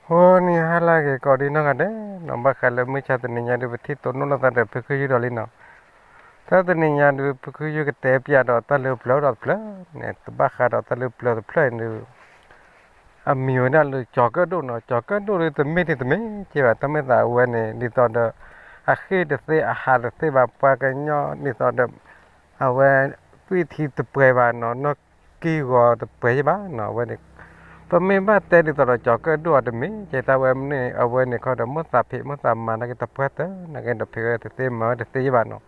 ဟိနံၤဟါလၢအဂ့ၤကိးဒံးနီၢ်ဂၤဒဲးနီၤ, ဘၣ်ဃးလၢမုၢ်ဆါတနံၤညါဒုး ပထံၣ်တိၢ်နီၣ်လိာ်သးဒီးဖုခူယုၢ်ဒီးလံနီၤ. တၢ်တနံၤညါဒုး ဖုခူယုၢ်ကတဲပျးဒီးတၢ်လၢပျၢၤအိၣ်ဒီးတဖျၢၣ်န့ၣ်, တဘၣ်ဃးဒီးတၢ်လၢပျၢၤတဖျၢၣ်န့ၣ်ဒုး အမံၤဝဲဒၣ်လၢကၠီၤကၢၣ်ဒိၣ်နီၤ. ကၠီၤကၢၣ်ဒိၣ်ဒုး တမ့ၢ်တမ့ၢ်ကဲဘၣ်, တၢ်မ့ၢ်သးအဝဲန့ၣ် ဒ်သိးဒီး အဃ့ၢ်တသ့အဟးတသ့ဘၣ်, ပှၤကညီဒ်သိးဒီး အဝဲ သွံၣ်ထံတပှဲၤဘၣ်နီၤ, နီၢ်ကံၢ်ဂီၤတပှဲၤယဲၢ်ဘၣ်နီၤ. အဝဲန့ၣ် ပမ့ၢ်ဘၣ်တဲဒ်သိးဒီးကၠီၤကၢၣ်ဒိၣ်အတမ့ၢ်ကဲ, တၢ်ဝဲန့ၣ် အဝဲန့ၣ်ခီဒီး မိၢ်သးဖံးမိၢ်သးမၤနာ်က့ တပှၢ်တၢၢ်နာ်က့ဒီး ဖံးဝဲတသ့မၤဝဲတသ့ယဲၢ်ဘၣ်နီၤ.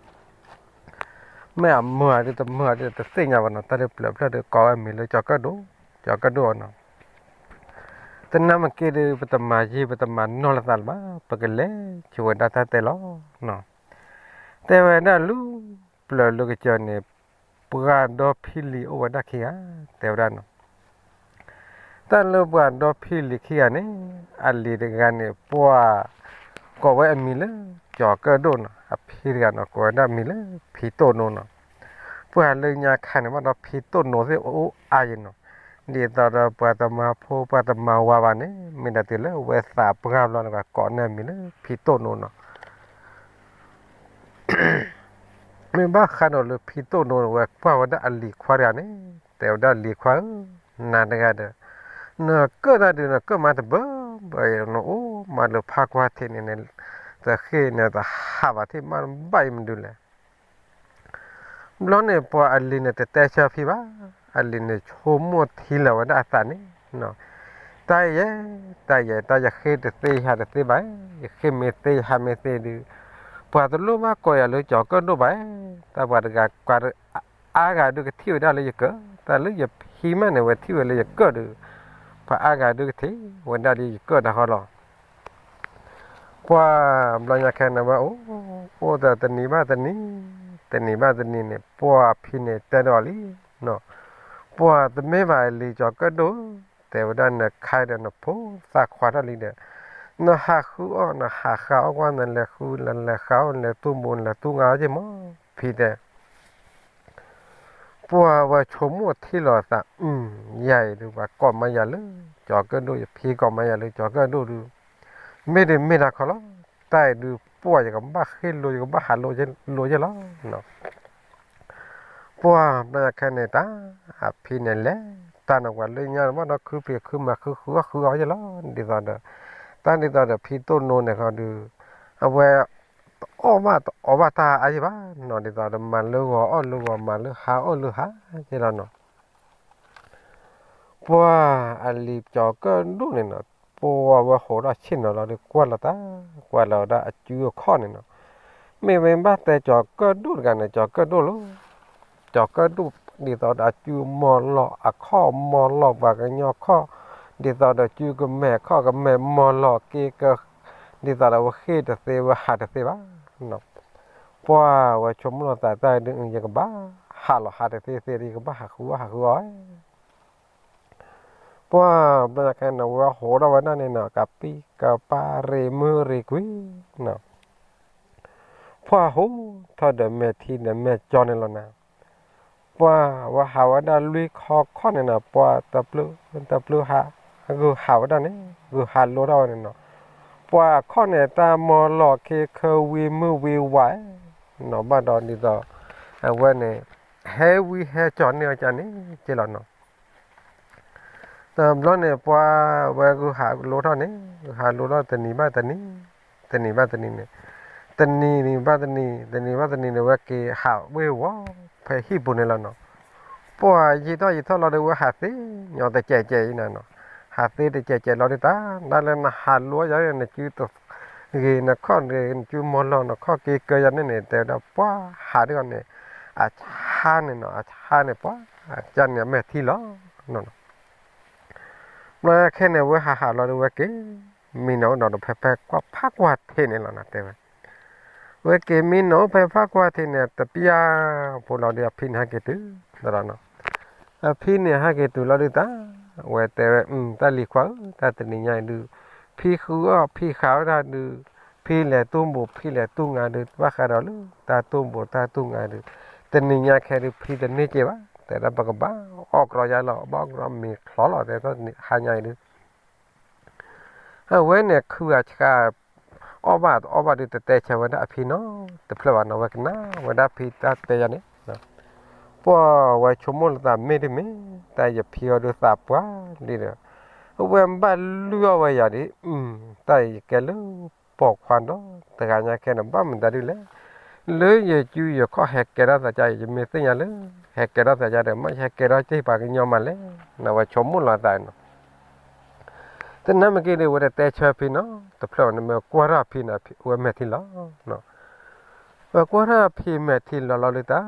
မ့ၢ်အမုာ်ဒုးတမုာ်ဒုးတသ့ၣ်ညါဘၣ်နီၤ, တၢ်လၢပျၢၤဖျၢၣ်ဒုးကိးဝဲအမံၤလၢကၠီၤကၢၣ်ဒိၣ်, ကၠီၤကၢၣ်ဒိၣ်နီၤ. တနၢ်မ့ၢ်က့ဒုး ပတမၤယံာ်ပတမၤနီၢ်လိာ်သးလၢၤဘၣ်, ပကလဲၤဆိဝဲဒၣ်တၢ်တဲလီၤနီၤ. တဲဝဲဒၣ်လၢ ပျၢၤလၢကစၢၢ်န့ၣ် ပှၤဒီဖံလံၤအိၣ်ဝဲဒၣ်ခံဂၤ, တဲဝဲဒၣ်နီၤ. တၢ်လၢပှၤဒီဖံလံၤခံဂၤန့ၣ် အလံၤတဂၤန့ၣ် ပှၤ ကိးဝဲအမံၤလၢကၠီၤကၢၣ်ဒိၣ်နီၤ, အဖံတဂၤနီၤ ကိးဝဲဒၣ်မံၤလၢဖံတိၢ်နိနီၤ. ပှၤလၢညါခါန့ၣ် ဘၣ်ဒီးဖံတိၢ်နိသ့ၣ်အိၣ်အါယဲၢ်နီၤ. ဒ်သိးဒီးပှၤတမၤဖိပှၤတမၤဝၤဘၣ်န့ၣ် မ့ၢ်ဒၣ်တုၤလၢဝဲသးပှၢ်ဘျီန့ၣ် ပှၤကိးန့ၢ်အမံၤလၢဖံတိၢ်နိနီၤ. မ့ၢ်ဘၣ်ဃးဒီးလၢဖံတိၢ်နိန့ၣ် ဝဲကွၢ်ဝဲဒၣ်အလံၤခွါတဂၤန့ၣ် တဲဝဲဒၣ်လံၤခွါဧၢ, နၤတဂၤဒီး နကၢၣ်တၢ်ဒုးနကၢၣ်မးတဘၢဘၢအံၤ နအိၣ်မးလၢဖးကွၢ်ထံးန့ၣ် တဃ့ၢ်န့ၣ်တဟးဘၣ်ထံၣ်မးဘၣ်အံၤမနုၤလဲၣ်. ဘျီန့ၣ်ပှၤအလံၤန့ၣ် တတဲဆၢဖံဘၣ်, အလံၤန့ၣ်ဆိကမိၣ်ထံလီၤဝဲဒၣ်အသးန့ၣ်, တၢ်ယဲ, တၢ်ယဲ, တၢ်ယဃ့ၢ်တသ့ယဟးတသ့ဘၣ်, ယဃ့ၢ်မ့ၢ်သ့ယဟးမ့ၢ်သ့ဒုး ပှၤတလိၣ်ဘၣ်ကိးယၤလၢကၠီၤကၢၣ်ဒိၣ်ဘၣ်, တၢ်ပှၤတဂၤ ပှၤအါဂၤဒုးကထံၣ်ဝဲဒၣ်လၢယကၢၣ်, တၢ်လၢယဖံမးန့ၣ် ဝဲထံၣ်ဝဲလၢယကၢၣ်ဒုး ပှၤအါဂၤဒုးကထံၣ်ဝဲဒၣ်လၢယကၢၣ်တၢ်ဃီလီၤ. ပှၤဘျီညါခဲန့ၣ်ဝဲအိၣ်, အိၣ်ဒီးတနံၤဘၣ်တနံၤ, တနံၤဘၣ်တနံၤန့ၣ် ပှၤဖံန့ၣ်တဲဒီးလံ, ပှၤတမ့ၢ်ဘၣ်လံၤကၠီၤကၢၣ်ဒိၣ်, တဲဝဲဒၣ်နခါဒီးနဖိသၣ်ခွါထီၣ်လံဒီး နဟးဃုအီၣ် နဟးဃုအီၣ်ကွၢ် နလဲၤဃုလဲၤဃုအီၣ် နလဲၤတူၢ်ဘိ နလဲၤတူၢ်ငါအီၣ်က့မး, ဖံတဲ ပှၤဝဲဆိကမိၣ်ထံလီၤသး, ယၤအံၤဒုး ပှၤကိးမးယၤလၢကၠီၤကၢၣ်ဒိၣ်, ယဖံကိးမးယၤလၢကၠီၤကၢၣ်ဒိၣ်ဒုး, မ့ၢ်ဒုးမ့ၢ်တၢ်ခီလီၤ, တၢ်အံၤဒုး ပှၤယကဘၣ်ဃ့ၢ်လိာ် ယကဘၣ်ဟးလိာ်ယဲလီၤ. ပှၤဘျီညါခဲန့ၣ် တၢ်အဖံန့ၣ်လဲၤတၢ်နီၤ ပှၤလၢညါန့ၣ် ဘၣ်ဒီးခုဖံးခုမၤ ဃုဃုအီၣ်ဃုအီၣ်ယဲလီၤ, ဒ်သိးဒီး တၢ်ဒ်သိးဒီးဖံတိၢ်နိန့ၣ်ဃီဒုး အဝဲ တအီၣ်ဘၣ်တအီဘၣ်တၢ်အါယဲဘၣ်နီၤ, ဒ်သိးဒီးမၤလၢဂီၤအီၣ်လၢဂီၤ မၤလၢဟါအီၣ်လၢဟါယဲလီၤနီၤ. ပှၤအလံၤကၠီၤကၢၣ်ဒိၣ်န့ၣ်နီၤ, ပှၤဝဲဟးထီၣ်ဆ့ၣ်နီၤလီၤဒီး ကွၢ်လီၤတၢ်, ကွၢ်လီၤဝဲဒၣ်အစုအခီၣ်န့ၣ်နီၤ, မ့ၢ်ဝဲဘၣ်တဲကၠီၤကၢၣ်ဒိၣ်တဂၤန့ၣ် ကၠီၤကၢၣ်ဒိၣ်လီၤ, ကၠီၤကၢၣ်ဒိၣ်ဒ်သိးဒီးအစုမီၤလီၤအခီၣ် မီၤလီၤပှၤကညီခီၣ်, ဒ်သိးဒီးစုကမဲာ်ခီၣ်ကမဲာ်မီၤလီၤက့ၤက ဒ်သိးဒီးဝဲဃ့ၢ်တသ့ဝဲဟးတသ့ဘၣ် ပှၤဝဲဆိကမိၣ်လီၤသးတၢ်ဒုး ယကဘၣ်ဟးလီၤဟးတသ့သ့ဒီး ယကဘၣ်ဟးဃုအီၣ်ဟးဃုအီၣ်, ပှၤဘျီညါခဲန့ၣ် ဝဲဟးထီၣ်ဝဲဒၣ်န့ၣ်နီၤ ကးပံကပၢ်ရ့မုၢ်ရ့ကွံာ်နီၤ, ပှၤဟးထီၣ်ဒီးမဲာ်ထံဒီးမဲာ်ကၠီန့ၣ်လီၤနၤ, ပှၤဝဲဟးဝဲဒၣ်လွံၢ်ခီခီၣ်န့ၣ်နီၤ ပှၤတပျုာ်တပျုာ်ဟး ဂုာ်ဟးဝဲဒၣ်န့ၣ် ဂုာ်ဟးလိထီၣ်ဝဲန့ၣ်နီၤ, ပှၤခီၣ်န့ၣ် တၢ်မီၤလီၤခ့ခၢဝံမုၢ်ဝံဝးနီၤ ဘၣ်ဒီးဒ်သိး အဝဲန့ၣ် ဟဲဝံဟဲကၠီန့ၢ်အီၤကန့ၣ်က့လီၤနီၤ. တဘျီန့ၣ် ပှၤဝဲဂုာ်ဟးလိထီၣ်န့ၣ် ဂုာ်ဟးလိထီၣ်တနံၤဘၣ်တနံၤ, တနံၤဘၣ်တနံၤန့ၣ်, တနံၤဘၣ်တနံၤ, တနံၤဘၣ်တနံၤန့ၣ် ဝဲက့ၤဟးဝ့ၤဝီၤဖဲဟံၣ်ပူၤန့ၣ်လီၤနီၤ. ပှၤယံာ်ထီၣ်ယံာ်ထီၣ်လီၤဒီး ဝဲဟးသ့ညီတစဲးစဲးအံၤနၤနီၤ, ဟးသ့တစဲးစဲးလီၤဒီး တၢ်ဒၣ်လၢနဟးလိယၤန့ၣ် နစုတဂ့ၤ နခီၣ်ဂ့ၤ နစုမီၤလီၤနခီၣ်က့ၤကၢယၤန့ၣ်န့ၣ် တဲဝဲဒၣ်ပှၤဟးဒ်အီၤန့ၣ် အဆါန့ၣ်နီၤ, အဆါန့ၣ် ပှၤကန့ၣ်အမဲာ်ထံလီၤနီၤ. ဘျီခဲန့ၣ် ဝဲဟးဟးလီၤဒီးဝဲက့ၤ မံနီၤအိၣ်ဒီးဖဲဖဲကွၢ်ဖးကွၢ်ထံးန့ၣ်လီၤနၤ တဲဝဲ. ဝဲက့ၤမံနီၤအိၣ်ဖဲဖးကွၢ်ထံးန့ၣ် တပျၢ်ဖိလီၤဒီး အဖံန့ၣ်ဟဲက့ၤတုၤလီၤနီၤ. အဖံန့ၣ်ဟဲက့ၤတုၤလီၤဒုးတၢ် ဝဲတဲဝဲ တၢ်လံၤခွါဧၢ တၢ်တနံၤညါအံၤဒုး ဖံဃုအီၣ်ဖံဃးဝဲဒၣ်ဒုး ဖံလဲၤတူၢ်ဘိးဖံလဲၤတူၢ်ငါဒုး ဘၣ်ဃးဒီးလၢတၢ်တူၢ်ဘိးတၢ်တူၢ်ငါဒုး တနံၤညါခဲဒုး ဖံတန့ၢ်က့ဘၣ် တဲဒၣ်ပကဘၣ်အီၣ်ကြီယါလီၤ ဘၣ်အီၣ်ကြီမ့ၤချီလီၤ တဲတၢ်ဟါညါအံၤဒုး အဝဲန့ၣ်ခုဂၤဆှါ အီၣ်ဘၣ်တအီၣ်ဘၣ်ဒီး တတဲဆၢဝဲဒၣ်အဖံနီတဖျၢၣ်ဘၣ်နီၤ, ဝဲကနၣ်ဝဲဒၣ်ဖံတၢ်တဲယၤန့ၣ်, ပှၢ်ဝဲဆိကမိၣ်လီၤသးမ့ၢ်တမ့ၢ် တၢ်ယဖံအီၤဒုးသးပှၢ်လံဒီး အဝဲဘၣ်လုၢ်အီၣ်ဝဲယၤဒ်, တၢ်အံၤယကဲလၢပိာ်ခွါဒီး တဂၤညါခဲန့ၣ် ဘၣ်မတၤဒုလဲၣ်, လၢယစုယခီၣ်ဟဲကဲထီၣ်သးကါအံၤ ယမ့ၢ်သ့ၣ်ညါလၢ ဟဲကဲထီၣ်သးကါဒီး မ့ၢ်ယဟဲကဲထီၣ်က့ၤပှၤကညီမးလဲၣ်, အဝဲဆိကမိၣ်လီၤသးနီၤ တနၢ်မ့ၢ်က့ၤဒီး ဝဲတတဲဆၢဖံနီတဖျၢၣ်ဘၣ်န့ၣ် မ့ၢ်ကွၢ်ထီၣ်အဖံန့ၣ် ဝဲမဲာ်ထံလီၤ, ဝဲကွၢ်ထီၣ်အဖံမဲာ်ထံလီၤလီၤလၢတၢ်,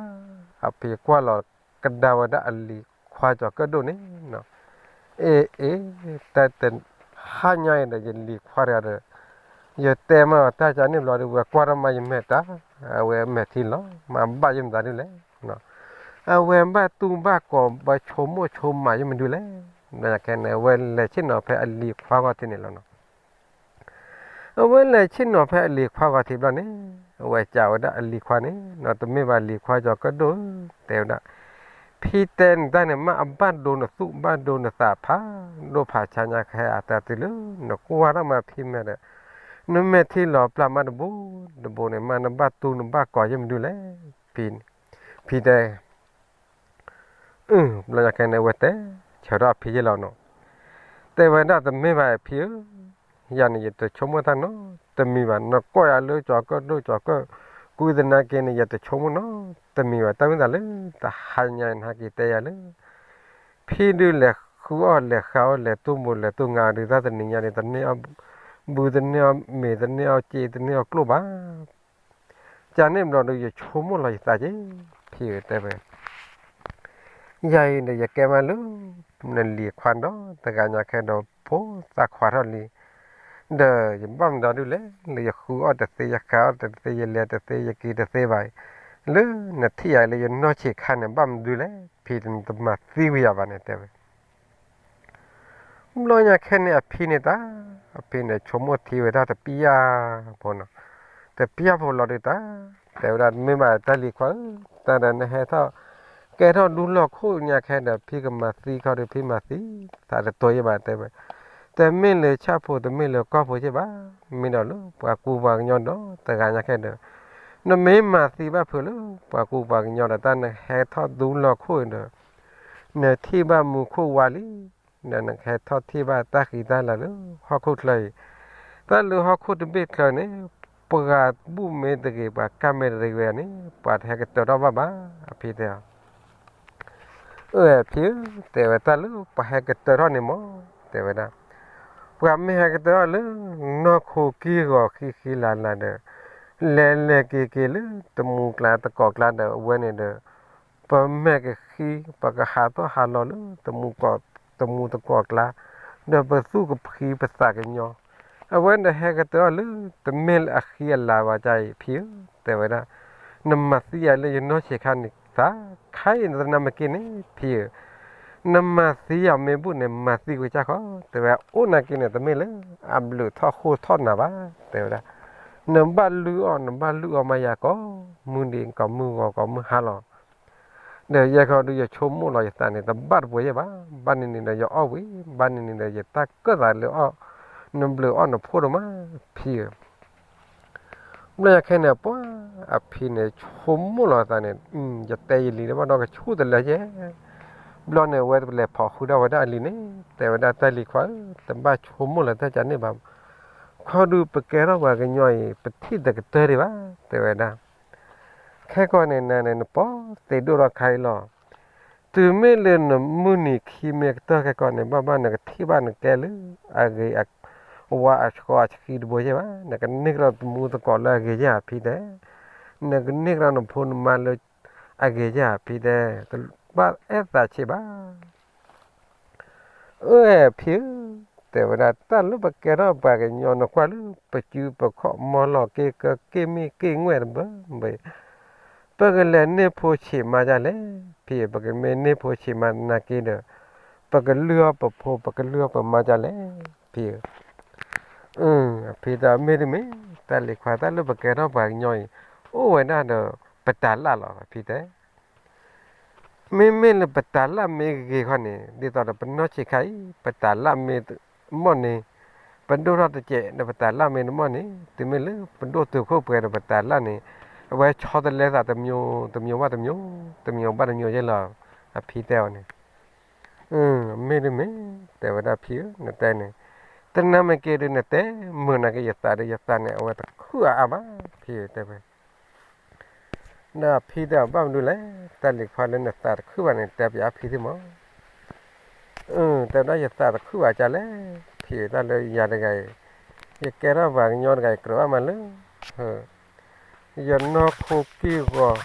အဖံကွၢ်လီၤကဒါဝဲဒၣ်အလံၤခွါကၠီၤကၢၣ်ဒိၣ်န့ၣ်, အ့ အ့ တၢ်တဟါညါအံၤဒီး ယလံၤခွါတဂၤဒီး ယတဲမးတၢ်ကန့ၣ်ဘျီဒီး ဝဲကွၢ်ထီၣ်မးယမဲာ်တၢ်, အဝဲမဲာ်ထံလီၤ မၤဘၣ်ယမတၤဒုလဲၣ် အဝဲဘၣ်တူၢ်ဘၣ်ကီၤ ဘၣ်ဆိကမိၣ်ဆိကမးယမဒုလဲၣ်, ခဲန့ၣ် အဝဲလဲၤဆ့ၣ်နီၤဖဲအလံၤခွါဂီၤထံးန့ၣ်လီၤနီၤ. အဝဲလဲၤဆ့ၣ်နီၤဖဲအလံၤခွါဂီၤထံးဘျီန့ၣ် အဝဲစံးဝဲဒၣ်အလံၤခွါန့ၣ် တမ့ၢ်ဘၣ်လံၤခွါကၠီၤကၢၣ်ဒိၣ်ဧၢ, တဲဝဲဒၣ်, ဖံတဲနတၢ်န့ၣ် မ့ၢ်အဘၣ်ဒိနသူၣ်ဘၣ်ဒိနသးဖးဒိၣ်ဖးဆါညါခဲအတၢ်တုၤလၢ နကွၢ်ထီၣ်မးဖံမဲာ်ဒီး နမဲာ်ထံလီၤပျၢ်မးတဘိတဘိန့ၣ် မ့ၢ်နဘၣ်တူၢ်နဘၣ်ကီၤယမဒုလဲၣ်, ဖံ ဖံတဲ ဘျီညါခဲန့ၣ် အဝဲတဲဆၢထီၣ်အဖံယဲလီၤနီၤ, တဲဝဲဒၣ်တမ့ၢ်ဘၣ်အဖံဧၢ, ယၤန့ၣ် ယတဆိကမိၣ်တၢ်နီတမံၤဘၣ်, နကိးယၤလၢကၠီၤကၢၣ်ဒိၣ်ကၠီၤကၢၣ်ကူသနာ်က့န့ၣ် ယတဆိကမိၣ်နီတမံၤဘၣ်, တၢ်မ့ၢ်တၢ်လၢ တဟါညါနဟဲက့ၤတဲယၤလၢ ဖံဒုးလဲၤဃုအီၣ်လဲၤဃုအီၣ်လဲၤတူၢ်ဘိလဲၤတူၢ်ငါဒုး တၢ်တနံၤညါန့ၣ် တန့ၢ်အီၣ်ဘုတန့ၢ်အီၣ်မ့ၤတန့ၢ်အီၣ်စ့တန့ၢ်အီၣ်ကျိၣ်ဘၣ် ကန့ၣ်ဘျီဒီး ယဆိကမိၣ်လီၤယသးက့ၤ, ဖံဧၢတဲဝဲ, ယၤအံၤဒီး ယကဲမးလၢ နလံၤခွါဒီး တဂၤညါခဲဒီး ဖိသၣ်ခွါထီၣ်လံ, ဒီးယဘၣ်မနုၤဒုလဲၣ်, လၢယဃုအီၣ်တသ့ ယဃုအီၣ်တသ့ ယလဲၤတသ့ ယက့ၤတသ့ဘၣ်, လၢနထံၣ်ယၤလၢယနီၢ်ဆံးခါန့ၣ် ဘၣ်မနုၤဒုလဲၣ်, ဖံတမၤသံကွံာ်ယၤဘၣ်န့ၣ်တဲဝဲ ဘျီညါခဲန့ၣ် အဖံန့ၣ်တၢ်, အဖံန့ၣ်ဆိကမိၣ်ထံဝဲဒၣ်တပျၢ်ဖိနီၤ, တပျၢ်ဖိလီၤဒုးတၢ်, တဲဝဲဒၣ် မ့ၢ်ဘၣ်တၢ်လံၤခွါဧၢ, တၢ်ဒီးနဟဲထီၣ် ကဲထီၣ်ဒူလီၢ်ခိၣ်ညါခဲဒီး ဖံကမၤသံခီဒီး ဖံမၤသံသးတတိၤယဘၣ်တဲဝဲ, တမ့ၢ်လၢဆၣ်ဖိတမ့ၢ်လၢကီၢ်ဖိယဘၣ်, မ့ၢ်ဒီးလၢပှၤကူပှၤကညီဒီး တဂၤညါခဲဒီး နမ့ၢ်မၤသံဘၣ်ဖုးလၢ ပှၤကူပှၤကညီဒီး တၢ်နဟဲထီၣ်ဒူလီၢ်ခိၣ်ဒီး နထံၣ်ဘၣ်မူခိၣ်ဝါလံ, ဒီးနကဟဲထီၣ်ထံၣ်ဘၣ်တၢ်ဃံတၢ်လၤလၢဟီၣ်ခိၣ်ချၢအံၤ, တၢ်လၢဟီၣ်ခိၣ်တဘ့ၣ်ချၢန့ၣ် ပှၤဘူၣ်မ့ၢ်တဂ့ၤ ပှၤကၢ်မ့ၢ်တဂ့ၤဝဲန့ၣ် ပှၤတဟဲကတၢၢ်ထီၣ်ဘၣ်ဘၣ်, အဖံတဲအီၤ အၢ ဖံဧၢ, တဲဝဲတၢ်လၢပှၤဟဲကတၢၢ်ထီၣ်န့ၣ်မ့ၢ် တဲဝဲဒၣ်, ပှၤမ့ၢ်ဟဲကတၢၢ်ထီၣ်လၢ နီၢ်ခိကံၢ်ဂီၤဃံဃံလၤလၤဒီး လဲၤလဲၤက့ၤက့ၤလၢတမူကျါတကိးကျါဒီး အဝဲန့ၣ်ဒီး ပမဲာ်ကဃံ ပကဟးထီၣ်ဟးလီၤလၢ တမူတကိးကျါ ဒီးပသူၣ်ကဖှံပသးကညီၤ, အဝဲန့ၣ်ဟဲကတၢၢ်ထီၣ်လၢ တမ့ၢ်လၢအဃံအလၤဘၣ် ကအံၤဖံဧၢ, တဲဝဲဒၣ်, နမၤသံယၤလၢယနီၢ်ဆံးခါန့ၣ်သး, ခဲအံၤနတနၢ်မ့ၢ်က့ၤန့ၣ် ဖံဧၢ, နမၤသံယၤမ့ၢ်ဘူၣ်န့ၣ် မၤသံကွံာ်ကၢ်ဃီ, တဲဝဲအိၣ်နာ်က့ၤန့ၣ် တမ့ၢ်လၢအဘျုးထီၣ်ဃိထီၣ်နၤဘၣ်, တဲဝဲဒၣ်, နဘၣ်လုၢ်အီၣ် နဘၣ်လုၢ်အီၣ်မးယၤကိးမုၢ်နံၤ ကိးမုၢ်ဂီၤ ကိးမုၢ်ဟါလီၤ ဒီးယဲခီဒုး ယဆိကမိၣ်လီၤယသးန့ၣ် တဘၣ်တပှဲၤယဲၢ်ဘၣ်, ဘၣ်န့ၣ်န့ၣ်ဒီးယအီၣ်ဝံၤ, ဘၣ်န့ၣ်န့ၣ်ဒီး ယတၢ်ကၢၣ်သးလၢအီၣ် နဘျုးအီၣ်နဖိဒိၣ်မး ဖံဧၢ, ဘျီယၤခဲန့ၣ် ပှၤအဖံန့ၣ် ဆိကမိၣ်လီၤသးန့ၣ်, ယတဲယလံၤလၢဘၣ်ဒီးကဆူၣ်တလၢယဲၢ်, ဘျီန့ၣ် အဝဲလဲၤဖီၣ်ဃုာ်ဒီးဝဲဒၣ်အလံၤန့ၣ် တဲဝဲဒၣ် တၢ်လံၤခွါဧၢ, တဘၣ်ဆိကမိၣ်လၢတၢ်ကန့ၣ်ဘၣ်, ခီဒုးပကဲထီၣ်ပှၤကညီအံၤ ပထံၣ်တကတၢၢ်ဒံးဘၣ်, တဲဝဲဒၣ် ခဲကီၢ်န့ၣ် နၤန့ၣ် နပီသံးဒိၣ်ထီၣ်ခါအံၤလီၤ. တုၤမ့ၢ်လၢနမုၢ်နံၤခံမ့ၢ်ကတၢၢ်ခဲကီၢ်န့ၣ် ဘၣ်ဘၣ်နကထံၣ်ဘၣ်နကဲလၢ အဂ့ၤအဝါအဆှီအဆှံတဘိယဲၢ်ဘၣ်, နကန့ၢ်ကဒီးတမူသကိးလၢအဂ့ၤယဲၢ်ဧါဖံတဲ, နကန့ၢ်ကဒီးနဖိနမါလၢအဂ့ၤယဲၢ်ဧါဖံတဲ, တဘၣ်အဲၣ်သးဆံးဘၣ် အၢ ဖံဧၢ, တဲဝဲဒၣ် တၢ်လၢပကဲထီၣ်ပှၤကညီ နကွၢ်လၢပစုပခီၣ် မီလီၤက့ၤကက့ၢ်မ့ၢ်က့ၢ်ငွဲၣ်တဘၢဘၢ, ပကလဲၤန့ၢ်ဖိဆံးမါဒ်လဲၣ်, ဖံဧၢ, ပကမ့ၢ်န့ၢ်ဖိဆံးမါနာ်က့ဒီး ပကလုၢ်အီၣ်ပဖိ ပကလုၢ်အီၣ်ပမါဒ်လဲၣ်, ဖံဧၢ. အဖံတဲ မ့တမ့ၢ် တၢ်လံၤခွါ တၢ်လၢပကဲထီၣ်ပှၤကညီအံၤ အိၣ်ဝဲဒၣ်ဒီး ပတၤလၣ်လီၤ ဖံတဲ မ့မ့ၢ်လၢပတၤလၣ်မ့ၢ်ဂ့ၤခီန့ၣ် ဒ်သိးဒီးပနီၢ်ဆံးခါအံၤ ပတၤလၣ်မ့ၢ်မီၢ်န့ၣ် ပဒိၣ်ထီၣ်တစဲးဒီးပတၢ်လၢ်မ့ၢ်တမီၢ်န့ၣ် တုၤမ့ၢ်လၢပဒိၣ်တုာ်ခိၣ်ပှဲၤဒီးပတၢ်လၢ်န့ၣ် အဝဲဆီတလဲသးတမျိုး တမျိုးဘၣ်တမျိုး တမျိုးဘၣ်တမျိုးယဲလီၤ အဖံတဲအီၤန့ၣ် မ့ၢ်ဒ်မ့ၢ် တဲဝဲဒၣ်ဖံဧၢ နတဲန့ၣ် တနၤမ့ၢ်က့ၤဒုးနတဲမုာ်နာ်က့ၤယသးဒီးယသးန့ၣ် အဝဲတခုၣ်အါအါဘၣ် ဖံတဲဝဲ ဒီးဖံတဲအီၤဘၣ်မနုၤလဲၣ် တၢ်လံၤခွါလၢနသးတခုၣ်ဘၣ်န့ၣ် တဲပျးအဖံသ့ၣ်မး အၢ တဲဝဲဒၣ်ယသးတခုၣ်ဘၣ်ကလဲၣ် ဖံတၢ်လၢယၤတဂၤအံၤ ယကဲထီၣ်ပှၤကညီတဂၤအံၤ ကြၢးဘၣ်မးလၢ ယနီၢ်ခိကံၢ်ဂီၤ ဒ်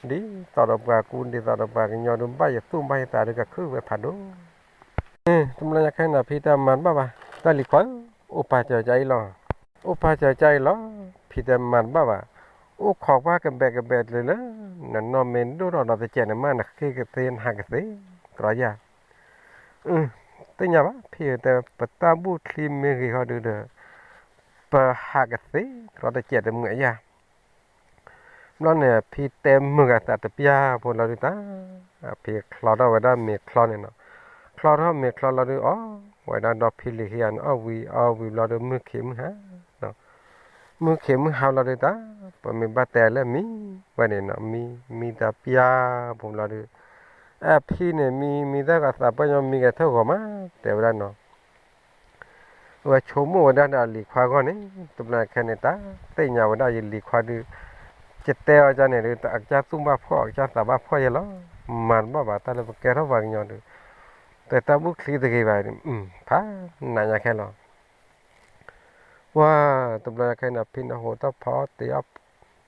သိးဒီးပှၤကူ ဒ်သိးဒီးပှၤကညီဒုး ဘၣ်ယသူၣ်ဘၣ်ယသးဒုး ကခုၣ်ဝဲဖးဒိၣ် တဘျီညါခဲန့ၣ် ဖံတဲမၤတဘၣ်ဘၣ် တၢ်လံၤခွါဧၢ အိၣ်ပာ်စၢၤကါအံၤလီၤ အိၣ်ပာ်စၢၤကါအံၤလီၤ ဖံတဲမၤတဘၣ်ဘၣ် အိၣ်ခိးကွၢ်ကဘဲးကဘဲးလၢလၢ နနီၢ်မ့ၢ်ဒိၣ်ထီၣ်ဒီးတစဲးန့ၣ် မ့ၢ်နဃ့ကသ့နဟးကသ့ ကြီယၤ သ့ၣ်ညါဘၣ် ဖံဧၢ တဲ ပတၢ်ဘူၣ်ချံမ့ၢ်ဂ့ၤဃီဒုးဒီး ပဟးကသ့ ကြီတစဲးတမုာ်အယၢ် ဘျီန့ၣ် ဖံတဲမုာ်ဂၤသးတပျၢ်ဖိလီၤဒုးတၢ် ဖံချီထီၣ်ဝဲဒၣ်မ့ၤချီန့ၣ်နီၤ ချီထီၣ်မ့ၤချီလီၤဒုး အီၣ်ဝဲဒၣ်ဒီဖံလံၤခံဂၤန့ၣ် အီၣ်ဝံၤအီၣ်ဝံၤဘျီဒုး မုၢ်ခံးမုၢ်ဟါ မုၢ်ခံးမုၢ်ဟါလီၤဒုးတၢ် ပမ့ၢ်ဘၣ်တဲလၢမံဝဲန့ၣ်နီၤ မံ မံတပျၢ်ဖိလီၤဒုး အဖံန့ၣ် မံ မံတၢ်ဂီၤသးပှၢ်ညီ မံဂဲၤထၢၣ်ဂီၤမး တဲဝဲဒၣ်နီၤ အဝဲဆိကမိၣ်ဝဲဒၣ်ဒီးအလံၤခွါအဂီၢ်န့ၣ် တဘျီခဲန့ၣ် တၢ်သ့ၣ်ညါဝဲဒၣ်ယလံၤခွါဒုး ယတဲအီၤကန့ၣ်ဒုး အကစၢ်သူၣ်ဘၣ်ဖှီၣ် အကစၢ်သးဘၣ်ဖှီၣ်ယဲလီၤ မၤတဘၣ်ဘၣ်တၢ်လၢပကဲထီၣ်ပှၤကညီဒုး တၢ်ဘူၣ်ချံတဂ့ၤဘၣ် ဖးနးညါခဲလီၤ ပှၢ် တဘျီညါခဲန့ၣ် ဖံနၢ်ဟူတၢ်ဖီတ့ၢ်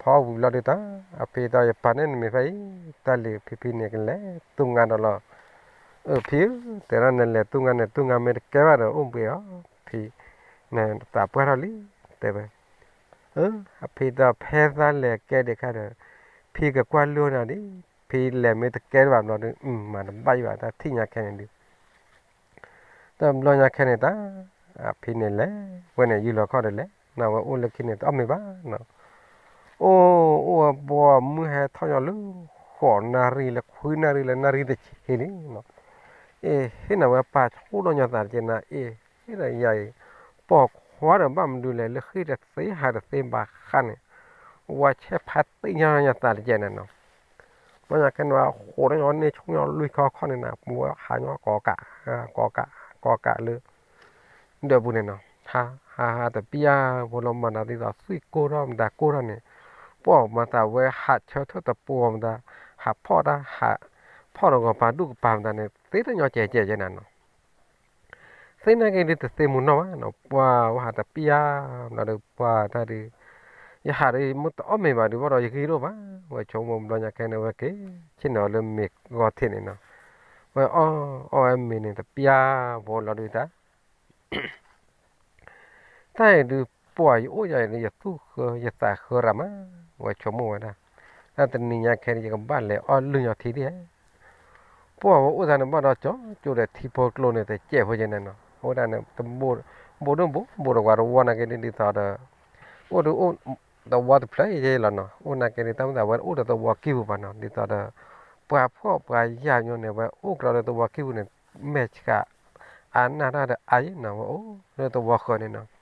ဖီဝံၤလီၤဒုးတၢ် အဖံတဲ ယပာ်န့ၢ်နမံၤဖဲအံၤ တၢ်လံၤဖံဖံန့ၣ်ကလဲၤတူၢ်ငါဒီးလီၤ အၢ ဖံဧၢ တဲဒၣ်နလဲၤတူၢ်ငါန့ၣ် တူၢ်ငါမ့ၢ်တကဲဘၣ်ဒီး အိၣ်ဘှံးအီၤ ဖံ နသးပှၢ်ထီၣ်လံ တဲဝဲ အဖံတဲ ဖဲသးလဲၤကဲဒံးခါဒီး ဖံကကွၢ်လုၢ်နၤဒံး ဖံလဲၤမ့ၢ်တကဲဘၣ်ဘျီဒုး မၤတဘၣ်ယံၤဘၣ် တၢ်ထံၣ်ညါခဲန့ၣ်ဒုး တဘျီညါခဲန့ၣ်တၢ် အဖံန့ၣ်လဲၤ ဝဲန့ၣ်ယုၢ်လီၤခီၣ်ဒီးလဲၤ နဝဲအိၣ်လၢခံန့ၣ် တအီၣ်မ့ၤဘၣ်နီၤ အိၣ်အိၣ်ဝဲဘီမုၢ်ဟဲထီၣ်ညီလၢ ဃိးနၣ်ရံၣ်လၢခွံနၣ်ရံၣ်လၢနၣ်ရံၣ်တဆံလံနီၤ အ့ၣ် ဟ့ၣ်နၤဝဲပာ်ဆိၣ်ဒီးညီသးတက့ၢ်နၤ အ့ၣ် ဟ့ၣ်ဒီးယၤအံၤ ပိာ်ခွါဒီးဘၣ်မနုၤလဲၣ် လၢဃ့ၢ်တသ့ဟးတသ့ဘၣ်ဃးန့ၣ် ဝဲဆဲးဖးသ့ၣ်ညါညီသးတက့ၢ်နၤနီၤ ဘျီညါခဲန့ၣ် ဃိးဒီးညီန့ၢ်ဆိကမိၣ်လွံၢ်ခီခီန့ၣ်နၤ ပဝဲဟးညီကိးကး ကိးကး ကိးကးလၢ ဒၢးပူၤန့ၣ်နီၤ ဟး ဟး ဟးတပျၢ်ဖိလီၤမၤသးဒ်သိးသွံၣ်ကိၢ်ထီၣ်မတၤကိၢ်ထီၣ်န့ၣ် ပှၤမၤသးဝဲဟးဆၢထၢၣ်တပှီၤမတၤ ဟးဖီၣ်တၢ် ဟးဖီၣ်တဂီၤပၤဒူၣ်ကပၤမတၤန့ၣ် သ့တညီကဲးကဲးယဲနၤနီၤ သ့နာ်က့ဒုးတသ့မူနီၢ်ဘၣ်နီၤ ပှၤဝဲဟးတပျၢ်ဘျီဒီးပှၤတၢ်ဒုး ယဟးဒီးမ့ၢ်တအီၣ်မ့ၤဘၣ်ဒုးဘၣ်ဒီးယဂံၢ်ဒိၣ်ဘၣ် ဝဲဆိကမိၣ်ဘျီညါခဲန့ၣ် ဝဲက့ၤဆ့ၣ်နီၤလၢမ့ၤဂီၤထံးန့ၣ်နီၤ ဝဲအီၣ်အီၣ်ဝဲမ့ၤန့ၣ်တပျၢ်ဖိလီၤဒုးတၢ် တၢ်အံၤဒုး ပှၤယအိၣ်ယၤအံၤဒုး ယသူၣ်ဃၢ ယသးဃၢရၤမး ဝဲဆိကမိၣ်ဝဲဒၣ် တၢ်တနံၤညါခဲန့ၣ် ယကဘၣ်လဲၤအီၣ်လုၢ်ညီထံဒံး ပှၤဝဲအိၣ်သးန့ၣ်ဘၣ်ဒီးကၠီကၠိဒီးထံဖိကျိန့ၣ် တစဲးဖိယဲန့ၣ်နီၤ အိၣ်ဒၣ်န့ၣ် တဘိဒိၣ်ဘိ ဘိဒိၣ်ဝးတဝီနာ်က့ဒ်သိးဒီး အိၣ်ဒုးအိၣ် သဝီတဖျၢၣ်ယဲလီၤနီၤ အိၣ်နာ်က့ဒ်တၢ်မ့ၢ်သးဝဲအိၣ်ဒီးသဝီကံၢ်ပူၤဘၣ်နီၤ ဒ်သိးဒီး ပှၤဖှီၣ်ပှၤယာ်ညီန့ၣ် ဝဲအိၣ်ကျီဒီးသဝီကံၢ်ပူၤန့ၣ် မဲာ်ဆှး အါနၢ်တၢ်ဒီးအါယဲနီၤ ဝဲအိၣ်လၢသဝီဃၢၤန့ၣ်နီၤ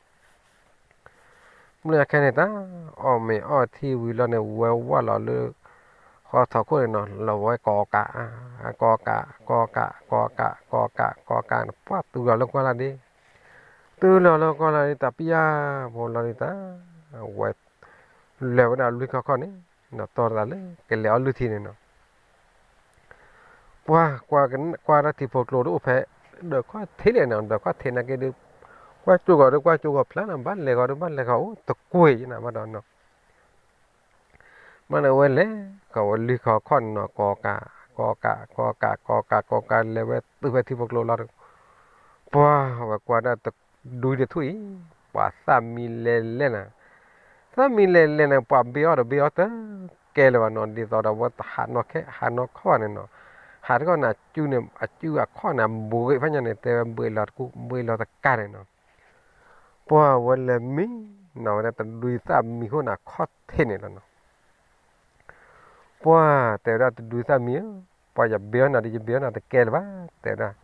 မ့ၢ်ခဲန့ၣ်တၢ် အီၣ်မ့ၤအီၣ်ထံဝံၤလီၤန့ၣ် ဝဲဝၢ်လီၤလၢ ဃီထီခိၣ်န့ၣ်နီၤ လီၤဝဲကိးကး ကိးကး ကိးကး ကိးကး ကိးကး ကိးကး ပှၢ်တုၤလီၤလၢကွၢ်လၢ်ဒ့ တုၤလီၤလၢကွၢ်လၢ်ဒ့ တပျၢ်ဖိလီၤဒ့တၢ် ဝဲ လဲၤဝဲဒၣ်လွံၢ်ခီခီန့ၣ် ဒီးတီၢ်တၢ်လၢကလဲၤအီၣ်လုၢ်ထံန့ၣ်နီၤ ပှၤ ကွၢ်တၢ်ထံဖိကျိဒုးအိၣ်ဖဲ ဒၢးခီၣ်ထံးလဲၣ်နီၤ ဒၢးခီၣ်ထံးနာ်က့ဒုး ကွၢ်ကၠိဂီၤဒုး ကွၢ်ကၠိဂီၤဖျါနီၤ ဘၣ်လဲၤဂီၤဒုး ဘၣ်လဲၤဂီၤအိၣ်တကွ့ၢ်ယဲနီၤ ဘၣ်ဒီးနီၤ မ့ၢ်န့ၣ်ဝဲလဲၤ ကီးဝဲလွံၢ်ခီခီန့ၣ်နီၤ ကိးကး ကိးကး ကိးကး ကိးကး ကိးကး လဲၤဝဲတုၤဖဲထံဖိကျိလီၤဒုး ပှၤဝဲကွၢ်ဒၣ်တဒုတထူၣ်အံၤ ပှၤသၣ်မံလဲၤလဲၤနၤ သၣ်မံလဲၤလဲၤန့ၣ် ပှၤဘ့အီၣ်တဘ့အီၣ်တကဲလၢၤဘၣ်နီၤ ဒ်သိးဒီးဝဲတဟးနီၢ်ခဲ ဟးနီၢ်ခီဘၣ်န့ၣ်နီၤ ဟးတခီန့ၣ် အစုန့ၣ် အစုအခီၣ်န့ၣ် အဘှံးဖဲညါန့ၣ် တဲဝဲဘှံးလီၤတကူ ဘှံးလီၤတကးန့ၣ်နီၤ ပှၤဝဲလဲၤမံနီၤဝဲဒၣ်တဒုသၣ်မံဃိန့ၣ် အခီၣ်ထံးန့ၣ်လီၤနီၤ ပှၤတဲဝဲဒၣ်တဒုသၣ်မံဧၢ, ပှၤယဘ့အီၣ်နၤဒီး ယဘ့အီၣ်နၤတကဲလၢၤဘၣ်, တဲဝဲဒၣ်,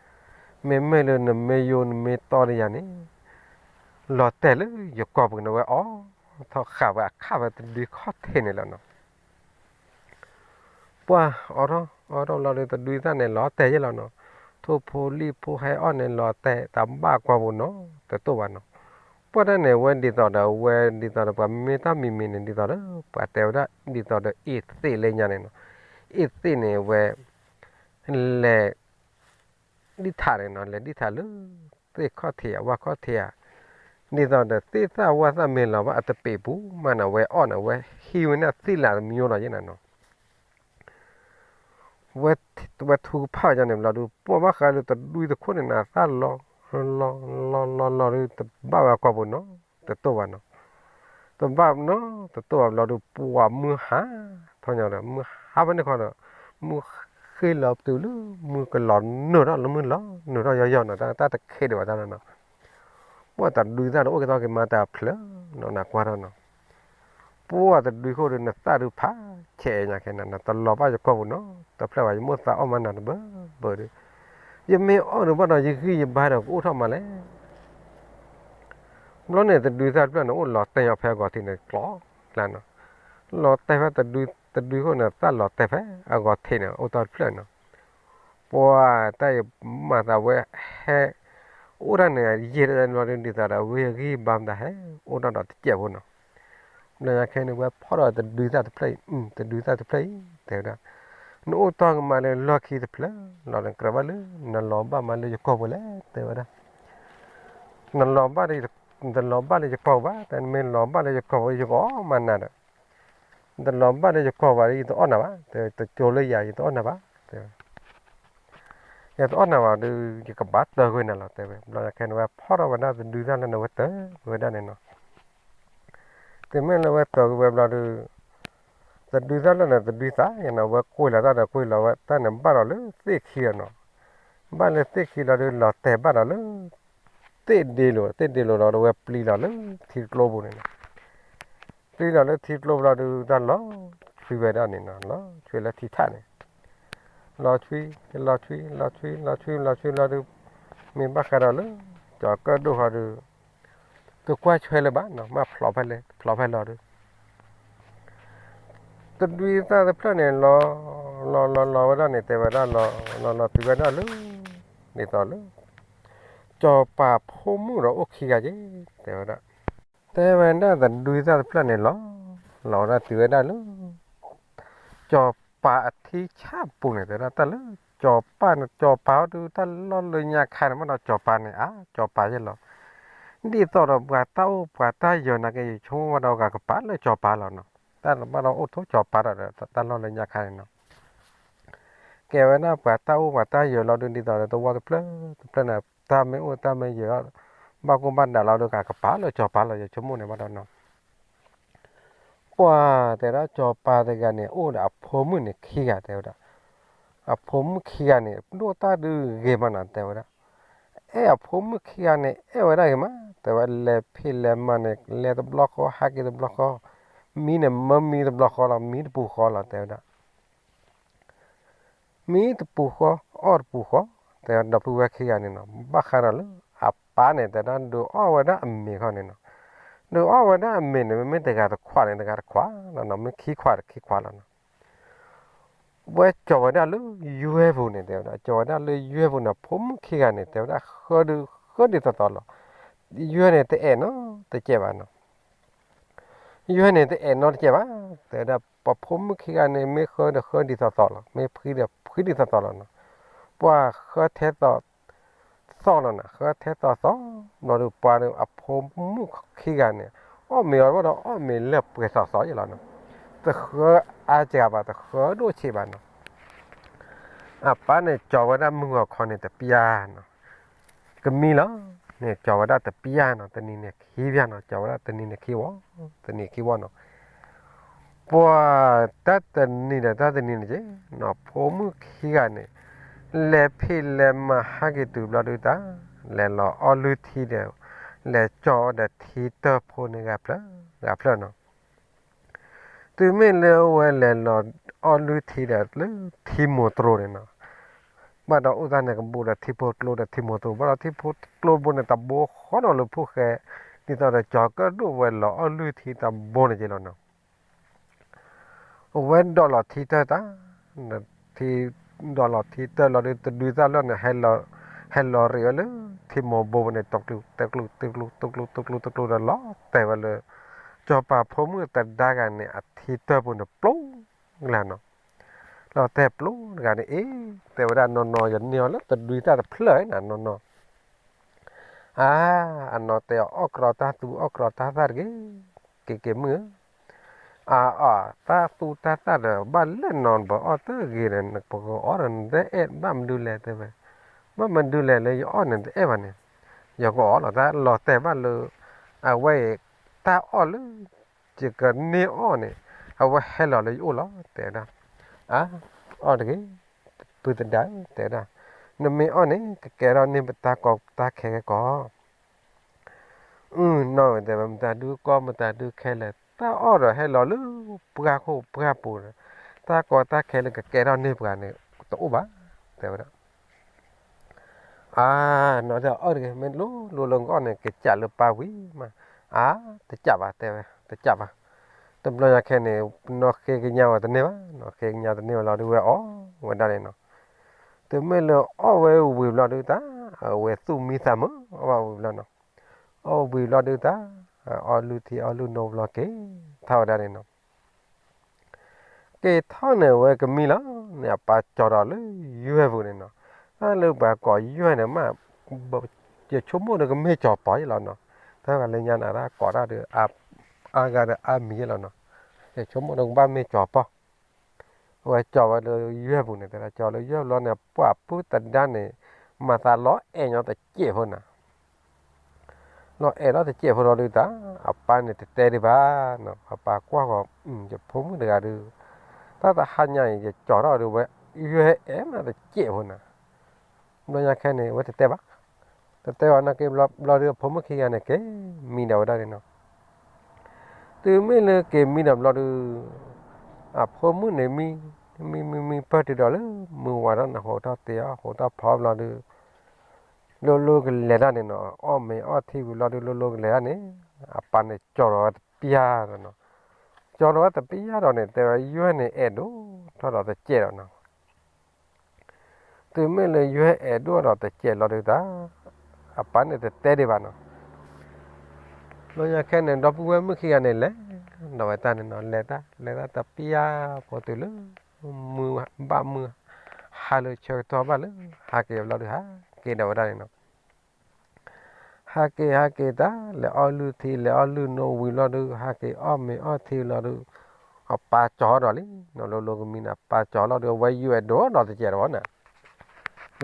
မ့မ့ၢ်လၢနမ့ၢ်ယိနမ့ၢ်တီဒီးယၤန့ၣ်, လီၤတဲာ်လၢယကီၢ်ပူၤန့ၣ်ဝဲအီၣ်ထီၣ်ဃာ်ဝဲအခးဝဲတဒုခီၣ်ထံးန့ၣ်လီၤနီၤ. ပှၢ်အီၣ်ထီၣ်အီၣ်ထီၣ်လီၤဒီး တဒုသၣ်န့ၣ်လီၤတဲာ်ယဲလီၤနီၤ. ထိၣ်ဖိလံၣ်ဖိဟဲအီၣ်န့ၣ်လီၤတဲာ်တၢ်ဘၣ်ကွၢ်ပူၤနီၤ တတိၢ်ဘၣ်နီၤ. ပှၢ်တၢ်န့ၣ် ဝဲဒ်သိးဒီး ဝဲဒ်သိးဒီး ပှၤမ့ၢ်တၢ်မံၤမံၤန့ၣ် ဒ်သိးဒီး ပှၤတဲဝဲဒၣ် ဒ်သိးဒီး အ့ၣ်သ့ၣ်လၢညါန့ၣ်နီၤ. အ့ၣ်သ့ၣ်န့ၣ်ဝဲ လဲၤ ဒံၣ်ထးန့ၣ်နီၤ လဲၤဒံၣ်ထးလၢ သ့ၣ်ခီၣ်ထံးဧါ ဝၣ်ခီၣ်ထံးဧါ, ဒ်သိးဒီးသ့ၣ်သၣ်ဝၣ်သၣ်မ့ၢ်လီၤဘၣ်အတပ့ၤပူၤမးနီၤ ဝဲအီၣ်န့ၣ် ဝဲဟံးဝဲန့ၣ်သ့ၣ်လၢတမံၤလီၤယဲန့ၣ်နီၤ. ဝဲ ဝဲထူကဖၣ်ယါန့ၣ်ဘျီဒုး ပှၢ်ဘၣ်ဃးဒီးတဒုတခိၣ်န့ၣ်နီၤ သၣ်လီၤ လီၤ လီၤ လီၤ လီၤဒုး တဘၣ်ဝဲကွၢ်ပူၤနီၤ တတိၢ်ဘၣ်နီၤ. တဘၣ်နီၤ တတိၢ်ဘၣ်ဘျီဒုး ပှၢ်မုၢ်ဟါထီၣ်ညီဒီး မုၢ်ဟါဖဲန့ၣ်ခီဒီး မုၢ်ဃ့လီၤပတုၤလၢ မုၢ်ကလီၤနုာ်ထီၣ်လၢမုၢ်လီၤနုာ်ထီၣ်ယီၤယီၤနီၤ တၢ်တခ့ဒံးဘၣ်တၢ်လီၤနီၤ. ပှၢ်တဒုသၣ်တအိၣ်က့ၤသီက့ၤမၤတၢ်ဖျၢၣ်နီၤ နကွၢ်ထီၣ်နီၤ. ပှၢ်တဒုခိၣ်ဒီး နသၣ်ဒုးဖးဆဲးညါခဲန့ၣ် နတလီၤဘၣ်ယကွီၢ်ပူၤနီၤ တဖျၢၣ်ဘၣ် ယမိၣ်သးအီၣ်မးနၤတဘၢဘၢဒီး ယမ့ၢ်အီၣ်ဒုးဘၣ်ဒီး ယဂံၢ်ယဘါဒီးကအိၣ်ထီၣ်မးလဲၣ်. ဘျီန့ၣ် တဒုသၣ်တဖျၢၣ်န့ၣ် အိၣ်လီၤတဲာ်ညီဖဲအဂီၤထံးန့ၣ် ကျီကျါနီၤ. လီၤတဲာ်ဖဲတဒုခိၣ်န့ၣ် သၣ်လီၤတဲာ်ဖဲအဂီၤထံးန့ၣ် အိၣ်တဖျၢၣ်နီၤ. ပှၢ်တၢ်အံၤမၤသးဝဲဟဲ အိၣ်ဒၣ်န့ၣ် ယံာ်တဘျီဒုး ဒ်သိးဒီး ဝဲဂံၢ်ဘါမတၤဟဲ အိၣ်ထီၣ်ဒီးတစဲးဖိနီၤ. ဘျီညါခဲန့ၣ် ဝဲဖီၣ်ဒီးတဒုသၣ်တဖျၢၣ်အံၤ တဒုသၣ်တဖျၢၣ်အံၤ တဲဝဲဒၣ် နအိၣ်တီၢ်ကမးလၢလီၢ်ခံတဖျၢၣ်လီၤ ကြၢးဘၣ်လၢ နလီၤဘၣ်မးလၢယကီၢ်ပူၤလဲၣ် တဲဝဲဒၣ်. နလီၤဘၣ် နတလီၤဘၣ်လၢယကီၢ်ပူၤဘၣ် တၢ်နမ့ၢ်လီၤဘၣ်လၢယကီၢ်ပူၤ ယကအီၣ်မးနၤဒီး နတလီၤဘၣ်လၢယကီၢ်ပူၤဘၣ်ဒီး ယတအီၣ်နၤဘၣ် တဲဝဲ တကၠိလၢယၤ ယတအီၣ်နၤဘၣ် တဲဝဲ ယတအီၣ်နၤဘၣ်ဒီး ယကဘၣ်တၢၢ်ကွံာ်နၤလီၤ တဲဝဲ. ဘျီညါခဲန့ၣ် ဝဲဖီၣ်ထီၣ်ဝဲဒၣ်တဒုသၣ်လၢန့ၣ် ဝဲတၢၢ်ကွံာ်ဝဲဒၣ်န့ၣ်နီၤ. တုၤမ့ၢ်လၢဝဲတၢၢ်ကွံာ်ဝဲဘျီဒုး တဒုသၣ်လၢန့ၣ် တဒုသၣ်ယဲနီၤ ဝဲကွံာ်လီၤတၢ်ဒီး ကွံာ်လီၤဝဲတၢ်န့ၣ် ဘၣ်ဒီးလၢသ့ၣ်ခံဒီးနီၤ. ဘၣ်လၢသ့ၣ်ခံလီၤဒုး လီၤတဲာ်ဘၣ်ဒီးလၢ သ့ၣ်ဒ့လိၤ သ့ၣ်ဒ့လိၤလီၤဒီး ဝဲပျံၤလီၤလၢထံကျိပူၤန့ၣ်နီၤ. ပျံၤလီၤလၢထံကျိပူၤလီၤဒုး တၢ်လီၤဆွံဝဲဒၣ်န့ၣ်နီၤ လီၤဆွံလၢထံထၣ်န့ၣ် လီၤဆွံ လီၤဆွံ လီၤဆွံ လီၤဆွံ လီၤဆွံလီၤဒုး မ့ၢ်ဘၣ်ဃးဒီးလၢ ကၠီၤကၢၣ်ဒိၣ်ဃီဒုး တကွၢ်ဆွဲလၢၤဘၣ်နီၤ မ့ၢ်ဖျိးဖဲလဲၣ် ဖျိးဖဲလီၤဒုး တဒုသၣ်တဖျၢၣ်န့ၣ် လီၤ လီၤလီၤလီၤဝဲဒၣ်န့ၣ် တဲဝဲဒၣ်လီၤ လီၤလီၤတုၤဝဲဒၣ်လၢ ဒ်သိးလၢ ကၠီၤပၤဖိမုၣ်ဒီးအိၣ်ခံဂၤက့ၤ တဲဝဲဒၣ် တဲဝဲဒၣ်တဒုသၣ်တဖျၢၣ်န့ၣ်လီၤ လီၤဝဲဒၣ်တုၤဝဲဒၣ်လၢ ကၠီၤပၤအထံဆၣ်ပူၤန့ၣ် တဲဝဲဒၣ်တၢ်လၢ ကၠီၤပၤန့ၣ် ကၠီၤပၤဟီဒုး တၢ်လီၢ်လၢညါခါန့ၣ် ဘၣ်ဒီးကၠီၤပၤန့ၣ် အါ ကၠီၤပၤယဲလီၤ ဒ်သိးဒီးပှၤတၢ်အိၣ်ပှၤတၢ်ယၢၤနာ်က့ ယဆိကမိၣ်ဘၣ်ဒီးဂၤကပၤလၢကၠီၤပၤလီၤနီၤ တၢ်ဘၣ်ဒီးအိၣ်ထိၣ်ကၠီၤပၤဒီး တၢ်လီၢ်လၢညါခါန့ၣ်နီၤ ကဲဝဲဒၣ်ပှၤတၢ်အိၣ်ပှၤတၢ်ယၢၤလီၤဒုး ဒ်သိးဒီးသဝီတဖျၢၣ်တဖျၢၣ်န့ၣ် တၢ်မ့ၢ်အိၣ်တၢ်မ့ၢ်ယၢၤ ဘၣ်ကိၢ်ဘၣ်ဒးလီၤဒုး ဂၤကပၤလၢကၠီၤပၤလီၤ ယဆိကမိၣ်န့ၣ်ဘၣ်ဒီးနီၤ ပှၢ်တဲဒၣ်ကၠီၤပၤတဂၤန့ၣ် အိၣ်ဒီးအဖိမုၣ်န့ၣ်ခံဂၤ တဲဝဲဒၣ် အဖိမုၣ်ခံဂၤန့ၣ် ဒိၣ်တၢ်ဒုးဂ့ၤမးနီၤ တဲဝဲဒၣ် အဲၣ်အဖိမုၣ်ခံဂၤန့ၣ် အဲၣ်ဝဲဒၣ်ဂ့ၤမး တဲဝဲ လဲၤဖံးလဲၤမၤန့ၣ် လဲၤတဘျီဃီ ဟးက့ၤတဘျီဃီ မံန့ၣ်မၢမံတဘျီဃီလီၤ မံတပူၤဃီလီၤ တဲဝဲဒၣ် မံတပူၤဃီ အီၣ်တပူၤဃီ တဲဝဲ ဒီပုၢ်ဝဲၢ်ခံဂၤန့ၣ်နီၤ ဘၣ်ဃးဒီးလၢ အပၢ်န့ၣ် တဲဒၣ်ဒုးအီၣ်ဝဲဒၣ်အမ့ၤခီန့ၣ်နီၤ ဒုးအီၣ်ဝဲဒၣ်အမ့ၤန့ၣ် မ့မ့ၢ်တဂၤတခွးန့ၣ် တဂၤတခွးလီၤနီၤ မ့ၢ်ခံခွးဒီးခံခွးလီၤနီၤ ဝဲကၠီၤဝဲဒၣ်လၢယွဲၢ်ပူၤန့ၣ် တဲဝဲဒၣ် ကၠီၤဝဲဒၣ်လၢယွဲၢ်ပူၤန့ၣ် ဖိမုၣ်ခံဂၤန့ၣ် တဲဝဲဒၣ် ဃၢဒုးဃၢဒ်သိးသိးလီၤ ယွဲၢ်န့ၣ်တအဲၣ်နီတကဲးဘၣ်နီၤ ယွဲၢ်န့ၣ်တအဲၣ်နီတကဲးဘၣ် တဲဝဲဒၣ် ပှၤဖိမုၣ်ခံဂၤန့ၣ် မ့ၢ်ဃၢဒီးဃၢဒ်သိးသိးလီၤ မ့ၢ်ဖှံဒီးဖှံဒ်သိးသိးလီၤနီၤ ပှၤဃၢထဲသိး သီၣ်လီၤနီၤ ဃၢထဲသိးသီၣ် ဘျီဒုးပှၤဒီးအဖိမုၣ်ခံဂၤန့ၣ် အီၣ်မ့ၤအီၤဘၣ်ဒီးအီၣ်မ့ၤလၢပှဲၤသိးသိးယဲလီၤနီၤ တဃၢအါစှၤဘၣ် တဃၢဒိၣ်ဆံးဘၣ်နီၤ အပၢ်န့ၣ်ကၠီၤဝဲဒၣ်မုၢ်ဂီၤခီန့ၣ်တပျၢ်နီၤ ကမံလီၤ န့ၣ်ကၠီၤဝဲဒၣ်တပျၢ်နီၤ တနံၤန့ၣ်ခံပျၢ်နီၤ ကၠီၤဝဲဒၣ်တနံၤန့ၣ်ခံဝီ တနံၤခံဝီနီၤ ပှၤတၢ်တနံၤဒီးတၢ်တနံၤန့ၣ်က့ၤနီၤ ဖိမုၣ်ခံဂၤန့ၣ် လဲၤဖံးလဲၤမၤဟးက့ၤတုၤဘျီဒုးတၢ် လဲၤလီၤအီၣ်လုၢ်ထံဒီး လဲၤကၠီၤအီၤဒီးထံတၢၢ်ဖိန့ၣ်ဂၤဖျၢၣ် ဂၤဖျၢၣ်နီၤ တုၤမ့ၢ်လၢအဝဲလဲၤလီၤအီၣ်လုၢ်ထံဒီးလၢထံမိၤတြိၤန့ၣ်နီၤ ဘၣ်ဒီးအိၣ်တၢ်န့ၣ်ကဘိဒီးထံဖိကျိဒီးထံမိၤတြိၤ ဘၣ်ဒီးထံဖိကျိဘိန့ၣ် တဘိဃီနီၤလၢဖိၣ်ဃဲ ဒ်သိးဒီးကၠီၤကၢၣ်ဒိၣ်ဝဲလီၤအီၣ်လုၢ်ထံတဘိန့ၣ်က့လီၤနီၤ. အဝဲဒိးလီၤထံတၢၢ်တၢ်, ထံ, ဒိးလီၤထံတၢၢ်လီၤဒီးတဒုသၣ်လၢန့ၣ် ဟဲလီၤ, ဟဲလီၤရံးဝဲလၢထံမိၢ်ဘိပူၤန့ၣ် တကျူးတကျူးတကျူးတကျူးတကျူးတကျူးဒီးလီၤတဲာ်ဝဲလၢ ကၠီၤပၤဖိမုၣ်တဒါဂၤန့ၣ် အထံတၢၢ်ပူၤန့ၣ်ပျိကျါနီၤ. လီၤတဲာ်ပျိတဂၤန့ၣ် အ့, တဲဝဲဒၣ်နီၢ်နီၢ် ယန့ၢ်အီၤလၢတဒုသၣ်တဖျၢၣ်နၤနီၢ်နီၢ် အါ, အနီၢ်တဲအီၤအီၣ်ကြီတၢ်သူအီၣ်ကြီတၢ်သၣ်တဂ့ၤ, က့ၤက့ၤမုၣ်ဧၢ, အါအီၣ်တၢ်သူတၢ်သၣ်ဒီး ဘၣ်လဲၣ်နီၤ ပအီၣ်တဂ့ၤဒီး ပကအီၣ်ဒီး နတအဲၣ်ဘၣ်မနုၤလဲၣ်တဲဝဲ, ဘၣ်မနုၤလဲၣ်လၢယအီၣ်န့ၣ်တအဲၣ်ဘၣ်န့ၣ်, ယကအီၣ်လီၤတၢ်လီၤတဲာ်ဘၣ်လၢ အဝဲအံၤ တၢ်အီၣ်လၢ ယကန့ၢ်အီၣ်န့ၣ် အဝဲဟဲလီၤလၢယအိၣ်လီၤ တဲဝဲဒၣ်, အါ, အီၣ်တဂ့ၤ, ပုၢ်သဒါဧၢ တဲဝဲဒၣ်, နမ့ၢ်အီၣ်န့ၣ် ကကဲထီၣ်န့ၢ်ပတၢ်ကီတၢ်ခဲကဲကီး အုၣ်နီၢ်ဝဲတဲဝဲ မတၤဒုကီမတၤဒုခဲလဲၣ် တၢ်အီၣ်ဒီးဟဲလီၤလၢပှၢ်ခိၣ်ပှၢ်ပူၤဒီး တၢ်ကီတၢ်ခဲလၢကကဲထီၣ်န့ၢ်ပှၤန့ၣ် တအိၣ်ဘၣ်, တဲဝဲဒၣ်, အါ, နီၢ်တဲအီၣ်တဂ့ၤ မ့ၢ်လိၤလိၤလၢကအီၣ်န့ၣ် ကစးလၢပၢ်ဝံၤမး, အါ, တစးဘၣ် တဲဝဲ တစးဘၣ်, တဘျီညါခဲန့ၣ် နီၢ်ဃ့ကညးဝဲတန့ၢ်ဘၣ်, နီၢ်ဃ့ကညးတန့ၢ်ဝဲလီၤဒုးဝဲအီၣ်ဝဲဒၣ်န့ၣ်နီၤ, တုၤမ့ၢ်လၢအီၣ်ဝဲဝံၤဘျီဒုးတၢ် အဝဲသူၣ်မံသးမုာ် အီၣ်ဘၣ်ဝံၤဘျီနီၤ, အီၣ်ဝံၤဘျီဒုးတၢ် အီၣ်လုၢ်ထံအီၣ်လုၢ်နိဘျီက့ၤထီၣ်ဝဲဒၣ်န့ၣ်နီၤ, က့ၤထီၣ်န့ၣ်ဝဲကမံလီၤန့ၣ် အပၢ်ကၠီၤဒီးလၢယွဲၢ်ပူၤန့ၣ်နီၤ, တၢ်လၢပှၤကိးယွဲၢ်န့ၣ်မး ယဆိကမိၣ်ဒီးကမ့ၢ်ကၠီၤပီယဲလီၤနီၤ, တၢ်ဂၤလၢညါန့ၣ် တၢ်ကိးတၢ်ဒီး အါဂၤဒီးအါမံၤယဲလီၤနီၤ, ယဆိကမိၣ်ဒီးကဘၣ်မ့ၢ်ကၠီၤပီ, အဝဲကၠီၤဝဲလၢယွဲၢ်ပူၤန့ၣ် တဲဒၣ်ကၠီၤလၢယွဲၢ်ဘျီန့ၣ် ပှၤပုၢ်သဒါန့ၣ် မၤသးလီၤအဲၣ်ညီတစဲးဖိနၤ လီၤအဲၣ်ထီၣ်တစဲးဖိလီၤဒုးတၢ် အပၢ်န့ၣ်တတဲဒံးဘၣ်နီၤ, အပၢ်ကွၢ်ဃီၤ ယဖိမုၣ်တဂၤဒုး တၢ်တဟါညါအံၤ ယကၠီၤထီၣ်ဒုးဝဲ ယွဲၢ်အဲၣ်မးတစဲးဖိနၤ, ဘျီညါခဲန့ၣ် အဝဲတတဲဘၣ်, တတဲဘၣ်နာ်က့ဘျီဒုး အဖိမုၣ်ခံဂၤန့ၣ် က့ၤမံဒီးဝဲဒၣ်န့ၣ်နီၤ, တုၤမ့ၢ်လၢက့ၤမံဒီးဘျီဒုး အဖိမုၣ်န့ၣ်မံ, မံမံမံပၢၢ်တုၤဒီးလၢ မုၢ်ဝါထီၣ်န့ၣ် ဟိးထီၣ်တ့ၤအီၣ် ဟိးထီၣ်ဖီဘျီဒုး လိၤလိၤကလဲၤတၢ်န့ၣ်နီၤ, အီၣ်မ့ၤအီၣ်ထံဝံၤဘျီဒုး လိၤလိၤကလဲၤတၢ်န့ၣ် အပၢ်န့ၣ်ကၠီၤဒီးဝဲတပျၢ်ဒီးနီၤ, ကၠီၤဒီးဝဲတပျၢ်ဒီးန့ၣ် တဲဝဲယွဲၢ်န့ၣ်အဲၣ်ဒိၣ်ထီၣ်ဒီးတစဲးဒီးနီၤ တုၤမ့ၢ်လၢယွဲၢ်အဲၣ်ဒိၣ်ဒီးတစဲးလီၤဒုးတၢ် အပၢ်န့ၣ်တတဲဒံးဘၣ်နီၤ, ဘျီညါခဲန့ၣ် ဒီပုၢ်ဝဲၢ်မုၣ်ခံဂၤန့ၣ် လဲၤဒီးဝဲတၢ်န့ၣ်နီၤ, လဲၤတၢ် လဲၤတၢ်တပျၢ်ဖိတုၤလၢ မုၢ်ဘၣ်မုၢ် ဟါလၢဆၢကတီၢ်ဘၣ်လၢ ဟးက့ၤဘျီဒုး ဟးက့ၤဒီးဝဲဒၣ်န့ၣ်နီၤ ဟးက့ၤဟးက့ၤတၢ် လဲၤအီၣ်လုၢ်ထံ လဲၤအီၣ်လုၢ်နိဝံၤလီၤဒုး ဟးက့ၤအီၣ်မ့ၤအီၣ်ထံလီၤဒုး အပၢ်ကၠီၤဒီးလံနီၤ, လိၤလိၤကမံန့ၣ် အပၢ်ကၠီၤလီၤဒုး အဝဲယွဲၢ်အဲၣ်ဒိၣ်ဒီးတစဲးဒီးဝဲန့ၣ်,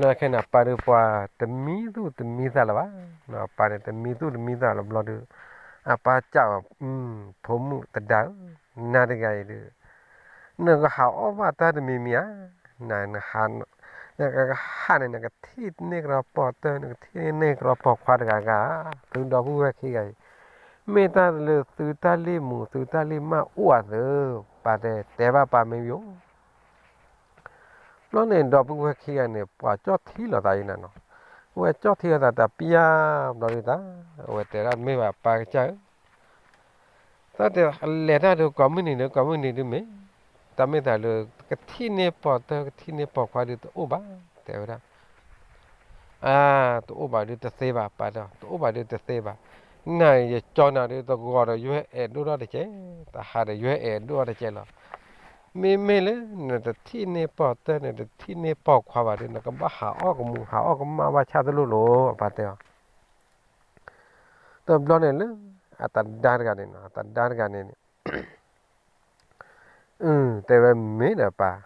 လၢခဲန့ၣ် အပၢ်ဒုးပှၤတမံသူၣ်တမံသးလၢၤဘၣ်, အပၢ်န့ၣ် တမံသူၣ်တမံသးလၢၤဘျီဒုး အပၢ်စံးဝဲ ဖိမုၣ်သဒါဧၢ, နၤတဂၤအံၤဒုး နကဟးအီၣ်ဘၣ်တၢ်တမံၤမံၤဧါ, န နကဟးန့ၣ် နကထံၣ်န့ၢ်ကရီပိာ်တၢၢ် နကထံၣ်န့ၢ်ကရီပိာ်ခွါတဂၤဂၤ, သုဒီပုၢ်ဝဲၢ်ခံဂၤအံၤ, မ့ၢ်တၢ်လၢသုတၢ်လံၢ်မူ သုတၢ်လံၢ်မၢ်အိၣ်အသိး ပၢ်တဲ တဲဘၣ်ပၢ်မ့ၢ်ယိၣ် ဘျီန့ၣ် ဒီပုၢ်ဝဲၢ်ခံဂၤန့ၣ် ပှၤကၠီၣ်ထံလိာ်သးအံၤနၤနီၤ, အဝဲကၠီၣ်ထံလိာ်သးတပျၢ်ဘျီဒုးတၢ်, အဝဲတဲဒၣ်မ့ၢ်ဘၣ်ပၢ်ကစၢ်ဧၢ တၢ်တဲလဲၤတၢ်ဒုးကိးမုၢ်နံၤဒုး ကိးမုၢ်နံၤဒုးမ့ၢ်, တၢ်မ့ၢ်တၢ်လၢ ကထံၣ်န့ၢ်ပိာ်တၢၢ် ကထံၣ်န့ၢ်ပိာ်ခွါဒုးတအိၣ်ဘၣ် တဲဝဲဒၣ် အါ, တအိၣ်ဘၣ်ဒုးတသ့ဘၣ် ပၢ်တဲ, တအိၣ်ဘၣ်ဒုးတသ့ဘၣ်, နၤယကၠီနၤဒုးတဂီၤဒီးယွဲၢ်အဲၣ်ဒိၣ်ထီၣ်တစဲး, တဟါဒီးယွဲၢ်အဲၣ်ဒိၣ်ထီၣ်တစဲးလီၤ, မ့မ့ၢ်လၢ နတထံၣ်န့ၢ်ပိာ်တၢၢ် နတထံၣ်န့ၢ်ပိာ်ခွါဘၣ်ဒုး နကဘၣ်ဟးအီၣ်ကမူၤ ဟးအီၣ်ကမၣ်ဘၣ်ဆၣ်တလိၣ်လိၤ အပၢ်တဲအီၤ တဘျီန့ၣ်လၢ အတဒါတဂၤန့ၣ်နီၤ အတဒါတဂၤန့ၣ်န့ၣ် တဲဝဲမ့ၢ်ဒီးပၢ်,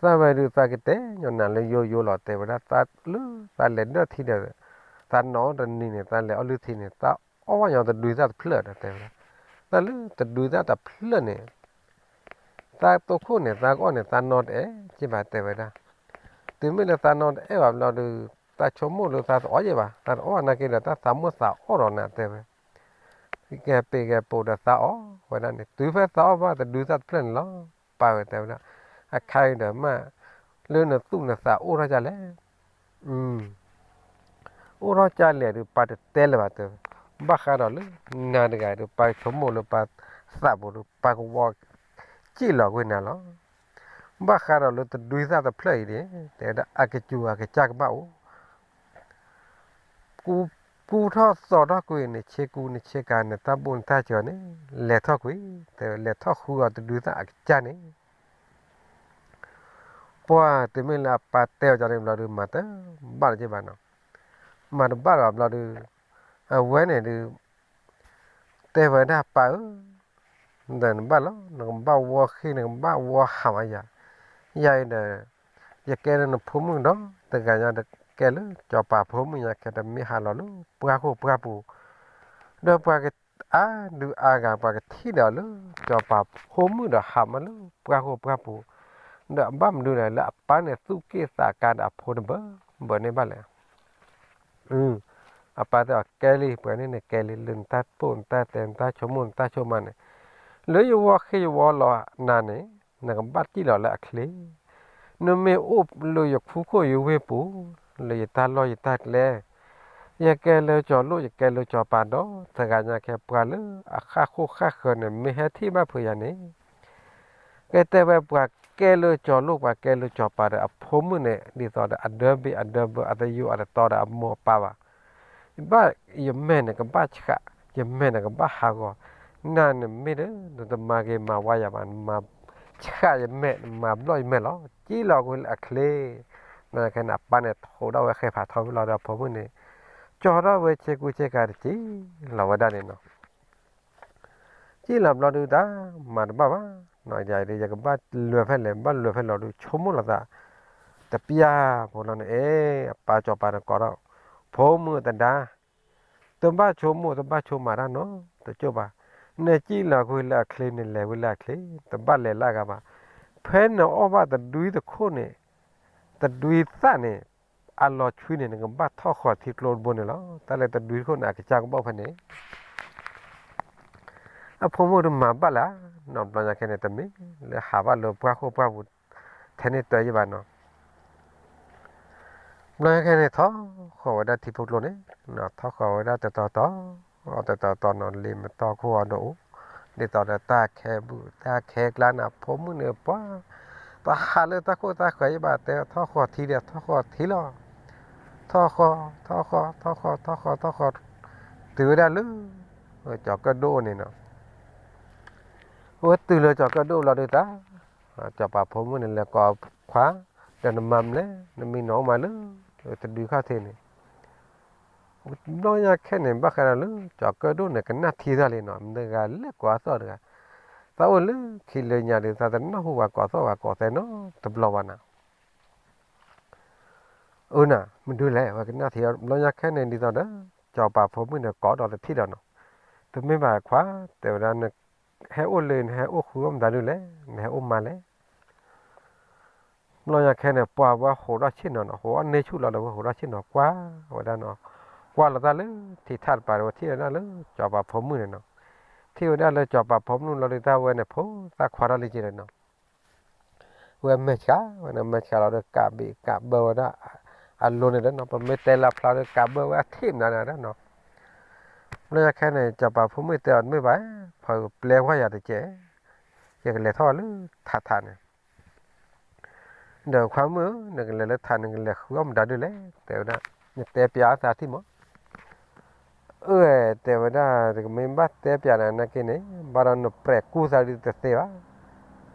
သးဝဲဒုးသးကတဲညီနၤလၢယိယိလီၤ တဲဝဲဒၣ် သးလၢသးလဲၤဒၢၣ်ထံဒီး သးနီၢ်တနံၤန့ၣ် သးလဲၤအီၣ်လုၢ်ထံန့ၣ် သးအီၣ်ဝဲညီတဒုသၣ်တဖျၢၣ်ဒီး တဲဝဲဒၣ် သးလၢတဒုသၣ်တဖျၢၣ်န့ၣ် သးတိခိၣ်န့ၣ် သးကအီၣ်န့ၣ် သးနီၢ်တအဲၣ်က့ဘၣ် တဲဝဲဒၣ်, တုၤမ့ၢ်လၢသးနီၢ်တအဲၣ်ဘၣ်ဘျီဒုး သးဆိကမိၣ်လၢသးတအီၣ်ယဲၢ်ဘၣ် သးတအီၣ်ဘၣ်နာ်က့ဒီး တၢ်သးမိၣ်သးအီၣ်ဒီးနၤ တဲဝဲ ဂဲၤပ့ၤဂဲၤပိာ်ဒီးသးအီၣ်ဝဲဒၣ်န့ၣ် တုၤဖဲသးအီၣ်ဘၣ်တဒုသၣ်တဖျၢၣ်န့ၣ်လီၤ ပၢ်ဝဲတဲဝဲဒၣ်, အခါအံၤဒီးမး လၢနသူၣ်နသးအိၣ်ထီၣ်ကလဲၣ် အိၣ်ထီၣ်ကလဲၣ်ဒုး ပၢ်တတဲလၢၤဘၣ်တဲဝဲ, ဘၣ်ဃးဒီးလၢနၤတဂၤဒီး ပှၤဆိကမိၣ်လၢပှၤသးပူၤဒီး ပှၤကဝီၤစံၣ်လီၤကွံာ်နၤလီၤ. ဘၣ်ဃးဒီးလၢတဒုသၣ်တဖျၢၣ်အံၤန့ၣ် တဲဝဲဒၣ်အကစူၤအကစၢ်ကဘၣ်အိၣ် ကူထီၣ်သိးထီၣ်ကွံာ်န့ၣ် ဆ့ကူနဆ့ကၤန့ၣ် တၢ်ဘူၣ်နတၢ်စၢၤန့ၣ် လဲၤထီၣ်ကွံာ် တဲဝဲလဲၤထီၣ်ဃုအီၤတဒုသၣ်အကစၢ်န့ၣ် ပှၤတမ့ၢ်လၢအပၢ်တဲအီၤကန့ၣ်ဘျီဒုး မၤတဘၣ်လၢၤဘၣ်နီၤ. မၤတဘၣ်လၢၤဘၣ်ဘျီဒုး အဝဲန့ၣ်ဒုး တဲဝဲဒၣ်ပၢ်ဧၢ, ဒီးနဘၣ်လီၤ နကဘၣ်ဝီဃ့ နကဘၣ်ဝီဟးမးယၤ, ယၤအံၤဒီး ယကဲလၢနဖိမုၣ်ဒီး တဂၤညါဒီးကဲလၢစီၤပၤဖိမုၣ်ညါ ခဲတမ့ၢ်ဟးလီၤလၢပှၢ်ခိၣ်ပှၢ်ပူၤ ဒီးပှၤကအါဒုးအါဂၤ ပှၤကထံၣ်ဒီးလၢ စီၤပၤဖိမုၣ်ဒီးဟးမးလၢပှၢ်ခိၣ်ပှၢ်ပူၤ, ဒီးအဘၣ်မနုၤလဲၣ် လၢအပၢ်န့ၣ်သူၣ်က့ၣ်သးကါဒီးအဖိတဘၢဘၢန့ၣ်ဘၣ်လဲၣ်. အပၢ်တဲအီၤကဲလံ ပှၤန့ၣ်န့ၣ်ကဲလံ လၢနတၢ်တိၢ်နတၢ်တဲ နတၢ်ဆိကမိၣ်နတၢ်ဆိကမးန့ၣ်, လၢယဝီဃ့ယဝီလီၤနၤန့ၣ် နကဘၣ်စံၣ်လီၤလၢအချ့, နမ့ၢ်အိၣ်လၢယခူခိၣ်ယဝ့ၢ်ပူၤ လၢယတၢ်လီၢ်ယတၢ်ကျဲ ယကဲလၢကၠီၤလိၣ် ယကဲလၢကၠီၤပၤဒီး တဂၤညါခဲပှၤလၢအဃၣ်ဃိၣ်ဃၣ်ဃၢၤန့ၣ် မ့ၢ်ဟဲထံၣ်ဘၣ်ဖုးယၤန့ၣ် ကဲတဲဝဲပှၤကဲလၢကၠီၤလိၣ် ပှၤကဲလၢကၠီၤပၤဒီး အဖိမုၣ်န့ၣ် ဒ်သိးဒီးအဒၢဘ့ၣ်အဒၢဘၢ အတယိာ်အတတီဒီးအမိၢ်အပၢ်ဘၣ်. ဘၣ်ယမဲာ်န့ၣ်ကဘၣ်ဆှး, ယမဲာ်န့ၣ်ကဘၣ်ဟးဂီၤ, နၤန့ၣ်မ့ၢ်ဒီး နတမၤဂ့ၤမၤဝါယၤဘၣ်, နမၤဆှးယမဲာ် နမၤဘျီၣ်ယမဲာ်လီၤ. ကံၣ်လီၤကွံာ်လၢအချ့, ဘျီညါခဲန့ၣ် အပၢ်န့ၣ်ထိးထီၣ်ဝဲဃဲဖးထီဝံၤလီၤဒီး အဖိမုၣ်န့ၣ် ကၠီထီၣ်ဝဲဆ့ကူဆ့ကၤတက့ၢ်လီၤဝဲဒၣ်န့ၣ်နီၤ. ကံၣ်လီၤဘျီဒုးတၢ်မၤတဘၣ်ဘၣ်, ယၤဒုး ယကဘၣ်လဲၤဖဲလဲၣ် ဘၣ်လဲၤဖဲလဲၣ်ဒီး ဆိကမိၣ်လီၤသး တပျၢ်ဖိလီၤန့ၣ် အဲ အပၢ်စီၤပၤန့ၣ်ကိးထီၣ် ဖိမုၣ်တဒါ, တဘၣ်ဆိကမိၣ် တဘၣ်ဆိကမးတၢ်နီတကၠိၢ်ဘၣ်. နကံၣ်လီၤကွံာ်လၢအချ့န့ၣ် လဲၤဝဲလၢအချ့, တဘၣ်လဲၤလၢအဂၤဘၣ်. ဖဲနအီၣ်ဘၣ်တဒွံတခိၣ်န့ၣ် တဒွံသၣ်န့ၣ် အလီၤဆွံန့ၣ် နကဘၣ်ထီၣ်ဃီၤထံကျိတဘိန့ၣ်လီၤ. တၢ်လၢတဒွံတခိၣ်န့ၣ် အကစၢ်ကဘၣ်ဖဲန့ၣ် အဖိမုၣ်တမၤဘၣ်လၢၤနီၤ. ဘျီညါခဲန့ၣ် တမ့ၢ်လၢဟးဘၣ်လၢပှၢ်ခိၣ်ပှၢ်ပူၤ ထဲန့ၣ်တၢ်ယံၤဘၣ်နီၤ. ဘျီညါခဲန့ၣ် ထီၣ်ဃီၤဝဲဒၣ်ထံဖိကျိန့ၣ်, ထီၣ်ဃီၤဝဲဒၣ်တတီၤတီၤ, တတီၤတီၤနီၤ လံာ်မတီၢ်ခိၣ်အဒိၣ်အိၣ်, ဒ်သိးဒီးတၢ်ခဲဘုၣ်တၢ်ခဲကျါန့ၣ် ဖိမုၣ်န့ၣ်ပှၤ တဟးလၢတၢ်ခိၣ်တၢ်ဃၢၤယံၤဘၣ် တဲထီၣ်ဃီၤထံဒီးထီၣ်ဃီၤထံလီၤ. ထီၣ်ဃီၤ ထီၣ်ဃီၤ ထီၣ်ဃီၤ ထီၣ်ဃီၤ ထီၣ်ဃီၤ တုၤဝဲဒၣ်လၢ ကၠီၤကၢၣ်ဒိၣ်န့ၣ်နီၤ. အဝဲတုၤလၢကၠီၤကၢၣ်ဒိၣ်လီၤဒုးတၢ်, စီၤပၤဖိမုၣ်န့ၣ် လဲၤကိးခွါ, ဒီးနမၤမလဲၣ်, နမံၤနအိၣ်မးလၢ တဒွံခီၣ်ထံးန့ၣ် ဘျီညါခဲန့ၣ် ဘၣ်ဃးဒီးလၢ ကၠီၤကၢၣ်ဒိၣ်န့ၣ် ကနၣ်ထံသၣ်လံနီၤ, မတဂၤလဲၤကိးအသီၣ်တဂၤ, သးအိၣ်လၢခံလၢညါဒုး သးတနၢ်ဟူပှၤကိးသီၣ်ပှၤကိးသဲနီတဘျီဘၣ်နၤ. အၢနၤ မဒုလဲၣ် ဝဲကနၣ်ထံအီၤ ဘျီညါခဲန့ၣ် ဒ်သိးဒီး စီၤပၤဖိမုၣ်န့ၣ် ကိးဒီးတထံၣ်ဒီးနီၤ, တမ့ၢ်ဘၣ်ခွါ တဲဝဲဒၣ် နဟဲအိၣ်လၢ နဟဲအိၣ်ဃုအီၣ်မတၤဒုလဲၣ်, နဟဲအိၣ်မးလဲၣ်. ဘျီညါခဲန့ၣ် ပှၤဝဲဟိးထီၣ်ဆ့ၣ်နီၤနီၤ, ဟိးအီၣ်န့ၢ်ဆူၣ်လီၤဒီး ဝဲဟိးထီၣ်ဆ့ၣ်နီၤ ကွၢ်ဝဲဒၣ်နီၤ, ကွၢ်လီၤတၢ်လၢထံထၣ်တပၤဒီး ဝဲထံၣ်ဝဲဒၣ်လၢ စီၤပၤဖိမုၣ်န့ၣ်နီၤ, ထံၣ်ဝဲဒၣ်လၢစီၤပၤဖိမုၣ်လီၤဒုး တၢ်ဝဲန့ၣ် ဖိသၣ်ခွါထီၣ်လံက့ၤဒီးနီၤ, ဝဲမဲာ်ဆှး ဝဲန့ၣ်မဲာ်ဆှးလီၤဒီး ကးဘံးကးဘၢဝဲဒၣ် အလိၤန့ၣ်ဒီးနီၤ, ပမ့ၢ်တဲလၢဖျါဒီး ကးဘၢဝဲအထံၣ်မနုၤန့ၣ်ဒီးနီၤ. ဘျီညါခဲန့ၣ် စီၤပၤဖိမုၣ်တဲအီၤ တမ့ၢ်ဘၣ်, ပှၤပျဲကွၢ်ယၤတကဲး, ယကလဲၤထီၣ်လၢထးထးန့ၣ် ဒီးခွါမုၣ်ဧၢ, နကလဲၤလၢထး နကလဲၤဃုအီၣ်မတၤဒုလဲၣ် တဲဝဲဒၣ်, နတဲပျးအသးထံၣ်မး. အၢ တဲဝဲဒၣ်, တကမ့ၢ်ဘၣ်တဲပျးနၤနာ်က့န့ၣ် ဘၣ်ဒီးနပြဲးကူၣ်သးဒုးတသ့ဘၣ်.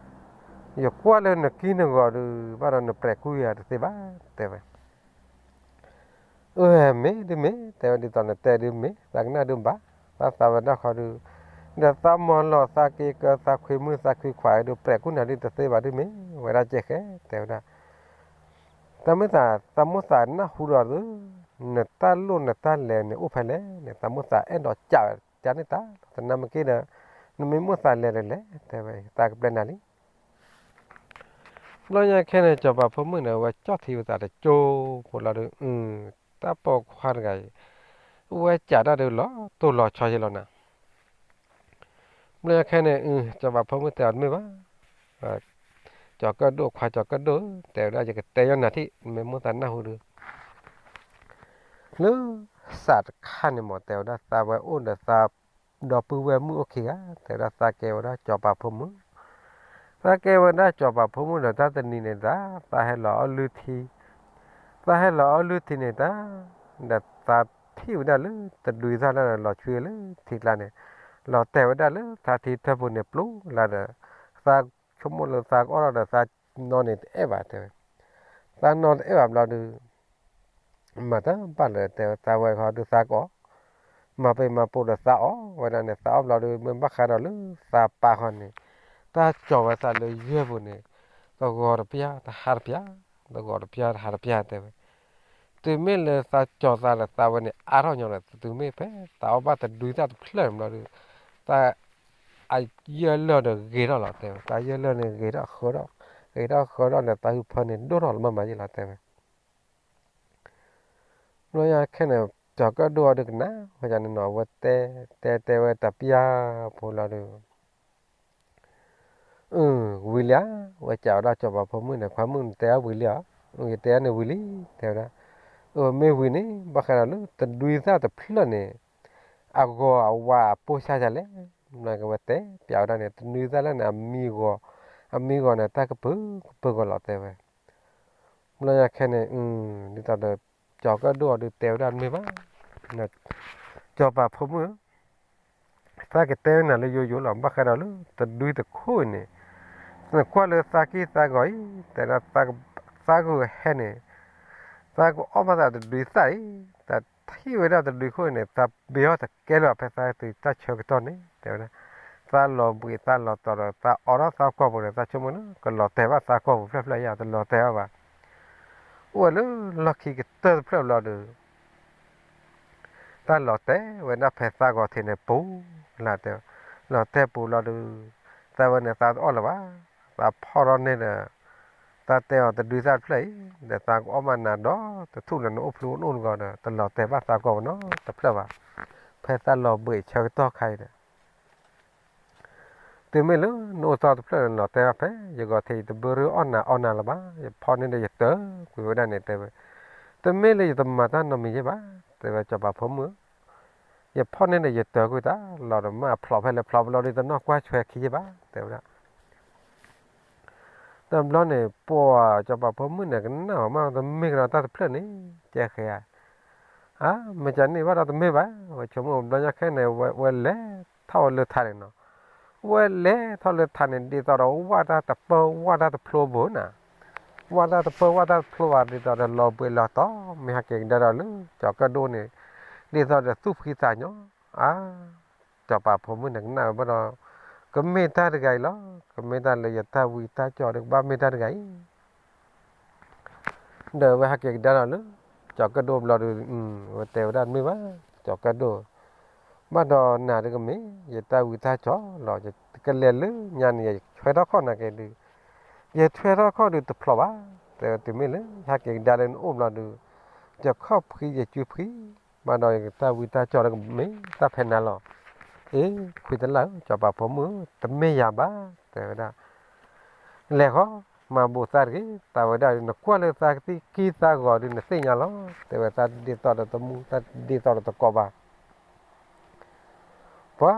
ယကွၢ်လၢနကံၢ်နဂီၤဒုး ဘၣ်ဒီးနပြဲးကူၣ်ယၤတသ့ဘၣ် တဲဝဲ. အၢ မ့ၢ်ဒုးမ့ၢ် တဲဝဲ, ဒ်သိးနတဲဒုးမ့ၢ် သးကနၣ်ဒုးဘၣ်, သးသးဝဲဒၣ်ဃီဒုး, ဒီးသးမီၤလီၤ သးက့ၤကၢ သးခွံမုၣ် သးခွံခွါဒုး ပြဲးကူၣ်နၤဒုးတသ့ဘၣ်ဒုးမ့ၢ် ဝဲဒၣ်ကဲဃဲ တဲဝဲဒၣ်. တၢ်မုၢ်သး သးမိၢ်သးနၢ်ဟူဒီးဒုး နတၢ်လိၣ်နတၢ်လဲၤန့ၣ်အိၣ်ဖဲလဲၣ်န့ၣ် သးမိၢ်သးအဲၣ်ဒိးကးဝဲကန့ၢ်တၢ်လီၤ, သနာ်မ့ၢ်က့ဒီး နမ့ၢ်မိၢ်သးလဲၤဒီးလဲၤ တဲဝဲ သးကပျဲနၤလံ. ဘျီညါခဲန့ၣ် စီၤပၤဖိမုၣ်န့ၣ် ဝဲကၠီၣ်ထံဝဲသးတကၠိဖိလီၤဒီး တၢ်ပိာ်ခွါတဂၤအံၤ ဝဲကးတၢ်ဒုးလီၤတိၢ်လီၤဆီယဲလီၤနၤ. ဘျီညါခဲန့ၣ် စီၤပၤဖိမုၣ်တဲအီၤတမ့ၢ်ဘၣ်, ကၠီၤကၢၣ်ဒိၣ် ခွါကၠီၤကၢၣ်ဒိၣ် တဲဝဲဒၣ် ယကတဲယီၢ်နၤထံၣ် နမ့ၢ်မိၢ်သးနၢ်ဟူဒုး လၢ စးတခါန့ၣ်မ့ၢ် တဲဝဲဒၣ်သးဝဲအိၣ်ဒီးသး ဒီပုၢ်ဝဲၢ်မုၣ်အိၣ်ခံဂၤ တဲဝဲဒၣ်သးကဲဝဲဒၣ်စီၤပၤဖိမုၣ်, သးကဲဝဲဒၣ်စီၤပၤဖိမုၣ်ဒီးတၢ်တနံၤန့ၣ်တၢ် သးဟဲလီၤအီၣ်လုၢ်ထံ, သးဟဲလီၤအီၣ်လုၢ်ထံန့ၣ်တၢ် ဒီးသးထံၣ်ဝဲဒၣ်လၢတဒုသၣ်လၢလီၤဆွံလၢထံကျါန့ၣ်, လီၤတဲာ်ဝဲဒၣ်လၢသးထံထၢပူၤန့ၣ် ပျိလၢဒီး သးဆိကမိၣ်လၢသးကအီၣ်ထီၣ်ဒီးသးနီၢ်န့ၣ်တအဲၣ်ဘၣ်တဲဝဲ, သးနီၢ်တအဲၣ်ဘၣ်ဘျီဒုး မၤတၢ်ဘၣ်လၢတဲဝဲသးဝဲဃီဒုးသးကအီၣ်, မၤပ့ၤမၤပိာ်ဒီးသးအီၣ်ဝဲဒၣ်န့ၣ် သးအီၣ်ဘျီဒုး မ့ၢ်ဘၣ်ဃးဒီးလၢသးပၢ်ဃီန့ၣ်, တၢ်ကၠီၤဝဲသးလၢယဲၢ်ပူၤန့ၣ်, တဂီၤတပျၢ် တဟါတပျၢ်, တဂီၤတပျၢ် တဟါတပျၢ်တဲဝဲ, တုၤမ့ၢ်လၢသးကၠီၤသးဒီးသးဝဲန့ၣ် အါထီၣ်ညီဒီး တုၤမ့ၢ်ဖဲသးအီၣ်ဘၣ်တဒုသၣ်တဖျၢၣ်န့ၣ်ဘျီဒုး, သး အယဲၢ်လၢၢ်ဒီးဂ့ၤထီၣ်လီၤတဲဝဲ, သးယဲၢ်လၢၢ်န့ၣ်ဂ့ၤထီၣ်ဃၢထီၣ်, ဂ့ၤထီၣ်ဃၢထီၣ်န့ၣ် သးဟုဖၢန့ၣ်ဒိၣ်ထီၣ်လၢမၤမၤယ့ၢ်လီၤတဲဝဲ. ဘျီယါခဲန့ၣ် ကၠီၤကၢၣ်ဒိၣ်အီၤဒုးကနၣ်ဝဲန့ၣ်နီၤ အဝဲတဲတဲတဲဝဲတပျၢ်ဖိလီၤဒုး အၢ ဝံၤလံဧါ, ဝဲကးဝဲဒၣ်စီၤပၤဖိမုၣ်န့ၣ် ခွါမုၣ်နတဲအီၤဝံၤလံဧါ, ယတဲအီၤန့ၣ်ဝံၤလံ, တဲဝဲဒၣ်, အၢ မ့ၢ်ဝံၤန့ၣ် ဘၣ်ဃးဒီးလၢတဒုသၣ်တဖျၢၣ်န့ၣ် အဂီၤအဝါအပိၢ်ဆါယၤလဲၣ်, ကဝဲတဲပျးဝဲဒၣ်န့ၣ် တဒုသၣ်လၢန့ၣ် အမံဂီၤ, အမံဂီၤန့ၣ် တၢ်ကပုာ်ကပုာ်ဂီၤလီၤတဲဝဲ ဘျီယါခဲန့ၣ် ဒ်သိးဒီး ကၠီၤကၢၣ်ဒိၣ်အီၤဒုးတဲဝဲဒၣ်မ့ၢ်ဘၣ်, စီၤပၤဖိမုၣ်ဧၢ, သးကတဲနၤလၢယိယိလီၤ ဘၣ်ဃးဒီးလၢတဒုတခိၣ်အံၤန့ၣ်, နကွၢ်လၢသးက့ၢ်သးဂီၤအံၤ, တဲဒၣ်သးကဟဲန့ၣ်, သးကအီၣ်ဘၣ်သးတဒုသၣ်အံၤ, တၢ်ထံၣ်ဝဲဒၣ်တဒုခိၣ်အံၤန့ၣ် သးဘ့အီၣ်တကဲလၢၤဘၣ် ဖဲသးတုၤတၢ်ဆၢကတီၢ်န့ၣ် တဲဝဲဒၣ်, သးလီၤဘှံးသးလီၤတီၤဒီး သးအိးထီၣ်သးကီၢ်ပူၤန့ၣ် သးဆိကမိၣ်လၢ ကလီၤတဲာ်ဘၣ်သးကီၢ်ပူၤဖျၢၣ်ဖျၢၣ်ယါ တလီၤတဲာ်ဘၣ်ဘၣ်, အိၣ်ဝဲလၢလီၢ်ခံကတၢၢ်တဖျၢၣ်ဘျီဒုး တၢ်လီၤတဲာ်ဝဲဒၣ်ဖဲသးဂီၤထံးန့ၣ်ပူၤလၢ်တဲ, လီၤတဲာ်ပူၤလီၤဒုး, သးဝဲန့ၣ်သးတအီၣ်လၢၤဘၣ်, သးဖီၣ်ထီၣ်န့ၢ်ဒီး, သးတဲအီၤတဒုသၣ်တဖျၢၣ်အံၤ, ဒီးသးကအီၣ်မးနၤဒီးတထူၣ်လၢနအိၣ်ဖျိအိၣ်နိၣ်တဂီၤဒီး တလီၤတဲာ်ဘၣ်သးကီၢ်ပူၤနီတဖျၢၣ်ဘၣ်, ဖဲသးလီၤဘှံးဆၢကတီၢ်ခါအံၤဒီး တုၤမ့ၢ်လၢနအိၣ်သီတဖျၢၣ်န့ၣ် လီၤတဲာ်ဘၣ်ဖဲ ယဂီၤထံးယတဘၢရၢအီၣ်နၤအီနၤလၢၤဘၣ်, ယဖီၣ်န့ၢ်ဒီးယတၢၤကွံာ်ဝဲဒၣ်န့ၣ်တဲဝဲ, တမ့ၢ်လၢယတမၤတၢ်နီတမံၤယဲၢ်ဘၣ်, တဲဝဲစီၤပၤဖိမုၣ်ဧၢ, ယဖီၣ်န့ၢ်ဒီးယတၢၤကွံာ်တၢ်လီၤဒီး မ့ၢ်အဖျိးဖဲလဲၣ်ဖျိးဘျီဒုး တနီၣ်ကွၢ်ဆွဲခံယဲၢ်ဘၣ် တဲဝဲဒၣ် တဘျီန့ၣ် ပှၤစီၤပၤဖိမုၣ်န့ၣ် ကနၣ်ဝဲမး တမ့ၢ်ကဒီးတၢ်တဖျၢၣ်န့ၣ် ကဲဃဲဧါ, အါ မ့ၢ်ကန့ၢ်ဘၣ်ဒီးတမ့ၢ်ဘၣ်, ဝဲဆိကမိၣ်ဘျီညါခဲန့ၣ် ဝဲလဲၤထီၣ်ဝဲလၢထးန့ၣ်နီၤ, ဝဲလဲၤထီၣ်လၢထးန့ၣ် ဒ်သိးဒီးဝၢ်တၢ်တပၢၢ်ဝၢ်တၢ်တဖျိဘၣ်နၤ, ဝၢ်တၢ်တပၢၢ်ဝၢ်တၢ်တဖျိဘၣ် ဒ်သိးဒီးလီၤဘှံးလီၤတီၤ မ့ၢ်ဟဲက့ၤကဒါဒီးလၢ ကၠီၤကၢၣ်ဒိၣ်န့ၣ် ဒ်သိးဒီးသူၣ်ဖှံသးညီ, အါ စီၤပၤဖိမုၣ်န့ၣ်ကနၣ်ဝဲဘၣ်ဒီး, ကမ့ၢ်တၢ်တဂၤအံၤလီၤ, ကမ့ၢ်တၢ်လၢယတၢ်ဝံတၢ်ကၠီဒီးကဘၣ်မ့ၢ်တၢ်တဂၤအံၤ, ဒီးဝဲဟဲက့ၤကဒါဒီးလၢ ကၠီၤကၢၣ်ဒိၣ်ဘျီဒီး, ဝဲတဲဝဲဒၣ်တမ့ၢ်ဘၣ်, ကၠီၤကၢၣ်ဒိၣ်, ဘၣ်ဒီးနၤတကမ့ၢ် ယတၢ်ဝံတၢ်ကၠီလီၤ, ယကလဲၤလၢညါန့ၣ် ယထွဲထီၣ်ခီၣ်နၤက့ၤဒုး, ယထွဲထီၣ်ခီၣ်ဒုးတဖျိးဘၣ်, တဲဝဲတုၤမ့ၢ်လၢ ဟဲက့ၤကဒါလၢနအိၣ်ဘျီဒုး, ယခီၣ်ဖှံယစုဖှံ, ဘၣ်ဒီးယတၢ်ဝံတၢ်ကၠီဒီးကမ့ၢ်တၢ်ဖဲနၤလီၤ, အ့ ခွံတလၢ်ဧၢ စီၤပၤဖိမုၣ်ဧၢ တမ့ၢ်ယၤဘၣ်, တဲဝဲဒၣ် လဲၤဃီ, မၤဘူးသးတဂ့ၤ, သးဝဲဒၣ်ဒုး နကွၢ်လၢသးကသံၣ်ကံၢ်သးဂီၤဒုး နသ့ၣ်ညါလီၤ, တဲဝဲသးဒ်သိးဒီးတမူ သးဒ်သိးဒီးတကိးဘၣ်, ပှၤ,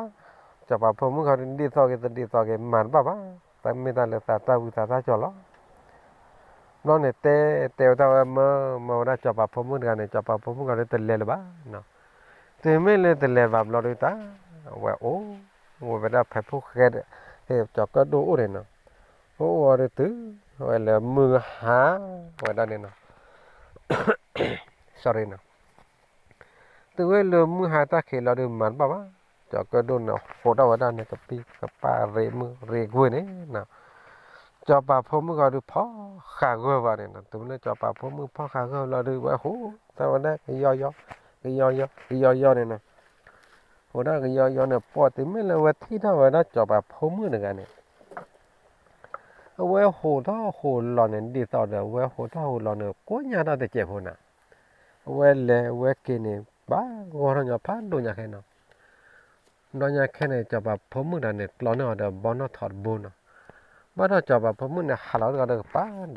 စီၤပၤဖိမုၣ်ခီဒုး ဒ်သိးက့ၤတဒ်သိးက့ၤ မၤတဘၣ်ဘၣ်, တမ့ၢ်တၢ်လၢသးတၢ်ဝံသးတၢ်ကၠီလီၤ. ဘျီန့ၣ်တဲ, တဲဝဲတၢ်ဝဲမၢ, မၢဝဲဒၣ်စီၤပၤဖိမုၣ်တဂၤန့ၣ် စီၤပၤဖိမုၣ်ခီဒုးတလဲၤလၢၤဘၣ်, တုၤမ့ၢ်လၢတလဲၤဘၣ်ဘျီဒုးတၢ်, အဝဲအိၣ်, အိၣ်ဝဲဒၣ်ဖဲဖိၣ်ဃဲ, ဟ့ၣ်ကၠီၤကၢၣ်ဒိၣ်အိၣ်န့ၣ်နီၤ, အိၣ်အိၣ်ဝဲဒုးတုၤ, ဝဲလၢမုၢ်ဟါ, ဝဲဒၣ်န့ၣ်နီၤ sorry နီၤ, တုၤဝဲလၢမုၢ်ဟါတၢ်ခံးလီၤဒုးမၤတဘၣ်ဘၣ်, ကၠီၤကၢၣ်ဒိၣ်န့ၣ် ဟိးထီၣ်ဝဲဒၣ်န့ၣ် ကပံၢ်ကပၢ်ရ့မုၢ်ရ့ကွ့ၢ်န့ၣ်နီၤ, စီၤပၤဖိမုၣ်ခီဒုးဖီၣ်ဃာ်ဂၢၢ်ဘၣ်န့ၣ်နီၤ, တုၤမ့ၢ်လၢစီၤပၤဖိမုၣ်ဖီၣ်ဃာ်ဂၢၢ်လီၤဒုး ဝဲဟိးထီၣ်ဝဲဒၣ်ကယီယီ, ကယီယီ, ကယီယီန့ၣ်နီၤ, ဟိးထီၣ်ကယီယီန့ၣ် ပှၤတုၤမ့ၢ်လၢဝဲထံၣ်ထီၣ်ဝဲဒၣ်စီၤပၤဖိမုၣ်တဂၤန့ၣ် အဝဲဟိးထီၣ်ဟိးလီၤန့ၣ် ဒ်သိးဒီး အဝဲဟိးထီၣ်ဟိးလီၤန့ၣ် ကိညါထီၣ်တစဲးဖိနၤ, အဝဲလဲၤအဝဲက့ၤန့ၣ် ဘၣ်ဂီၢ်ထီၣ်ညီဖးဒိၣ်ညါခဲနီၤ, ဘျီညါခဲန့ၣ် စီၤပၤဖိမုၣ်တဂၤန့ၣ် ကျီန့ၢ်အီၤဒီးဘီနီၣ်ထိးတဘိနီၤ, ဘၣ်ဒီးစီၤပၤဖိမုၣ်န့ၣ် ဟး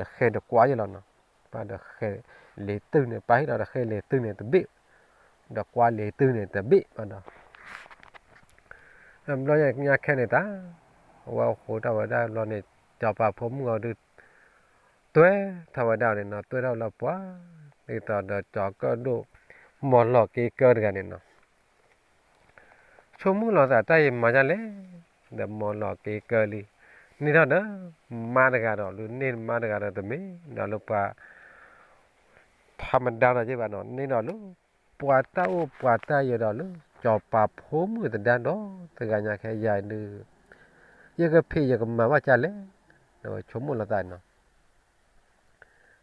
လီၤတဂၤဒီးကပၤဒီးဃဲၤဒီးကွၢ်ယဲလီၤနီၤ, ပၤဒီးဃဲၤလ့ၤတုၢ်န့ၣ် ပာ်ဟံၣ်လီၤဒီးဃဲၤလ့ၤတုၢ်န့ၣ်တဘ့ၣ်, ဒီးကွၢ်လံၤတုၤန့ၣ်တဘ့ၣ်ဘၣ်ဒီး ဘျီညါခဲန့ၣ်တၢ် အဝဲဃိးထီၣ်ဝဲဒၣ်ဘျီန့ၣ် စီၤပၤဖိမုၣ်အီၤဒုး တွဲထီၣ်ဝဲဒၣ်န့ၣ်နီၤ တွဲထီၣ်ဝဲလီၤပှၤ ဒ်သိးဒီးကၠီၤကၢၣ်ဒိၣ် မီၤလီၤက့ၤကၢတဂၤန့ၣ်နီၤ ဆိကမိၣ်လီၤသးတၢ်အံၤမၤဒ်လဲၣ်, ဒီးမီၤလီၤက့ၤကၢလံ, န့ၢ်ထီၣ်ဒီး မါတဂၤဒီး လၢန့ၢ်မါတဂၤဒီးတမ့ၢ်ဒီးလၢပှၤ ထီမဒါနီၤက့ဘၣ်နီၤ န့ၢ်ဒီးလၢ ပှၤတၢ်အိၣ်ပှၤတၢ်ယၢၤဒီးလၢ စီၤပၤဖိမုၣ်သဒါဒီး တဂၤညါခဲယၤဒုး ယကဖံးယကမၤဘၣ်ကၢ်လဲၣ်, ဒီးဝဲဆိကမိၣ်လီၤသးနီၤ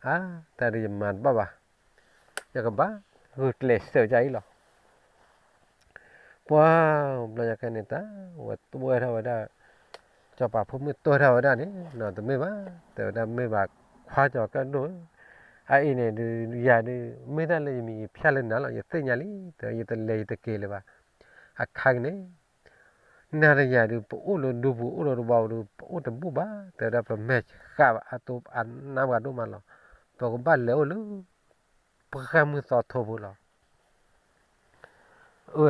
အါ တၢ်ဒုးယမၤတဘၣ်ဘၣ်, ယကဘၣ်ဂုာ်ကျဲးစၢးဒ်အံၤလီၤ. ပှၤ ဘျီညါခဲန့ၣ်တၢ် ဝဲတွဲထီၣ်ဝဲဒၣ် စီၤပၤဖိမုၣ်တွဲထီၣ်ဝဲဒၣ်န့ၣ်နီၤ တမ့ၢ်ဘၣ်, တဲဝဲဒၣ်မ့ၢ်ဘၣ်ခွါကၠီၤကၢၣ်ဒိၣ်ဧၢ, အအံၤန့ၣ်ဒုး ယၤဒုး မ့ၢ်တၢ်လၢယမံၤယဖၠၣ်လၢနၤလီၤ ယသ့ၣ်ညါလံ, တဲဝဲယတလဲၤယတက့ၤလၢၤဘၣ်, အခါကန့ၣ် နၤဒီးယၤဒုး ပအိၣ်လၢဒူပူၤအိၣ်လၢတဘီပူၤဒုး ပအိၣ်တဘူၣ်ဘၣ်, တဲဝဲဒၣ်ပမဲာ်ဃာ်ဘၣ် အတိအနါပှၤဒိၣ်မးလီၤ, ပကဘၣ်လဲၤအိၣ်လၢ ပှၢ်မုၢ်သီထိပူၤလီၤ. အၢ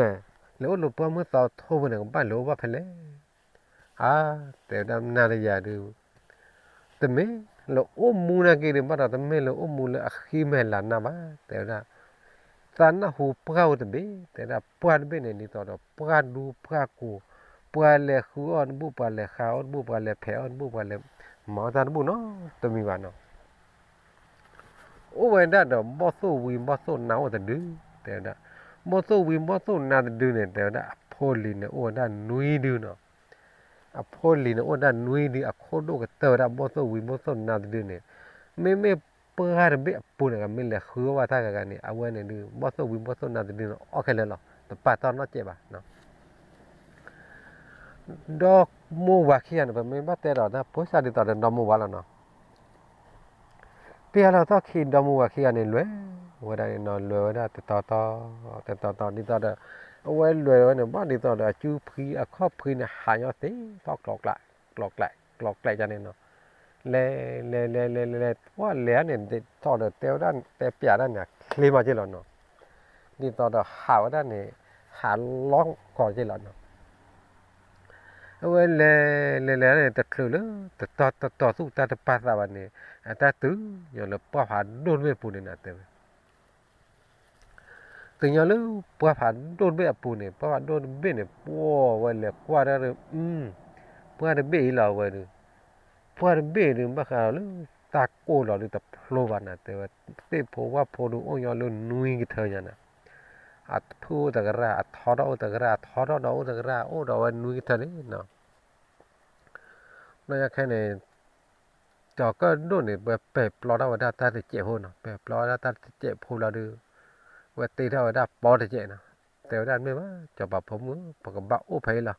လဲၤအိၣ်လၢပှၢ်မုၢ်သီထိပူၤန့ၣ် ကဘၣ်လဲၤအိၣ်ဘၣ်ဖဲလဲၣ်. အါ တဲဝဲဒၣ်နၤဒီးယၤဒုး တမ့ၢ်လၢအိၣ်မူနာ်က့ဒုးဘၣ်ဒီး တမ့ၢ်လၢအိၣ်မူလၢအဃံမဲာ်လၤနၢ်ဘၣ် တဲဝဲဒၣ်, သးနၢ်ဟူပှၢ်အိၣ်တဘ့ၣ် တဲဝဲဒၣ်ပှၢ်တဘ့ၣ်န့ၣ် ဒ်သိးဒီးပှၢ်ဒူပှၢ်ကိၤ, ပှၢ်လဲၤဃုအီၣ်တဘူၣ် ပှၢ်လဲၤဃါအီၣ်တဘူၣ် ပှၢ်လဲၤဖဲးအီၣ်တဘူၣ် ပှၢ်လဲၤမၤအီၣ်တၢ်တဘူၣ်နီတမံၤဘၣ်နီၤ. အိၣ်ဝဲဒၣ်ဒီးဘီၣ်သိၣ်ဝံၤဘီၣ်သိၣ်နါအိၣ်တဒု, တဲဝဲဒၣ်, ဘီၣ်သိၣ်ဝံၤဘီၣ်သိၣ်နါတဒုန့ၣ် တဲဝဲဒၣ်အဖိလံၤန့ၣ် အိၣ်ဝဲဒၣ်နွံဒုနီၤ. အဖိလံၤန့ၣ် အိၣ်ဝဲဒၣ်နွံဒု အခိၣ်ဒိၣ်ကတၢၢ်ဝဲဒၣ်ဘီၣ်သိၣ်ဝံၤဘီၣ်သိၣ်နါတဒုန့ၣ်, မ့မ့ၢ်ပှၢ်တဘ့ၣ်အပူၤန့ၣ် ကမ့ၢ်လဲၤဃုအီၣ်ဘၣ်တၢ်ဂၤဂၤန့ၣ် အဝဲန့ၣ်ဒုး ဘီၣ်သိၣ်ဝံၤဘီၣ်သိၣ်နါတဒုန့ၣ် အီၣ်ခဲလၢာ်လီၤ တပာ်တၢ်နီတစဲးဘၣ် ဒီမိၢ်ဝၤခံဂၤန့ၣ် ပမ့ၢ်ဘၣ်တဲဒီးတၢ်ဖိစၢ်ဒ်သိးဒီးဒီမိၢ်ဝၤလီၤနီၤ. ပယီၤလီၤသီၣ်ခံဒီမိၢ်ဝၤခံဂၤန့ၣ် လဲၤဝဲဒၣ်န့ၣ်နီၤ လဲၤဝဲဒၣ်တတီၤတီၤ တတီၤတီၤ ဒ်သိးဒီး အဝဲလဲၤဝဲန့ၣ် ဘၣ်ဒ်သိးဒီးအစုဖှံအခီၣ်ဖှံန့ၣ် ဟးညီသ့ထီၣ်ကျီကျဲ ကျီကျဲ ကျီကျဲန့ၣ်နီၤ. လဲၤ လဲၤ လဲၤ လဲၤ လဲၤ လဲၤ ပှၢ်လဲၤန့ၣ် ဒ်သိးဒီးတဲဝဲဒၣ် တဲပျးဒၣ်န့ၣ် အချ့မးက့လီၤနီၤ. ဒ်သိးဒီးဟးဝဲဒၣ်န့ၣ် ဟးလီၤကီးက့လီၤနီၤ. အဝဲလဲၤ လဲၤ လဲၤန့ၣ် တချုးလၢ တတီၤ တတီၤသူၣ်တၢ်တပာ်သးဘၣ်န့ၣ် အတၢ်တုၤညီလၢပှၢ်ဖးဒိၣ်တဘ့ၣ်အပူၤန့ၣ်နီၤ တဲဝဲ တုၤညီလၢပှၢ်ဖးဒိၣ်တဘ့ၣ်အပူၤန့ၣ် ပှၢ်ဖးဒိၣ်တဘ့ၣ်န့ၣ် ပှၢ်ဝဲလဲၤကွၢ်ဒၣ်ဒီး ပှၢ်တဘ့ၣ်အံၤလီၤဝဲဒုး ပှၢ်တဘ့ၣ်အံၤဒုး ဘၣ်ဃးဒီးလၢတၢ်ကိၢ်လီၤဒုးတဖျိဘၣ်နၤ တဲဝဲ သ့ၣ်ဖိဝၣ်ဖိဒုးအိၣ်ညီလၢနွံကထၢညါနၤ အဖုၣ်အိၣ်တကရၢ် အထီထီၣ်အိၣ်တကရၢ် အထီထီၣ်ဒီးအိၣ်တကရၢ် အိၣ်ဒီးဝဲနွံကထၢန့ၣ်နီၤ. ဘျီညါခဲန့ၣ် ကၠီၤကၢၣ်ဒိၣ်န့ၣ် ပှဲၤပဲာ်ပျီထီၣ်ဝဲဒၣ်တၢ်တစဲးဖိနီၤ ပဲာ်ပျီဝဲဒၣ်တၢ်တစဲးဖိလီၤဒုး ဝဲတ့ထီၣ်ဝဲဒၣ်ပီတစဲးနီၤ တဲဝဲဒၣ်မ့ၢ်ဘၣ် စီၤပၤဖိမုၣ် ပကဘၣ်အိၣ်ဖဲအံၤလီၤ.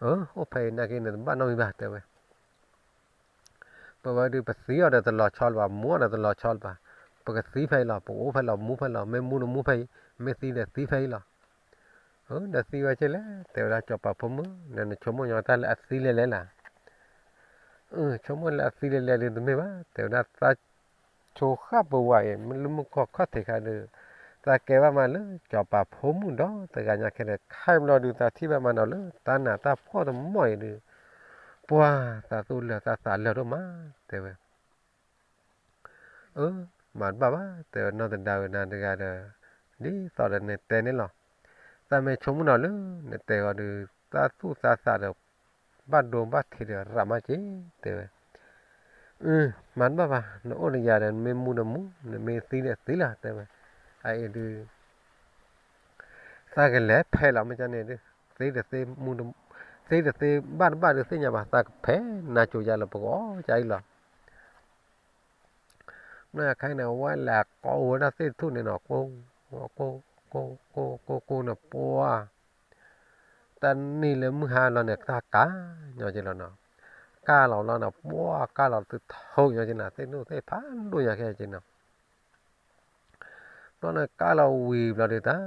အၢ အိၣ်ဖဲအံၤနာ်က့န့ၣ် တဘၣ်နီတမံၤဘၣ် တဲဝဲ ပဝဲဒုး ပသံအီၤဒီးတလီၤဆီလၢၤဘၣ် မူအီၤဒီးတလီၤဆီလၢၤဘၣ်, ပကသံဖဲအံၤလီၤ ပကအိၣ်ဖဲလီၤ မူဖဲလီၤ မ့ၢ်မူဒီးမူဖဲအံၤ မ့ၢ်သံဒီးသံဖဲအံၤလီၤ. အၢ ဒီးသံဝဲက့လဲၣ် တဲဝဲဒၣ်စီၤပၤဖိမုၣ် နဆိကမိၣ်ညီတၢ်လၢအသံလဲၤလဲၣ်လၢ် အၢ ဆိကမိၣ်လၢအသံလဲၤလဲၤဒုးတမ့ၢ်ဘၣ် တဲဝဲဒၣ်သးဆိဃၣ်ပဝးအံၤ လၢမုၢ်ကီၢ်ခီၣ်ထံးခါဒုး သးကဲဘၣ်မးလၢစီၤပၤဖိမုၣ်ဒီးတဂၤညါခဲလၢာ် ခဲအံၤဘျီဒုး သးထံၣ်ဘၣ်မးနီၤလၢ တၢ်နးတၢ်ဖှီၣ်တမီၢ်အံၤဒုး ပှၤသးသူလၢာ်သးသးလၢာ်ဒိၣ်မး တဲဝဲ အၢ မၤတဘၣ်ဘၣ် တဲဝဲနီၢ်သဒါဝဲနၤတဂၤဒီး ဒ်သိးဒီးနတဲန့ၣ်လီၤ. သးမ့ၢ်ဆိကမိၣ်နီၤလၢ နတဲဂီၤဒုး သးသူၣ်သးသးဒီး ဘၣ်ဒိဘၣ်ထံးဒီးရၤမးက့ တဲဝဲ အၢ မၤတဘၣ်ဘၣ် နအိၣ်ဒီးယၤဒီး နမ့ၢ်မူဒီးမူ နမ့ၢ်သံဒီးသံလီၤ တဲဝဲ အအံၤဒုး သးကလဲၤဖဲလီၤ မ့ၢ်ကန့ၣ်ဒုး သ့တသ့မူ သ့တသ့ဘၣ်တဘၣ်ဒုးသ့ၣ်ညါဘၣ် သးကဖဲနၤကိၤယၤလၢပကအီၣ်ကအံၤလီၤ. မ့ၢ်အခါန့ၣ် အဝဲလဲၤကိးဝဲဒၣ်သ့ၣ်တထူၣ်န့ၣ်နီၤ ကိး ကိး ကိး ကိး ကိးန့ၣ် ပှၤ တနံၤလၢမုၢ်ဟါလီၤန့ၣ် တၢ်ကၢ်ညီက့လီၤနီၤ. ကၢ်လီၤလီၤန့ၣ် ပှၤကၢ်လီၤသုထီညီက့နီၤ သ့ၣ်တထူၣ်သ့ၣ်ဖးဒိၣ်ညါခဲက့နီၤ. ဘျီန့ၣ်ကၢ်လီၤဝံၤဘျီဒုးတၢ်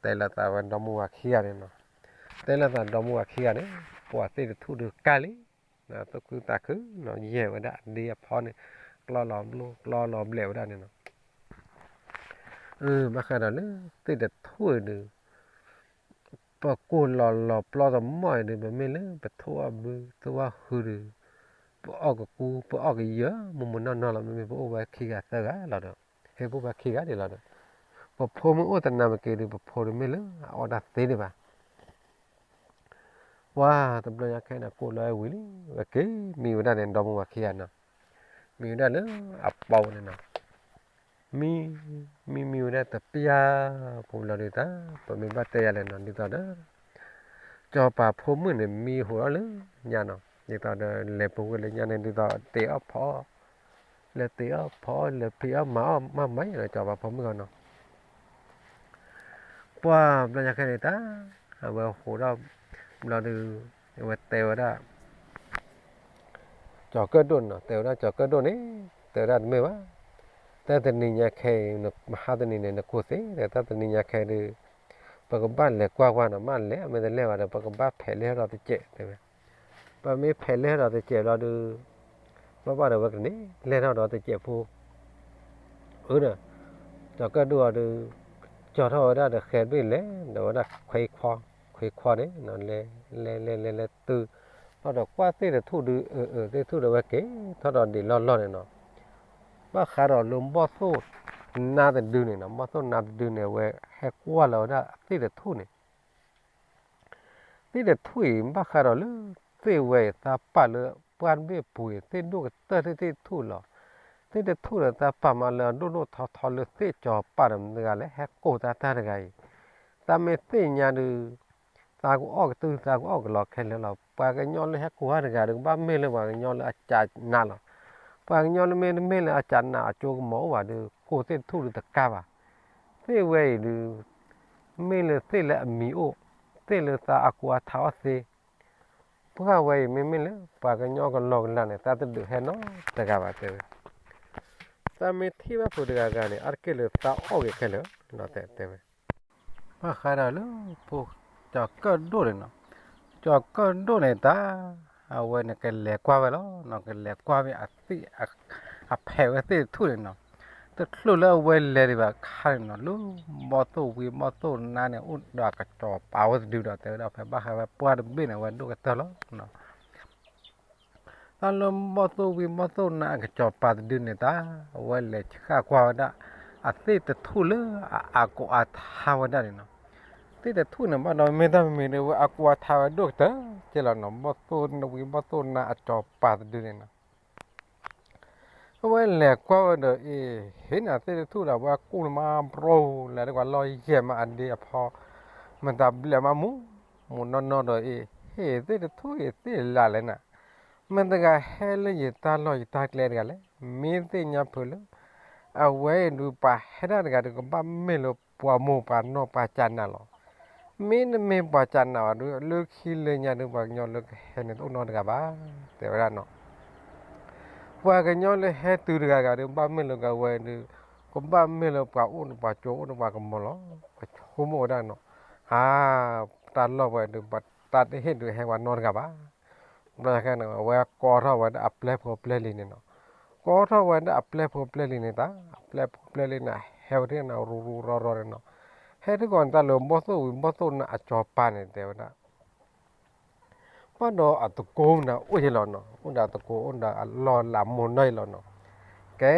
တဲလီၤသးဝဲဒီမါဝၤခံဂၤန့ၣ်နီၤ, တဲလီၤသးဒီမါဝၤခံဂၤန့ၣ် ပှၤသ့ၣ်တထူၣ်ဒုးကၢ်လံ, သူၣ်ခုသးခုနီၤ ယဲၢ်ဝဲဒၣ်အဒ့အဖီန့ၣ် ကျီလီၤဘျိ ကျီလီၤဘျဲးဝဲဒၣ်န့ၣ်နီၤ. ဘၣ်ဃးဒီးလၢသ့ၣ်တထူၣ်အံၤဒီး ပကိၢ်လီၤလီၤပျီတမီၢ်အံၤဒီး ပမ့ၢ်လၢပထိၣ်အီၣ်ဘု ထိၣ်အီၣ်ဟုဒီး ပအီၣ်ကကူ ပအီၣ်ကယၢၢ် မုၢ်မုၢ်နီၢ်နီၢ်လီၤ. မ့မ့ၢ်ပအိၣ်ဝဲခံဂၤသၢဂၤလီၤဒီး ဟ့ၣ်ကူၣ်ဝဲခံဂၤဒံးလီၤဒီး ပဖိမုၣ်အိၣ်တနၤမ့ၢ်က့ၤဒီး ပဖိဒီးမ့ၢ်လၢအအီၣ်တၢ်သ့ဒံးဘၣ် ပှၤတဘျီညါခဲန့ၣ် ကိၢ်လီၤဝံၤလံ ဝဲက့ၤမံဝဲဒၣ်န့ၣ် ဒီမါဝၤခံဂၤနီၤ, မံဝဲဒၣ်လၢအပီဝဲန့ၣ်နီၤ, မံ မံမံဝဲဒၣ်တပျၢ် ပူၤလီၤဒ်သိး ပမ့ၢ်ဘၣ်တဲယၤလဲၣ်နီၤ ဒ်သိးဒီး စီၤပၤဖိမုၣ်န့ၣ် မံဟူးထီၣ်လၢညါနီၤ, ဒ်သိးဒီး လဲၤပူၤကွံာ်လၢညါန့ၣ် ဒ်သိးတ့အီၣ်ဖီအီၣ် လဲၤတ့အီၣ်ဖီအီၣ် လဲၤဖံးအီၣ်မၤအီၣ်မၤမၤနီၤ စီၤပၤဖိမုၣ်ဂီၢ်နီၤ ပှၤဘျီညါခဲန့ၣ်တၢ် အဝဲဟူးထီၣ်ဘျီဒုး အဝဲတဲဝဲဒၣ် ကၠီၤကၢၣ်ဒိၣ်နီၤ, တဲဝဲဒၣ်ကၠီၤကၢၣ်ဒိၣ်န့ၣ် တဲဝဲဒၣ်တမ့ၢ်ဘၣ်, တၢ်တနံၤညါခဲအံၤ မဟါတနံၤန့ၣ် နကိၢ်သ့ဒီး တၢ်တနံၤညါခဲဒုး ပကဘၣ်လဲၤကွၢ်ကွၢ်နီၤ, မ့ၢ်လဲၤအမ့ၢ်တလဲၤဘၣ်ဒီး ပကဘၣ်ဖဲးလဲၢ်ထီၣ်ဒီးတစဲးတဲဝဲ, ပမ့ၢ်ဖဲးလဲၢ်ထီၣ်ဒီးတစဲးဘျီဒုး ဘၣ်ဘၣ်ဒီးဝဲကန့ၣ် လဲၢ်ထီၣ်ဒီးတစဲးဖိ အၢဒီး ကၠီၤကၢၣ်ဒိၣ်အီၤဒီး ကၠီၤထီၣ်ဝဲဒၣ်ဒီးဃဲၤဘ့ၣ်လဲၤ ဒီးဝဲဒၣ်ခွဲခွီ ခွဲခွီန့ၣ် လဲၤ လဲၤလဲၤလဲၤလဲၤတုၤ ထီၣ်ဒီးကွၢ်သ့ၣ်တထူၣ်ဒုး အၢ အၢ သ့ၣ်တထူၣ်ဒီးဝဲက့ၤထီၣ်ဒီးဒံးလီၢ်လီၢ်န့ၣ်နီၤ, ဘၣ်ဃးဒီးလၢဘီၣ်သိၣ်နါတဒုန့ၣ်နီၤ, ဘီၣ်သိၣ်နါတဒုန့ၣ် အဝဲဟဲကွၢ်လီၤဝဲဒၣ်သ့ၣ်တထူၣ်န့ၣ် သ့ၣ်တထူၣ်အံၤ ဘၣ်ဃးဒီးလၢသ့ၣ်ဝဲအံၤ သးပာ်လၢပှၢ်တဘ့ၣ်ပူၤအံၤ သ့ၣ်ဒိၣ်ကတၢၢ်သ့ၣ်တထူၣ်လီၤ. သ့ၣ်တထူၣ်ဒီးသးပာ်မးလၢအဒိၣ်ဒိၣ်ထီထီလၢသ့ၣ်စီၤပၤဒီးမတၤတဂၤလဲၣ် ဟဲကိၢ်တၢ်တၢ်တဂၤအံၤ, သးမ့ၢ်သ့ၣ်ညါဒုး သးကအီၣ်ကတုၢ်သးကအီၣ်ကလီခဲလၢာ်လီၤ. ပှၤကညီလၢဟဲကိၢ်တၢ်တဂၤဒီး ကဘၣ်မ့ၢ်လၢပှၤကညီလၢအစးနးလီၤ. ပှၤကညီလၢမ့ၢ်တမ့ၢ်လၢအစးနးအကၠိကမီၤအိၣ်ဘၣ်ဒီး ကိၢ်သ့ၣ်တထူၣ်ဒီးတကါဘၣ်. သ့ၣ်ဝဲအံၤဒုး မ့ၢ်လၢသ့ၣ်လၢအမံၤအိၣ်, သ့ၣ်လၢသးအကူအထါအီၣ်သ့, ပှၢ်ဝဲအံၤ မ့မ့ၢ်လၢပှၤကညီကလီကလီန့ၣ် သးတဒုးဟဲနီတဂၤဘၣ်တဲဝဲ. သးမ့ၢ်ထံၣ်ဘၣ်ဖိတဂၤဂၤန့ၣ် အါတက့ၢ်လၢသးအီၣ်ဂ့ၤခဲလၢာ်လီၤတဲတဲဝဲ. ဘၣ်ဃးဒီးလၢဖိ ကၠီၤကၢၣ်ဒိၣ်န့ၣ်နီၤ, ကၠီၤကၢၣ်ဒိၣ်န့ၣ်တၢ် အဝဲန့ၣ်ကလဲၤကွၢ်ဝဲလီၤနီၤ, ကလဲၤကွၢ်ဝဲအသ့ၣ် အဖဲးဝဲသ့ၣ်တထူၣ်န့ၣ်နီၤ, တချုးလၢအဝဲလဲၤဒံးဘၣ်ခါန့ၣ်နီၤ, လၢဘီၣ်သိၣ်ဝံၤဘီၣ်သိၣ်နါန့ၣ် အိၣ်ဒီးအကစီၤပၤဝဲတဒုဒီး တဲဝဲဒၣ်ဖဲဘၣ်ဃးဝဲပှၢ်တဘ့ၣ်န့ၣ် အဝဲဒိၣ်ကတၢၢ်လီၤနီၤ. တၢ်လၢဘီၣ်သိၣ်ဝံၤဘီၣ်သိၣ်နါအကစီၤပၤတဒုန့ၣ်တၢ် အဝဲလဲၤဆှၣ်ကွၢ်ဝဲဒၣ် အသ့ၣ်တထူၣ်လၢအအကူအထါဝဲဒၣ်န့ၣ်နီၤ, သ့ၣ်တထူၣ်န့ၣ် ဘၣ်ဒီးမ့ၢ်တၢ်မ့ၢ်ဒီး ဝဲအကူအထါဝဲဒိၣ်ကတၢၢ်ကဲလီၤနီၤ, ဘီၣ်သိၣ်ဝံၤဘီၣ်သိၣ်နါအစီၤပၤတဒုန့ၣ်နီၤ အဝဲလဲၤကွၢ်ဝဲဒီးအ့ၣ် ဟ့ၣ်နၤသ့ၣ်တထူၣ်ဒီး အဝဲကူၣ်လၢမၤဘြိလဲၤတကွၢ်လီၢ်ယဲၢ်မးအဒ့အဖီ မတၤဘျဲၣ်မးမူ မူနီၢ်နီၢ်ဒီးအ့ၣ် ဟ့ၣ်သ့ၣ်တထူၣ်အ့ၣ်သ့ၣ်လၢ်လဲၣ်နၤ, မတၤတဂၤဟဲလၢယတၢ်လီၢ်ယတၢ်ကျဲတဂၤလဲၣ်, မ့ၢ်သ့ၣ်ညါဖုးလၢ အဝဲအံၤဒုးပှၤဟဲဒၣ်တဂၤဒီး ကဘၣ်မ့ၢ်လၢပှၤမိၢ်ပှၤနီၢ်ပှၤစးနးလီၤ. မ့တမ့ၢ်ပှၤစးနးဘၣ်ဒီး လၢခံလၢညါဒီး ပှၤကညီလၢကဟဲန့ၣ်တအိၣ်နီတဂၤဘၣ် တဲဝဲဒၣ်နီၤ. ပှၤကညီလၢဟဲတုၤတဂၤဂၤဒီး ဘၣ်မ့ၢ်လၢကဝဲဒီး ကဘၣ်မ့ၢ်လၢပှၤအိၣ်ဒီးပှၤကၠိအိၣ်ဒီးပှၤကမီၤလီၤ. ပဆိကမိၣ်ဝဲဒၣ်နီၤ, အါ တၢ်လီၢ်ဝဲဒီး ပတၢ်တဟ့ၣ်ဒုးဟဲပှၤနီတဂၤဘၣ်. ဘျီညါခဲန့ၣ် အဝဲကိးထီၣ်ဝဲဒၣ်အပျဲၢ်ဖိပျဲၢ်လံၤန့ၣ်နီၤ, ကိးထီၣ်ဝဲဒၣ်အပျဲၢ်ဖိပျဲၢ်လံၤန့ၣ်တၢ် အပျဲၢ်ဖိပျဲၢ်လံၤန့ၣ် ဟဲဝဲဒၣ်န့ၣ် ရူရူရီရီန့ၣ်နီၤ, ဟဲထံၣ်ကီးန့ၣ် တၢ်လၢဘီၣ်သိၣ်ဝံၤဘီၣ်သိၣ်နါအစီၤပၤန့ၣ် တဲဝဲဒၣ် ဘၣ်ဒီးအတကိးမနုၤအိၣ်ယဲလီၤနီၤ, အိၣ်ဒီးအတကိး အိၣ်ဒီးအလီၢ်လၢအမိၢ်နီၢ်ယဲလီၤနီၤ. ကဲ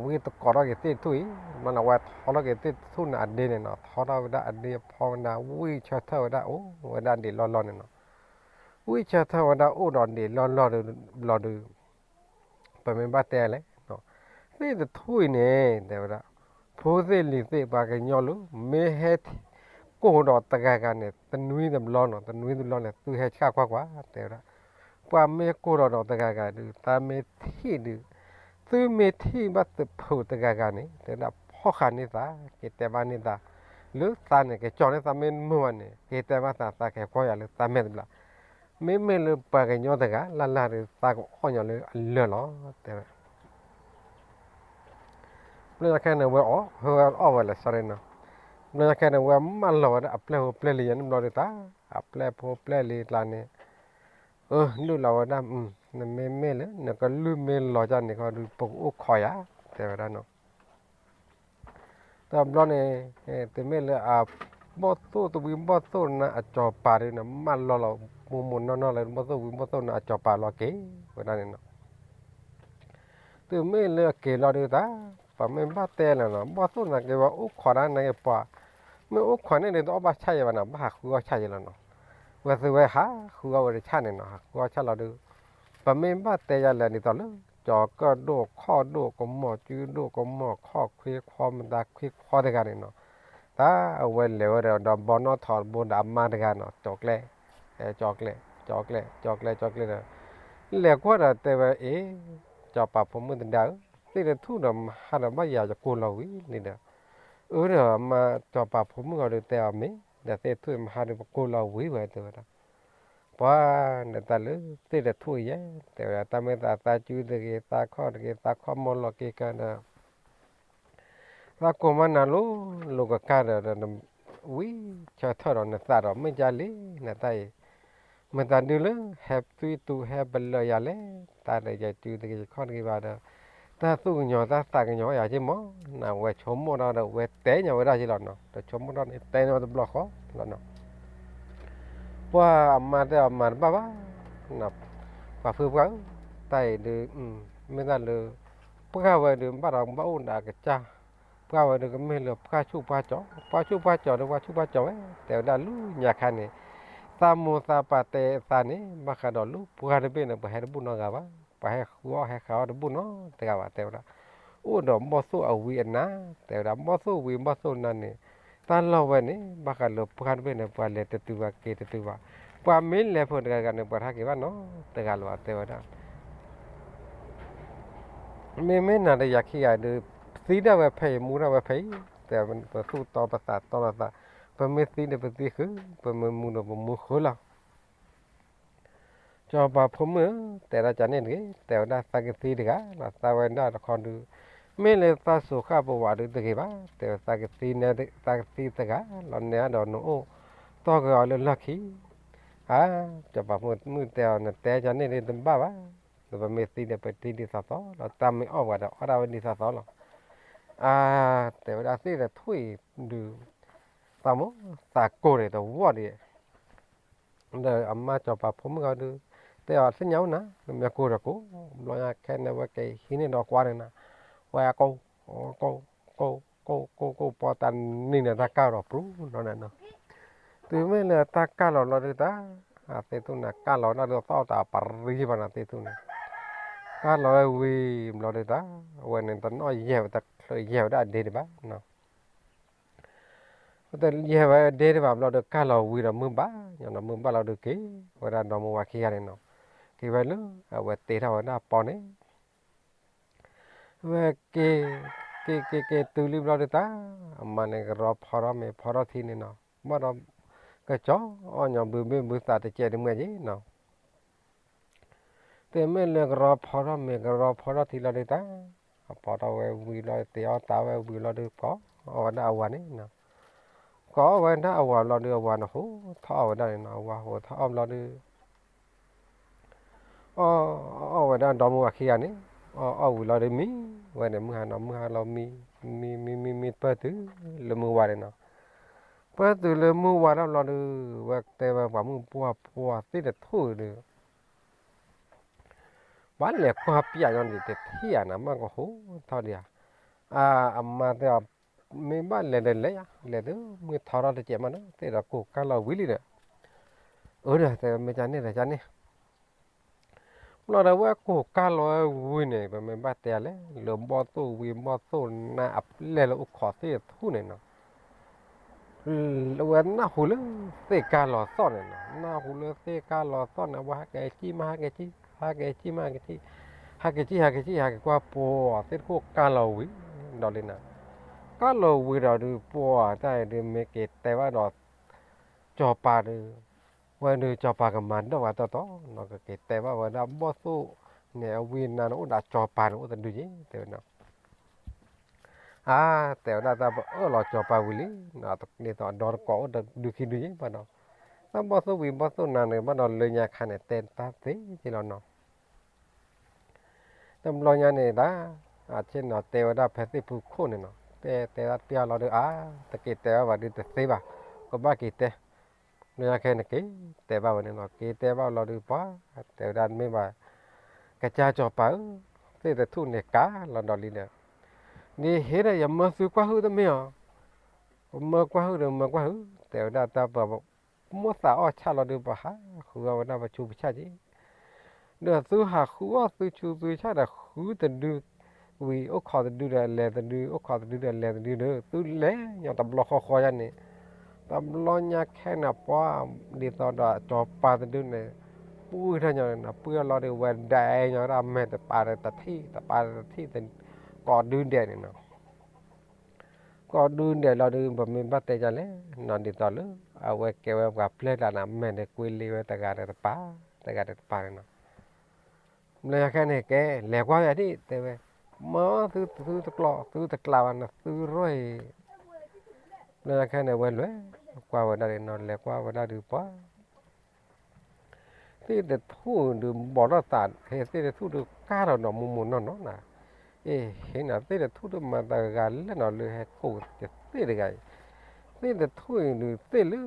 ဝံသကိးထီၣ်က့ၤသ့ၣ်တထူၣ်အံၤ, မ့ၢ်လၢဝဲထီထီၣ်က့ၤသ့ၣ်တထူၣ်န့ၣ်အဒ့န့ၣ်နီၤ, ထီထီၣ်ဝဲဒၣ်အဒ့အဖီဝဲဒၣ် ဝံဆၢထၢၣ်ဝဲဒၣ်အိၣ်ဝဲဒၣ်ဒံးလီၢ်လီၢ်န့ၣ်နီၤ. ဝံဆၢထၢၣ်ဝဲဒၣ်အိၣ်ဒီးဒံးလီၢ်လီၢ်ဘျီဒုး ပမ့ၢ်ဘၣ်တဲလဲၣ်, သ့ၣ်တထူၣ်အံၤန့ၣ် တဲဝဲဒၣ် ဖိသ့ၣ်လံၤသ့ၣ်ပှၤကညီလၢ မ့ၢ်ဟဲကိၢ်ဒီးတဂၤဂၤန့ၣ် တနွံတဘျီနီၤ, တနွံတဘျီန့ၣ် သုဟဲဆှၣ်ကွၢ်ကွၢ် တဲဝဲဒၣ်, ပှၤမ့ၢ်ကိၢ်ဒီးဒီးတဂၤဂၤဒုး သးမ့ၢ်ထံၣ်ဒုး သုမ့ၢ်ထံၣ်ဘၣ်သဖုးတဂၤဂၤန့ၣ် တဲဝဲဒၣ် ဖီၣ်ဃာ်န့ၢ်သး က့ၤတဲဘၣ်န့ၢ်သး လၢသးန့ၣ် ကကၠီၤန့ၢ်သးမ့ၢ်တမုာ်ဘၣ်န့ၣ် က့ၤတဲဘၣ်သး သးကဟဲကွၢ်ယၤလၢသးမဲာ်တဘျီ မ့မ့ၢ်လၢပှၤကညီတဂၤလၢ်လၢ်ဒီး သးကအီၣ်ညီလၢအလၢာ်လီၤ တဲဝဲ. ဘျီညါခဲန့ၣ် ဝဲအီၣ် ဝဲအီၣ်ဝဲလဲၤစ့ၢ်ကီးနီၤ, ဘျီညါခဲန့ၣ် ဝဲမၢလီၤဝဲဒၣ်အပျဲၢ်ဖိပျဲၢ်လံၤယဲန့ၣ်ဘျီဒုးတၢ် အပျဲၢ်ဖိပျဲၢ်လံၤကျါန့ၣ် အၢ လုၢ်လီၤဝဲဒၣ် နမ့မ့ၢ်လၢ နကလုၢ်မ့ၢ်လီၤဒ်န့ၣ်ခီဒုး ပကအိၣ်ခိးယၤ တဲဝဲဒၣ်နီၤ. တဘျီန့ၣ် တမ့ၢ်လၢအဘီၣ်သိၣ်တဝံၤဘီၣ်သိၣ်နၤအစီၤပၤဒုးန့ၣ် မၢလီၤလီၤမိၢ်မိၢ်နီၢ်နီၢ်လၢဘီၣ်သိၣ်ဝံၤဘီၣ်သိၣ်နၤအစီၤပၤလီၤက့ၤဝဲဒၣ်န့ၣ်နီၤ. တုၤမ့ၢ်လၢအက့ၤလီၤဒုးတၢ် ပှၤမ့ၢ်ဘၣ်တဲလီၤနီၤ ဘီၣ်သိၣ်နၤက့ၤဝဲအိၣ်ခိးဒၣ်နၤက့ၤပှၤ မ့ၢ်အိၣ်ခိးန့ၣ်ဒုးတအီၣ်ဘၣ်ဆၣ်ယဲဘၣ်နီၤ ဘၣ်ဟးဃုအီၣ်ဆၣ်ယဲလီၤနီၤ. ဝဲသုဝဲဟးဃုအီၣ်ဝဲတဆၣ်န့ၣ်နီၤ ဟးဃုအီၣ်ဆၣ်လီၤဒုး ပမ့ၢ်ဘၣ်တဲယၤလဲၣ်ဒ်သိးလၢ ကၠီၤကၢၣ်ဒိၣ်ခီၣ်ဒိၣ်ကမီၤကုဒိၣ်ကမီၤခီၣ်ခွ့ခွီ မတၤခွ့ခွီတဂၤန့ၣ်နီၤ. တၢ်အဝဲလဲၤဝဲဒီး ဒီးဘီနီၣ်ထိးတဘိဒီးအမါတဂၤနီၤ ကၠီၤကျဲ ကၠီၤကျဲ ကၠီၤကျဲ ကၠီၤကျဲ ကၠီၤကျဲဒီး လဲၤကွၢ်ဒီးတဲဝဲ အ့ စီၤပၤဖိမုၣ်တဒါဧၢ, သ့ၣ်တထူၣ်ဒီးမဟါဒီးဘၣ်ယၤယကိၢ်လီၤဝံၤလံဒီး, အၢဒီးမါစီၤပၤဖိမုၣ်ဂီၤဒုးတဲအီၤမ့ၢ်, ဒီးသ့ၣ်တထူၣ်မဟါဒုးပကိၢ်လီၤဝံၤဝဲတဲဝဲဒၣ်, ပှၤဒီးတၢ်လၢသ့ၣ်တထူၣ်အံၤယဲ, တဲဝဲဒၣ် တၢ်မ့ၢ်သးသးစုတဂ့ၤ သးခီၣ်တဂ့ၤ သးခီၣ်မီၢ်လီၤက့ၤကဒီး သးကိၢ်မးနၤလိၤလိၤကကါဒီး ဝံၤဆၢထၢၣ်ဒီးနသးဒီး မ့ၢ်ကၢ်လံနတၢ်အံၤ, မတၤဒုလၢဟဲသွံၣ်တူဟဲပလၢၢ်ယၤလဲၣ်, တၢ်ဒီးယစုတဂ့ၤယခီၣ်တဂ့ၤဘၣ်ဒီး, တၢ်သူၣ်ကညီၤတၢ်သးကညီၤယၤက့မး, နဝဲဆိကမိၣ်ဒီးဝဲတဲညီဝဲဒၣ်က့လီၤနီၤ, ဒီးဆိကမိၣ်ဒီးန့ၣ်တဲန့ၢ်ဝဲတဘျီဃီလီၤနီၤ. ပှၤအမါတဲအီၤမၤတဘၣ်ဘၣ်, ပှၤဖုပှၢ်ဧၢ, တၢ်အံၤဒုး မ့ၢ်တၢ်လၢ ပှၢ်ဝဲဒုးဘၣ်ဒီးဘၣ်အိၣ်ဒီးအကစၢ်, ပှၢ်ဝဲဒုးကမ့ၢ်လၢပှၢ်ဆူၣ်ပှၢ်ကၠီၤ, ပှၢ်ဆူၣ်ပှၢ်ကၠီၤဒီးပှၢ်ဆူၣ်ပှၢ်ကၠီၤဝဲ, တဲဝဲဒၣ်လၢညါခါန့ၣ်, သးမိၢ်သးပၢ်တဲအသးန့ၣ် ဘၣ်ဃးဒီးလၢပှၢ်တဘ့ၣ်န့ၣ် ပှၤဟဲတဘူၣ်နီတဂၤဘၣ်, ပှၤဟဲဃုအီၣ်ဟဲဃုအီၣ်တဘူၣ်နီတဂၤဘၣ် တဲဝဲဒၣ်, အိၣ်ဒီးဘီၣ်သိၣ်အဝံအနါ, တဲဝဲဒၣ် ဘီၣ်သိၣ်ဝံဘီၣ်သိၣ်နါန့ၣ်, တၢ်လီၢ်ဝဲန့ၣ် ဘၣ်ဃးလၢပှၢ်တဘ့ၣ်န့ၣ် ပှၤလဲၤတတုၤဘၣ်က့ၤတတုၤဘၣ်, ပှၤမ့ၢ်လဲၤဖုးတဂၤတဂၤန့ၣ် ပှၤတဟဲက့ၤဘၣ်နီတဂၤလၢၤဘၣ် တဲဝဲဒၣ် မ့မ့ၢ်နၤဒီးယၤခံဂၤဒုး, သံဒၣ်ဝဲဖဲအံၤ မူဒၣ်ဝဲဖဲအံၤ, တဲပသူၣ်တီပသးတီလိာ်သး, ပမ့ၢ်သံဒီးပသံဃုာ်, ပမ့ၢ်မူဒီးပမူဃုာ်လီၤ. စီၤပၤဖိမုၣ်ဧၢ, တဲဒၣ်ကန့ၣ်တဂ့ၤ, တဲဝဲဒၣ်သးကသံတဂၤလီၤ, သးဝဲဒၣ်တခီဒုး, မ့ၢ်လၢသးစူၤဃၣ်ပဝးဒုးတဂ့ၤဘၣ်, တဲဝဲသးကသံ, သးကသံတဂၤလီၤ, နဲဒၣ်ဒီးနအိၣ်တီၢ်က့ၤအီၤလၢလီၢ်ခံ အါ, စီၤပၤဖိမုၣ်တဲအီၤ နတဲကန့ၣ်ဒ်တဘၣ်ဘၣ်, ဒီးပမ့ၢ်သံဒီးပသံဒ်သိးသိးလီၤ, တၢ်မ့ၢ်အီၣ်ပှၤဒီးအီၣ်ဒၣ်ဝဲဒ်သိးသိးလီၤ. အါ, တဲဝဲဒၣ်သ့ၣ်ဒီးထွံၣ်ဒုး, သးမိၢ်သးကိၢ်န့ၣ်တဝီၢ်ဒံး, ဒီးအမါစီၤပၤဖိမုၣ်ဂီၤဒုး, တဲအီၤသ့ၣ်ညါအိၣ်နၤ, နမ့ၢ်ကိၢ်ဒီးကိၢ်, ဘျီညါခဲန့ၣ်ဝဲကဟံးန့ၢ်ဒီးကွၢ်န့ၣ်နၤ, ဝဲကိၢ်, ကိၢ်, ကိၢ်, ကိၢ်, ကိၢ်, ကိၢ်, ပီတၢ်နံၤန့ၣ်တၢ်ကၢ်လီၤပြူၤနီၤန့ၣ်နီၤ. တုၤမ့ၢ်လၢတၢ်ကၢ်လီၤဘျီဒုးတၢ်, အသ့ၣ်ထူၣ်န့ၣ် ကၢ်လီၤဝဲဒၣ်ဒုးသီၣ်တၢ်ပရံၤဘၣ်နီၤသ့ၣ်ထူၣ်န့ၣ်, ကၢ်လီၤဝဲဝံၤဘျီဒုးတၢ်, အဝဲန့ၣ်တနီၣ်ယဲၢ်ဝဲတချုးယဲၢ်ဝဲဒၣ်အဒ့တဘၣ်, တယဲၢ်ဝဲအဒ့တဘၣ်ဘျီဒုး ကၢ်လီၤဝံၤဒီးမုၢ်ဘၣ်, ညီနီၤမုၢ်ဘၣ်လီၤဒုးက့ၤဝဲဒၣ်ဒီမါဝၤခံဂၤန့ၣ်နီၤ, က့ၤဝဲလၢအဝဲတ့ထီၣ်ဝဲဒၣ်ပီန့ၣ် ဝဲက့ၤ, က့ၤက့ၤက့ၤတုၤလံဘျီဒုးတၢ်, အမါန့ၣ်ကရီဖီထီၣ်မ့ၤဖီထီၣ်ထံန့ၣ်နီၤ, ဘၣ်ဒီး, ကစီၤအီၣ်ညီဘုဘ့ၣ်ဘုသးတကဲးတမှဲက့ၤနီၤ, တမ့ၢ်လၢကရီဖီထီၣ်မ့ၤကရီဖီထီၣ်ထံလီၤဒုးတၢ်, အဖီထီၣ်ဝဲဝံၤလီၤ တ့အီၣ်တၢ်ဝဲဝံၤလီၤဒုး ကိးအီၣ်ဝဲဒၣ်အဝၤန့ၣ်နီၤ, ကိးအီၣ်ဝဲဒၣ်အဝၤဘျီဒုး အဝၤန့ၣ်ဟိးထီၣ်အီၣ်ဝဲဒၣ်န့ၣ်နီၤ, အဝၤဟိးထီၣ်အီၣ်ဘျီဒုး အီၣ်အီၣ်ဝဲဒၣ်ဒီမါဝၤခံဂၤန့ၣ်, အီၣ်အီၣ်ဝံၤလီၤဒုးမံဝဲန့ၣ် မုၢ်ဟါနီၤ မုၢ်ဟါလီၤမံ, မံမံမံမံပၢၢ်တုၤလၢမုၢ်ဝါန့ၣ်နီၤ, ပၢၢ်တုၤလၢမုၢ်ဝါဒၣ်ဘျီဒုး, ဝဲတဲဝဲပှၤမုၣ်ပှၢ်ပှၢ်သ့ၣ်တထူၣ်ဒုး ဘၣ်လဲၤကွၢ်ပျးညီန့ၣ်တထံၣ်ဧါနၤ မ့ၢ်ကဟိးထီၣ်ဒံးဧါ, အါ, အမါတဲအီၤ, မ့ၢ်ဘၣ်လဲၤဒီးလဲၤယါ, လဲၤတုၤမုၢ်ထီထီၣ်တစဲးမးဒီး သ့ၣ်ဒီးကိၢ်ကၢ်လီၤဝံၤလံဒီး, အၢဒီးတဲမ့ၢ်ကန့ၣ်ဒီးကန့ၣ် ဘျီဒီးဝဲကိၢ်ကၢ်လီၤဝဲဝံၤန့ၣ် ပမ့ၢ်ဘၣ်တဲလဲၣ် လၢဘီၣ်သိၣ်ဝံၤဘီၣ်သိၣ်နါအပျဲၢ်လၢအိၣ်ခိးသ့ၣ်တထူၣ်န့ၣ်နီၤ, ဝဲနၢ်ဟူလၢသ့ၣ်ကၢ်လီၤသီၣ်န့ၣ်နီၤ, နၢ်ဟူလၢသ့ၣ်ကၢ်လီၤသီၣ်န့ၣ် ဝဲဟးက့ၤကံၣ်မး ဟးက့ၤကံၣ်, ဟးက့ၤကံၣ်မး ဟးက့ၤကံၣ်, ဟးက့ၤကံၣ် ဟးက့ၤကံၣ် ဟးက့ၤကွၢ်ပှၤသ့ၣ်တခိၣ်ကၢ်လီၤဝံၤဒီးလံနီၤ, ကၢ်လီၤဝံၤဒီးဒုးပှၤတၢ်အံၤဒုးမ့ၢ်က့ၤတဲဘၣ်ဒီး စီၤပၤဒုး, ဝဲဒုးစီၤပၤကမၤဒိၣ်ဝဲတီတီနီၤ, ကက့ၤတဲဘၣ်ဝဲဒၣ်ဘီၣ်သိၣ်န့ၣ် အဝံနါန့ၣ်အိၣ်ဒီးစီၤပၤန့ၣ်အိၣ်တဒုယ့ၤ တဲဝဲနီၤ, အါ, တဲဝဲဒၣ်တၢ်ပအၢၣ်လီၤစီၤပၤဝံၤလံ, ဒ်သိးအဒီတကိးအိၣ်တဒုခံဒုယ့ၤဘၣ်ဒီး, တၢ်ဘီၣ်သိၣ်ဝံၤဘီၣ်သိၣ်နါန့ၣ် ဘၣ်ဒီးလၢညါခါန့ၣ် တဲတၢ်သ့က့လီၤနီၤ တဘျီညါန့ၣ်ဒၣ်, အဆ့ၣ်နီၤတဲဝဲဒၣ်ဖဲသ့ၣ်ဖူခိၣ်န့ၣ်နီၤ, တဲတဲဒၣ်တဲအီၤလီၤဒုး အါ တက့ၤတဲဘၣ်ဘၣ်ဒုးတသ့ဘၣ်, ကဘၣ်က့ၤတဲ, လၢညါခဲန့ၣ်က့ၤတဲဘၣ်ဝဲန့ၣ်နီၤ, က့ၤတဲဘၣ်လီၤဒုးပှၤ, တဲဝဲဒၣ်မ့ၢ်ဘၣ် ကစၢ်စီၤပၤဧၢ, သ့ၣ်တထူၣ်န့ၣ်ကးလီၤဒီးလံဒီး, ဒ်ဟ့ၣ်ဒီးယမၢသုကွၢ်ဟုၣ်တမ့ၢ်အီၤ, ကမၢကွၢ်ဟုၣ်ဒီးမၢကွၢ်ဟုၣ်, တဲဝဲဒၣ်တၢ်ပှၤ မိၣ်သးအီၣ်ဆၣ်လီၤဒုး ပှၤဟးဃုအီၣ်ဝဲဒၣ်ပဆူပဆၣ်က့ၤ, ဒီးသုဟးဃုအီၣ်သုဆူသုဆၣ်ဒီးဃုတဒု, ဝံၤအိၣ်ခိးတဒုဒီးလဲၤတဒု, အိၣ်ခိးတဒုဒီးလဲၤတဒုဒီး သုလဲၤညီတဘျီဃီဃီယါန့ၣ်, တဘျီညါခဲန့ၣ်ပှၤ, ဒ်သိးဒီးစီၤပၤတဒုန့ၣ်, ပုၢ်ထီၣ်ညီန့ၣ်နီၤ, ပုၢ်ထီၣ်လီၤဒုးဝဲဒၣ်ညီဝဲဒၣ်မဲာ်တပၤဒီးတထံၣ်, တပၤဒီးတထံၣ်, ကိးဒုဒဲးန့ၣ်နီၤ ကိးဒုဒဲးလီၤဒုး ပမ့ၢ်ဘၣ်တဲဒ်လဲၣ်နီၤ ဒ်သိးလၢ အဝဲကဲဝဲပှၤပျဲၢ်တၢ်န့ၣ် မဲာ်န့ၣ်ကွ့လံဝဲတဂၤဒီးတပၤ, တဂၤဒီးတပၤန့ၣ်နီၤ, ဘျီညါခဲန့ၣ်ကဲ လဲၤကွၢ်ဝဲဒၣ်ဒ်တဲဝဲ, မၢသုသုတကျိး သုတကျးဘၣ်န့ၣ် သုရိၣ်အံၤ, ဘျီညါခဲန့ၣ် ဝဲလဲၤကွၢ်ဝဲဒၣ်ဒ်နီၤ လဲၤကွၢ်ဝဲဒၣ်ဒုးပှၤ သ့ၣ်တထူၣ်ဒုး ဘီးထီၣ်သး ဟဲသ့ၣ်တထူၣ်ဒုး ကၢ်ထီၣ်ဒီးမိၢ်မိၢ်နီၢ်နီၢ်နၤ, အ့ ဟ့ၣ်နၤ သ့ၣ်တထူၣ်ဒုး မၤသးဂၤလဲၣ်နီၤ လၢဟဲကိးယသ့ၣ်တဂၤအံၤ, သ့ၣ်တထူၣ်အံၤဒုး သ့ၣ်လၢ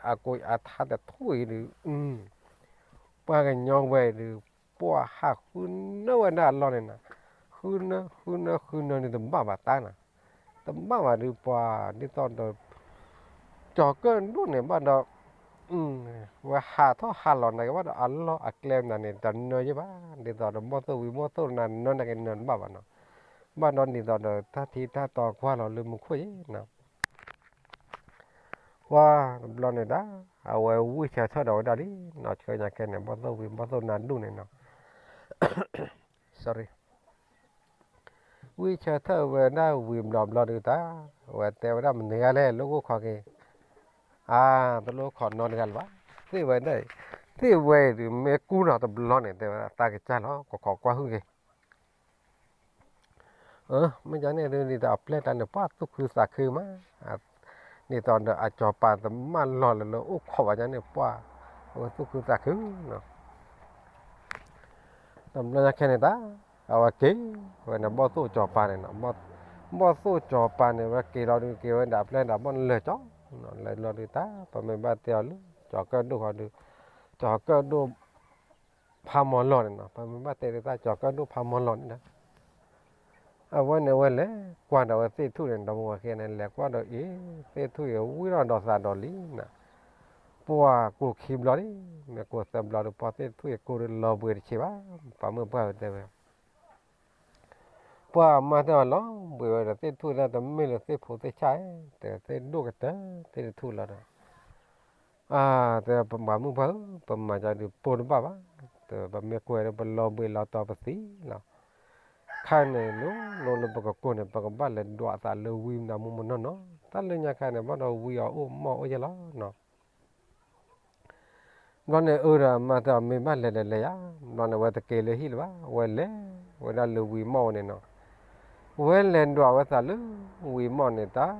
အကိးအထါတထူၣ်အံၤဒုး ပှၤကညီဝဲဒုး ပှၤဟးဃုနၢဝဲဒၣ်အလီၢ်န့ၣ်နၤ, ဃုနၢ ဃုနၢ ဃုနၢဒုး တဘၣ်ဘၣ်တၢ်နၤ, တဘၣ်ဘၣ်ဒုးပှၤ ဒ်သိးဒီး ကၠီၤကၢၣ်ဒိၣ်န့ၣ်ဘၣ်ဒီး ဝဲဟးထီၣ်ဟးလီၤနၤက့ၤဘၣ်ဒီး အလီၢ်အကျဲနၤန့ၣ် တနၢယဲၢ်ဘၣ်, ဒ်သိးဒီးဘီၣ်သိၣ်ဝံၤဘီၣ်သိၣ်နၤ နၢနၤက့ၤနၢတဘၣ်ဘၣ်နီၤ, ဘၣ်ဒီးဒ်သိးဒီး တၢ်ထံတၢ်တီကွၢ်လီၤလၢမူခိၣ်အံၤနီၤ ပှၤတဘျီန့ၣ်ဒၣ် အဝဲဝံၢ်ဆၢထၢၣ်ဒီးဝဲဒၣ်လံနီၤ, ဆှၢညါခဲန့ၣ် ဘီၣ်သိၣ်ဝံၤဘီၣ်သိၣ်နၤဒိၣ်န့ၣ်နီၤ sorry ဝံၢ်ဆၢထၢၣ်ဝဲဒၣ်ဝံၤဘျီဘျီဒုးတၢ်, ဝဲတဲဝဲဒၣ်မနုၤဂၤလဲၣ် လိၣ်ကိၢ်ခီၣ်က့ၤ, အါ တလိၣ်ခိးနီတဂၤလၢၤဘၣ်, သ့ၣ်ဝဲဒၣ်, သ့ၣ်ဝဲအံၤဒုး မ့ၢ်ကူၣ်နီၤတဘျီန့ၣ် တဲဝဲဒၣ် သးကစၢ်လီၤ ကခိးကွၢ်ဟုၣ်က့ၤ မ့ၢ်ဒ်န့ၣ်ဒုး ဒ်သိးအပျဲၢ်တၢ်န့ၣ် ပှၤသူၣ်ခုသးခုမး, ဒ်သိးဒီးအစီၤပၤတမၢလီၤလၢၤလၢ အိၣ်ခိးဘၣ်ညါန့ၣ် ပှၤအဝဲသူၣ်ခုသးခုနီၤ တဘျီညါခဲန့ၣ်တၢ်, အဝဲက့ၤဝဲန့ၣ် ဘီၣ်သိၣ်စီၤပၤန့ၣ်နီၤ, ဘီၣ်သိၣ်စီၤပၤန့ၣ် ဝဲက့ၤလီၤဒုး က့ၤဝဲဒၣ်အပျဲၢ်ဒၣ်ဘီၣ်လၢာ်ကၠီ, လၢာ်လီၤဒုးတၢ် ပမ့ၢ်ဘၣ်တဲအီၤလၢ ကၠီၤကၢၣ်ဒိၣ်ဃီဒုး, ကၠီၤကၢၣ်ဒိၣ် ဖးမီၤလီၤန့ၣ်နီၤ, ပမ့ၢ်ဘၣ်တဲဒုးတၢ် ကၠီၤကၢၣ်ဒိၣ်ဖးမီၤလီၤန့ၣ်ဒီး အဝဲန့ၣ်ဝဲလဲၤကွၢ်ဒီးဝဲသ့ၣ်ထူၣ်န့ၣ် ဒီမါဝၤဃ့န့ၣ် လဲၤကွၢ်ဒီးအ့ၤ သ့ၣ်ထူၣ်အံၤဝံထီၣ်ဒီးသးဒီးလံနၤ, ပှၤကိၢ်ခံဘျီလံ, မ့ၢ်ကိၢ်သၢဘျီဒီး ပှၤသ့ၣ်ထူၣ်အံၤကိၢ်ဒီးလီၤဘှံးတဆံးဘၣ်, ပှၤမုၣ်ပှၢ်ဝဲတဲဝဲ ပှၤမါတဲအီၤလီၤဘှံးဝဲဒီး သ့ၣ်ထူၣ်ဒၣ်တမ့ၢ်လၢသ့ၣ်ဖိသ့ၣ်ဆၣ်, တဲသ့ၣ်ဒိၣ်ကတၢၢ် သ့ၣ်တထူၣ်လီၤဒီး အါ တဲပှၤမုၣ်ပှၢ်ဧၢ, ပမၤကဒီးပိၢ်တဘၣ်ဘၣ်, ပမ့ၢ်ကွဲးဒီးပလီၤဘှံးလီၤတီၤပသံလီၤ, ခါန့ၣ် လိၤလိၤလၢပကကိၢ်န့ၣ် ပကဘၣ်လဲၤဒွးအသးလၢဝံနၤမိၢ်မိၢ်နီၢ်နီၢ်, တၢ်လၢညါခါန့ၣ် ဘၣ်ဒီးဝံအီၤအိၣ်မီၢ်အိၣ်ယဲၢ်လီၤနီၤ ဘျီန့ၣ်အၢဒီးမါတဲအီၤမ့ၢ်ဘၣ်လဲၤဒီးလဲၤယါ, ဘျီန့ၣ်ဝဲတက့ၤလၢဟံၣ်လၢၤဘၣ်, ဝဲလဲၤဝဲဒၣ်လၢဝံမီၢ်ဝဲန့ၣ်နီၤ, ဝဲလဲၤဒွးဝဲသးလၢဝံမီၢ်န့ၣ်တၢ်,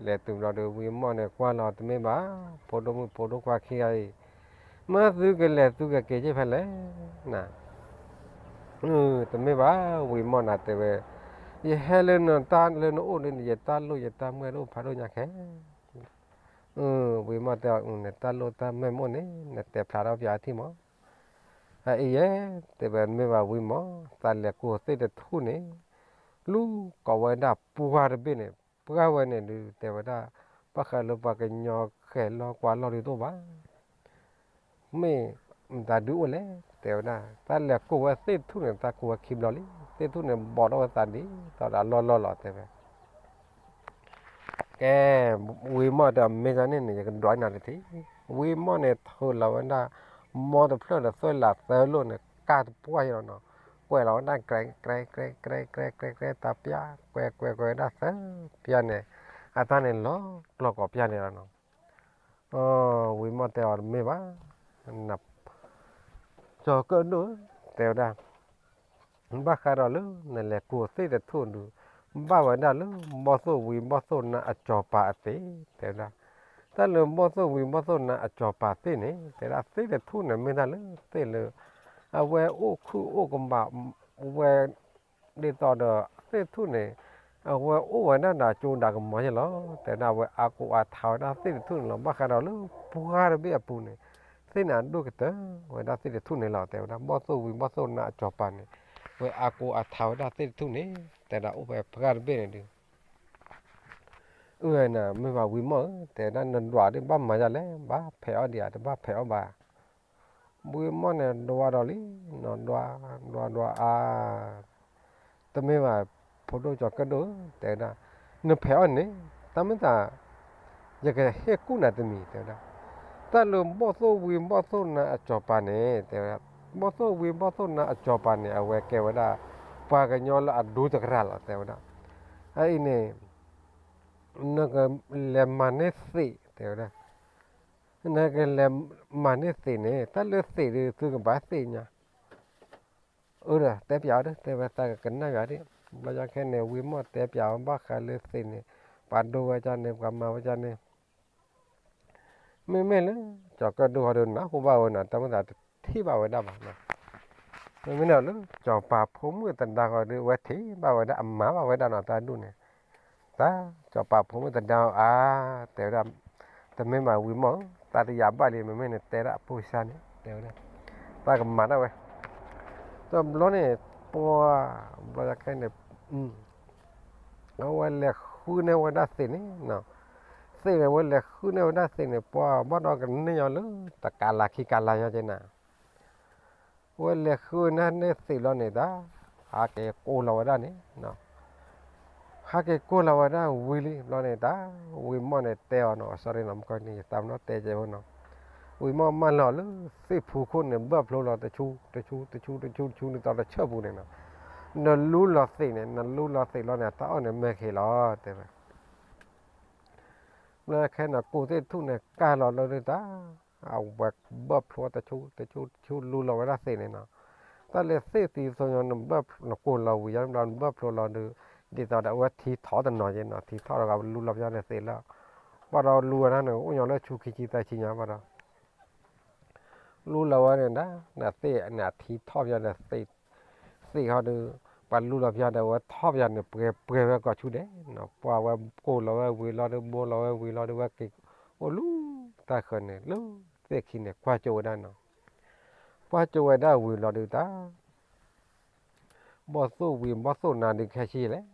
လဲၤတုၤဘျီဒီးဝံမီၢ်န့ၣ်ကွၢ်လီၤတမ့ၢ်ဘၣ်, ဖိဒိၣ်မုၣ်ဖိဒိၣ်ခွါခံဂၤအံၤ, မၢသုကလဲၤသုကက့ၤက့ၤဖဲလဲၣ်နၤ တမ့ၢ်ဘၣ် ဝံမီၢ်နၤတဲဝဲ, ယဟဲလၢနတၢ်လၢနအိၣ်န့ၣ် ယတၢ်လိၣ်ယတၢ်မုၢ်ဒိၣ်ဖးဒိၣ်ညါခဲ ဝံမီၢ်တဲအီၤ နတၢ်လိၣ်တၢ်မုၢ်အိၣ်န့ၣ် နတဲဖျါထီၣ်ပၠးအထံၣ်မး, အအံၤယဲ တဲဝဲမ့ၢ်ဘၣ်ဝံမီၢ် သးလဲၤကိၢ်သ့ၣ်တထူၣ်န့ၣ် လူၤကိးဝဲဒၣ်ပှၢ်တဘ့ၣ်န့ၣ် ပှၢ်ဝဲန့ၣ်ဒုး တဲဝဲဒၣ် ဘၣ်ဃးလၢပှၤကညီဃဲၤလီၤကွၢ်လီၤဒုးတအိၣ်ဘၣ် မ့ၢ်မတၤဒုးအိၣ်လဲၣ် တဲဝဲဒၣ် တၢ်လဲၤကိၢ်ဝဲသ့ၣ်ထူၣ်န့ၣ် တၢ်ကိၢ်ဝဲခံဘျီလံ သ့ၣ်ထူၣ်န့ၣ် ဘီးထီၣ်ဝဲသးဒ်သိးဒီးအလီၢ်လီၢ်လီၤ တဲဝဲ ကဲ ဝံမီၢ်တဲအီၤ မ့ၢ်ဒ်န့ၣ်န့ၣ် ယကဒွးနၤတထံၣ်, ဝံမီၢ်န့ၣ် ထုးလီၤဝဲဒၣ် မီတဖျၢၣ်ဒီးသွဲၣ်လးသၢလိၣ်န့ၣ် ကၢ်တပှၢ်ယဲလီၤနီၤ, ကွဲးလီၤဝဲဒၣ် ကြဲးကြဲးကြဲးကြဲးကြဲးကြဲး တၢ်ပျၢ် ကွဲးကွဲးကွဲးဝဲဒၣ်သၢ ပျၢ်န့ၣ် အတၢ်န့ၣ်လီၤကျီၢ်ကိးပျၢ်န့ၣ်လီၤနီၤ ဝံမီၢ်တဲအီၤတမ့ၢ်ဘၣ်, ကၠီၤကၢၣ်ဒိၣ်ဧၢ, တဲဝဲဒၣ်, ဘၣ်ဃးဒီးလၢနလဲၤကိၢ်သ့ၣ်တထူၣ်ဒုး, ဘၣ်ဝဲဒၣ်လၢဘီၣ်သိၣ်ဝံၤဘီၣ်သိၣ်နါအစီၤပၤအသ့, တဲဝဲဒၣ်, တၢ်လၢဘီၣ်သိၣ်ဝံၤဘီၣ်သိၣ်နါအစီၤပၤသ့ၣ်န့ၣ် တဲဝဲဒၣ်သ့ၣ်တထူၣ်န့ၣ်မ့ၢ်တၢ်လၢသ့ၣ်လၢ အဝဲအိၣ်ခုၣ်အိၣ်ကဘၣ်, ဝဲ ဒ်သိးဒီးသ့ၣ်တထူၣ်န့ၣ်, အဝဲအိၣ်ဝဲဒၣ်ဒီးကၠိဒီးကမီၤယဲလီၤ. တဲဝဲဒၣ် အဝဲအါကိးအါထါဝဲဒၣ်သ့ၣ်တထူၣ်န့ၣ်လီၤ. ဘၣ်ဃးဒီးလၢပှၢ်တဘ့ၣ်အပူၤန့ၣ် သ့ၣ်န့ၣ်အဒိၣ်ကတၢၢ်ဝဲဒၣ်သ့ၣ်တထူၣ်န့ၣ်လီၤ. တဲဝဲဒၣ် ဘီၣ်သိၣ်ဝံၤဘီၣ်သိၣ်နါအစီၤပၤန့ၣ် ဝဲအါကိးအါထါဝဲဒၣ်သ့ၣ်တထူၣ်န့ၣ် တဲဝဲဒၣ် အိၣ်ဖဲပှၢ်တဘ့ၣ်န့ၣ်ဒုး အၢ နမ့ၢ်ဘၣ်ဝံၤမီၢ်ဧၢ, တဲဝဲဒၣ် နဒွးဒ်ဘၣ်မၤယၤလဲၣ်, ဘၣ်ဖဲးအီၣ်ဒံးဧါ, တဘၣ်ဖဲးအီၣ်ဘၣ်. ဝံၤမီၢ်န့ၣ် ဒွးဒီးလံ, နဒွး, ဒွးဒွးအါ, တမ့ၢ်ဘၣ်, ဖိဒိၣ်ကၠီၤကၢၣ်ဒိၣ်ဧၢ, တဲဝဲဒၣ်, နဖဲးအီၣ်န့ၣ် တၢ်မ့ၢ်သး ယကဟ့ၣ်ကူၣ်နၤတမံၤ တဲဝဲဒၣ်. တၢ်လၢဘီၣ်သိၣ်ဝံၤဘီၣ်သိၣ်နါအစီၤပၤန့ၣ် တဲဝဲဒၣ်, ဘီၣ်သိၣ်ဝံၤဘီၣ်သိၣ်နါအစီၤပၤန့ၣ် အဝဲကဲဝဲဒၣ် ပှၤကညီလၢအဒိတကရၢ်လီၤ တဲဝဲဒၣ်. အအံၤန့ၣ် နကလဲၤမၤန့ၢ်သ့း တဲဝဲဒၣ်, နကလဲၤမၤန့ၢ်သ့းန့ၣ် တၢ်လၢသ့းဒုး သုကဘၣ်သ့ၣ်ညါ အၢဒီး တဲပၠးအီၤဒီး တဲဝဲသးကကနၣ်ယၤဒၣ်, ဘျီယၤခဲန့ၣ် ဝံၤမီၢ်တဲပၠးအီၤ ဘၣ်ဃးလၢသ့းန့ၣ် ပှၤဒိဝဲဒ်န့ၣ် ပှၤမၤဝဲဒ်န့ၣ်, မ့မ့ၢ်လၢ ကၠီၤကၢၣ်ဒိၣ်ဟီဒုး နၢ်ဟူဘၣ်ဝဲနီၤ, တၢ်မ့ၢ်သးတထံၣ်ဘၣ်ဝဲဒၣ်ဘၣ်နီၤ. မ့မ့ၢ်ဒီးလၢ စီၤပၤဖိမုၣ်သဒါဃီဒုး အဝဲထံၣ်ဘၣ်ဝဲဒၣ် အမၤဘၣ်ဝဲဒၣ်နီၤ တၢ်ဒူၣ်န့ၣ်, တၢ် စီၤပၤဖိမုၣ်သဒါအါ, တဲဝဲဒၣ်, တမ့ၢ်မၤဝံၤမီၢ်ဧၢ, တၢ်တယာ်ဘၣ်လံ မ့မ့ၢ်န့ၣ် တဲဒၣ်အဖိစၢ်န့ၣ် တဲဝဲဒၣ်, တၢ်ကမၤဒၣ်ဝဲ, တဘျီန့ၣ် ပှၤ ဘျီယၤခဲန့ၣ် အဝဲလဲၤဃုန့ၢ်ဝဲဒၣ်သ့းန့ၣ်, သ့းန့ၣ် အဝဲလဲၤဃုန့ၢ်ဝဲဒၣ်သ့းန့ၣ် ပှၤဘၣ်ဒီးကန့ၢ်ညီလၢ တကးလၤခံကးလၤညီက့နၤ, အဝဲလဲၤဃုန့ၢ်သ့းလီၤန့ၣ်တၢ်, ဟးက့ၤကိးလီၤဝဲဒၣ်န့ၣ်, ဟးက့ၤကိးလီၤဝဲဒၣ်ဝံၤလံဘျီန့ၣ်တၢ်, ဝံၤမီၢ်န့ၣ်တဲအီၤနီၤ, sorry နီၤ မကီန့ၣ် ယသးမနီၣ်တဲကဲဖိနီၤ, ဝံၤမီၢ်မၢလီၤလၢသ့ၣ်ဖူခိၣ်န့ၣ် ဘၢၣ်ဖျိလီၤတဆူ တဆူ တဆူ တဆူ တဆူ ဒ်သိးတဆၢၣ်ပူၤန့ၣ်နီၤ, နလူလီၤသ့းန့ၣ် နလူလီၤသ့းလီၤန့ၣ် တၢ်အီၣ်န့ၣ်မဲာ်က့ၤလီၤ တဲဝဲ ဘျီခဲန့ၣ် ကိးသ့ၣ်ထူၣ်န့ၣ် ကၢ်လီၤလၢဒုးတၢ်, အဝဲဘၢၣ်ဖျိတဆူ တဆူ တဆူလူလီၤဝဲဒၣ်သ့းန့ၣ်နီၤ, တၢ်လၢသ့ၣ်သံသိညါ နဘၢၣ်ဖျိ နကိးလီၤဝံၤယါဘျီ နဘၢၣ်ဖျိလီၤဒုး, ဒ်သိးဒီးအဝဲထံထီၣ်တနီၤက့နီၤ, ထံထီၣ်ဒီးလူလီၤပယီၤန့ၣ်သ့းလၢ, ဘၣ်ဒီးလူဝဲဒၣ်န့ၣ် အိၣ်ညီလၢဆူခံဆံသၢဆံညါဘၣ်ဒီး လူလီၤဝဲန့ၣ်ဒၣ် နသ့ၣ်န့ၣ် အထံထီၣ်ပယီၤဒီး သ့ၣ်ဟီဒုး ပှၤလူလီၤပယီၤဒီး အဝဲထီၣ်ပယီၤန့ၣ် ပှဲၤပှဲၤဝဲကီၢ်ဆူဒဲးနီၤ, ပှၤဝဲကိးလီၤဝဲဝံၤလီၤဒုး ဘိလီၤဝဲဝံၤလီၤဒုး ဝဲက့ၤအိၣ်လူၤတၢ်ဃၢၤန့ၣ် လၢသ့ၣ်ခံန့ၣ် ကွၢ်ကၠိဝဲဒၣ်နီၤ, ကွၢ်ကၠိဝဲဒၣ်ဝံၤလီၤဒုးတၢ် ဘီၣ်သိၣ်ဝံၤဘီၣ်သိၣ်နါဒုးခဲဆံလဲၣ်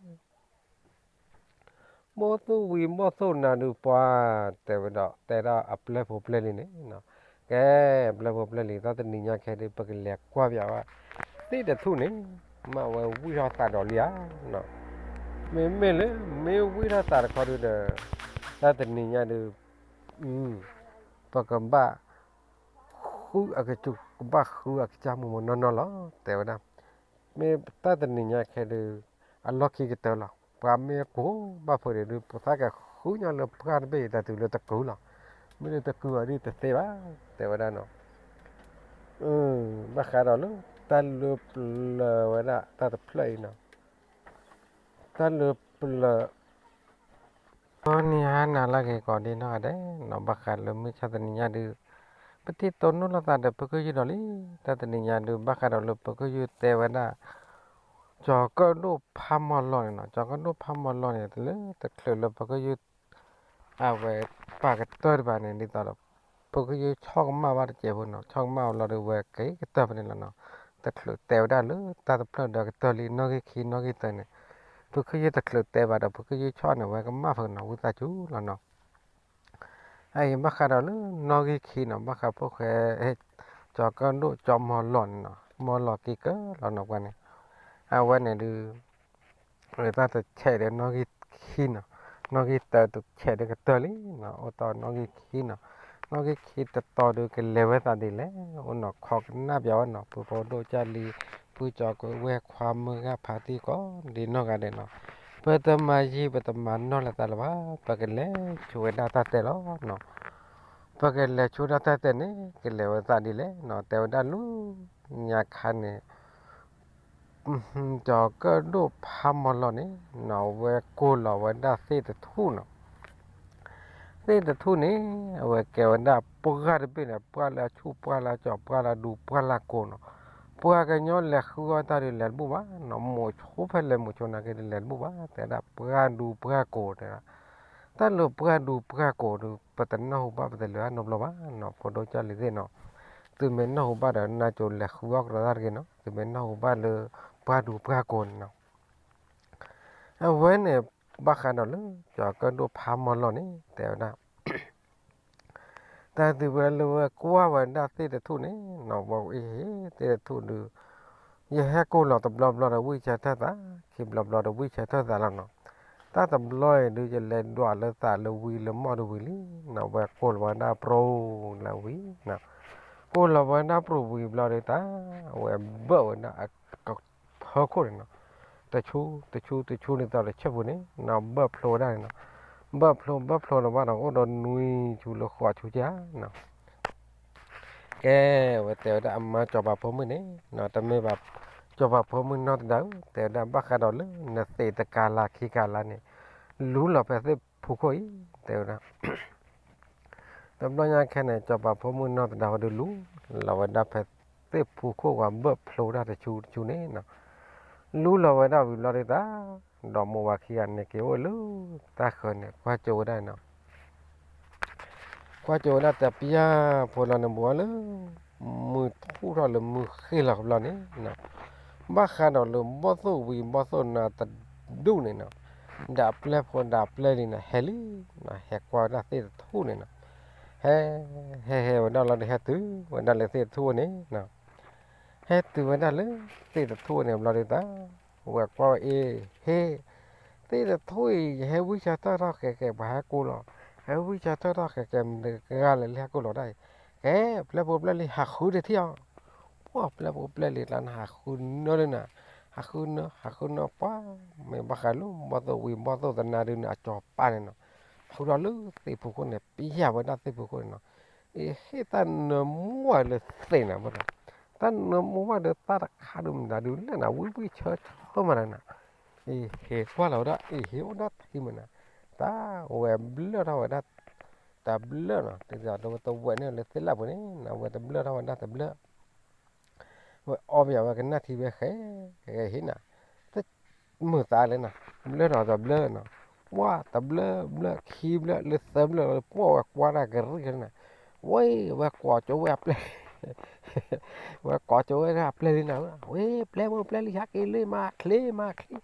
ဘီၣ်သိၣ်ဝံၤဘီၣ်သိၣ်နါဒုးပှၤ တဲဝဲဒီး တဲဒၣ်အပျဲၢ်ဖိပျဲၢ်လံၤန့ၣ်, ကဲ ပျဲၢ်ဖိပျဲၢ်လံၤ တၢ်တနံၤညါခဲဒုး ပကလဲၤကွၢ်ပၠးဝဲ သ့ၣ်တထူၣ်န့ၣ် မ့ၢ်အဝဲဝံၢ်ထီၣ်သးဒီးလံဧါ, မ့မ့ၢ်လၢ မ့ၢ်ဝံၢ်ထီၣ်သးတခီဒုးဒီး တၢ်တနံၤညါဒုး ပကဘၣ် ဃုအကစူၢ် ကဘၣ်ဃုအကစၢ်မူမူနီၢ်နီၢ်လီၤ တဲဝဲဒၣ်, မ့ၢ်တၢ်တနံၤညါခဲဒုး အလီၢ်ခံကတၢၢ်လီၤ, ပှၤမ့ၢ်ကိးဘၣ်ဖုးဒံးဒုး ပသးကဃုညီလၢပှၢ်တဘ့ၣ်အံၤ တၢ်တုၤလၢတကုၤလီၤ, မ့ၢ်လၢတကုၤအီၤဒ်တသ့ဘၣ် တဲဝဲဒၣ်နီၤ, ဘၣ်ဃးဒီးလၢ တၢ်လၢပျၢၤဝဲဒၣ်တၢ်တဖျၢၣ်အံၤနီၤ, တၢ်လၢပျၢၤ အန့ၣ်ဟါနၤလၢက့ၤကိးဒ့နီၢ်ဂၤဒဲးနီၤ, ဘၣ်ဃးလၢမုၢ်ဆါတနံၤညါဒုး ပထံၣ်တိၢ်နီၣ်လိာ်သးဒီးဖိခ့ယုၢ်ဒီးလံ, တၢ်တနံၤညါဒုး ဘၣ်ဃးဒီးလၢဖိခ့ယုၢ်တဲဝဲဒၣ် ကၠီၤကၢၣ်ဒိၣ်ဖးမီၤလီၢ်န့ၣ်နီၤ, ကၠီၤကၢၣ်ဒိၣ်ဖးမီၤလီၢ်န့ၣ် တလၢတချုးလၢဖိခ့ယုၢ် အဝဲပာ်ကတၢၢ်တဘၣ်န့ၣ် ဒ်သိးဒီး ဖိခ့ယုၢ်ဆီၣ်ကမၣ်ဘၣ်တစဲးဖိနီၤ, ဆီၣ်ကမၣ်အီၤလီၤဒီး ဝဲက့ၤကတၢၢ်ဖဲန့ၣ်လီၤနီၤ, တချုးတဲဝဲဒၣ်လၢတၢ်တဖျၢၣ်ဒီးကတၢၢ်လံ နီၣ်ဂံၢ်ခံ နီၣ်ဂံၢ်သၢန့ၣ်, ဖိခ့ယုၢ်တချုးတဲဘၣ်ဒီး ဖိခ့ယုၢ်ဆီၣ်န့ၣ် ဝဲကမၣ်ဖဲနီၤ ဝံသးစူၤလီၤနီၤ အအံၤဘၣ်ဃးဒီးလၢနီၣ်ဂံၢ်ခံနီၤ, ဘၣ်ဃးဖိၣ်ဃဲ ကၠီၤကၢၣ်ဒိၣ် ကၠီၤမီၤလီၢ်န့ၣ်နီၤ, မီၤလီၢ်က့ၤကၢၢ်လီၤနီၤပှၤန့ၣ်, အဝဲန့ၣ်ဒုး တၢ်တဆဲးဒီးနီၣ်ဂံၢ်ခံနီၤ, နီၣ်ဂံၢ်သၢတဆဲးဒီးကတၢၢ်လံနီၤ, အိၣ်တီၢ်နီၣ်ဂံၢ်ခံနီၤ, နီၣ်ဂံၢ်ခံတတီၤဒုးကလဲၤဝဲသးဒ်လဲၣ်, အိၣ်နီၤ ခိးကနၣ်ပၠးဝဲနီၤ, ပုၢ်ဖိဒိၣ်ကၢ်လံၤ ပုၢ်ကၠီၤကဝဲၢ်ခွါမုၢ်ဂၢ်ဖါတံၢ်ကိးဒ့နီၢ်ဂၤဒဲးနီၤ, ပတမၤယံာ်ပတမၤနီၢ်လၢၤသးလၢၤဘၣ်, ပကလဲၤဆူဝဲဒၣ်တၢ်တဲလီၤနီၤ, ပကလဲၤဆူဒၣ်တၢ်တဲန့ၣ် ကလဲၤဝဲသးဒ်လဲၣ်နီၤ, တဲဝဲဒၣ်လၢညါခါန့ၣ် ကၠီၤကၢၣ်ဒိၣ်ဖးမီၤလီၢ်န့ၣ်နီၤ အဝဲကိးလီၤဝဲဒၣ်သ့ၣ်တထူၣ်နီၤ, သ့ၣ်တထူၣ်န့ၣ် အဝဲကဲဝဲဒၣ်ပှၢ်တဘ့ၣ်န့ၣ် ပှၢ်လၢအဆူၣ် ပှၢ်လၢအကၠီၤ ပှၢ်လၢအဒူ ပှၢ်လၢအကိၤနီၤ, ပှၤကညီလဲၤဃုအီၣ်တၢ်ဒုးလဲၤတဘူၣ်ဘၣ်နီၤ, မိၤဆိဖဲလဲၣ်မိၤဆိနာ်က့ဒုးလဲၤတဘူၣ်ဘၣ်, တဲဝဲဒၣ်ပှၢ်ဒူပှၢ်ကိာ်တဲဒၣ်, တၢ်လၢပှၢ်ဒူပှၢ်ကိာ်ဒုး ပတနၢ်ဟူဘၣ်ပတလၢၤအနီတဘျီဘၣ်နီၤ, ဖိဒိၣ်ကၢ်လံၤသ့ၣ်နီၤ, သုမ့ၢ်နၢ်ဟူဘၣ်ဒီးနါကၠိလဲၤဃုအီၣ်ကရီတၢ်တဂ့ၤနီၤ, သုမ့ၢ်နၢ်ဟူဘၣ်လၢပှၢ်ဒူပှၢ်ကိာ်န့ၣ်နီၤ အဝဲန့ၣ် ဘၣ်ဃးဒီးလၢ ကၠီၤကၢၣ်ဒိၣ်ဖးမီၤလီၤန့ၣ် တဲဝဲဒၣ်, တၢ်သုဝဲလၢဝဲကွၢ်ဝဲဒၣ်သ့ၣ်တထူၣ်န့ၣ်နီၤ, ဝဲအ့ၣ် သ့ၣ်တထူၣ်ဒုး ယဟဲကိၢ်လီၤတဘျီဘျီဒီးဝံၢ်ဆၢထၢၣ်သး, ခံဘျီဘျီဒီးဝံၢ်ဆၢထၢၣ်သးလီၤနီၤ, တၢ်တဘျီအံၤဒုး ယလဲၤဒွးလၢသးလၢဝံၤလၢမီၢ်ဒုးဝံၤလံနီၤ, ဝဲကိၢ်လီၤဝဲဒၣ်ပြူၤလၢဝံၤနီၤ, ကိၢ်လီၤဝဲဒၣ်ပြူၤဝံၤဘျီဒုးတၢ် အဝဲဘၢၣ်ဝဲဒၣ်အက ဖၢခိၣ်န့ၣ်နီၤ, တဆူ တဆူ တဆူန့ၣ်သိးဒီးဆၢပူၤန့ၣ်နီၤ, ဘၢၣ်ဖျိဝဲဒၣ်န့ၣ်နီၤ, ဘၢၣ်ဖျိ ဘၢၣ်ဖျိလၢၤဘၣ်ဒီး အိၣ်ဒီးနွံဆူလၢဃိးဆူကနီၤ, ကဲ အဝဲတဲဝဲဒၣ်အမါကၠီၤပၤဖိမုၣ်န့ၣ်နီၤ, တမ့ၢ်ဘၣ် ကၠီၤပၤဖိမုၣ်နီၢ်သဒါဧၢ, တဲဝဲဒၣ်ဘၣ်ဃးဒီးလၢနသ့းတကၤလၤခံကၤလၤန့ၣ် လူလီၤဖဲသ့ၣ်ဖူခိၣ်အံၤ တဲဝဲဒၣ် တဘျီညါခဲန့ၣ် ကၠီၤပၤဖိမုၣ်နီၢ်သဒါဝဲဒုးလူလီၤဝဲဒၣ်ဖဲသ့ၣ်ဖူခိၣ်ဝဲဘၢၣ်ဖျိဝဲဒၣ်တဆူတဆူန့ၣ်နီၤ, လူလီၤဝဲဒၣ်ဝံၤဘျီဒုးတၢ် ဒီးမိၢ်ဝၤခံဂၤန့ၣ်က့ၤအိၣ်လၢတၢ်ဃၢၤန့ၣ် ကွၢ်ကၠိဝဲဒၣ်နီၤ ကွၢ်ကၠိဝဲဒၣ်တပျၢ်ဖိလီၤန့ၣ် ဘူးအီၤလၢ မုၢ်ထူၣ်ထီၣ်လၢမုၢ်ဃ့ၢ်လီၤကဘျီန့ၣ်နီၤ, ဘၣ်ဃးဒီးလၢဘီၣ်သိၣ်ဝံၤဘီၣ်သိၣ်နၤတဒူၣ်န့ၣ်နီၤ, ဒီးအပျဲၢ်ဖိဒီးအပျဲၢ်လံၤန့ၣ် ဟဲလံနီၤ, ဟဲကွၢ်ဝဲဒၣ်သ့ၣ်တထူၣ်န့ၣ်နီၤ, ဟဲ ဟဲဟဲဝဲဒၣ်လီၤဒီး ဟဲတုၤဝဲဒၣ်လၢသ့ၣ်တထူၣ်န့ၣ်နီၤ, ဟဲတုၤဝဲဒၣ်လၢသ့ၣ်တထူၣ်န့ၣ်ဘျီဒုးတၢ် ဝဲကွၢ်ဝဲအ့ၣ် ဟ့ၣ် သ့ၣ်တထူၣ်အံၤ ယဟဲဝံၢ်ဆၢထၢၣ်ထီၣ်ဃဲးဃဲး ပှၤဟဲကိၢ်လီၤ, ဟဲဝံၢ်ဆၢထၢၣ်ထီၣ်ဃဲးဃဲး မတၤတဂၤလဲၣ်လၢဟဲကိၢ်လီၤဒၣ်အံၤ, ကဲ ပျဲၢ်ဖိပျဲၢ်လံၤ ဟးဃုတထံၣ်အီၤ, ပှၢ်ပျဲၢ်ဖိပျဲၢ်လံၤကျါန့ၣ် ဟးဃုနၢလၢနၤ, ဟးဃုနၢ ဟးဃုနၢ ပှၢ် မ့ၢ်ဘၣ်ဃးလၢဘီၣ်သိၣ်ဝံၤဘီၣ်သိၣ်သနၤဒုးန့ၣ် အကၠီၤပၤန့ၣ်နီၤ, ဃုထီၣ်လၢသ့ၣ်ဖူခိၣ်န့ၣ် ပျၢ်ဝဲဒၣ်သ့ၣ်ဖူခိၣ်န့ၣ်နီၤ, အ့ၣ် ဟ့ၣ်တၢ်နၢမူဝဲလၢသ့ၣ်နၤဘၣ်ဒီး တၢ်နၢမူဝဲဒီးတၢ်တခါဒုးမတၤဒုးလဲၣ်နၤ ဝံၢ်ဝံၢ်ဆၢဆၢမးနၤနီၤ, အ့ၣ် ဟ့ၣ်ကွၢ်လီၤဝဲဒၣ် အ့ၣ် ဟ့ၣ်အိၣ်ဒၣ်ထံမးနၤ, တၢ်ဝဲဘျၢၣ်ထီၣ်ဝဲဒၣ် တဘျၢၣ်နီၤ, တဝဲတဝဲန့ၣ်လၢသ့ၣ်လၢ်ပူၤန့ၣ် ဝဲတဘျၢၣ်ထီၣ်ဝဲဒၣ်တဘျၢၣ် ဝဲအီပယီၤဝဲကနၣ်ထံဝဲဃဲ ဟ့ၣ်နၤ, တမုာ်သးလဲၣ်နၤ, ဘျၢၣ်ထီၣ်တဘျၢၣ်နီၤ, ပှၢ်တဘျၢၣ်ဘျၢၣ်ခံဘျၢၣ်လၢသၢဘျၢၣ်လီၤ ပှၢ်ဝဲကွၢ်တၢ်ကရံၣ်ကနၤ, ဝဲ ဝဲကိးကၠိဝဲအပျဲၢ် ဝဲကိးကၠိဝဲဒၣ်အပျဲၢ်လံနၤ, ဝဲပျဲၢ်ဖိပျဲၢ်လံၤ ဟဲက့ၤလၢမၤချ့မၤချ့,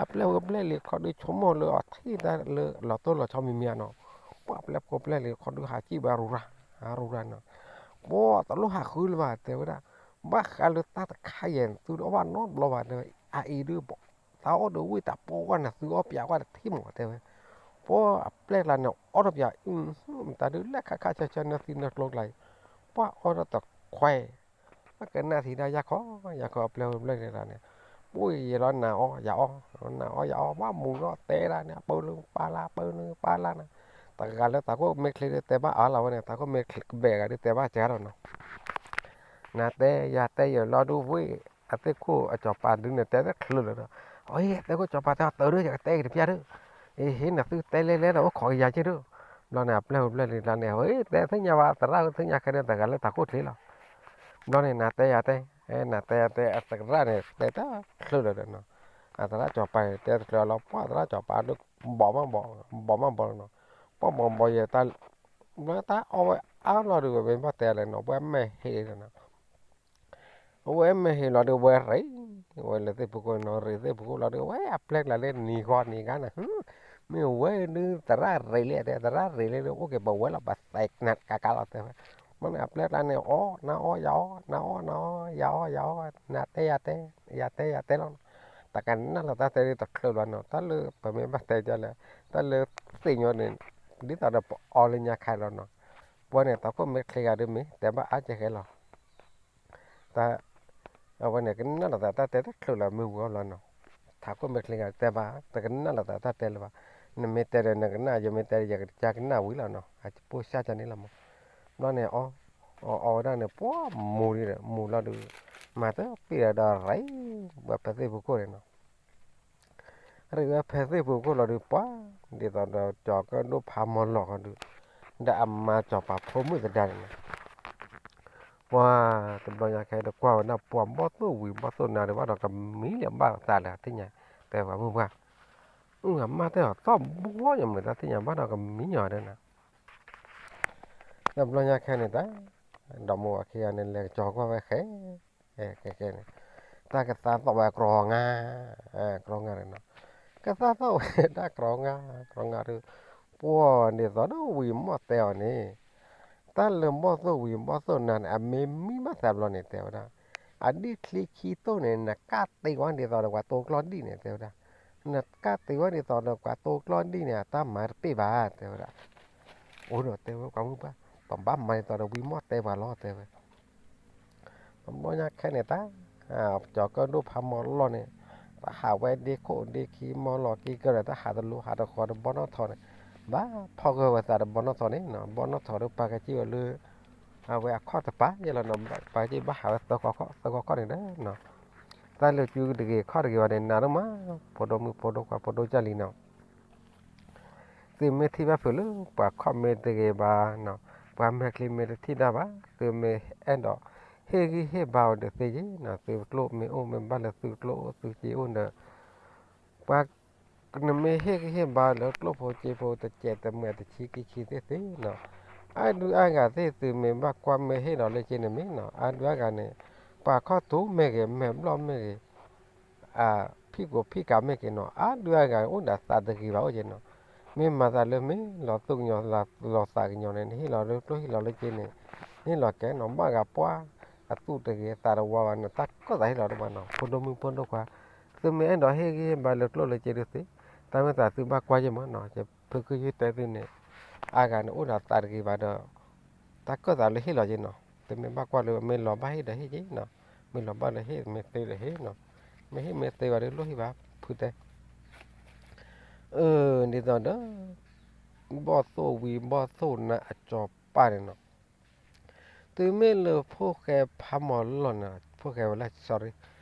အပျဲၢ်ဖိပျဲၢ်လံၤခီဒုးဆိကမိၣ်လၢအထံၣ်တၢ်လၢလီၤတိၢ်လီၤဆီမံၤမံၤနီၤ, ပှၢ်ပျဲၢ်ဖိပျဲၢ်လံၤခီဒုးဟးစံၣ်ဘၣ်ရူၤရၤ ရူၤရၤနီၤ, ပှၢ်တလိၣ်ဟးဃုလၢၤဘၣ် တဲဝဲဒၣ်, ဘၣ်ဃးလၢတၢ်တခါယဲၢ် သုတအီၣ်ဘၣ်နီတဘျီဘၣ် တဲဝဲ, အအံၤဒုး သးအီၣ်ဒီးဝံၣ်တၢ်ပိာ်ဝဲန့ၣ် သုအီၣ်ပၠးကွၢ်တထံၣ်မး တဲဝဲ, ပှၢ်အပျဲၢ်ကျါန့ၣ် အီၣ်ထီၣ်ပၠး မတၤဒုးလဲၣ်ခါခါဆၢဆၢနၢသံနၢကျိကျါအံၤ, ပှၢ်အီၣ်ထီၣ်တခွဲး ပှၢ်ကနၣ်ထံဒၣ်ယၢ်ခီ ယၢ်ခီအပျဲၢ်ဖိပျဲၢ်လံၤကျါန့ၣ်, ပှၢ်ယဲလီၤနၤအီၣ်ယၤအီၣ်, နၤအီၣ်ယၤအီၣ် ဘၣ်မူထီၣ်တဲဒၣ်န့ၣ် ပၢနုပၢ်လၢ် ပၢနုပၢ်လၢ်နၤ, တဂၤလၢသးခိၣ်မဲာ်ချံဒုးတဲဘၣ်အါလီၤဝဲန့ၣ် သးခိၣ်မဲာ်ချံကဘဲၣ်ဂၤဒုးတဲဘၣ်စှၤလီၤနီၤ နၤတဲယၤတဲယလီၤဒုးဝဲ, အသ့ၣ်ခိၣ်အစီၤပၤဒုးန့ၣ် တဲတချုးလၢၤဒီး, အသ့ၣ်ခိၣ်စီၤပၤတဲအီၤတၢ်ဒုး ယကတဲက့ၤတပျၢ်ဒုး, အ့ၣ် ဟ့ၣ်နၤသုတဲလဲၤလဲၤဒီးအိၣ်ခိးကယၤက့ၤဒုး, ဘျီန့ၣ် အပျဲၢ်ဖိပျဲၢ်လံၤကျါန့ၣ် အ့ၣ် တဲသ့ၣ်ညါဘၣ်သရၣ်သ့ၣ်ညါခဲန့ၣ် တဂၤလၢတၢ်ခိၣ်ချ့လီၤ, ဘျီန့ၣ် နၤတဲယၤတဲ, နၤတဲယၤတဲ အသရၣ်န့ၣ် တဲတချုးလၢၤဒီးနီၤ, အသရၣ်စီၤပၤန့ၣ် တဲတချုးလီၤ ပှၢ်သရၣ်စီၤပၤဒုး ဘီးမးဘီး ဘီးမးဘီးလီၤနီၤ, ပှၢ်ဘီးဘီးယဲတၢ် ဘျီတၢ်အီၣ်ဝဲအါလီၤဒုး ဝဲမ့ၢ်ဘၣ်တဲလဲၣ်နီၤ ပှၢ်မဲာ်ဟ့ၣ်လီၤနီၤ အဝဲမဲာ်ဟ့ၣ်လီၤဒုး ဝဲရ့ၣ်, ဝဲလၢသ့ၣ်ဖူခိၣ်နီၤ ရ့ၣ်သ့ၣ်ဖူခိၣ်လီၤဒုး ဝဲအပျဲၢ်ကျါလၢနံၤဂီၤနံၤဂၤန့ၣ်, မ့ၢ်ဝဲဒုးသရၣ်ရ့ၣ်လံတဲ သရၣ်ရ့ၣ်လံဒုး အိၣ်က့ၤပဝဲလီၤ ပသဲးနးကကလီၤတဲဝဲ, မ့ၢ်န့ၣ်အပျဲၢ်ကျါန့ၣ် အီၣ် နၤအီၣ်ယၤအီၣ် နၤအီၣ်နၤအီၣ် ယၤအီၣ်ယၤအီၣ် နၤတဲယၤတဲ ယၤတဲယၤတဲလီၤနီၤ, တကနၣ်လီၤတၢ်တဲဒုးတချုးလီၤနီၤ တၢ်လၢပမ့ၢ်ဘၣ်တဲဒ်လဲၣ်, တၢ်လၢသ့ၣ်ညိန့ၣ် ဒ်သိးဒီးပအီလၢညါခါလီၤနီၤ, ပှၢ်န့ၣ် သးခိၣ်မဲာ်ချံဂၤဒုးမ့ၢ် တဲဘၣ်အါကဲဃဲလီၤ တၢ် အဝဲန့ၣ် ကနၣ်လိာ်သးတၢ်တဲတချုးလၢမ့ၢ်ဝံၤအီၤလီၤနီၤ, သးခိၣ်မဲာ်ချံဂၤတဲဘၣ် တကနၣ်လိာ်သးတၢ်တဲလၢၤဘၣ်, နမ့ၢ်တဲဒီးနကနၣ် ယမ့ၢ်တဲဒီးယကကနၣ်ဝံၤလီၤနီၤ, အပိၢ်စၢ်ကန့ၣ်လီၤမး, ဘျီန့ၣ် အီၣ် အီၣ်ဝဲဒၣ်န့ၣ် ပှၢ်မူၤဒီး မူၤလီၤဒုး မၤတပ့ၢ်ဒီးရ့ၣ် ဝဲဖဲသ့ၣ်ဖူခိၣ်န့ၣ်နီၤ ရ့ၣ်ဝဲဖဲသ့ၣ်ဖူခိၣ်လီၤဒုး ပှၢ် ဒ်သိးဒီးကၠီၤကၢၣ်ဒိၣ်ဖးမီၤလီၤဃီဒုး ဒီးအမါကၠီၤပၤဖိမုၣ်သဒါန့ၣ်နီၤ, ပှၤတဘျီညါခဲဒီးကွၢ်ဝဲဒၣ်ပှၤဘီၣ်သိၣ်ဝံၤဘီၣ်သိၣ်နါဒီး ဘၣ်ဒီးကမံလၢၤဘၣ်သးလၢတသ့ၣ်ညါ, တဲပှၤမုၣ်ပှၢ်, အမါတဲအီၤသီၣ်ဘီညီမနုၤ တၢ်သ့ၣ်ညါဘၣ်ဒီးကမံညီဒၣ်နၤ, တဘျီညါခဲန့ၣ်တၢ်, ဒီးမိၢ်ဝၤခံဂၤန့ၣ် လဲၤကကီၤကွၢ်ဝဲဃဲ, ဃဲဃဲန့ၣ်, တၢ်ကသါသီၣ်ဝဲကြီငါ, ကြီငါန့ၣ်နီၤ, ကသါသီၣ်ဝဲဒၣ်ကြီငါ, ကြီငါဒီး, ပှၤဒ်သိးဒီးဝံၤမီၢ်တဲအီၤန့ၣ်, တၢ်လၢဘီၣ်သိၣ်ဝံၤဘီၣ်သိၣ်နါန့ၣ် အမ့ၢ်မံဘၣ်သးဘျီန့ၣ် တဲဝဲဒၣ်, အဒံၣ်ချံခံတိၢ်န့ၣ် နကၢ်တ့ဝဲဒ်သိးဒီးပှၤတိကျီၢ်ဒံၣ်န့ၣ် တဲဝဲဒၣ်, နကၢ်တ့ဝဲဒ်သိးဒီးပှၤတိကျီၢ်ဒံၣ်န့ၣ် အတၢ်မၤတပ့ၢ်ဘၣ် တဲဝဲဒၣ်, အိၣ်ဒီးတဲဝဲပှၤမုၣ်ပှၢ်, ပဘၣ်မၤဒ်သိးဒီးဝံၤမီၢ်တဲပှၤလီၤ တဲဝဲ တဘျီညါခဲန့ၣ်တၢ်, ကၠီၤကၢၣ်ဒိၣ်ဖးမီၤလီၢ်န့ၣ်, တၢ်ဟးဝဲဒ့ခိၣ်ဒ့ခံမီၤလီၤက့ၤကၢၢ်ဒီး တၢ်ဟးတလိၤဟးတဃီဒီးဘီနီၣ်ထိးန့ၣ်, ဘၣ်ဖီၣ်ကၢၢ်ဝဲသးဒီးဘီနီၣ်ထိးန့ၣ်နီၤ, ဘီနီၣ်ထိးဒီးပှၤကစံၣ်ဝဲလၢ, အဝဲအခီၣ်တပၤယဲလီၤနီၤ, ပှၤကစံၣ်ဘၣ်ဟးဝဲသၢခီခီၣ်သၢခီခီၣ်န့ၣ်ဒီးနီၤ, တၢ်လၢကၠူတဂ့ၤခီၣ်တဂ့ၤဘၣ်န့ၣ် နၤဒိၣ်မး, ဖိဒိၣ်မုၣ်ဖိဒိၣ်ခွါဖိဒိၣ်ကၢ်လံနီၤ သုမ့ၢ်ထံၣ်ဘၣ်ဖုးလၢပှၤခီၣ်မ့ၢ်တဂ့ၤဘၣ်, ပှၤမဲာ်ချံမ့ၢ်တထံၣ်ဒၣ်ဘၣ်, သုမ့ၢ်အဲၣ်ဒိးဟ့ၣ်ဂံၢ်ဟ့ၣ်ဘါအီၤဒီးသ့ယ့ၤနီၤ, သုကျိၣ်မ့ၢ်အိၣ်မ့ၢ်ဘၣ်လၢသုကျိၣ်အိၣ်သုစ့အိၣ်ဒီး, ပှၤ နမ့ၢ်ဟ့ၣ်ဂံၢ်ဟ့ၣ်ဘါလၢကျိၣ်ဖိစ့ဖိတစဲးတမဲာ်တဆံခံဆံသ့ၣ်သ့ၣ်နီၤ, အါဒုအါဂၤသ့ၣ် သုမ့ၢ်ဘၣ်ကွၢ်မ့ၢ်ဟ့ၣ်ဒီးလၢက့န့ၣ်မ့ၢ်နီၤ, အါဒုအါဂၤန့ၣ်, ပှၤခီၣ်ထူးမ့ၢ်ဂ့ၤ မဲာ်ဘျီၣ်မ့ၢ်ဂ့ၤ ဖံးကိာ်ဖံးကးမ့ၢ်က့ၤနီၤ, အါဒုအါဂၤအိၣ်ဒီးသးတဂ့ၤဘၣ်အိၣ်က့နီၤ, မ့ၢ်မၤသးလၢမ့ၢ်လီၤသူၣ်ကညီၤလီၤသးကညီၤန့ၣ် နဟ့ၣ်လီၤလၢကျိၣ်ဟ့ၣ်လီၤလၢက့န့ၣ်, နဟ့ၣ်လီၤကဲနီၤ, ဘၣ်ဂၤပှၤအသူၣ်တဂ့ၤသးတဝါဘၣ်န့ၣ် တၢ်ကီၢ်သးဟ့ၣ်လီၤတဘၣ်နီၤ, ဖိဒိၣ်မုၣ်ဖိဒိၣ်ခွါ, သုမ့ၢ်အဲၣ်ဒိးဟ့ၣ်ဂံၢ်ဟ့ၣ်ဘါလၢကျိၣ်လၢစ့ဒုးသ့, တၢ်မ့ၢ်သးသုဘၣ်ကွၢ်ယ့ၢ်မးနီၤ, ယဖုကုယုၢ်တဲသုန့ၣ်, အါဂၤန့ၣ်အိၣ်ဒီးသးတဂ့ၤဘၣ်ဒီး တၢ်ကီၢ်သးလၢဟ့ၣ်လီၤက့နီၤ, သုမ့ၢ်ဘၣ်ကွၢ်လၢမ့ၢ်လီၤဘၣ်ဟ့ၣ်ဒီးဟ့ၣ်က့နီၤ, မ့ၢ်လီၤဘၣ်လၢဟ့ၣ် မ့ၢ်သ့ဒီးဟ့ၣ်နီၤ, မ့ၢ်ဟ့ၣ်မ့ၢ်သ့ဘၣ်ဒီးလိၣ်ဟ့ၣ်ဘၣ်ဖုတဲ, အၢ ဒ်သိးဒီး ဘီၣ်သိၣ်ဝံၤဘီၣ်သိၣ်နါအစီၤပၤန့ၣ်နီၤ, တုၤမ့ၢ်လၢဖိၣ်ဃဲဖးမီၤလီၢ်န့ၣ် ဖိၣ်ဃဲဝဲလၢ sorry,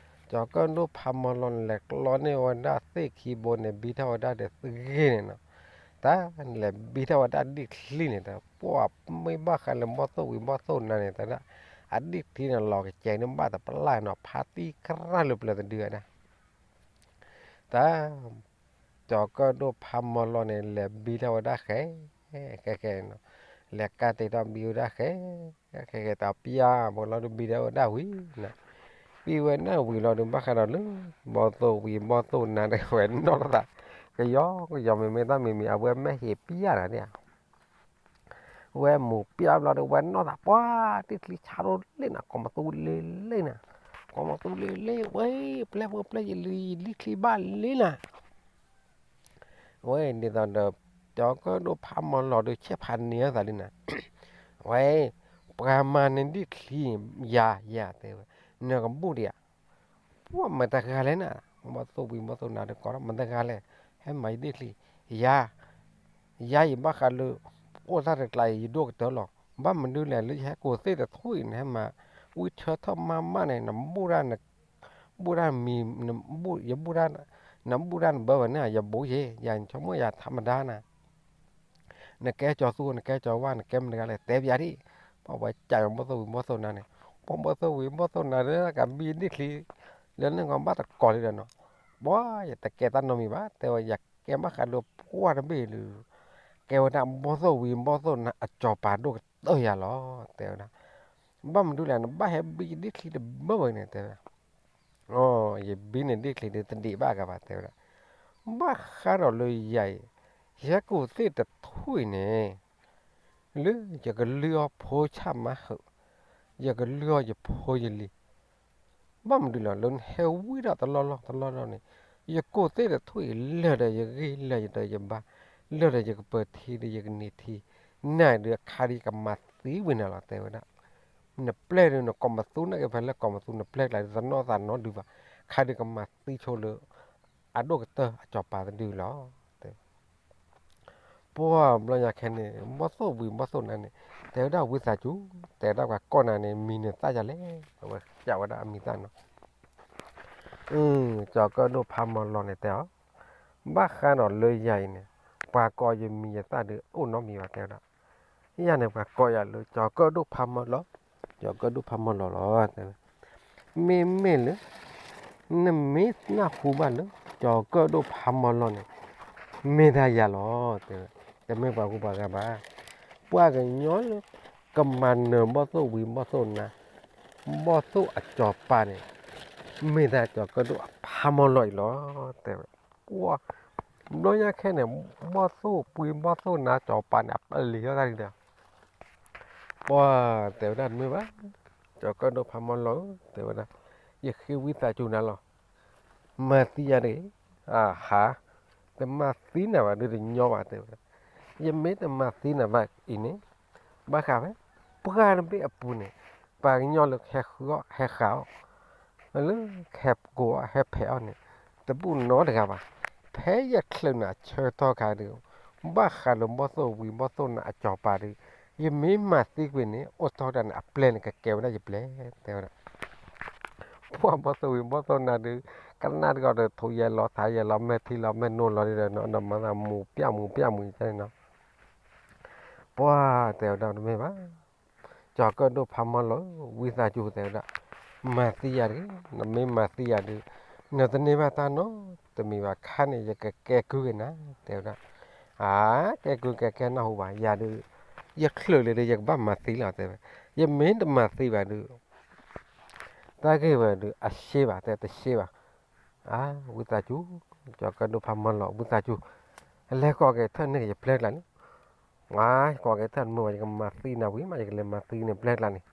ကၠီၤကၢၣ်ဒိၣ်ဖးမီၤလီၢ်န့ၣ် လဲၤကျီန့ၢ်ဝဲဒၣ်သ့ၣ်ခံဘိန့ၣ် ဘံထီၣ်ဝဲဒၣ်ဒီးသဂ့ၢ်န့ၣ်နီၤ, တၢ်လဲၤဘံထီၣ်ဝဲဒၣ်ဒ့ၣ်ချံန့ၣ် တၢ်ပှၤမ့ၢ်ဘၣ်ဃးလၢဘီၣ်သိၣ်ဝံၤဘီၣ်သိၣ်နါန့ၣ် တၢ်ဒၣ် အဒ့ၣ်ချံန့ၣ်လီၤကစဲးန့ၣ်ဘၣ်တပျၢ်နီၤ ဖးတံၢ်ကြၢ်လၢပျၢၤတဒုဝဲဒၣ် တၢ် ကၠီၤကၢၣ်ဒိၣ်ဖးမီၤလီၢ်န့ၣ် လဲၤဘံထီၣ်ဝဲဒၣ်ဃဲ, ဃဲဃဲနီၤ, လဲၤကၢ်တ့ထီၣ်ဘံဝဲဒၣ်ဃဲ, ဃဲဃဲတၢ်ပျၢ် ဘီလီၤဒုးဘံထီၣ်ဝဲဒၣ်ဝံၤနီၤ, ဘံဝဲဒၣ်ဝံၤလီၤဒုးဘၣ်ဃးဒီးလၢ ဘီၣ်သိၣ်ဝံၤဘီၣ်သိၣ်နါဒီးဝဲနီၢ်တၢ်သး, ကယီကယီမ့မ့ၢ်တၢ်မံၤမံၤ အဝဲမဲာ်ဟ့ၣ်ပျၢ်နၤန့ၣ် ဝဲမူၤပျၢ်ဘျီဒီး ဝဲနီၢ်သးပှၢ် ဒ့ၣ်ချံဆါရိၣ်လံနၤ ကိးမသူလ့လံနၤ, ကိးမသူလ့လံ ဝဲ ပျဲၢ်ဖိပျဲၢ်ယလံ ယဒ့ၣ်ချံဘၣ်လံနၤ, ဝဲဒ်သိးဒီး ကၠီၤကၢၣ်ဒိၣ်ဖးမီၤလီၢ်ဒီး ဆဲးဖးန့ၢ်အသးလံနၤ, ဝဲ ပှၤမၤနဒ့ၣ်ချံ ယၤ ယၤတဲဝဲ နကဘူၣ်ဒံးဧါ ပှၤမတၤတဂၤလဲၣ်နၤ, ဘီၣ်သိၣ်ဝံၤဘီၣ်သိၣ်နါဒီးကိးထီၣ် မတၤတဂၤလဲၣ် ဟဲမၤယဒ့ၣ်ချံ, ယၤ, ယၤယဘၣ်ဃးလၢ အိၣ်တၢ်တကျါအံၤ ယဒိၣ်ကတၢၢ်လီၤ, ဘၣ်မနုၤလဲၣ် လၢယဟဲကိးသ့ၣ်တထူၣ်အံၤ နဟဲမၤ ဝံထၢထီၣ်မးမးန့ၣ် နဘူၣ်တၢ် ဘူၣ်တၢ်မံၤ နဘူၣ် ယဘူၣ်တၢ် နဘူၣ်တၢ်နဘၢဝဲန့ၣ် ယဘူးယ့ၤ ယဆိကမိၣ်ယၤထးမဒါနၤ နကဲကၠီၤသူ နကဲကၠီၤဝါ နကဲမတၤတဂၤလဲၣ် တဲပျးဒံး, ပှၤဝဲကးယီၤဘီၣ်သိၣ်ဝံၤဘီၣ်သိၣ်နါန့ၣ်, ပှၤဘီၣ်သိၣ်ဝံၤဘီၣ်သိၣ်နါဒီး ကဘံဒ့ၣ်ချံ လၢန့ၣ်ကီးဘၣ်တကိးလံဒီးနီၤ, ပှၤယတကဲတၢ်နီတမံၤဘၣ် တဲဝဲ ယကဲဘၣ်ဃးဒီးပှၢ်တဘ့ၣ်လၢ ကဲဝဲဒၣ်ဘီၣ်သိၣ်ဝံၤဘီၣ်သိၣ်နါအစီၤပၤဒိၣ်ကတၢၢ်ယၤလီၤ တဲဝဲဒၣ် ဘၣ်မနုၤလဲၣ် နဘၣ်ဟဲဘံယဒ့ၣ်ချံတဘၢဝဲန့ၣ် တဲဝဲဒၣ် အိ ယဘံန့ၣ်ဒ့ၣ်ချံဒုးတဒံးဘၣ်ဂၤဘၣ် တဲဝဲဒၣ်, ဘၣ်ဃးဒီးလၢယၤအံၤ ယဟဲကိးသ့ၣ်တထူၣ်အံၤန့ၣ် လၢယကလုၢ်အီၣ်ဖိဆၣ်မါဟုး, ယကလုၢ်အီၣ်ယဖိယလံၤ, ဘၣ်မနုၤလဲၣ် လၢနဟဲဝံထီၣ်တလီၢ်လီၢ်တလီၢ်လီၢ်န့ၣ်, ယကိးသ့ၣ်တထူၣ်အံၤ လၢာ်ဒီးယဂံၢ်လၢာ်ဒီးယဘါ, လၢာ်ဒီးယကပၢၤထံဒီးယကန့ၢ်ထံ, နၤဒုးအခါဒုးကမၤသံဝံၤနၤလီၤ တဲဝဲဒၣ်, နပျဲၢ်ဒုးနကိးမသူနာ်က့ဖဲလၢကိးမသူ နပျဲၢ်ကျါဒုးသနီၣ်သးနီတဒုဘၣ်, ခါဒုးကမၤသံဆိလၢ အဒိၣ်ကတၢၢ်အစီၤပၤတဒုလီၤ ပှၤဘျီညါခဲန့ၣ် ဘီၣ်သိၣ်ဝံၤဘီၣ်သိၣ်နါန့ၣ် တဲဝဲဒၣ်ဝံသးစူၤ, တဲဝဲဒၣ်ပှၤကိးနၤန့ၣ် မံၤနသၣ်ယၤလဲၣ်, အဝဲကးဝဲဒၣ်အမံၤသၣ်နီၤ, ကၠီၤကၢၣ်ဒိၣ်ဖးမီၤလီၤန့ၣ်တဲအီၤ, ဘၣ်ဃးဒီးလၢယၤအံၤန့ၣ် ပှၤကိးယမံၤယသၣ်ဒုးအိၣ်နီတမံၤဘၣ်တဲဝဲဒၣ်, ယၤန့ၣ်ပှၤကိးယၤလၢကၠီၤကၢၣ်ဒိၣ်ဖးမီၤလီၤ ကၠီၤကၢၣ်ဒိၣ်ဖးမီလီၤလီၤ တဲဝဲ. မ့မ့ၢ်လၢ နမ့ၢ်နၢ်ဟူဘၣ်လၢ ကၠီၤကၢၣ်ဒိၣ်ဖးမီလီၤန့ၣ် မ့ၢ်တၢ်ယၤလီၤ တဲဝဲ. တမ့ၢ်ပှၤဟူပှၤဂၤဘၣ်. ပှၤကညီလၢ ကမၤနၢၤဘီၣ်သိၣ်ဝံၤဘီၣ်သိၣ်နါ ဘီၣ်သိၣ်အကၠီၤပၤန့ၣ် မ့ၢ်တၢ်ကၠီၤကၢၣ်ဒိၣ်အဖးမီလီၤအံၤလီၤ တဲဝဲ. ပှၤ ဘျီညါခဲန့ၣ် ဘီၣ်သိၣ်ပှံၤဘီၣ်သိၣ်နါကၠီၤပၤန့ၣ် အပလံၤထီၣ်တၢ်ဒုဒီး ပှၤတဲဝဲဒၣ်တမ့ၢ်ဘၣ်, ကၠီၤကၢၣ်ဒိၣ်ဖးမီလီၤဧၢ တဲဝဲဒၣ်, ယဃ့ဝံသးစူၤနၤလီၤ. မၤသံယၤတဂ့ၤ, အဟါ, တမၤသံနၤဘၣ်ဒုးတညီဘၣ် တဲဝဲဒၣ်. ယမ့ၢ်တမၤသံနၤဘၣ်အံၤန့ၣ်, ဘၣ်ဃးဖဲ ပှၢ်တဘ့ၣ်အပူၤန့ၣ်, ပှၤကညီလၢဟဲဃုအီၣ်ဟဲဃုအီၣ် လၢဟဲကိးအီၣ်ဟဲဖဲးအီၣ်န့ၣ်, တဘူၣ်နီတဂၤဘၣ်. ဖဲယချုးနၤဆၢကတီၢ်ခါဒုး, ဘၣ်ဃးလၢဘီၣ်သိၣ်ဝံၤဘီၣ်သိၣ်နါအကၠီၤပၤဒုး, ယမ့ၢ်မၤသံကွံာ်န့ၣ် အိၣ်ထီၣ်တၢ်န့ၣ် အပျဲၢ်န့ၣ်ကကဲဝဲဒၣ်ယပျဲၢ် တဲဝဲဒၣ်. ပှၢ်ဘီၣ်သိၣ်ဝံၤဘီၣ်သိၣ်နါဒုး, ကနၣ်တဂီၤဒီး ထိးယဲလီၤ သးယဲလီၤ မဲာ်ထံလီၤ မဲာ်နိလီၤဒီး နမၤသးမူၤပျၢ်မူၤပျၢ်မူၤယဲန့ၣ်နီၤ. ပှၢ်တဲဝဲဒၣ်တမ့ၢ်ဘၣ်, ကၠီၤကၢၣ်ဒိၣ်ဖးမီလီၤဧၢ, ဝံသးစူၤ တဲဝဲဒၣ်, မၤသံယၤတဂ့ၤ, နမ့ၢ်မၤသံယၤဒုး, နတန့ၢ်ဘၣ်တၢ်နီတမံၤဘၣ်, ခါန့ၣ် ယကကဲကုၢ်က့ၤနၤ တဲဝဲဒၣ်. အါ, ကဲကုၢ်ကဲကဲနၢ်ဟူဘၣ်, ယၤဒုး, ယချုးလံဒီး ယကဘၣ်မၤသံလီၤ တဲဝဲ. ယမ့ၢ်တမၤသံဘၣ်ဒုး တၢ်ဂ့ၢ်ဝဲဒုး အရှဲဘၣ် တဲတရှဲဘၣ်. အါ, ဝံသးစူၤ, ကၠီၤကၢၣ်ဒိၣ်ဖးမီလီၤ ဝံသးစူၤ, လဲၤကိးက့ၤထၢၣ်န့ၢ်က့ၤယပျဲၢ်ကျါန့ၣ်. အါ, ကိးက့ၤထၢၣ်မုာ်ဝဲ ယကမၤသံနၤဝံၤမး ယကလဲၤမၤသံန့ၣ်ပျဲၢ်ကျါန့ၣ်.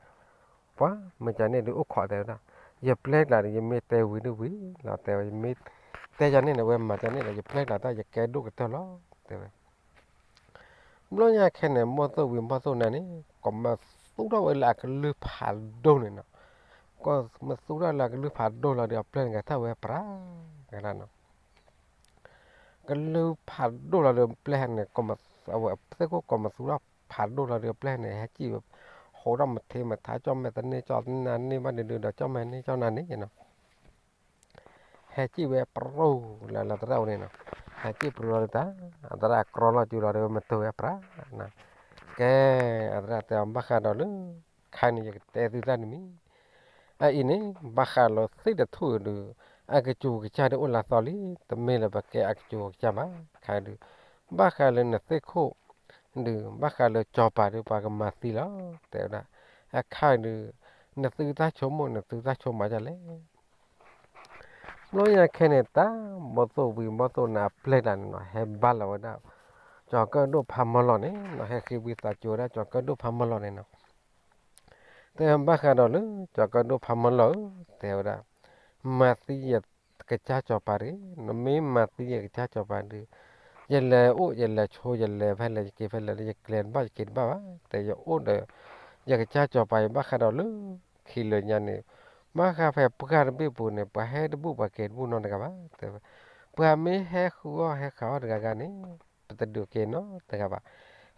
ပှၤမ့ၢ်ကန့ၣ်ဒုးအိၣ်ခိးတဲဝဲဒၣ်, ယပျဲၢ်ကျါဒီး ယမ့ၢ်တဲဝံၤဒုးဝံၤလီၤ တဲဝဲ, ယမ့ၢ်တဲယၤန့ၣ်န့ၣ် ဝဲမၤကန့ၣ်ဒီး ယပျဲၢ်ကျါတၢ်ယကဲဒိၣ်ကတၢၢ်လီၤ တဲဝဲ. ဘျီညါခဲန့ၣ် ဘီၣ်သိၣ်ဝံၤဘီၣ်သိၣ်နါန့ၣ် ကိးမၤသူထီၣ်ဝဲလၢအကလုၢ်ဖးဒိၣ်န့ၣ်နီၤ. ကိးမၤသူထီၣ်လၢအကလုၢ်ဖးဒိၣ်လီၤဒီး အပျဲၢ်န့ၣ်ကထၢၣ်ဝဲပြး ကဒၣ်နီၤ. ကလုၢ်ဖးဒိၣ်လီၤဒီး ပျဲၢ်န့ၣ် အဝဲသ့ၣ်ခိၣ်ကိးမၤသူထီၣ်ဖးဒိၣ်လီၤဒီး ပျဲၢ်န့ၣ် ဟဲစံၣ်ဝဲ, ဟိးထီၣ်မထံမထါ ကၠီၣ်မဲာ်တန့ၢ် ကၠီၣ်နါန့ၢ်ဘၣ်ဒုးဒီး ကၠီၣ်မဲာ်န့ၢ် ကၠီၣ်နါန့ၢ်နီၤ. ဟဲစံၣ်ဝဲပြိလၢသရၣ်အိၣ်န့ၣ်နီၤ. ဟဲစံၣ်ပြိလီၤဒီးတၢ်, အသရၣ်ကြီလီၤစုလီၤဒီး မ့ၢ်တိၢ်ဝဲပြး. ကဲ, အသရၣ်တဲအီၤ ဘၣ်ဃးဒီးလၢ ခါန့ၣ် ယကတဲသုတၢ်တမံၤ. အအံၤန့ၣ် ဘၣ်ဃးလၢသ့ၣ်တထူၣ်ဒုး, အကစူၤကစၢ်ဒုးအိၣ်လၢသီလံ, တမ့ၢ်လၢပကဲအကစူၤကစၢ်ဘၣ်. ခါဒုး, ဘၣ်ဃးလၢနသ့ၣ်ခိၣ်ဒုး, ဘၣ်ဃးလၢကၠီၤပၤဒုး ပှၤကမၤသံလီၤ တဲဝဲဒၣ်. အခါဒုး, နသုတၢ်ဆိကမိၣ် နသုတၢ်ဆိကမးဒ်လဲၣ်. ဘျီညါခဲန့ၣ် တၢ်ဘီၣ်သိၣ်ဝံၤဘီၣ်သိၣ်နါအပျဲၢ်ကျါန့ၣ်နီၤ ဟဲဘါလီၤဝဲဒၣ် ကၠီၤကၢၣ်ဒိၣ်ဖးမီလီၤန့ၣ်နီၤ. ဟဲဃ့ဝံသးစူၤဝဲဒၣ် ကၠီၤကၢၣ်ဒိၣ်ဖးမီလီၤန့ၣ်နီၤ. တဲဘၣ်ဃးဒီးလၢ ကၠီၤကၢၣ်ဒိၣ်ဖးမီလီၤဧၢ, တဲဝဲဒၣ်, မၤသံယကစၢ်ကၠီၤပၤတဂ့ၤ. နမ့ၢ်မၤသံယကစၢ်ကၠီၤပၤဒုး, ယလဲၤအိၣ်ယလဲၤဆိ ယလဲၤဖဲလဲၣ် ယက့ၤဖဲလဲၣ် ယကျဲၤတဘၣ် ယက့ၤတဘၣ်ဘၣ်. တဲယအိၣ်ဒီး ယကစၢ်ကၠီၤပၤ ယဘၣ်ဃးဒီးလၢ ခံလၢညါန့ၣ်, ဘၣ်ဃးဖဲပှၢ်တဘ့ၣ်ပူၤန့ၣ် ပှၤဟဲတဘူၣ်ပှၤက့ၤတဘူၣ်နီတဂၤဘၣ် တဲဝဲ. ပှၤမ့ၢ်ဟဲဃုအီၣ်ဟဲဃုအီၣ်တဂၤဂၤန့ၣ် ပတဒုးက့ၤနီတဂၤဘၣ်.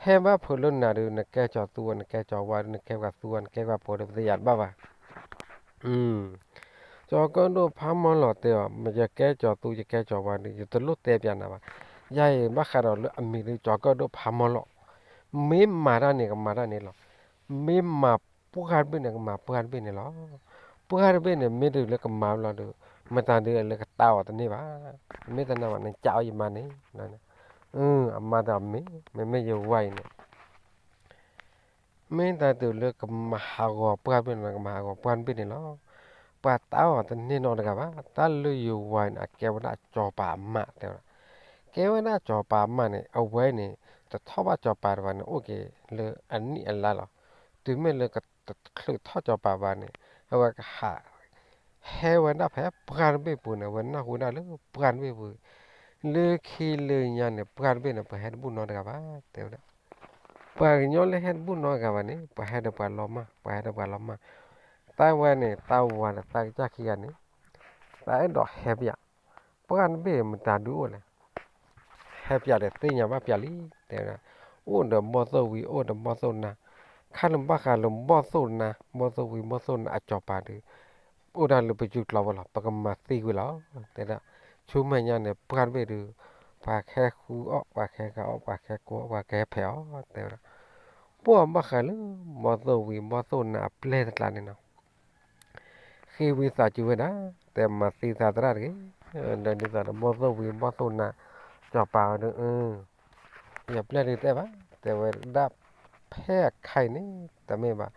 ဟဲဘၣ်ဖုးလၢနၤဒုး နကဲကၠီၤသူဝဲ နကဲကၠီၤဝါဒုး နကဲပှၤသူဝဲ နကဲပှၤဖိဒုး ပတယာ်တဘၣ်ဘၣ်. ကၠီၤကၢၣ်ဒိၣ်ဖးမီလီၤတဲအီၤ ယကဲကၠီၤသူ ယကဲကၠီၤဝါဒုး ယတလိၣ်တဲပျးနၤဘၣ်. ယၤအံၤဘၣ်ဃးဒီးလၢအမံၤဒုး ကၠီၤကၢၣ်ဒိၣ်ဖးမီလီၤ. မ့ၢ်မၤတၢ်န့ၣ် ကမၤတၢ်န့ၣ်လီၤ. မ့ၢ်မၤပှၢ်တဘ့ၣ်န့ၣ် ကမၤပှၢ်တဘ့ၣ်န့ၣ်လီၤ. ပှၢ်တဘ့ၣ်န့ၣ် မ့ၢ်ဒုးလၢကမၤလီၤဒုး မတၤဒုးလၢကတၢ်အီၤတန့ၢ်ဘၣ်. မ့ၢ်တနာ်ဘၣ် နကးအီၤယမၤန့ၣ်, အမၤတၢ်မ့ၢ် မ့မ့ၢ်ယဝၤအံၤန့ၣ် မ့ၢ်တၢ်ဒုးလၢကမၤဟးဂီၤပှၢ်တဘ့ၣ်န့ၣ် ကမၤဟးဂီၤပှၢ်တဘ့ၣ်န့ၣ်လီၤ. ပှၤတၢ်အီၤတန့ၢ်နီတဂၤဘၣ်. တၢ်လၢယဝၤန့ၣ် အကဲဝဲဒၣ်ကၠီၤပၤအမါ တဲဝဲဒၣ်. ကဲဝဲဒၣ်ကၠီၤပၤအမါန့ၣ် အဝဲန့ၣ် တထီၣ်ဘၣ်ကၠီၤပၤတဂၤန့ၣ် အိၣ်က့ၤလၢအနံၣ်အလါလီၤ. တုၤမ့ၢ်လၢကချုးထီၣ်ကၠီၤပၤဘၣ်န့ၣ် အဝဲကဟး ဟဲဝဲဒၣ်ဖဲပှၢ်တဘ့ၣ်ပူၤန့ၣ် အဝဲနၢ်ဟူဒၣ်လၢပှၢ်တဘ့ၣ်ပူၤ, လၢခံလၢညါန့ၣ် ပှၢ်တဘ့ၣ်န့ၣ် ပှၤဟဲတဘူၣ်နီတဂၤဘၣ် တဲဝဲဒၣ်. ပှၤကညီလၢဟဲတဘူၣ်နီတဂၤဘၣ်န့ၣ် ပှၤဟဲဒီးပှၤလီၤမၢ် ပှၤဟဲဒီးပှၤလီၤမၢ်. တၢ်ဝဲန့ၣ် တၢ်ဝၤဒီးတၢ်ကစၢ်ခံဂၤန့ၣ် တၢ်အဲၣ်ဒိးဟဲပၠး ပှၢ်တဘ့ၣ်မတၤဒုးအိၣ်လဲၣ်. ဟဲပၠးဒီးသ့ၣ်ညါဘၣ်ပၠးလံ တဲဝဲဒၣ်. အိၣ်ဒီးဘီၣ်သိၣ်ဝံၤ အိၣ်ဒီးဘီၣ်သိၣ်နါ, ခါန့ၣ်ဘၣ်ဃးလၢဘီၣ်သိၣ်နါ ဘီၣ်သိၣ်ဝံၤဘီၣ်သိၣ်နါအကၠီၤပၤဒုး အိၣ်ဒၣ်လၢပစုကျိၤဝဲလီၤ. ပကမၤသံကွံာ်လီၤ တဲဒၣ်. ဆူမဲာ်ညါန့ၣ် ပှၢ်တဘ့ၣ်ဒုး ပှၤကဟဲဃုအီၣ် ပှၤကဟဲဂၤအီၣ် ပှၤကဟဲကိးအီၣ် ပှၤကဟဲဖဲးအီၣ် တဲဝဲဒၣ်. ပှၢ်ဘၣ်ဃးလၢ ဘီၣ်သိၣ်ဝံၤဘီၣ်သိၣ်နၤအပျဲၢ်တကျါန့ၣ်နီၤ ဃ့ဝံသးစူၤဝဲဒၣ် တဲမၤသံသးသရၣ်တဂ့ၤ, ဒီးဒ်သိးဒီးဘီၣ်သိၣ်ဝံၤဘီၣ်သိၣ်နၤ စီၤပၤဝဲဒၣ် ယပျဲၢ်ဒုးတဲဘၣ် တဲဝဲဒၣ် ဖဲအခါအံၤန့ၣ် တမ့ၢ်ဘၣ်,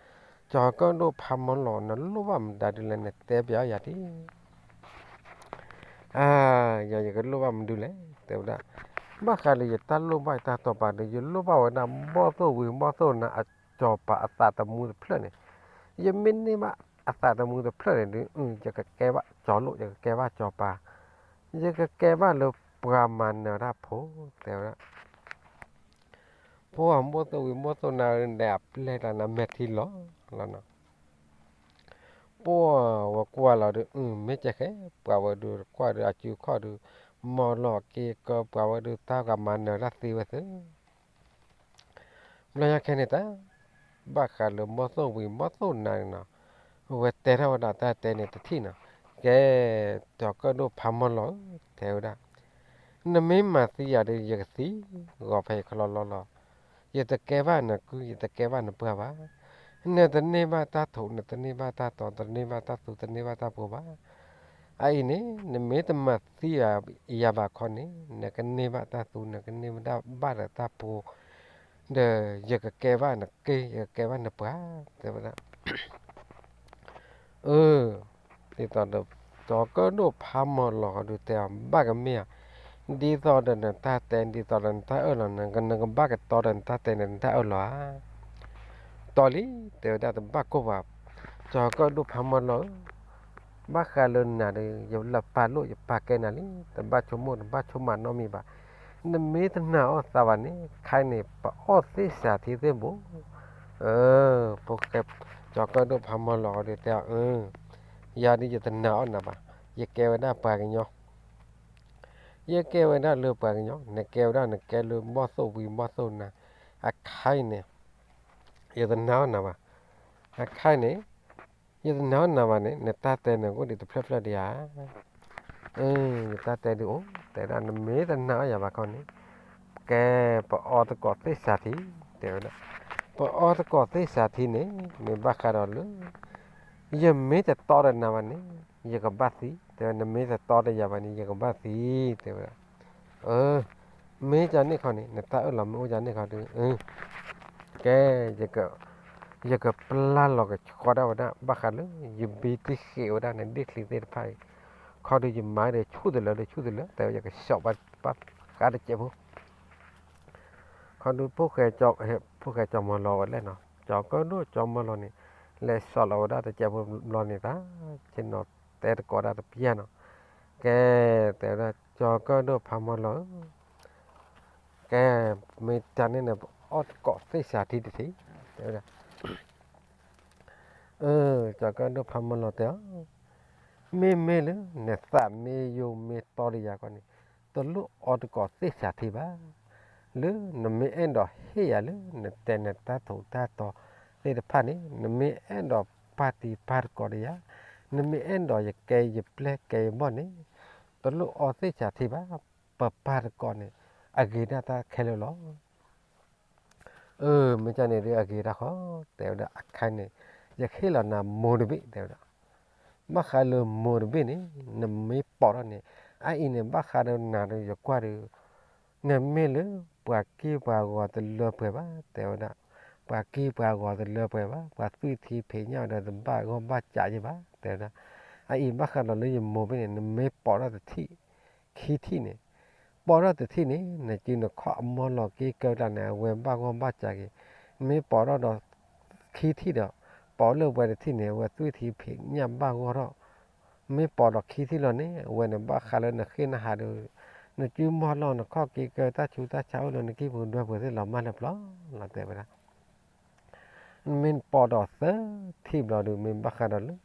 ကၠီၤကၢၣ်ဒိၣ်ဖးမီၢ်လီၤ နလိၣ်ဘၣ်မတၤဒုလဲၣ် နတဲပျးယၤဒ် အါ, ယၤယကလိၣ်ဘၣ်မနုၤလဲၣ် တဲဝဲဒၣ်, ဘၣ်ဃးလၢယတၢ်လိၣ်ဘၣ်ယတၢ်တီပာ်ဒီး ယလိၣ်ဘၣ်ဝဲဒၣ်ဘီၣ်သိၣ်ဝံၤဘီၣ်သိၣ်နၤအစီၤပၤအသးသမူတဖျၢၣ်န့ၣ်, ယမ့ၢ်န့ၢ်ဘၣ်အသးသမူတဖျၢၣ်န့ၣ်ဒုး ယကကဲဘၣ်ကၠီၤလိၣ် ယကကဲဘၣ်စီၤပၤ, ယကကဲဘၣ်လၢပှၤမၤနၢၤတၢ်ဖိ တဲဝဲဒၣ် ပှၢ်ဘီၣ်သိၣ်ဝံၤဘီၣ်သိၣ်နၤဒဲးအပျဲၢ်တကျါန့ၣ် မဲာ်ထံလီၤလီၤနီၤ ပှၢ်ဝဲကွၢ်လီၤဒုး အု မ့ၢ်ကဲဃဲ ပှၤဝဲဒုးကွၢ်ဒုးအစုခီၣ်ဒုး မီၢ်လီၤက့ၤကၢ ပှၤဝဲဒုးတၢ်ဂၤမၤနၢၤတၢ်သ့ဝဲသ့ ဘျီညါခဲန့ၣ်တၢ် ဘၣ်ဃးလၢဘီၣ်သိၣ်ဝံၤဘီၣ်သိၣ်နၤန့ၣ်နီၤ, ဝဲတဲထီၣ်ဝဲဒၣ်တၢ်တဲန့ၣ်တထံၣ်နီၤ, ကဲ ကၠီၤကၢၣ်ဒိၣ်ဖးမီၢ်လီၤဧၢ တဲဝဲဒၣ် နမ့ၢ်မၤသံယၤဒီး ယကသံဂီၤဖဲယခီလီၤလီၤလီၤ. ယတကဲဘၣ်နကု ယတကဲဘၣ်နပှၢ်ဘၣ်. နတန့ၢ်ဘၣ်တၢ်ထူး နတန့ၢ်ဘၣ်တၢ်တီၤ တန့ၢ်ဘၣ်တၢ်သူ တန့ၢ်ဘၣ်တၢ်ဖိဘၣ်. အအံၤန့ၣ် နမ့ၢ်တမၤသံယၤဘၣ်ခီန့ၣ် နကန့ၢ်ဘၣ်တၢ်သူ နကန့ၢ်ဘၣ်တၢ်ဘၣ်ဒီးတၢ်ဖိ ဒီးယကကဲဘၣ်နက့ ယကကဲဘၣ်နပှၢ် တဲဝဲဒၣ် အၢ ဒ်သိးဒီး ကၠီၤကၢၣ်ဒိၣ်ဖးမီၢ်လီၤဃီဒုးတဲအီၤ ဘၣ်ကမ့ၢ်ဧါ, ဒ်သိးဒီးနတၢ်တဲ ဒ်သိးဒီးနတၢ်အၢၣ်လီၤ နကဘၣ်ကတီဒီးနတၢ်တဲန့ၣ် နတၢ်အၢၣ်လီၤဧါ. တီလံ တဲဝဲဒၣ်တဘၣ်ကိၢ်ဘၣ်, ကၠီၤကၢၣ်ဒိၣ်ဖးမီၢ်လီၤဧၢ, ဘၣ်ဃးလၢနၤဒီး ယလၢပာ်လိၣ်ယပာ်ကဲနၤလံ, တဘၣ်ဆိကမိၣ်တဘၣ်ဆိကမးနီတမံၤဘၣ်. နမ့ၢ်တနာ်အီၣ်သးဘၣ်န့ၣ် ခဲအံၤန့ၣ် ပအီၣ်သ့ၣ်စးထံသ့ၣ်ဘိ ကၠီၤကၢၣ်ဒိၣ်ဖးမီၢ်လီၤဃီဒုးတဲအီၤ အၢ ယၤဒုးယတနာ်အီၣ်နၤဘၣ်, ယကဲဝဲဒၣ်ပှၤကညီ ယကဲဝဲဒၣ်လၢပှၤကညီ နကဲဝဲဒၣ်နကဲလၢဘီၣ်သိၣ်ဝံၤဘီၣ်သိၣ်နၤ, အခါအံၤန့ၣ် ယတနာ်အီၣ်နၤဘၣ်, အခါအံၤန့ၣ် ယတနာ်အီၣ်နၤဘၣ်န့ၣ် နတၢ်တဲန့ၣ်အိၣ်ဒံးတဖျၢၣ်ဖျၢၣ်ဒံးဧါ. အၢ ယတၢ်တဲဒုးအိၣ် တဲဒၣ် နမ့ၢ်တနာ်အီၣ်ယၤဘၣ်ခီန့ၣ် ကဲ ပအီသကိးသ့ၣ်စးထံ တဲဝဲဒၣ်, ပအီသကိးသ့ၣ်စးထံန့ၣ် မ့ၢ်ဘၣ်ဃးဒီးလၢ ယမ့ၢ်တတီဒီးနၤဘၣ်န့ၣ် ယကဘၣ်သံ, တဲဝဲ နမ့ၢ်တတီဒီးယၤဘၣ်န့ၣ် ယကဘၣ်သံ, တဲဝဲဒၣ် အၢ မ့ၢ်ဒ်န့ၣ်ခီန့ၣ် နတၢ်အၢၣ်လီၤမ့ၢ်အိၣ်ဒ်န့ၣ်ခီဒုး ကဲ ယကပျၢ်လီၤကဆှီဒၣ်ဝဲဒၣ် ဘၣ်ဃးလၢ ယဘံတ့ၢ်ဃ့းဝဲဒၣ်နဒ့ၣ်ချံသ့ၣ်တဖၣ်အံၤ ခီဒုးယမၤဒီးဆူၣ်တလၢဒီးဆူၣ်တလၢ တဲဝဲ ယကဆှီဘၣ်ဃးတစဲးဖိ ခီဒုး ဖိၣ်ဃဲကၠီၤမီၤလီၤဝဲလဲၣ်နီၤ, ကၠီၤကၢၣ်ဒိၣ်ကၠီၤမီၤလီၤန့ၣ် လဲၤဆီၣ်လီၤဝဲဒၣ်တစဲးဖိဘျီန့ၣ်သး ဆ့ၣ်နီၤတဲသကိးဒၣ်တပျၢ်နီၤ, ကဲ တဲဝဲဒၣ် ကၠီၤကၢၣ်ဒိၣ်ဖးမီၢ်လီၤဧၢ, ကဲ မ့ၢ်တၢ်န့ၣ်န့ၣ် ပအီၣ်သကိးသ့ၣ်စးထံတထံး တဲဝဲဒၣ် အၢ ကၠီၤကၢၣ်ဒိၣ်ဖးမီၢ်လီၤတဲအီၤ, မ့မ့ၢ်လၢ နသးမ့ၢ်ယိာ်မ့ၢ်တီဒီးယၤခီန့ၣ် တလိၣ်အီသကိးသ့ၣ်စးထံဘၣ်. လၢနမ့ၢ်အဲၣ်ဒိးဟ့ၣ်ယၤလၢ နတဲနတၢ်ထူးတၢ်တီၤသ့ၣ်တဖၣ်န့ၣ် နမ့ၢ်အဲၣ်ဒိးပာ်တံၤပာ်သကိးဒီးယၤ, နမ့ၢ်အဲၣ်ဒိးယကဲယပျဲၢ်ကဲယဘီၣ်န့ၣ် တလိၣ်အီသ့ၣ်စးထံဘၣ်, ပပာ်သကိးန့ၣ် အဂ့ၤဒၣ်တၢ်ခဲလၢာ်လီၤ. အၢ မ့ၢ်ဒ်န့ၣ်ဒုးအဂ့ၤတၢ်ဃီ, တဲဝဲဒၣ် အခါန့ၣ် ယဟ့ၣ်လီၤနၤမိၢ်တဘ့ၣ် တဲဝဲဒၣ်, ဘၣ်ဃးလၢမိၢ်တဘ့ၣ်န့ၣ် နမ့ၢ်ပိာ်ထီၣ်န့ၣ် အအံၤန့ၣ် ဘၣ်ဃးဒီးနၤဒီးယကွၢ်ဒီး နမ့ၢ်လၢပှၤက့ၢ်ပှၤဂီၤတလၢပှဲၤဘၣ် တဲဝဲဒၣ်, ပှၤက့ၢ်ပှၤဂီၤတလၢပှဲၤဘၣ်, ပှၤသွံၣ်ထံဖံးညၣ်ဒီးတဘၣ်ဂီၢ်ဘၣ်စးယဲၢ်ဘၣ် တဲဝဲဒၣ်, အအံၤဘၣ်ဃးဒီးလၢယမိၢ်ဘ့ၣ်န့ၣ် နမ့ၢ်ပိာ်ထီၣ်တထံၣ် ခံထံၣ်န့ၣ်, ပိာ်ထီၣ်တထံၣ်န့ၣ် နစုနခီၣ်အမီၢ်လီၤက့ၤကၢတၢ်န့ၣ် အဝဲဘၣ်ဂီၢ်ဘၣ်စးက့ၤ, မ့ၢ်ပိာ်ထီၣ်ဒီး ခံထံၣ်ဒီး ပိာ်လၢဝဲတထံၣ်န့ၣ် အဝဲသွံၣ်ထံဖံးညၣ်ဘၣ်ဂီၢ်ထီၣ်, မ့ၢ်ပိာ်ဒီးခံထံၣ်လီၤန့ၣ် အဝဲန့ၣ်ဘၣ်ဃးလၢနဃ့နဟးဒီး နစုမီၢ်လီၤနခီၣ်က့ၤကၢတၢ်ဆူးတၢ်ဆါအိၣ်လၢနကံၢ်ပူၤဒွဲပူၤသ့ၣ်လီၤမၢ်လၢပျီလီၤ တဲဝဲဒၣ် မ့ၢ်ပိာ်ဒီးသၢထံၣ်ဘျီဒုး မ့ၢ်ဘၣ်ဃးဒီးလၢ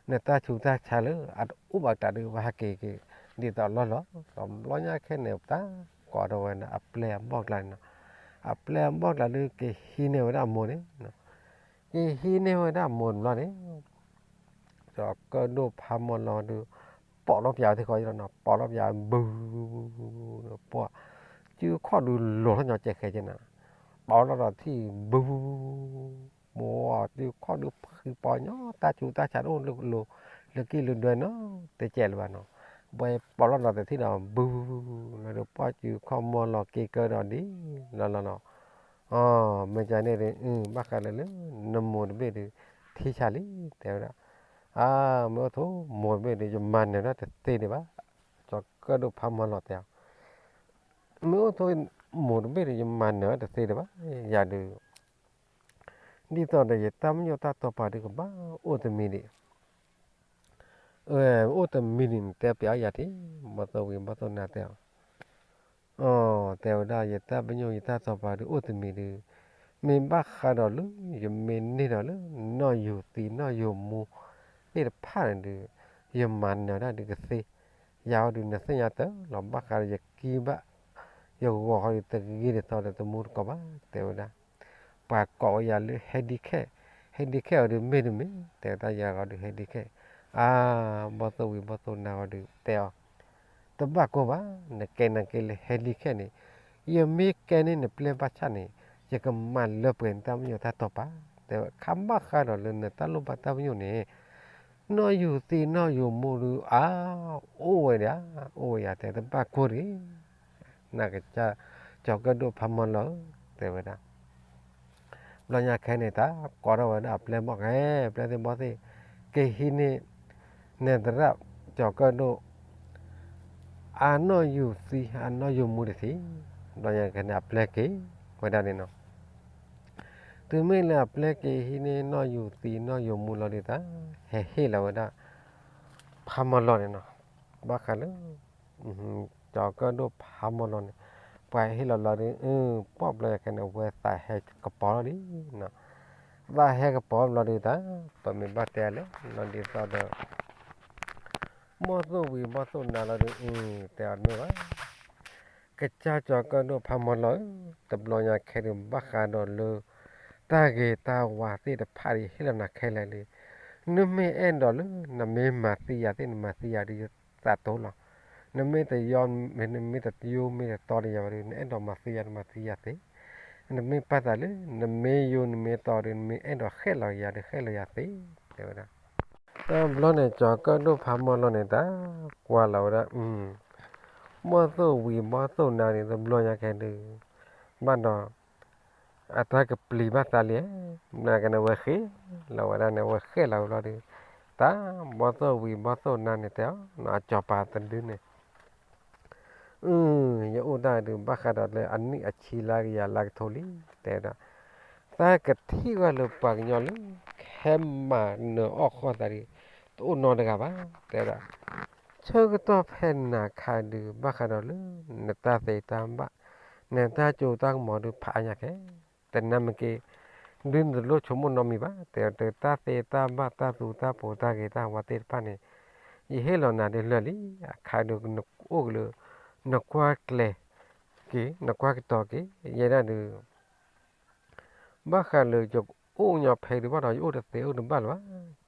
နတၢ်ဆူးတၢ်ဆါလၢအတအိၣ်ဘၣ်တၢ်ဒုး ဘၣ်ဟးက့ၤက့ၤ ဒ်သိးလီၢ်လီၤ, ဒီးဘျီညါခဲန့ၣ် တၢ်ကိးထီၣ်ဝဲန့ၣ် အပျဲၢ်အဘီၣ်ကျါန့ၣ်နီၤ, အပျဲၢ်အဘီၣ်ကျါဒုး က့ၤဟံးန့ၢ်ဝဲဒၣ်အမိၢ်န့ၣ်, က့ၤဟံးန့ၢ်ဝဲဒၣ်အမိၢ်တဘျီန့ၣ် ကၠီၤကၢၣ်ဒိၣ်ဖးမီၢ်လီၤဒုး ပိာ်လီၤပၠးဝဲသ့ၣ်ဃီလီၤနီၤ, ပိာ်လီၤပၠးဝဲ ဘု ပှၢ် စုခီၣ်ဒုးလိၤထီၣ်ညီကဲးဃဲကဲးနၤ, ပီးလီၤဒီးထံၣ်ဘု မိၢ်အီၤတုၤခီၣ်ဒုးဖှံပီညီ တၢ်ဆူးတၢ်ဆါတအိၣ်လၢ လၢကံၢ်လၢဒွဲနီတကဲးလၢၤဘၣ်နီၤ, ဘဲပီးလီၤဒီးတထံၣ်ဒီးဘု လီၤဒီးပီၢ်စုခီၣ်မီၢ်လီၤက့ၤကၢဒီးဒ်လီၤလီၤနီၤ, အ မ့ၢ်ကန့ၣ်ဒီး ဘၣ်ဃးလၢလၢ နမိၢ်တဘ့ၣ်ဒီး ထံဆါလံ တဲဝဲဒၣ်, အ မ့ၢ်အိၣ်ထိမိၢ်တဘ့ၣ်ဒီး ယမၤနၢၤဒၣ်တသ့ဒံးဘၣ်, ကၠီၤကၢၣ်ဒိၣ်ဖးမီၤလီၤတဲအီၤ မ့ၢ်အိၣ်ထိ မိၢ်တဘ့ၣ်ဒီး ယမၤနၢၤတသ့ဒံးဘၣ်, ယၤဒုး ဒ်သိးဒီးယတၢ်ပညိၣ်တၢ်တိာ်ပာ်ဒုးကဘၣ်အိၣ်တမံၤဒံး, အိၣ်တမံၤဒံးန့ၣ် တဲပျးအီၤယၤတ့ၢ်, ဘီၣ်သိၣ်ဝံၤဘီၣ်သိၣ်နါတဲအီၤ, အ တဲဝဲဒၣ် ယတၢ်ပညိၣ်ယတၢ်တိာ်ပာ်ဒုးအိၣ်တမံၤဒုး, မ့ၢ်ဘၣ်ဃးဒီးလၢ ယမ့ၢ်န့ၢ်ဒီးလၢ နီၢ်ယူၤသံနီၢ်ယူၤမူသ့ၣ်တဖၣ်န့ၣ်ဒုး, ယမၤနၢၤဒၣ်ဒုးကသ့, ယၤဟီဒုး နသ့ၣ်ညါတၢ်လီၤ ဘၣ်ဃးဒီးယကံဘၣ် ယဂီၤဟီဒုး တဂ့ၤဒ်သိးဒီးတမူတကိးဘၣ် တဲဝဲဒၣ်, ပှၤကိးဝဲယၤလၢ handicap, handicap အီၤဒုးမ့ၢ်တမ့ၢ် တဲဝဲဒၣ် ယၤဟီဒုး handicap, အ ဘီၣ်သိၣ်ဝံၤဘီၣ်သိၣ်နါဟီဒုး တဲအီၤ, တဘၣ်ကိၢ်ဘၣ်, နကဲနက့လၢ handicap န့ၣ်, ယမ့ၢ်ကဲန့ၢ်နပျဲၢ်ဘၣ်ဆၣ်န့ၣ်, ယကမၤလၢပှဲၤနတၢ်ပညိၣ်တၢ်တိာ်ပာ်, တဲဝဲခါဘၣ်ဃးဒီးလၢနတၢ်လိၣ်ဘၣ်တၢ်ပညိၣ်န့ၣ်, နီၢ်ယူၤသံနီၢ်ယူၤမူဒုး အ အိၣ်ဝဲဒၣ်, အိၣ်ဝဲယၤတဲ တဘၣ်ကိၢ်တဂ့ၤ, နကစၢ် ကၠီၤကၢၣ်ဒိၣ်ဖးမီၤလီၤဧၢ, တဲဝဲဒၣ် ဘျီညါခဲန့ၣ် တၢ်ကိးထီၣ်ဝဲဒၣ်အပျဲၢ်ဘီၣ်ဃဲ ပျဲၢ်သ့ၣ်ဘီၣ်သ့ၣ်, ကဟံးန့ၢ် နဲသရၣ်ကၠီၤကၢၣ်ဒိၣ် အနီၢ်ယူၤသံအနီၢ်ယူၤမူတသ့, ဘျီညါခဲန့ၣ် အပျဲၢ်က့ၤဝဲဒၣ်န့ၣ်နီၤ, တုၤမ့ၢ်လၢအပျဲၢ်က့ၤဟံးန့ၢ်နီၢ်ယူၤသံနီၢ်ယူၤမူလီၤဒုး တၢ်ဟဲဟ့ၣ်လီၤဝဲဒၣ် ဖးမီၤလီၤန့ၣ်နီၤ, ဘၣ်ဃးလၢ ကၠီၤကၢၣ်ဒိၣ်ဖးမီၤလီၤန့ၣ်, ပှၤဟ့ၣ်လီၤလီၤဒုး ပှၢ်ဘျီညါခဲန့ၣ် အဝဲသးဟဲကပီၤလီၤဒုးနီၤ, သးဟဲကပီၤဘျီဒုးတၢ် ပမ့ၢ်ဘၣ်တဲလဲၣ်နီၤ ဒ်သိးဒီး ဘီၣ်သိၣ်ဝံၤဘီၣ်သိၣ်နါလီၤဒုး တဲအီၤတမ့ၢ်ဘၣ်, ကစၢ်ကၠီၤကၢၣ်ဒိၣ်ဖးမီၤလီၤဧၢ, တဘျီညါခဲဒုး ဘၣ်ဃးဒီးလၢ တၢ်ဂ့ၤတၢ်ဝါသ့ၣ်တဖၣ်ဒုး ဟ့ၣ်လီၤနၤခဲလၢာ်လံ, နမ့ၢ်အဲၣ်ဒိးလၢ နမ့ၢ်မၤသံယၤသ့ၣ် နမၤသံယၤဒုး ယသးတိလီၤ, နမ့ၢ်တယိ နမ့ၢ်တယိမ့ၢ်တတီတယၤဘၣ်ဒုး နအဲၣ်ဒိးမၤသံယၤ နမၤသံယၤသ့, နမ့ၢ်ပာ်သးလၢ နမ့ၢ်ယိ နမ့ၢ်တီဒုး နမ့ၢ်အဲၣ်ဒိးဃဲၣ်လီၤယၤဒုး ဃဲၣ်လီၤယၤသ့, တဲဝဲဒၣ်. တဘျီန့ၣ် ကၠီၤကၢၣ်ဒိၣ်ဖးမီၤလီၤန့ၣ် တၢ်ကွၢ်လီၤဝဲဒၣ်, ဘီၣ်သိၣ်ဝံၤဘီၣ်သိၣ်နါန့ၣ် တဘျီညါခဲဒုး ဘၣ်ဒီး အတၢ်ကပျံၤဘၣ်သးလံ, မနုၤကန့ၣ် အဝဲဃ့လီၤဝဲဒၣ်န့ၣ် အဝဲဃ့လီၤဝဲလီၤဒုး, တၢ်ဘီၣ်သိၣ်ဝံၤဘီၣ်သိၣ်နါန့ၣ် တဲအီၤ အစီၤပၤတဒုန့ၣ် အ ယအိၣ်တၢ်ဒုး ဘၣ်ဃးဒီးလၢအနံၣ်အဆံလၢကယၤလၢကထိလံ, တဲဝဲဒၣ်, သးကထံၣ်ဝဲလၢပှၤကညီလၢ ဟဲမၤနၢၤအီၣ်ဃီၣ်သးဒုး တအိၣ်နီတဂၤဘၣ်, တဲဝဲဒၣ်, ဆၢကတီၢ်ဖဲနၤခါဒုး ဘၣ်ဃးဒီးလၢ နတၢ်သ့တၢ်ဘၣ် နတၢ်စိတၢ်ကမီၤဒုး ဖးအါညါခဲ တနၢ်မ့ၢ်က့ၤ ဒုးနတလိၣ်ဆိကမိၣ်နီတမံၤဘၣ်, တဲဝဲဒၣ် တၢ်သ့တၢ်ဘၣ်တၢ်သူတၢ်ပှိၤတၢ်ဂ့ၤတၢ်ဝါသ့ၣ်တဖၣ်န့ၣ် ယဟ့ၣ်လီၤနၤဒုးလၢာ်လံ, အခါဒုးနအိၣ်က့ၤလၢ နကွၢ်ကျဲၤက့ၤ နကွၢ်ကတီၤက့ၤ ယဲဒၣ်ဒုး ဘၣ်ဃးလၢယအိၣ်ညီဖဲဒုးဘၣ်ဒီး ယအိၣ်တသ့အိၣ်တဘၣ်လၢၤဘၣ်,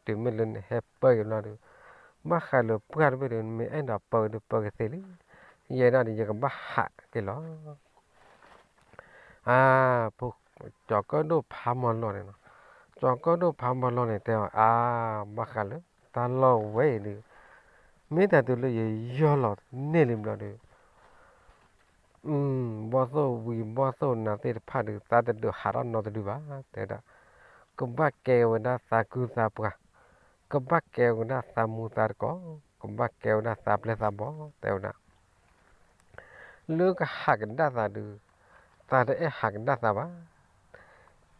တုၤမ့ၢ်လၢနဟဲပၢက့ၤဘျီဒုး ဘၣ်ဃးလၢပှၢ်တဘ့ၣ်ဒုး နမ့ၢ်အဲၣ်ဒိးပၢဒုးပၢကသ့လံ, ယဲဒၣ်ဒုး ယကဘၣ်ဟးက့ၤလီၤ. အ ကၠီၤကၢၣ်ဒိၣ်ဖးမီၤလီၤန့ၣ်နီၤ, ကၠီၤကၢၣ်ဒိၣ်ဖးမီၤလီၤန့ၣ် တဲအီၤ အ ဘၣ်ဃးလၢတၢ်လီၢ်ဝဲအံၤဒုး မ့ၢ်တၢ်တုၤလၢယယီၢ်လီၤန့ၢ်လံဘျီဒုး ဘီၣ်သိၣ်ဝံၤဘီၣ်သိၣ်နါသ့ၣ်တဖၣ်ဒုး သးတဒုးဟးထီၣ်နီတဒုဘၣ် တဲဝဲဒၣ်, ကဘၣ်ကဲဝဲဒၣ်သးကုသးပှၢ်, ကဘၣ်ကဲဝဲဒၣ်သးမူသးတကိး, ကဘၣ်ကဲဝဲဒၣ်သးပျဲၢ်သးဘီၣ် တဲဝဲဒၣ် လၢကဟးကဒါသးဒုး သးတအဲၣ်ဟးကဒါသးဘၣ်.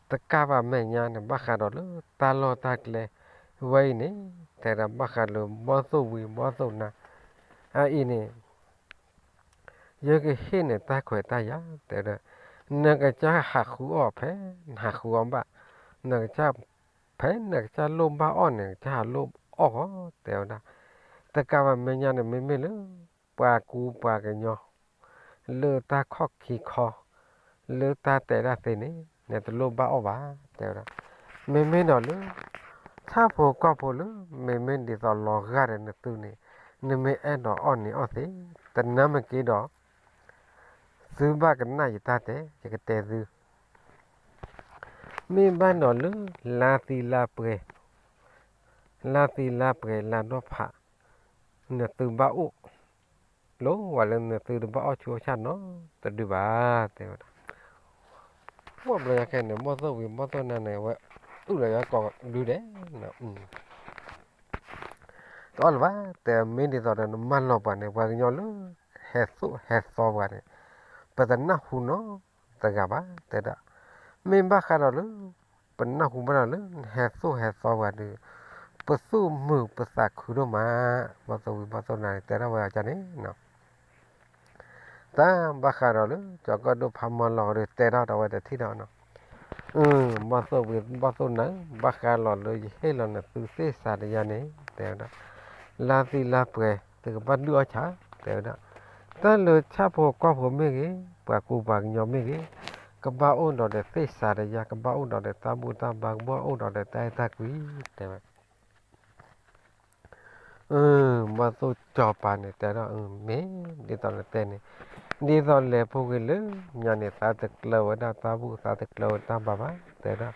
တကးဘၣ်မဲာ်ညါန့ၣ် ဘၣ်ဃးဒီးလၢတၢ်လီၢ်တၢ်ကျဲဝဲအံၤန့ၣ် တဲဒၣ်ဘၣ်ဃးလၢဘီၣ်သိၣ်ဝံၤဘီၣ်သိၣ်နါ အအံၤန့ၣ် ယကဟ့ၣ်နတၢ်ခွဲးတၢ်ယာ် တဲဒၣ်, နကစၢ်ဟးဃုအီၣ်ဖဲနဟးဃုအီၣ်ဘၣ်, နကစၢ်ဖဲနကစၢ်လိၣ်ဘၣ်အီၣ်န့ၣ် နကစၢ်ဟးလိၣ်အီၣ်ဃီ တဲဝဲဒၣ်. တကးဘၣ်မဲာ်ညါန့ၣ် မ့မ့ၢ်လၢ ပှၤကူပှၤကညီ လၢတၢ်ခီၣ်ခံခီ လၢတၢ်တဲတၢ်သ့န့ၣ် နတလိၣ်ဘၣ်အီၣ်ဘၣ် တဲဝဲဒၣ်. မ့မ့ၢ်ဒီးလၢ ဆၣ်ဖိကီၢ်ဖိလၢ မ့မ့ၢ်ဒ်သိးလီၤဂာ်ဒီးနသုန့ၣ် နမ့ၢ်အဲၣ်ဒိးအီၣ်န့ၢ်အီၣ်သ့, တနၢ်မ့ၢ်က့ၤဒီး သုဘၣ်ကနၣ်ယတၢ်တဲ ယကတဲသု မ့ၢ်ဘၣ်ဒီးလၢ လါသံလါပှဲၤ, လါသံလါပှဲၤလါဒီဖး, နသုဘၣ်အိၣ် လိဝဲလၢနသုတဘၣ်အီၣ်ဆူၣ်အီၣ်ဆၣ်နီတဒုဘၣ် တဲဝဲဒၣ်. ပှၢ်ဘျီယၤခဲန့ၣ် ဘီၣ်သိၣ်ဝံၤဘီၣ်သိၣ်နါန့ၣ် အဝဲအုၣ်လီၤယၤကိးဒုဒဲး တအီၣ်လၢၤဘၣ် တဲမ့ၢ်ဒ်သိးဒီးနမၢလီၤပှၤန့ၣ် ပှၤကညီလၢ ဟဲသိၣ်ဟဲသီပှၤန့ၣ် ပတနၢ်ဟူနီတဂၤဘၣ် တဲဒၣ်. မ့ၢ်ဘၣ်ဃးဒီးလၢ ပနၢ်ဟူဘၣ်ဒီးလၢ နဟဲသိၣ်ဟဲသီပှၤဒီး ပသူၣ်မုာ်ပသးခုဒိၣ်မး ဘီၣ်သိၣ်ဝံၤဘီၣ်သိၣ်နါန့ၣ် တဲထီၣ်ဝဲအီၤန့ၣ် တၢ်ဘၣ်ဃးဒီးလၢ ကၠီၤကၢၣ်ဒိၣ်ဖးမီၤလီၤဒီး တဲထီၣ်ဒီးဝဲတထံၣ်ဒီးနီၤ, ဘီၣ်သိၣ်ဝံၤဘီၣ်သိၣ်နါဧၢ ဘၣ်ဃးလီၤလၢယဟ့ၣ်လီၤနသုသ့ၣ်စၤတယါန့ၣ် တဲဝဲဒၣ်, လါသံလါပှဲၤ သုကဘၣ်ဒုးအီၣ်ဆၣ် တဲဝဲဒၣ်, တၢ်လၢဆၣ်ဖိကီၢ်ဖိမ့ၢ်ဂ့ၤ ပှၤကူပှၤကညီမ့ၢ်ဂ့ၤ ကဘၣ်အိၣ်ဒီးဒီးသ့ၣ်စၤတယါ ကဘၣ်အိၣ်ဒီးဒီးတၢ်ဘူၣ်တၢ်ဘါ ကဘၣ်အိၣ်ဒီးဒီးတၢ်အဲၣ်တၢ်ကွံ တဲဝဲ ဘီၣ်သိၣ်စီၤပၤန့ၣ် တဲဒၣ် မ့ၢ်ဒ်သိးနတဲန့ၣ်, ဒ်သိးလဲၤဖိဂ့ၤလၢညါန့ၣ် သးတကျၢၤဝဲဒၣ်တၢ်ဘူၣ် သးတကျၢၤဝဲတၢ်ဘါဘၣ် တဲဒၣ်,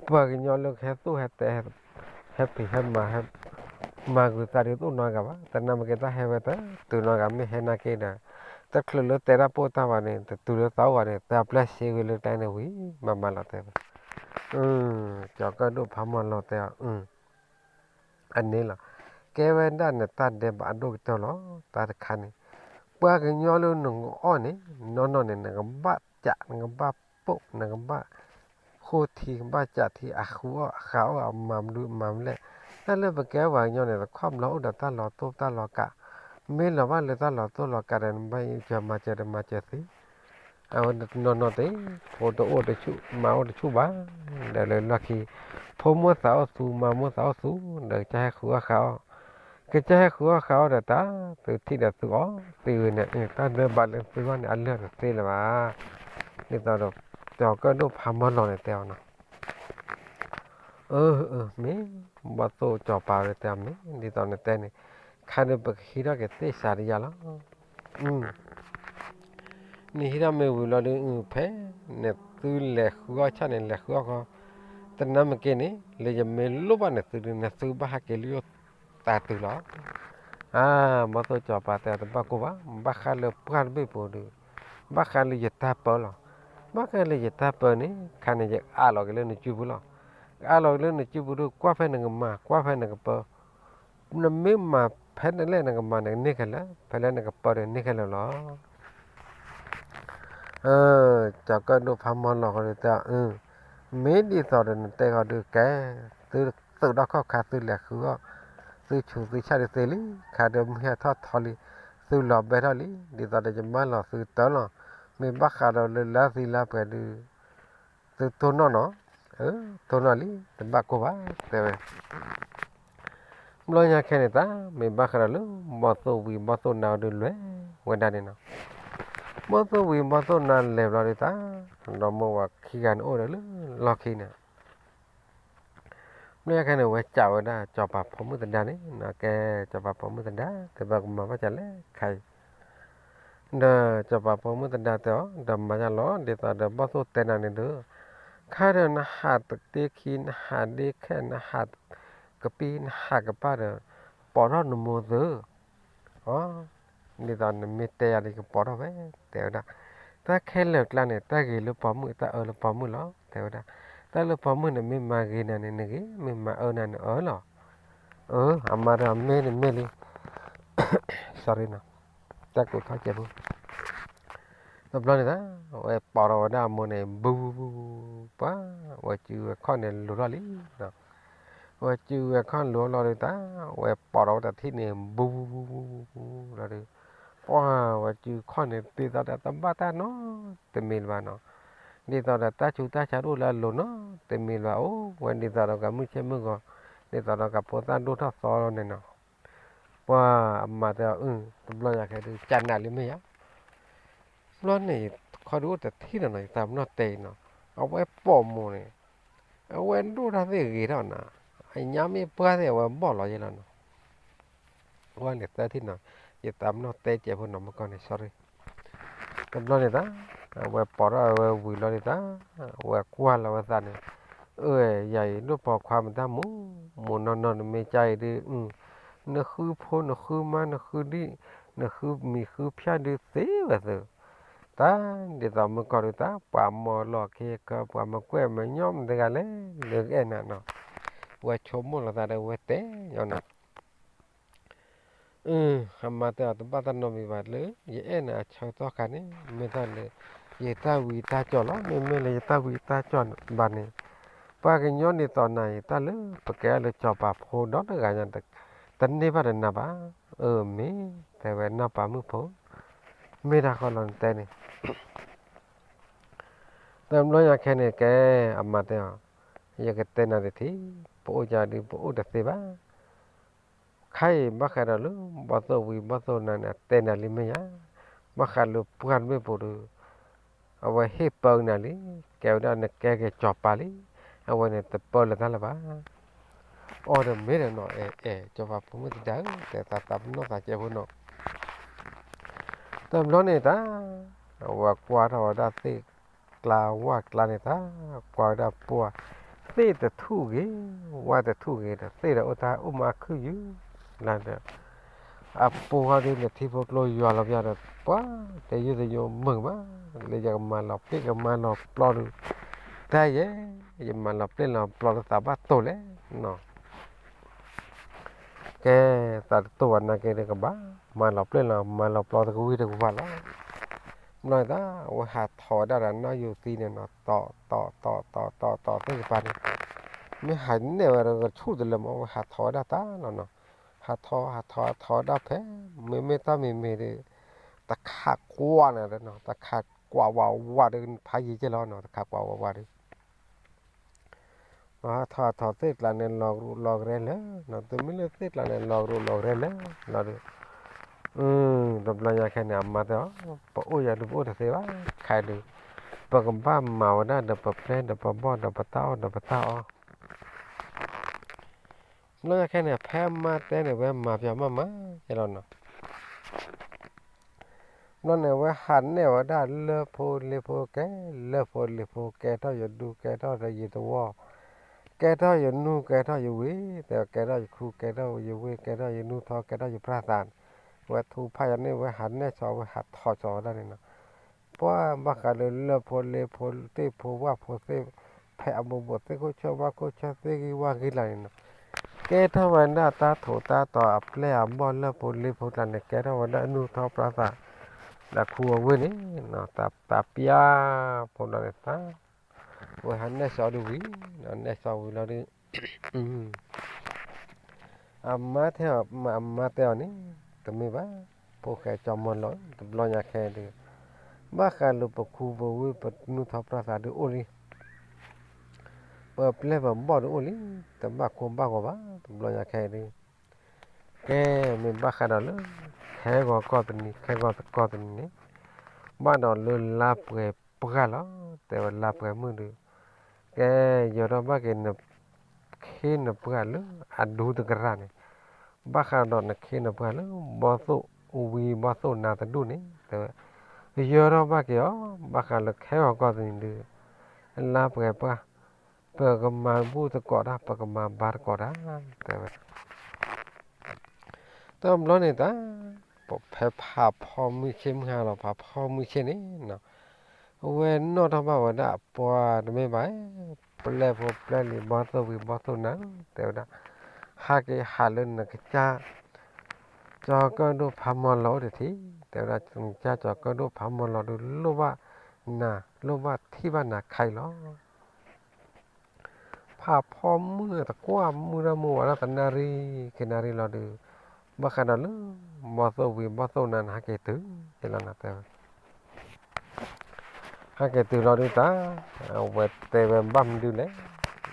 ပှၤကညီလၢကဟဲသိၣ်ဟဲတဲ ဟဲဖံးဟဲမၤ ဟဲမၤဂုာ်သးဒ်သိးနီတဂၤဘၣ်, တနၢ်မ့ၢ်က့ၤတၢ်ဟဲဝဲတတုၤနီတဂၤ မ့ၢ်ဟဲနာ်က့ဒီး တချုးလၢတဲတၢ်ပိၢ်တၢ်ဘၣ်န့ၣ် တတုၤလၢသးအိၣ်ဘၣ်န့ၣ် သးပျၢ်စ့ဝံၤလၢတၢ်န့ၣ်ဝံၤ မၤမၤလီၤတဲဝဲ ကၠီၤကၢၣ်ဒိၣ်ဖးမီၤလီၤတဲအီၤ အန့ၣ်လီၤ. ကဲဝဲဒၣ်နတၢ်ဒဲးဘးအဒိၣ်ကတၢၢ်လီၤ. တၢ်တခါန့ၣ် ပှၤကညီလၢနကအီၣ်န့ၣ် နီၢ်နီၢ်န့ၣ် နကဘၣ်ကး နကဘၣ်ပိာ် နကဘၣ်ဃိထံ ကဘၣ်ကးထံ အဃုအီၣ်အဃးအီၣ် အမၤမနုၤမၤမလဲၣ်. တၢ်လၢပကဲပှၤကညီန့ၣ် တခီဘျီအိၣ်ဒီးတၢ်လီၤတိၢ်တၢ်လီၤကး, မ့ၢ်လီၤဘၣ်လၢတၢ်လီၤတိၢ်လီၤကးဒီး နဘၣ်ယမၤစၢၤတမၤစၢၤသ့ အဝဲနီၢ်နီၢ်သ့ ဖိတအိၣ်တဆူၣ် မါအိၣ်တဆူၣ်ဘၣ်, ဒီးလၢလီၢ်ခံ ဖိမုၣ်သးအိၣ်သူ မါမုၣ်သးအိၣ်သူ ဒီးကစၢ်ဟဲဃုအီၣ်ဃးအီၣ်, ကစၢ်ဟဲဃုအီၣ်ဃးအီၣ်ဒီးတၢ် သုထံၣ်ဒီးသုအီၣ်သုဂ့ၤန့ၣ် တၢ်ဒဲးဘးလၢသုဂီၢ်န့ၣ် အလၢာ်တသ့လၢၤဘၣ်. ဒ်သိးဒီး ကၠီၤကၢၣ်ဒိၣ်ဖးမီၤလီၤန့ၣ်တဲအီၤနီၤ အၢ အၢ မ့ၢ် ဘီၣ်သိၣ်စီၤပၤဝဲတဲအီၤ မ့ၢ်ဒ်သိးနတဲန့ၣ် ခါဒီးပကဟံးထီၣ်က့ၤသ့ၣ်စၤတယါလီၤ. နဟံးထီၣ်မ့ၢ်ဝံၤလီၤဒီး ဖဲန့ၣ်သုလဲၤဃုအီၣ်ဆၣ်န့ၣ် လဲၤဃုအီၣ်ဃီ တနၢ်မ့ၢ်က့ၤန့ၣ် လၢယမ့ၢ်လိၣ်ဘၣ်န့ၣ်သုဒုး နသုဘၣ်ဟးက့ၤလၢယိၣ်သးတုၤလီၤ. အါ ဘီၣ်သိၣ်စီၤပၤတဲအီၤ တဘၣ်ကိၢ်ဘၣ်, ဘၣ်ဃးလၢပှၢ်တဘ့ၣ်ပူၤဒီး ဘၣ်ဃးလၢယတၢ်ပၢလီၤ. ဘၣ်ဃးလၢယတၢ်ပၢန့ၣ် ခါန့ၣ် ယအးလီၤက့ၤလၢနစုပူၤလီၤ. အးလီၤက့ၤလၢနစုပူၤဒီး ကွၢ်ဖဲနကမၤ ကွၢ်ဖဲနကပၢ နမ့ၢ်မၤဖဲလဲၣ်နကမၤန့ၣ် န့ၢ်ခဲလၢာ်, ဖဲလဲၣ်နကပၢဒီးန့ၢ်ခဲလၢာ်လီၤ. ကၠီၤကၢၣ်ဒိၣ်ဖးမီၤလီၤဃီဒီးတဲအီၤ မ့ၢ်ဒ်သိးဒီးနတဲဃီဒီးကဲ, သုသုးထီၣ်ခီၣ်ခါ သုလဲၤဃုအီၣ်, သုဆူးသုဆါဒ်သ့လံ, ခါဒီးမုၢ်ဟဲထီၣ်ထီလံ, သုလီၤဘဲထီၣ်လံ, ဒ်သိးဒီးယမၢလီၤသုတၢ်လီၤ. မ့ၢ်ဘၣ်ဃးဒီးလၢလါသံလါပှဲၤဒီး သုတိၢ်နီၣ်နီၤ, တိၢ်နီၣ်လံ တဘၣ်ကိၢ်ဘၣ် တဲဝဲ ဘျီညါခဲန့ၣ်တၢ် မ့ၢ်ဘၣ်ဃးဒီးလၢ ဘီၣ်သိၣ်ဝံၤဘီၣ်သိၣ်နါအီၤဒီးလဲၤဝဲဒၣ်န့ၣ်နီၤ. ဘီၣ်သိၣ်ဝံၤဘီၣ်သိၣ်နါလဲၤဘျီဒီးတၢ် ဒီးမ့ၢ်ဝဲခံဂၤန့ၣ်အိၣ်ဒီးလၢလီၢ်ခံန့ၣ် ဘျီညါခဲန့ၣ် ဝဲစံးဝဲဒၣ် စီၤပၤဖိမုၣ်သဒါန့ၣ်နီၤ, ကဲ စီၤပၤဖိမုၣ်သဒါ သုဘၣ်ကမၤဘၣ်စၢၤလဲၣ်ခါအံၤ ဒီးစီၤပၤဖိမုၣ်သဒါတဲအီၤ ဒီးမၤယါလီၤ ဒ်သိးဒီးဘီၣ်သိၣ်တဲနၤန့ၣ်ဒီး ခါဒီးနဟးတက့ခံ နဟးဒ့ခဲ နဟးကပံ နဟးကပၤဒီး ပိာ်ထီၣ်နမိၢ်သု အ ဒ်သိးနမ့ၢ်တဲယၤဒီး ယကပိာ်ထီၣ်ဝဲ တဲဝဲဒၣ်. တၢ်ခဲလၢာ်ကျါန့ၣ် တၢ်ဂ့ၤလၢပိာ်မုၣ် တၢ်အၢလၢပိာ်မုၣ်လီၤ တဲဝဲဒၣ်. တၢ်လၢပိာ်မုၣ်န့ၣ် မ့ၢ်မၤဂ့ၤနၤန့ၣ် နဂ့ၤ, မ့ၢ်မၤအၢနၤန့ၣ်အၢလီၤ. အၢ အမါဒီးမ့ၢ်န့ၣ်မ့ၢ်လံ sorry နီၤ, တၢ်ကိးထီၣ်ကဲးဖိ တဘျီန့ၣ်တၢ် ဝဲပိာ်ထီၣ်ဝဲဒၣ်အမိၢ်န့ၣ် ဘူးဘူးဘူးဘူး ပှၤ ဝဲစုဝဲခီၣ်န့ၣ်လိၤထီၣ်လံ ဝဲစုဝဲခီၣ်လိၤလီၤဒီးတၢ် ဝဲပိာ်ထီၣ်ဝဲတထံၣ်န့ၣ် ဘူးဘူးဘူးဘူးဘူးဘူးလီၤဒီး ပှၤ ဝဲစုခီၣ်န့ၣ် ဒ်သိးဒီးတဘၣ်တၢ်နီတမံၤလၢၤဘၣ်နီၤ, ဒ်သိးဒီးတၢ်ဆူးတၢ်ဆါတအိၣ်လၢအလိၤနီတမံၤလၢၤဘၣ် အိၣ်ဝဲဒ်သိးဒီးကမုၢ်ဆ့ၣ်မုၢ်ဂီၤ ဒ်သိးဒီးကဖိသၣ်ဒိၣ်ထီၣ်သီလီၤန့ၣ်နီၤ ပှၤအမၤတဲအီၤ အၢ တဘျီညါခဲဒုး ကနးလံမ့ၢ်ဧါ, ဘျီန့ၣ် ခီဒုးအိၣ်တထံၣ်နီၤနီၤ ယသးပနီၣ်တဲအံၤနီၤ, အဝဲပိာ်မိၢ်န့ၣ် အဝဲဒိၣ်တၢ်သ့ၣ်ဂ့ၤထီၣ်နၤ, အညါမ့ၢ်ပှၢ်သ့ၣ် အဝဲဘီၣ်လီၤယဲလီၤနီၤ, ဝဲန့ၣ်သၢထံၣ်နီၤ, ယသးပနီၣ်တဲကဲးဖိနီၤ မ့ၢ်ကီၢ်န့ၣ် sorry တဘျီန့ၣ်တၢ် အဝဲပိာ်ထီၣ်အဝဲဝံၤလီၤန့ၣ်တၢ် အဝဲကွၢ်လီၤဝဲသးန့ၣ် အၢ ယၤအံၤဒိၣ်ပိာ်ခွါမတၢ်မူ, မူနီၢ်နီၢ်နမ့ၢ်ကါအံၤဒုး, နဃုဖိနဃုမါနဃုဒံၣ်, နဃုမံၤဃုဖၠၣ်ဒုးသ့ဝဲသု, တၢ်ဒ်သိးမုၢ်ကီၢ်ဒုးတၢ် ပှၤမီၤလီၢ်ခံက ပှၤမၤကွဲးမၤညီမတဂၤလဲၣ်, လၢကအဲၣ်နၤနီၤ, ဝဲဆိကမိၣ်လိာ်သးဒီးဝဲတဲညီနၤ အၢ အမါတဲအီၤ တဘၣ်တၢ်နီတမံၤဘၣ်လၢ ယအဲၣ်နၤအဆၢကတီၢ်ခါန့ၣ် မ့ၢ်တၢ်လၢ ယတၢ်ဝံတၢ်ကၠီၣ်လီၤ. မ့မ့ၢ်လၢယတၢ်ဝံတၢ်ကၠီၣ်ဘၣ်န့ၣ် ပှၤကညီဒ်သိးနၤအံၤ တၢ်လၢပကဲအီၤလၢစီၤပၤဖိဒီတဂၤညါ တန့ၢ်ဘၣ်ဒီးနၤဘၣ်. အၢ မ့ၢ် တဲဝဲနီၢ်ပၤမုၣ်ဖိ, မ့ၢ်တၢ်ဃီလီၤနတဲန့ၣ် တဘျီညါခဲန့ၣ် ကဲ အမါတဲအီၤ, ယကတဲနၤတထံၣ်, ပအိၣ်ကဒုး ပအိၣ်တသ့ဘၣ်. ခဲအံၤ ဘၣ်ဃးဒီးလၢ ဘီၣ်သိၣ်ဝံၤဘီၣ်သိၣ်နါန့ၣ် အတဲနၤလံမ့ၢ်ယါ, ဘၣ်ဃးလၢပှၢ်တဘ့ၣ်ပူၤဒီး အဝဲဟ့ၣ်ပၢနၤလံ, ကဲဝဲဒၣ်နကဲက့ၤစီၤပၤလံ, အဝဲန့ၣ်တပၢလၢၤတၢ်လၢၤဘၣ်. အီၤဒီးမ့ၢ်ဒီးနီၤ အဲၣ်အဲၣ် စီၤပၤဖိမုၣ်တဒါဧၢ တဲသးသးပနီၣ်သးကဲဖိနီၤ တဘျီန့ၣ်တၢ် အဝဲကွၢ်ထီၣ်ဝဲဒၣ်သ့ၣ်ကျါဝၣ်ကျါန့ၣ်တၢ် ကွၢ်ဝဲဒၣ်ပှၢ် သ့ၣ်တထူၣ်ဂ့ၤ ဝၣ်တထူၣ်ဂ့ၤဒီး သ့ၣ်ဒီးအိၣ်တၢ်အိၣ်မးအခုၣ်ယုၢ် လၢဒီး အပူၤဃီဒုးန့ၣ် ထံဖိကျိယွၤလီၤပျၢ်ဒီး ပှၤတဲယုၢ်သယိမုာ်မး လၢယကမၤလီၤပျ့ၢ်ကမၤလီၤပျီဒုး တၢ်ယဲ ယမၤလီၤပျ့ၢ်လီၤပျီလၢသးဘၣ်တိၢ်လဲၣ်နီၤ ကဲ သးတတိၢ်ဘၣ်နာ်က့ဒီးကဘၣ် မၤလီၤပျ့ၢ်လီၤ မၤလီၤပျီတကဝံၤတကဝၤလီၤ. ဘျီန့ၣ်တၢ် အဝဲဟးထီၣ်ဝဲဒၣ်ဒီးနီၢ်ယိၤသံန့ၣ်နီၤ တီၢ်တီၢ်တီၢ်တီၢ်တီၢ်တီၢ်သ့ၣ်တဖၣ်န့ၣ် မ့ၢ်ဟးနဲၣ်ဝဲဒီးကဆူၣ်တလၢမး အဝဲဟးထီၣ်ဝဲဒၣ်တၢ်လီၤနီၤ. ဟးထီၣ်ဟးထီၣ်ဟးထီၣ်ဝဲဒၣ်ဖဲ မ့မ့ၢ်တၢ်မံၤမံၤဒီး တခးကွၢ်န့ၣ်ဒီးနီၤ တခးကွၢ်ဝးဝးဒီး ဖးယံာ်ကဲလီၤနီၤ တခးကွၢ်ဝးဝးဒီး ထီၣ်ထီၣ်သ့ၣ်ကျါန့ၣ် လီၤကရူၢ်လီၤကရဲလၢာ်နီၤ တမ့ၢ်လၢသ့ၣ်ကျါန့ၣ် လီၤကရူၢ်လီၤကရဲလၢာ်လီၤဒီး တဘျီညါခဲန့ၣ် အမါတဲအီၤ ပအိၣ်ယၤဒုးပအိၣ်တသ့ဘၣ် ခဲဒုး ပကဘၣ်မၤဝဲဒၣ်ဒီးပပျဲၢ်ဒီးပဘီၣ်ဒီးပတၢ်အီၣ်ဒီးပတၢ်အီ ဘျီညါခဲန့ၣ် ဖဲအမါတဲန့ၣ် ဝဲမၤပျီမးမး ယဲလီၤနီၤ ဘျီန့ၣ် ဝဲဟးနဲၣ်ဝဲဒၣ်လၢၢ်ဖိလ့ၢ်ဖိကဲ လၢၢ်ဖိလ့ၢ်ဖိ ကဲထီၣ်ယဒူကဲထီၣ်ဒီးယသဝီ ကဲထီၣ်ယနူကဲထီၣ်ယဝ့ၢ် တဲကဲထီၣ်ယခူကဲထီၣ်ယဝ့ၢ် ကဲထီၣ်ယနူထီ ကဲထီၣ်ယပြၢ်သးန့ၣ် ဝဲထူဖးယၤန့ၣ် ဝဲဟးနဲၣ်ဆီ ဝဲဟးထီၣ်ဆီဝဲဒၣ်န့ၣ်နီၤ ပှၤဘၣ်ဃးလၢလၢၢ်ဖိလ့ၢ်ဖိ သ့ၣ်ဖိဝၣ်ဖိသ့ၣ် ဖဲအဘူးဘူး သ့ၣ်ခိၣ်ဆၢဝၣ်ခိၣ်ဆၢ သ့ၣ်ဂံၢ်ဝၣ်ဂံၢ်လၢ်န့ၣ်နီၤ ကဲထီၣ်ဝဲဒၣ်တၢ်ထိးတၢ်တီၤအပျဲၢ်အဘီၣ်လၢၢ်ဖိလ့ၢ်ဖိကျါန့ၣ် ကဲထီၣ်ဝဲဒၣ်အနူထီပြၢ်သး ဒီးခူအဝ့ၢ်န့ၣ် တၢ်ပျၢ်ဖိဒီးန့ၣ်သး ဝဲဟးနဲၣ်ဆီဒုးဝံၤ နဲၣ်ဆီဝံၤလီၤဒုး အမါတဲအီၤ အမါတဲအီၤန့ၣ် တမ့ၢ်ဘၣ် ဖိၣ်ဃဲကၠီမီၤလီၤ တဘျီညါခဲဒုး ဘၣ်ဃးလၢပခူပဝ့ၢ်ပနူထီပြၢ်သးဒုးအိၣ်လံ ပပျဲၢ်ပဘီၣ်ဒုးအိၣ်လံ တဘၣ်ခိဘၣ်ဂီၤဘၣ် တဘျီညါခဲဒုး ကဲ မ့ၢ်ဘၣ်ဃးဒီးလၢ ခဲဂီၤကီၢ်တနံၤ ခဲဂီၤတကီၢ်တနံၤန့ၣ် ဘၣ်ဒီးလၢလါပှဲၤပှၢ်လီၤ တဲဝဲလါပှဲၤမုၢ်ဒုး ကဲ ယၢၤထီၣ်ဘၣ်က့ၤနခ့နပှၢ်လၢအဒူတကရၢ်န့ၣ် ဘၣ်ဃးဒီးနခ့နပှၢ်လၢ ဘီၣ်သိၣ်ဝံၤဘီၣ်သိၣ်နါတဒူၣ်န့ၣ် တဲဝဲ ယၢၤထီၣ်ဘၣ်က့ၤအီၤ ဘၣ်ဃးလၢခဲဂီၤကီၢ်တနံၤဒုး လါပှဲၤပှၢ် ပကမၤဘူၣ်သကိးတၢ် ပကမၤဘါသကိးတၢ် တဲဝဲ တဘျီန့ၣ်တၢ် ဖဲဖးဖီမုၢ်ဆ့ၣ်မုၢ်ဟါလီၤ ဖးဖီမုၢ်ဆ့ၣ်န့ၣ်နီၤ အဝဲနီၣ်ထီၣ်ဘၣ်ဝဲဒၣ်အပှၤတမ့ၢ်ဘၣ် ပျဲၢ်ဖိပျဲၢ်လံၤ ဘီၣ်သိၣ်ဝံၤဘီၣ်သိၣ်နါ တဲဝဲဒၣ် ဟးက့ၤဟးလၢနကစၢ် ကၠီၤကၢၣ်ဒိၣ်ဖးမီၤလီၤအိၣ်တထံၣ် တဲဝဲဒၣ် နကစၢ်ကၠီၤကၢၣ်ဒိၣ်ဖးမီၤလီၤဒုး လိၣ်ဘၣ်နၤ လိၣ်ဘၣ်ထံၣ်ဘၣ်နၤခဲအံၤလီၤ ဖးဖီမုၢ်တကွၢ်မုၢ်ဒၣ်မုၢ်ဝဲဒၣ်သနၣ်ရံၣ် ခံနၣ်ရံၣ်လီၤဒုး ဘၣ်ဃးဒီးလၢ ဘီၣ်သိၣ်ဝံၤဘီၣ်သိၣ်နါန့ၣ် ဟဲက့ၤတုၤ ယလီၤနတဲဝဲ ဟဲက့ၤတုၤလီၤဒုးတၢ် အဝဲတဲဝဲဘၣ်မနုၤလဲၣ်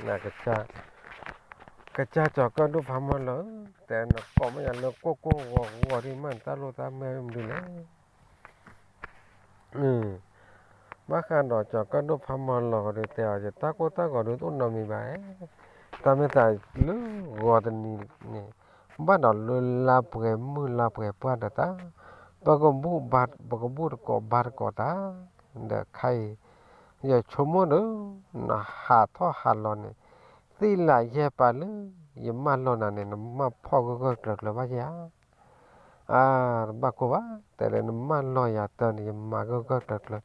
နကစၢ် ကစၢ်ကၠီၤကၢၣ်ဒိၣ်ဖးမီၤလီၤဧၢ တဲနကိးမ့ၢ်ယၤလၢကိၢ်ကိၢ်ဂီၤဂီၤဒုး မ့ၢ်နတၢ်လိၣ်တၢ်မ့ၢ်မနုၤလဲၣ် ဘၣ်ဃးဒီးကၠီၤကၢၣ်ဒိၣ်ဖးမီၤလီၤဒုး တဲအီၤ ယတၢ်ကိၢ်တၢ်ဂီၤဒုးတအိၣ်နီတမံၤဘၣ် တၢ်မ့ၢ်သးလၢဂီၤတနံၤန့ၣ် ဘၣ်ဒီးလၢလါပှဲၤမုၢ်လါပှဲၤပှၢ်ဒီးတၢ် ပကဘူၣ်ဘါ ပကဘူၣ်သကိးဘါသကိးတၢ် ဒီးခဲအံၤ ယဆိကမိၣ်ဒီး နဟးထီၣ်ဟးလီၤန့ၣ် သ့ၣ်လးယဲၢ်ပာ်လၢ ယမၢလီၤနၤန့ၣ် နမၢဖီၣ်ဂၢၢ်ဂၢၢ်ကျၢၤကျၢၤဘၣ်ယဲဧါ. အါ, တဘၣ်ကိၢ်ဘၣ်, တဲလၢနမၢလီၤယၤတၢ်န့ၣ် ယမၤဂၢၢ်ဂၢၢ်ကျၢၤကျၢၤ,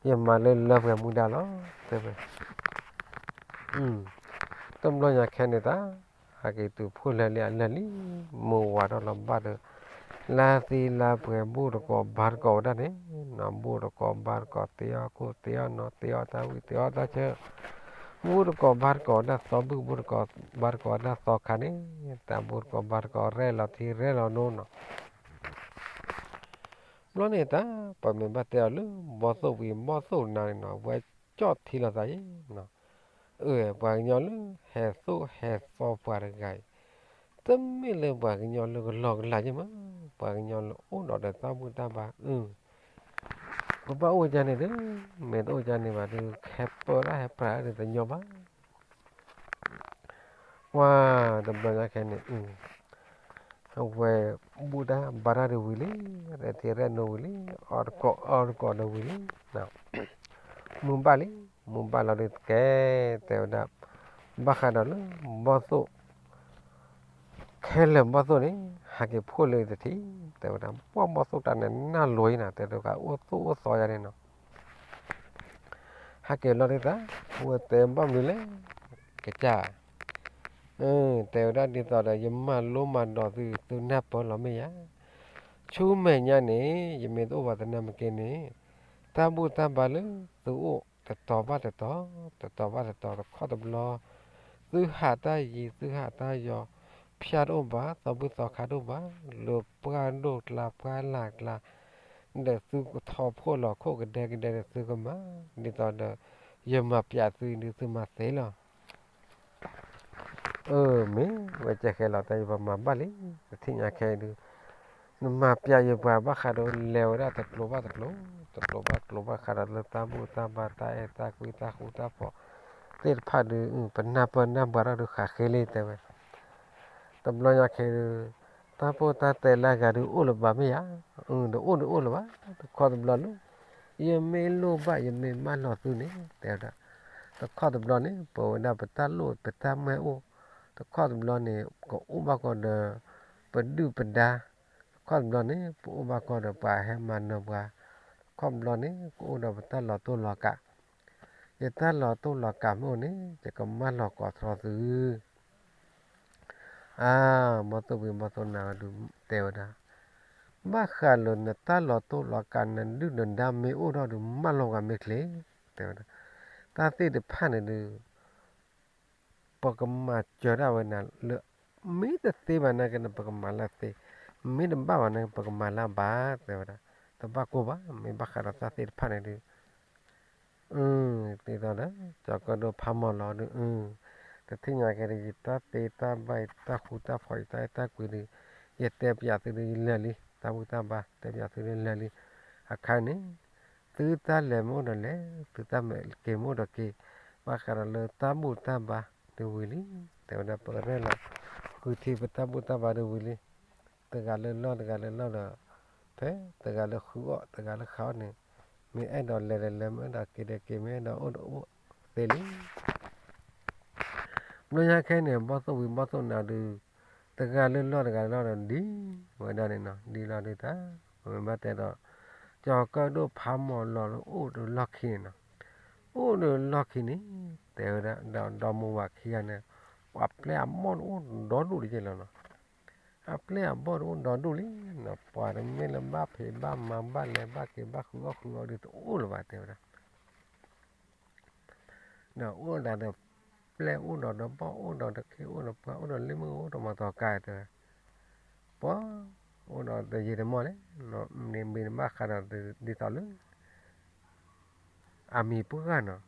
ယမၤလၢလၢပှဲၤမူဒါလီၤ, တဲဝဲ. တဘျီညါခဲန့ၣ်တၢ် ဟဲက့ၤတုၤဖှိၣ်လၢာ်လံအလၢာ်လံ, မုၢ်ဝါထီၣ်လီၤဘၣ်ဒီး လါသ့လါပှဲၤ ဘူၣ်တကိးဘါတကိးဝဲဒၣ်န့ၣ်, နဘူၣ်တကိးဘါတကိး သ့အီၣ်ခိၣ်သ့အီၣ်နီၤ သ့အီၣ်တၢ်ဝံၣ်သ့အီၣ်တၢ်ဆၢ, ဘူၣ်တကိးဘါတကိးဝဲဒၣ်သီဘူၣ် ဘူၣ်တကိးဘါတကိးဝဲဒၣ်သီခါန့ၣ်, တၢ်ဘူၣ်တကိးဘါတကိး ရဲၣ်လီၤထံရဲၣ်လီၤနိနီၤ. ဘျီန့ၣ်တၢ် ပမ့ၢ်ဘၣ်တဲအီၤလၢ ဘီၣ်သိၣ်ဝံၤဘီၣ်သိၣ်နၤန့ၣ်နီၤ ဝဲကၠီၣ်ထံလီၤသးယဲနီၤ. အၢ ပှၤကညီလၢဟဲသိၣ်ဟဲသီပှၤတဂၤအံၤ တမ့ၢ်လၢပှၤကညီလၢကလီကလးယဲမး, ပှၤကညီလၢအိၣ်ဒီးတၢ်ဘူၣ်တၢ်ဘါ, အၢ ပဘၣ်အိၣ်ကန့ၣ်ဒီး မ့ၢ်တအိၣ်ကန့ၣ်ဘၣ်ဒီး ဟဲပၢတၢ်ဟဲပြးတၢ်ဒီးတညီဘၣ်. ပှၤတဘျီညါခဲန့ၣ် အဝဲဘူၣ်တၢ်ဘါတၢ်ဒီးဝံၤလံ, ရဲၣ်ထံရဲၣ်နိဝံၤလံ, အီၣ်တကိးအီတကိးဒီးဝံၤလံ, မုၢ်ဘၣ်လံ, မုၢ်ဘၣ်လီၤဒုးတကဲ, တဲဝဲဒၣ်, ဘၣ်ဃးဒီးလၢ ဘီၣ်သိၣ် ခဲလၢာ်ဘီၣ်သိၣ်န့ၣ် ဟဲက့ၤဖှိၣ်လၢတထံၣ်, တဲဝဲဒၣ် ပှၢ်ဘီၣ်သိၣ်တၢ်န့ၣ် နၢ်လိၤအံၤနၤ တဲတဂၤအိၣ်သိၣ်အိၣ်သီယါန့ၣ်နီၤ, ဟဲက့ၤလီၤဒုးသး, ဝဲတဲဘၣ်မနုၤလဲၣ်, ကစၢ်, တဲဝဲဒၣ်ဒ်သိးဒီး ယမၤလိမၤဒိးသု သုနၢ်ပၢၢ်လီၤမ့ၢ်ယါ, ဆူမဲာ်ညါန့ၣ် ယမ့ၢ်တအိၣ်ဘၣ်သနာ်က့န့ၣ်, တၢ်ဘူၣ်တၢ်ဘါလၢသုအိၣ် တတီၤဘၣ်တတီၤ, တတီၤဘၣ်တတီၤ တခီတဘျီ, သုဟးတၢ်ယံၤ သုဟးတၢ်ယီၤ, ဖၠၣ်တအိၣ်ဘၣ် သီဘူၣ်သီခါတအိၣ်ဘၣ်, လၢပှၢ်ဒိၣ်ကျါပှၢ်လၢ်ကျါ, ဒီးသုကထီၣ်ဖှိၣ်လီၤခိၣ်ကဒဲကဒဲဒီးသုကမၤ, ဒ်သိးဒီး ယမၤပျးသုဒုးသုမၤသ့လီၤ. အၢ မ့ၢ်ဝဲကဲဃဲလီၤတၢ်ယပမၤဘၣ်လံ, တထံၣ်ညါခဲအံၤဒုး နမၤပျးယပှၤဘၣ်ဃးဒီးလဲၤဝဲဒၣ်တကျိၤဘၣ်တကျိၤ, တကျိၤဘၣ်ကျိၤဘၣ်ဃးဒီးလၢတၢ်ဘူၣ်တၢ်ဘါတၢ်အဲၣ်တၢ်ကွံတၢ်ဃူတၢ်ဖိးသ့ၣ်တဖၣ်ဒုး ပနၢ်ပၢၢ်နၢ်ဘှါထီၣ်ဒုးဃးဃ့လံတဲဝဲ. တဘျီညါခဲဒုး တၢ်ပိၢ်တၢ်တဲလၢအဂၤဒုးအိၣ်လၢၤဘၣ်မ့ၢ်ဧါ, ဒီးအိၣ်ဒုးအိၣ်လၢၤဘၣ်, တခီတဘျီလၢ ယမ့ၢ်လိၣ်ဘၣ်ယမ့ၢ်မၢလီၤသုန့ၣ် တဲဝဲဒၣ်, တခီတဘျီန့ၣ် ပဝဲဒၣ်ပတၢ်လိၣ်ပတၢ်မၢအိၣ်, တခီတဘျီန့ၣ် ကအိၣ်ဘၣ်ကီးဒီး ပဒုၣ်ပဒါ, တခီတဘျီန့ၣ် ပအိၣ်ဘၣ်ကီးဒီးပှၤဟဲမၤနၢၤပှၤ, တခီတဘျီန့ၣ် ကအိၣ်ဒီးပတၢ်လီၤတိၢ်လီၤကး, ယတၢ်လီၤတိၢ်လီၤကးမ့ၢ်အိၣ်န့ၣ် ယကမၢလီၤကိးထီၣ်သု အါ, ဘီၣ်သိၣ်ဝံၤဘီၣ်သိၣ်နၤဒုးတဲဝဲဒၣ်, ဘၣ်ဃးလၢနတၢ်လီၤတိၢ်လီၤကး နဒုၣ်နဒါမ့ၢ်အိၣ်ထီၣ်ဒုးမၢလီၤပှၤမ့ၢ်ချ့, တဲဝဲဒၣ်, တၢ်သ့ၣ်တဖၣ်န့ၣ်ဒုး ပကမၤစၢၤဒၣ်ဝဲနၤလၢ မ့ၢ်တသ့ဘၣ်နာ်က့န့ၣ် ပကမၤလၢသ့, မ့ၢ်တဘၣ်ဘၣ်နာ်က့ ပကမၤလၢဘၣ် တဲဝဲဒၣ်, တဘၣ်ကိၢ်ဘၣ် မ့ၢ်ဘၣ်ဃးဒီးတၢ်သ့ၣ်တဖၣ်န့ၣ်ဒုး အၢ, ဒ်သိးဒီး ကၠီၤကၢၣ်ဒိၣ်ဖးမီၤလီၤဒုး အၢ, တထံၣ်ညါက့ၤဒီး ယတၢ်သ့တၢ်ဘၣ် ယတၢ်ဃူတၢ်ဖိး ယတၢ်အဲၣ်တၢ်ကွံဒုး ယတဲပျးသုဒုး ယလၢာ်လံ, တၢ်ဘူၣ်တၢ်ဘါ တဲပျးသုဒုးလၢာ်လံ, အခါန့ၣ် သုတၢ်လဲၤမ့ၢ်အိၣ်ဒီးလဲၤ, သုတၢ်မဲာ်က့ၤမ့ၢ်အိၣ်ဒီးက့ၤ, ဘၣ်ဃးဒီးလၢတၢ်ဘူၣ်တၢ်ဘါဒုးဝံၤလံ, တဲဝဲဒၣ် ပကရဲၣ်လီၤဃုထံပတၢ်ဘူၣ်တၢ်ဘါဒုးဝံၤလံ, တဂၤလၢလီၢ်တဂၤလၢလီၢ်ဒီး ဖဲတဂၤလၢဃုအီၣ် တဂၤလၢဃုအီၣ်န့ၣ်, မ့ၢ်အဲၣ်ဒိးလဲၤဒီးလဲၤ မ့ၢ်အဲၣ်ဒိးက့ၤဒီးက့ၤ မ့ၢ်အဲၣ်ဒိးအိၣ်ဒီးအိၣ်သ့လံ. ဘျီညါခဲန့ၣ် ဘီၣ်သိၣ်ဝံၤဘီၣ်သိၣ်နၤဒုး တဂၤလၢလီၢ်တဂၤလၢလီၢ်ဒီးဒ်ဝဲဒၣ်န့ၣ်နီၤ, ဒ်လီၤဒုးတၢ်, ပမ့ၢ်ဘၣ်တဲဒီး ကၠီၤကၢၣ်ဒိၣ်ဖးမီၤလီၤအိၣ်ဒီးလီၢ်ခံန့ၣ်နီၤ, အိၣ်ဒီးလီၢ်ခံန့ၣ် တဲဝဲဒၣ် ဒီးဒီမါဝၤခံဂၤန့ၣ် ပှၤပျဲၢ်အဘီၣ်တအိၣ်ဒီဒူၣ်တက့ၢ်လီၤနီၤ, အပျဲၢ်အဘီၣ်တအိၣ်ဒီဒူၣ်လံနီၤ, ပှၤတမ့ၢ်လၢဘၣ်ဖံးဘၣ်မၤဘၣ်လဲၤဘၣ်က့ၤဘၣ်ဃုအီၣ်ဃုအီဒုးတအိၣ်လၢၤဘၣ်တဲဝဲဒၣ် ဒီးအိၣ်ဒၣ်ဒီးပျဲၢ်အိၣ်ဒီးဒီဘီၣ်အိၣ်ဒီးဒီခ့ၣ် အိၣ်ဒီးပှၢ်အိၣ်ဒီးလ့ၣ်မုၣ်အိၣ်ဒီးမၤတီၤကါတဲဝဲ, ပှၤအိၣ်ဒီးတယံာ်တမီၢ်လဲၣ်, န့ၣ်မ့ၢ်နဘၣ်ဃးဒီးဒ်သိးလၢ အမံၤပှၢ်နီၤ,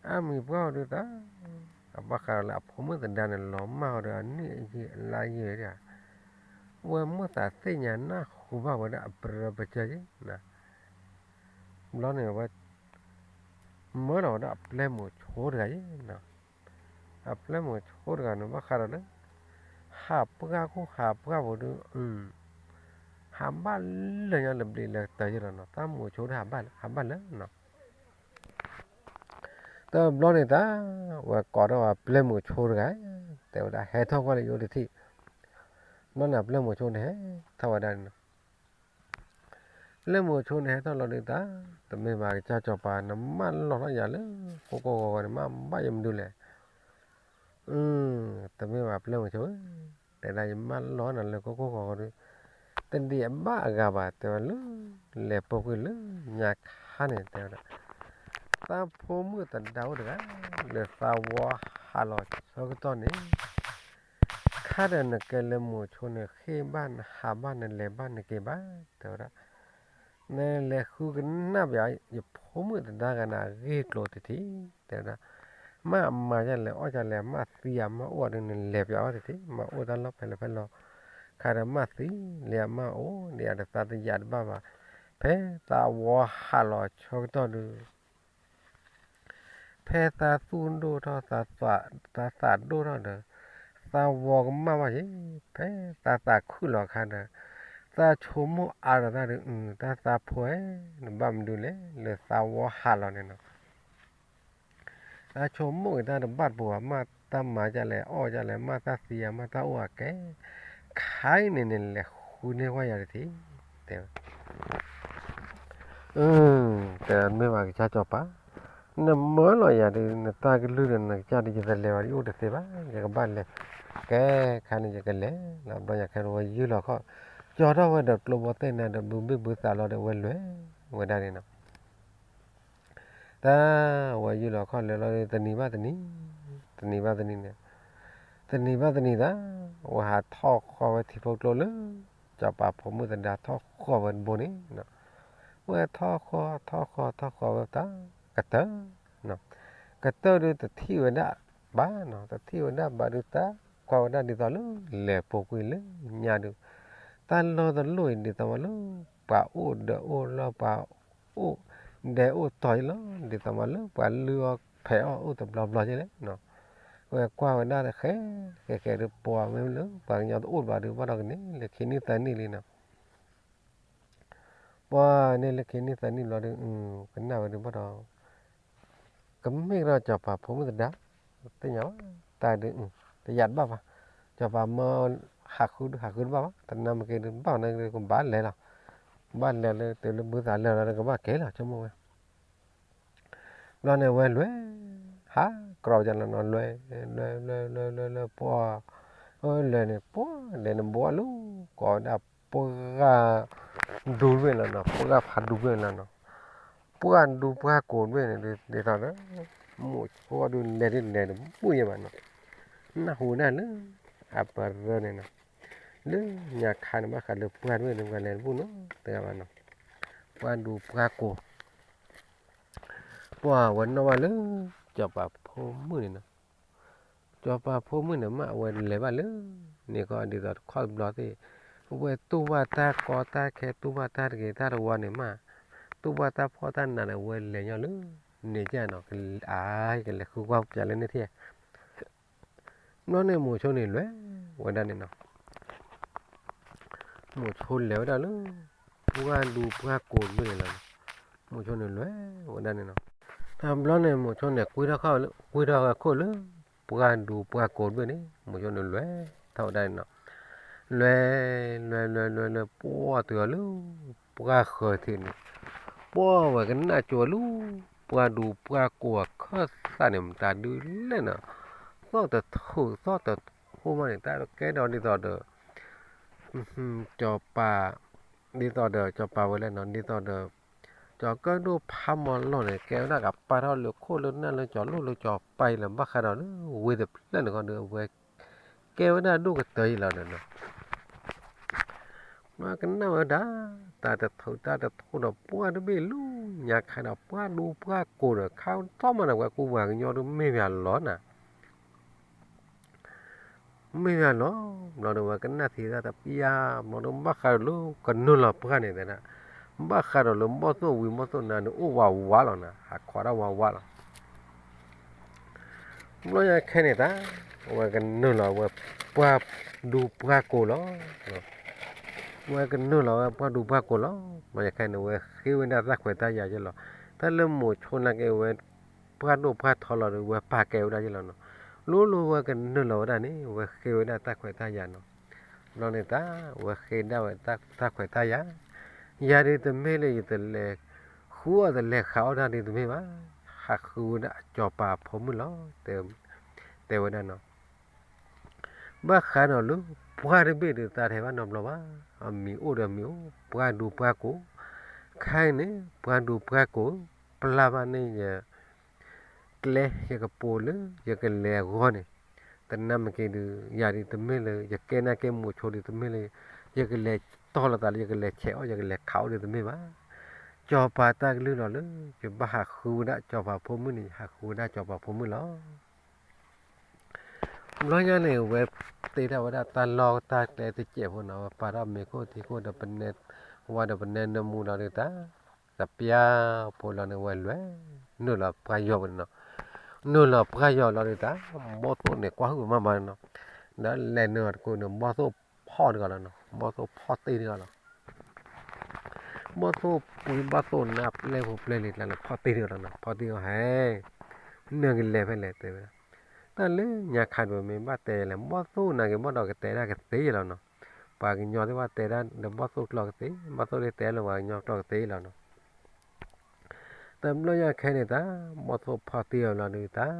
အမံၤပှၢ်အီၤဒုးတၢ်, အဘၣ်ဃးဒီးလၢအဖိမုၣ်သဒါန့ၣ် လီၤမၢ်အီၤဒီးအနံၣ်အယံာ်အလါယံာ်ဒၣ်, ဝဲမိၣ်သးသ့ၣ်ညါနၢ်ဟူဘၣ်ဝဲဒၣ်အပရၢပကၢၤယဲ, ဘျီန့ၣ်ဝဲ မၢလီၤဝဲဒၣ်အပျဲၢ်မိၤဆိတဂၤယဲ, အပျဲၢ်မိၤဆိတဂၤန့ၣ် ဘၣ်ဃးဒီးလၢ ဟးပှၢ်ခိၣ်ဟးပှၢ်ဖိဒုး ဟးဘၣ်လၢာ်ညါလၢဘျံးလၢတၢ်ယဲလီၤနီၤ, တၢ်မိၤဆိဒုးဟးဘၣ်လၢာ်နီၤ, တဘျီန့ၣ်တၢ် ဝဲကိးထီၣ်ဝဲပျဲၢ်မုၣ်ဆိတဂၤ တဲဝဲဒၣ် ဟဲထီၣ်ကွၢ်လၢယအိၣ်တထံၣ်. ဘျီန့ၣ်ပျဲၢ်မုၣ်ဆိန့ၣ်ဟဲထီၣ်ဝဲဒၣ်န့ၣ်နီၤ. ပျဲၢ်မုၣ်ဆိန့ၣ်ဟဲထီၣ်လီၤဒုးတၢ်, တမ့ၢ်ဘၣ်ကစၢ်စီၤပၤ နမၢလီၤထီၣ်ယၤလၢကိၢ်ကိၢ်ဂီၤဂီၤန့ၣ် မ့ၢ်ဘၣ်ယမနုၤလဲၣ်. တမ့ၢ်ဘၣ်ပျဲၢ်မုၣ်ဆိဧၢ, တဲဒၣ်ယမၢလီၤနၤလၢကိၢ်ကိၢ်ဂီၤဂီၤဒီး တဒံးအဘၣ်အဂၤဘၣ် တဲဝဲလၢ လဲၤပိာ်ကွံာ်လၢညါခါန့ၣ် တဲဝဲဒၣ် သးဖိမုၣ်သဒါအိၣ်တဂၤ လၢသးဝီဟးလီၤဆၢကတီၢ်န့ၣ် ခါဒီးနကဲလၢမုၣ်ဆိန့ၣ် ဃ့ၢ်ဘၣ်နဟးဘၣ်နလဲၤဘၣ်နက့ၤဘၣ် တဲဝဲဒၣ် နလဲၤဃုကနၣ်ပယီၤ ယဖိမုၣ်သဒါဂၤန့ၣ် အဂ့ၢ်ကျိၤတထံၣ် တဲဝဲဒၣ်, မ့ၢ်အမၤဒ်လဲၣ်အီၣ်ဒ်လဲၣ် မ့ၢ်သံဧါမ့ၢ်အိၣ်ဧါဒီး နလဲၤပယီၤအီၣ်တထံၣ် မ့ၢ်အိၣ်တၢ်လီၢ်ဖဲလဲၣ်ဖဲလဲၣ်, ခါဒီးမ့ၢ်သံလံဧါမ့ၢ်အိၣ်လံဧါဒီး သးတယာ်တဘၣ်ဘၣ်, ဖဲသးဝီဟးလီၤဆၢကတီၢ်ဒုး ဖဲသးသူၣ်ဒိၣ်ထီၣ် သးသးဒိၣ်ထီၣ်ဒီး သးဝီကမၣ်ဘၣ်ယံၤ, ဖဲသးသးခုၣ်လီၤခါဒီး သးဆိကမိၣ်အါဒီးတၢ်ဒီး အု တၢ်သးဖိဧၢ, နဘၣ်မနုၤလဲၣ် လၢသးဝီဟးလီၤန့ၣ်နီၤ. သးဆိကမိၣ်က့ၤတၢ်တဘၣ်တပူၤဘၣ်, မ့ၢ်တၢ်မၤဒ်လဲၣ်အီၣ်ဒ်လဲၣ် မ့ၢ်တၢ်သံဧါ မ့ၢ်တၢ်အိၣ်ဧါကဲ, ခါအံၤန့ၣ် နလဲၤဃုန့ၢ်ဝဲယၤတထံၣ်, တဲဝဲ တဲမ့ၢ်ဘၣ်ကစၢ်စီၤပၤ, နမၢလီၤယၤဒီး နတၢ်ကလုၢ်ဒီးနကစၢ်ဒီး ယတလဲၤဘၣ် ယအိၣ်တသ့ဘၣ် ယကဘၣ်လဲၤ, ကဲခါန့ၣ် ယကလဲၤလီၤ. ဘျီညါခဲန့ၣ် ဝဲယုၢ်လီၤခီၣ် ကၠီထီၣ်ဝဲဒီးကျိဘီသ့ၣ်နၤဒီး ဘုဘ့ၣ်ဘုသးလီၤဒီး ဝဲလဲၤဝဲဒၣ်န့ၣ်နီၤ. တၢ်ဝဲယုၢ်လီၤခီၣ်လဲၤလီၤ တနံၤဘၣ်တနံၤ, တနံၤဘၣ်တနံၤန့ၣ်, တနံၤဘၣ်တနံၤတၢ် ဝဲဟးထီၣ်ဃီဝဲထံဖိကျိလၢ စီၤပၤဖိမုၣ်သဒါထီၣ်ဃီဝဲတဘိန့ၣ်, ဝဲထီၣ်ဃီထီၣ်ဃီထီၣ်ဃီဝဲတၢ် ကတၢၢ်, ကတၢၢ်ဒုးတထံၣ်ဝဲဒၣ်ဘၣ်နီၤ, တထံၣ်ဝဲဒၣ်ဘၣ်ဒုးတၢ်ကွၢ်ဝဲဒၣ်ဒ်သိးလၢ လဲၤပိာ်ကွံာ်လၢညါဒုး, တၢ်လီၢ်တလီၢ်အံၤဒ်သိးမးလၢ ပှၤအိၣ်ဒီးအိၣ်လီၤ ပှၤအိၣ်ဒဲးအိၣ်တီၤအံၤလီၤ, ဒ်သိးမးလၢပှၤလုၢ်အီၣ်ဖဲးအီၣ်အိၣ်တဘျီဘျီကဲလဲၣ်နီၤ. ဝဲကွၢ်ဝဲဒၣ်ဃဲဃဲဃဲဒီး ပှၤမ့ၢ်လၢပှၤကညီတအိၣ်ဘၣ်ဒီး ဘၣ်ဒီးကန့ၢ်လၢခံနံၣ်သၢနံၣ်လံနီၤ. ပှၤန့ၢ်လၢခံနံၣ်သၢနံၣ်ဘျီဒီး ကနၣ်ဝဲဒုးဘၣ်ဒီး ကမ့ၢ်ကဒီးစီၤပၤဖိမုၣ်သဒါ, သ့ၣ်ညါဘၣ်, တၢ်ဒုး တယာ်တဘၣ်ဘၣ်, စီၤပၤမၢဟးဃုဒုး ဟးဃုတဘၣ်ဘၣ်, တနၢ်မ့ၢ်က့ၤဒုး ဘၣ်နကဘၣ်လဲၤလီၤ, ဘၣ်လဲၤလၢတုၤလၢဘုသးလဲၤလီၤ ကဘၣ်က့ၤလီၤ ဆိကမိၣ်ဝဲ. ဘျီန့ၣ်ဝဲလဲၤ, ဟးကြီကလီၤနီၤ လဲၤ, လဲၤလဲၤလဲၤလဲၤလဲၤ ပှၢ်, လဲၤန့ၣ် ပှၢ်လဲၤန့ၣ် ဘှီလၢ ကိးဝဲဒၣ် ပှၢ်ဒူဘ့ၣ်လီၤနီၤ, ပှၢ်ဖးဒူဘ့ၣ်လီၤနီၤ, ပှၢ်ဒူပှၢ်ကိးဘ့ၣ်န့ၣ် ဒ်သိးဒီး မိၢ်ဆိဒုးလဲၤဒုးလဲၤတဘူၣ်ယဲဘၣ်နီၤ, နၢ်ဟူဒၣ်လၢ အပရၢန့ၣ်နီၤ, လၢညါခါန့ၣ် ဘၣ်ဃးလၢပှၢ်တဘ့ၣ်န့ၣ် ပှၤလဲၤတဘူၣ်နီတဂၤဘၣ်နီၤ, ပှၢ်ဒူပှၢ်ကိး ပှၢ်ဝဲနီၣ်ဘၣ်လၢ စီၤပၤဖိမုၣ်န့ၣ်နီၤ, စီၤပၤဖိမုၣ်န့ၣ် မ့ၢ်အဝဲလဲၤဘၣ်လၢ န့ၣ်ကီးဒ်သိးတခီတဘျီသ့ၣ်, အဝဲတူၢ်ဘၣ်တၢ်ကီတၢ်ခဲ တူၢ်ဘၣ်တၢ်တဂ့ၤတၢ်တဝါန့ၣ်မး, တူၢ်ဘၣ်တၢ်ဖှီၣ်တၢ်နးန့ၣ် အဝဲလဲၤညီလၢ န့ၣ်ကနီၤ, အါ ယကလဲၤဃုကွၢ်ပျးလၢန့ၣ်ထံၣ် ဘျီန့ၣ်မိၢ်ဆိန့ၣ်လဲၤဝဲဒၣ်န့ၣ်နီၤ, မိၢ်ဆိလဲၤဝဲဒၣ်လၢ ပှၢ်ဒူပှၢ်ကိးတဘ့ၣ်န့ၣ်လီၤ, မိၢ်ဆိန့ၣ်လဲၤဝဲဒၣ်န့ၣ်နီၤ, တဘျီန့ၣ်မိၢ်ဆိန့ၣ် ကွံာ်ထီၣ်ခိၣ်လၢ ပှၢ်ဒူပှၢ်ကိးတဘ့ၣ်န့ၣ် မိၢ်ဆိန့ၣ်လဲၤထီၣ်ဝဲဒၣ်န့ၣ်နီၤ, လဲၤ လဲၤလဲၤလဲၤလဲၤ ပှၢ်တုၤအီၤလၢ ပှၢ်ဃၢၤထံးန့ၣ်, ပှၢ်ဝဲကနၣ်ကၠိလၢ ပှၢ်ဒူပှၢ်ကိးအခၢၣ်သးန့ၣ် မတၤဒုးလဲၣ်နီၤ, သီၣ်တထူၣ်သီၣ်တထူၣ်မးန့ၣ် တၢ်ကဲဒီးဒ်သိးဒီး စီၤပၤ, ဒ်သိးဒီးစီၤပၤဝဲလဲၣ်နီၤ, ဒ်သိးဒီး ကၠီၤကၢၣ်ဒိၣ်ဖးမီၤလီၢ်န့ၣ် ကဲဝဲဒၣ်ကပာ်ထီၣ်လၢခိၣ်လၢနၢ်လၢကၠီၤလိၣ်လၢကၠီၤပၤအံၤလၢၤ ဘၣ်ဃးဒီးလၢဝ့ၢ်တဖျၢၣ်န့ၣ်ခီဒီး အဝဲကဲဝဲဒၣ်ဒိၣ်ကတၢၢ်အံၤလီၤဒီးနီၤ ပှၤကနၣ်ဝဲဒၣ် တၢ်တထူၣ်တၢ်တထူၣ်ဒီးပှၢ်တဘ့ၣ်လၢညါခါဒီး ပှၢ်ဒူပှၢ်ကိးဒီး ခါထီၣ်မးန့ၣ် ဝဲကူပှၤကညီဒုးမ့ၢ်ပှၤလီၤနၤ မ့ၢ်ပှၤလီၤ, ဘျီဒီးဝဲကနၣ်ထံၣ်တၢ်တပျၢ် ဘျီဒီးဘၣ်ဃးဒီးလၢကနုာ်လီၤပှၢ်န့ၣ်တဲဒၣ်, ဘၣ်ဃးဒီးလၢဘီၣ်သိၣ်ဝံၤဘီၣ်သိၣ်နၤန့ၣ် အိၣ်ဝးဝးလီၤနၤ ဟးခီဒၣ်ဝးဝးလီၤ ဘျီယဲခဲန့ၣ်တၢ် ဝဲကနုာ်လီၤဝဲပှၢ်ဒူပှၢ်ကိးလီၤ. ဝဲကနုာ်လီၤဝဲပှၢ်ဒူပှၢ်ကိးလီၤ. ဘျီယဲခဲန့ၣ် ဝဲဃ့ဝဲဒၣ်တၢ်ခွဲးတၢ်ယာ်ယဲလီၤ. တၢ်လၢမိၤဆိနာ်က့ဝဲ ပှၢ်ဒိၣ်ပှၢ်ထီလီၤဒီး ဝဲပာ်ကဲဝဲဒၣ်ယဲလီၤနီၤ. လိၤလိၤဝဲကနုာ်လီၤဝဲဒၣ်န့ၣ် ဝဲဃ့ဝဲဒၣ်တၢ်ခွဲးတၢ်ယာ်နီၤ. ဘျီန့ၣ်တၢ် ဝဲဃ့ဒၣ်ဝဲတၢ်ခွဲးတၢ်ယာ်, ယၤဒုးတမ့ၢ်လၢယတလဲၤဃုအီၣ်တလဲၤဃးအီၣ်တၢ်ဒုးတမ့ၢ်ဘၣ်, ဟးဃုဝဲဒၣ်စီၤပၤအဖိမုၣ်လီၤ. တဲဝဲဒၣ်နီၤ. ဘၣ်ဃးဒီးလၢပှၢ်တဘ့ၣ်ဒုး သးတဟဲဘၣ်နီတဘျီဘၣ်, အမံၤအိၣ်ဒီးမံၤအိၣ် ပှၢ်ဒူပှၢ်ကိၢ်, ခဲအံၤန့ၣ် ပှၢ်ဒူပှၢ်ကိၢ် ပျၢ်ဘၣ်န့ၣ်ယ ကျဲ ယကပိာ်လၢ ယကလဲၤအဂီၢ်န့ၣ်, တနာ်မ့ၢ်က့ၤဒုး ယၤဒုးတမ့ၢ်လၢ ယကဲနာ်က့မိၤဆိဒုးတမ့ၢ်လၢ ယကလဲၤတီၢ်လိာ်သးလၢ ယကလဲၤဆဲးအီၣ် ယကလဲၤခးအီၣ်ဒုးတမ့ၢ်ဘၣ်. စီၤပၤတၢ်ကလုၢ်လီၤလၢ ယဘၣ်ဟးဃုဝဲဒၣ်စီၤပၤဖိမုၣ်န့ၣ် ယဟးဃုဝဲဒၣ်စီၤပၤဖိမုၣ်လီၤ. ဘျီညါန့ၣ် ဝဲတ့ထီၣ်ဝဲဒၣ်တၢ်လီၢ်တၢ်ကျဲတစဲးဖိနီၤ, ဝဲပာ်ထီၣ်မ့ၤခိၣ်ထံခိၣ်ဒီးပနဲ ဝါဒီးပနဲနၢမူလီၤဒုးတၢ်, တပျၢ်ဖိလီၤန့ၣ် ဝဲလဲၤ နုာ်လီၤပှၢ်ယီၤဝဲန့ၣ်နီၤ. နုာ်လီၤပှၢ်ယီၤလီၤဒုးတၢ် ဘီၣ်သိၣ်န့ၣ် ကွၢ်ဟုၣ်မးမးန့ၣ်နီၤ. ဒီးလဲၤနုာ်တကိးန့ၣ် ဘီၣ်သိၣ်ဖီၣ်တဂၤလီၤနီၤ, ဘီၣ်သိၣ်ဖီၣ်တ့ၢ်တဂၤလီၤ. ဘီၣ်သိၣ်ဝံၤဘီၣ်သိၣ်နါပျဲၢ်ဖိပျဲၢ်လံၤကျါန့ၣ် ဖီၣ်တ့ၢ်တဂၤလီၤနီၤ, ဖီၣ်တ့ၢ်အီၤဟဲ နကလဲၤဖဲလဲၣ်တဲဝဲဒၣ်. တၢ်လၢညါခါဒုးမ့ၢ်ဘၣ်တဲလဲၣ် ဘီၣ်သိၣ်နာ်က့ၤဘၣ်ဒီးကတဲဒၣ်ကသ့လီၤနီၤ. ပှၤကညီသ့ၣ်ဘၣ်တဲဒၣ်ဒီးဘီၣ်သိၣ်ကျိာ်ကသ့, ဘီၣ်သိၣ်သ့ၣ်တဲလၢပှၤကညီကျိာ်ကသ့လီၤနီၤ. တဘျီညါခဲန့ၣ်တၢ် ဘီၣ်သိၣ်ဖီၣ်တ့ၢ်အီၤလီၤဒုးတၢ်,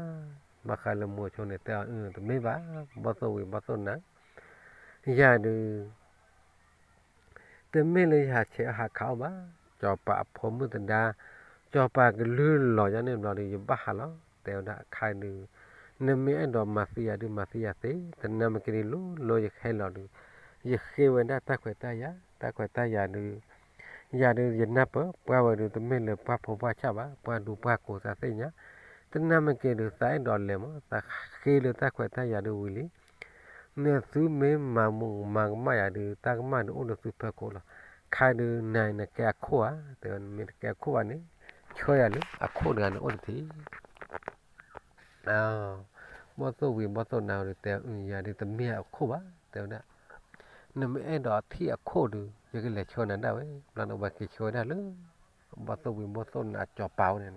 ဘၣ်ဃးလၢမိၤဆိန့ၣ်တဲအီၤ တမ့ၢ်ဘၣ်, ဘီၣ်သိၣ်ဝံၤဘီၣ်သိၣ်နါ ယၤဒုး တမ့ၢ်လၢယဟးဆဲးအီၣ်ဟးခးအီၣ်ဘၣ်, စီၤပၤအဖိမုၣ်သဒါ, စီၤပၤကလုၢ်လီၤယၤန့ၣ်ဘျီဒုး ယဘၣ်ဟးလီၤ, တဲဝဲဒၣ်အခါဒုး, နမ့ၢ်အဲၣ်ဒိးမၤသံယၤဒုးမၤသံယၤသ့, တနာ်မ့ၢ်က့ၤဒုး လိၤလိၤယဟဲလီၤဒုး, ယဃ့ဝဲဒၣ်တၢ်ခွဲးတၢ်ယာ်, တၢ်ခွဲးတၢ်ယာ်ဒုး, ယၤဒုးယနၢ်ပၢၢ် ပှၢ်ဝဲဒုးတမ့ၢ်လၢပှၢ်ဖိပှၢ်ဆၣ်ဘၣ်, ပှၢ်ဒူပှၢ်ကိၢ်သးသ့ၣ်ညါ, တနာ်မ့ၢ်က့ၤဒုး သးအဲၣ်ဒိးလဲၤမး သးဃ့လၢတၢ်ခွဲးတၢ်ယာ်ဒုးဝံၤလံ နသုမ့ၢ်မၤမူးမၤကမၣ်ယၤဒုး တၢ်ကမၣ်ဒုးအိၣ်လၢသုဖီခိၣ်လီၤ. ခါဒုးနၤနကဲအခိၣ်ဧါ, တဲဝဲ နမ့ၢ်တကဲအခိၣ်ဘၣ်န့ၣ် ဆှၢယၤလၢအခိၣ်တဂၤန့ၣ်အိၣ်တထံး. ဘီၣ်သိၣ်ဝံၤဘီၣ်သိၣ်နါဒုးတဲ ယၤဒုးတမ့ၢ်အခိၣ်ဘၣ် တဲဝဲဒၣ်. နမ့ၢ်အဲၣ်ဒိးထံၣ်အခိၣ်ဒုး ယကလဲၤဆှၢနၤဒၣ်ဝဲ, ဘျီန့ၣ်ဝဲက့ၤဆှၢဝဲဒၣ်လၢ ဘီၣ်သိၣ်ဝံၤဘီၣ်သိၣ်နါစီၤပၤဝဲန့ၣ်နီၤ က့ၤဆှၢဝဲဒၣ်လၢစီၤပၤအိၣ်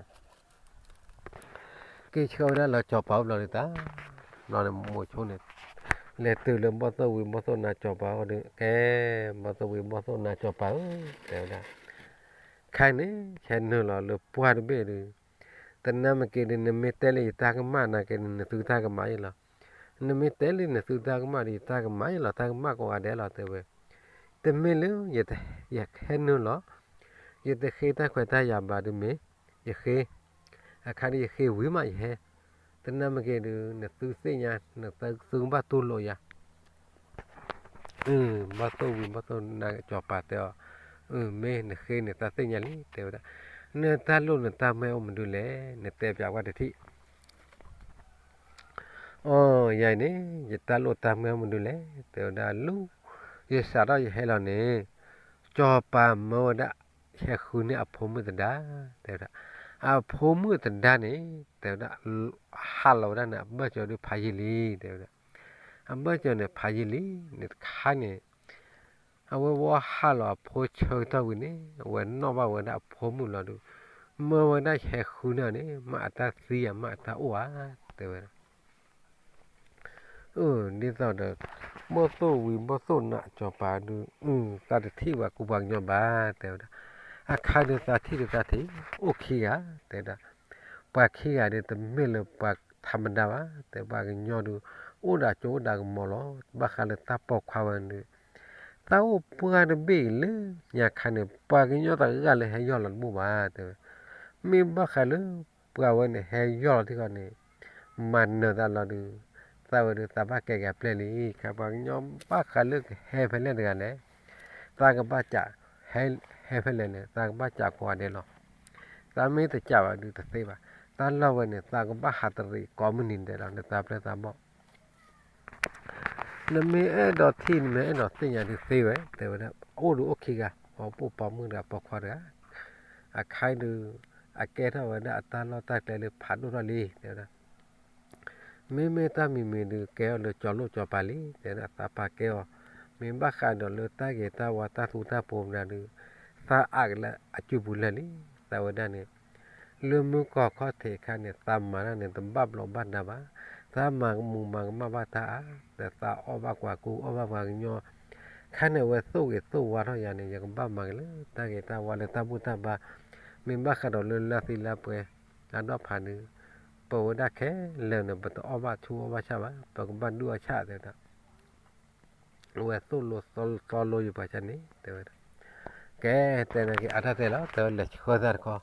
ဘျီဒုးတၢ်, ဘျီန့ၣ်မိၤဆိန့ၣ် လဲၤတုၤလၢဘီၣ်သိၣ်ဝံၤဘီၣ်သိၣ်နါစီၤပၤအိၣ်ဒုး ကဲ ဘီၣ်သိၣ်ဝံၤဘီၣ်သိၣ်နါစီၤပၤဧၢ, တဲဝဲဒၣ်, ခဲန့ၣ် ဟဲနုာ်လီၤလၢပှၢ်တဘ့ၣ်ဒုး, တနာ်မ့ၢ်က့ၤဒုး နမ့ၢ်တဲလၢယတၢ်ကမၣ်နာ်က့ၤ နသုတၢ်ကမၣ်ယဲလီၤ. နမ့ၢ်တဲလၢနသုတၢ်ကမၣ်ဒုး ယတၢ်ကမၣ်ယဲလီၤ, တၢ်ကမၣ်ကိးဂၤဒဲးလီၤ တဲဝဲ. တမ့ၢ်လၢ ယဟဲနုာ်လီၤ ယတဃ့တၢ်ခွဲးတၢ်ယာ်ဘၣ်ဒုးမ့ၢ် ယဃ့, အခါဒုးယဃ့ဝံၤမးယဟဲ, တနာ်မ့ၢ်က့ၤဒုး နသုသ့ၣ်ညါ နသုကဘၣ်တူၢ်လိာ်ယၤ. ဘီၣ်သိၣ်ဝံၤဘီၣ်သိၣ်နါစီၤပၤတဲအီၤ, မ့ၢ်နဃ့န့ၣ် သးသ့ၣ်ညါလံ တဲဝဲဒၣ်. နတၢ်လိၣ်နတၢ်မၢအိၣ်မနုၤလဲၣ် နတဲပၠးကွၢ်တထံၣ်. အိ ယၤအံၤန့ၣ် ယတၢ်လိၣ်တၢ်မၢအိၣ်မနုၤလဲၣ် တဲဝဲဒၣ်. လၢ ယစးထီၣ်ယဟဲလီၤန့ၣ် စီၤပၤမၢဝဲဒၣ် ဟဲဃုန့ၢ်အဖိမုၣ်သဒါ တဲဝဲဒၣ်. အဖိမုၣ်သဒါန့ၣ် တဲဝဲဒၣ် ဟးလီၤဝဲဒၣ်န့ၣ် အဘၢၣ်စၢၤဒုးဖးယံာ်လံ တဲဝဲဒၣ်. အဘၢၣ်စၢၤန့ၣ်ဖးယံာ်လံ န့ၣ်တခါန့ၣ် အဝဲဝဲဟးလီၤအဖိဆၢကတီၢ်ဝံၤန့ၣ် အဝဲနီၣ်ဘၣ်ဝဲဒၣ်အဖိမုၣ်လီၤဒုး မၢဝဲဒၣ်ဟဲဃုန့ၢ်န့ၣ် မ့ၢ်အတၢ်သံဧါ မ့ၢ်အတၢ်အိၣ်ဧါ တဲဝဲဒၣ်. ဒ်သိးဒီး ဘီၣ်သိၣ်ဝံၤဘီၣ်သိၣ်နါစီၤပၤဒုး သးတထံၣ်ဝဲကူပှၤကညီဘၣ် တဲဝဲဒၣ်. အခါဒုးသးထံၣ်ဒုးသးထံၣ် အိၣ်ခံဂၤ တဲဝဲဒၣ်. ပှၤခံဂၤဒုးတမ့ၢ်လၢပှၤထးမဒါဘၣ် တဲပှၤကညီဒုး အိၣ်ဒီးကၠိအိၣ်ဒီးကမီၤလီၤ. ဘၣ်ဃးလၢတၢ်ပိာ်ခွါဝဲဒုး သးအိၣ်ပှၢ်တဘ့ၣ်လၢညါခါန့ၣ် ပှၤကညီတဂၤလၢဟဲယီၢ်လီၤတဘူၣ်ဘၣ် တဲဝဲ. မ့ၢ်ဘၣ်ဃးလၢ ပှၤဝဲန့ၣ်ဟဲယီၢ်လီၤထံဃီန့ၣ် မၤနၢၤသးလီၤဒုး သးဝဲဒုးသးဘၣ်ကဲက့ၤအပျဲၢ်လံ. ခဲပှၤကညီဘၣ်ဃးလၢကဟဲဖဲလဲၣ်တဂၤလဲၣ် သးကဘၣ်စး ဟဲဖဲလဲၣ်န့ၣ် သးကဘၣ်စးကိးဂၤဒဲးလီၤ. သးမ့ၢ်တစးဘၣ်ဒုးတသ့ဘၣ်. တၢ်လီၢ်ဝဲန့ၣ် သးကဘၣ်ဟးတရံးကိးမုၢ်နံၤဒဲးလီၤ လၢသးပျဲၢ်သးဘီၣ် နမ့ၢ်အဲၣ်ဒိးထံၣ် နမ့ၢ်အဲၣ်ဒိးသ့ၣ်ညါဒုးသ့ဝဲ တဲဝဲဒၣ်. အိၣ်ဒုးအိၣ်ခံဂၤ ပှၤပိာ်ပိာ်မုၣ်တဂၤပိာ်ခွါတဂၤ အခါဒုး အကဲထီၣ်ဝဲဒၣ်အတၢ်လီၢ်တၢ်ကျဲလၢဖးဒိၣ်ထီၣ်လံ တဲဝဲဒၣ်. မ့မ့ၢ်တၢ်မံၤမံၤဒုး ကဲထီၣ်လၢကၠီၤလိၣ်ကၠီၤပၤလံ တဲဝဲဒၣ်. သးပာ်ကဲအီၤ မ့ၢ်ဘၣ်ဃးဒီးလၢတၢ်ဂ့ၤတၢ်ဝါတၢ်သူတၢ်ပိၤမတၤဒုး သးအးကလၢအစုပူၤလၢာ်လံ သးဝဲဒၣ်န့ၣ် လၢမုၢ်ကီၢ်ခီၣ်ထံးအခါန့ၣ် သးမၤတၢ်န့ၣ် တဘၣ်ဘျီးဘၣ်ဒါဘၣ်, သးမၤကမူၤမၤကမၣ်ဘၣ်တၢ်အါ, ဒီးသးအီၣ်ဘၣ်ကွၢ်ကူ အီၣ်ဘၣ်ပှၤကညီ, ခါန့ၣ်အဝဲသိၣ်ဂ့ၤသိၣ်ဝါထီၣ်ယၤန့ၣ် ယကဘၣ်မၤက့ၤလၢတၢ်ဂ့ၤတၢ်ဝါလၢတၢ်ဘူၣ်တၢ်ဘါ, မ့ၢ်ဘၣ်ဃးဒီးလၢလၢသံလၢပှဲၤ အဒီၣ်ဖးဒုး, ပဝဲဒၣ်ခဲလၢာ်န့ၣ် ပတအီၣ်ဘၣ်ဆူၣ်အီၣ်ဘၣ်ဆၣ်ဘၣ်, ပကဘၣ်ဒုးအီၣ်ဆၣ်တဲဝဲဒၣ် အဝဲသိၣ်လိသီလိယပှၤဆၣ်န့ၣ် တဲဝဲဒၣ်, ကဲ, တဲနာ်က့ၤ အါတၢ်တဲလီၤ တဲဝဲလဲၤဆှၢသးတခီ,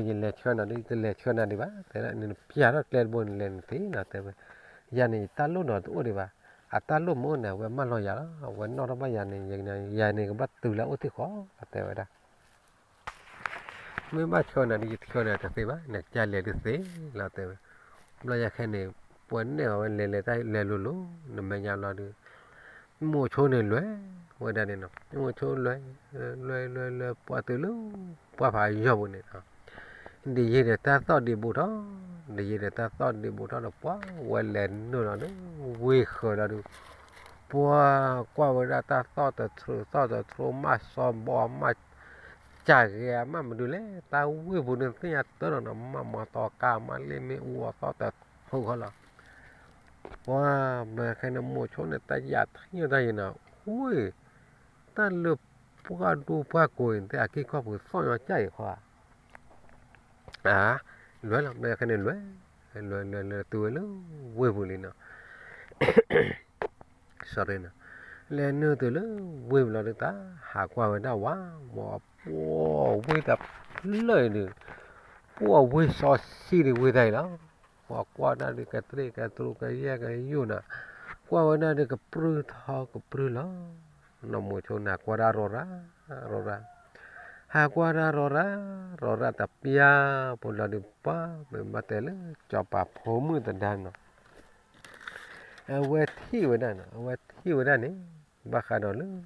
ယလဲၤဆှၢနၤဒ် တလဲၤဆှၢနၤဒံးဘၣ်, တဲဒၣ် နပျၢ်ထီၣ်ကျဲတဘိန့ၣ် လဲၤနသ့လီၤ တဲဝဲ, ယၤန့ၣ် ယတၢ်လိၣ်နီၤတအိၣ်ဒံးဘၣ်, အတၢ်လိၣ်မ့ၢ်အိၣ်န့ၣ် အဝဲမၢလီၤယၤလီၤ, အဝဲနီၣ်ထီၣ်ဘၣ်ယၤန့ၣ် ယၤန့ၣ် ကဘၣ်တုၤလၢအအိၣ်သ့ၣ်ဃီလီၤ တဲဝဲဒၣ် မ့ၢ်ဘၣ်ဆှၢနၤဒ် ယဆှၢနၤတသ့ဘၣ်, နကစၢ်လဲၤဒုးသ့လီၤ တဲဝဲ, ဘျီယၤခဲန့ၣ် ပှၤနဲၣ်အီၤဝဲလဲၤလဲၤတၢ်လဲၤလိၤလိၤ နမဲာ်ညါဘျီဒုး, မိၤဆိန့ၣ်လဲၤဝဲဒၣ်န့ၣ်နီၤ, မိၤဆိလဲၤ, လဲၤလဲၤလဲၤ ပှၤတုၤလၢ ပှၢ်ဖးယီၢ်ပူၤန့ၣ်နီၤ, ဒ်ယံာ်ဒီးတၢ်သီၣ်ဒံးဘူးထီၣ်, ဒ်ယံာ်ဒီးတၢ်သီၣ်ဒံးဘူးထီၣ်ဒီး ပှၤဝဲလဲၤနုာ်လီၤဒီး ဝ့ၢ်ဃၢၤလီၤဒုး, ပှၤကွၢ်ဝဲဒၣ်တၢ်သီၣ်တထြူး သီၣ်တထြူး မၤစီဘီ မၤ ကၢ်ဂဲၤမးမနုၤလဲၣ်, တၢ်ဝ့ၢ်ပူၤန့ၣ်သ့ၣ်ညါတၢ်နီၤနီၤ, မၤမၤတီကါ မၤလ့ၣ်မ့ၣ်အူအသီၣ်တထူၣ်ဃီလီၤ. ပှၤဘျီခဲန့ၣ် မိၤဆိန့ၣ် တၢ်ယၢ်ထံၣ်ညိၣ်တၢ်ယံၤနီၤ, ဝ့ၢ် တၢ်လၢပှၢ်ဒိပှၢ်ကိးအံၤ တဲအက့ၢ်ခီၣ်ပူၤသီၣ်ညီကၢ်အံၤဃီဧါ, လဲၤလီၤ ဘျီခဲန့ၣ်လဲၤ, လဲၤလဲၤလဲၤတုၤဝဲလၢဝ့ၢ်ပူၤလံနီၤ sorry နီၤ, လဲၤနုာ်တုၤလၢဝ့ၢ်ပူၤလီၤဒုး တၢ်ဟးကွၢ်ဝဲဒၣ်ဝဲ, ပှၤဝ့ၢ်တဖျၢၣ်အံၤဒုး, ပှၤဝ့ၢ်စီဆှံဒုးဝ့ၢ်တၢ်အံၤလီၤ. ပှၤကွၢ်ဒၣ်ဒုး ကတရံၣ်ကတြူၢ်ကယဲၢ်ကယိၣ်နီၤ, ကွၢ်ဝဲဒၣ်ဒုးကပြုၢ်ထီကပြုၢ်လီၤ. နီၢ်မိၤဆိန့ၣ် ဟးကွၢ်ဒၣ်ရီၤရၣ်ရီၤရၣ်, ဟးကွၢ်ဒၣ်ရီၤရၣ်ရီၤရၣ် တပျၢ်ဖိလီၤဒုး ပှၤမ့ၢ်ဘၣ်တဲလၢ စီၤပၤဖိမုၣ်သဒါနီၤ အဝဲထံၣ်ဝဲဒၣ်နီၤ, အဝဲထံၣ်ဝဲဒၣ်န့ၣ် ဘၣ်ဃးဒီး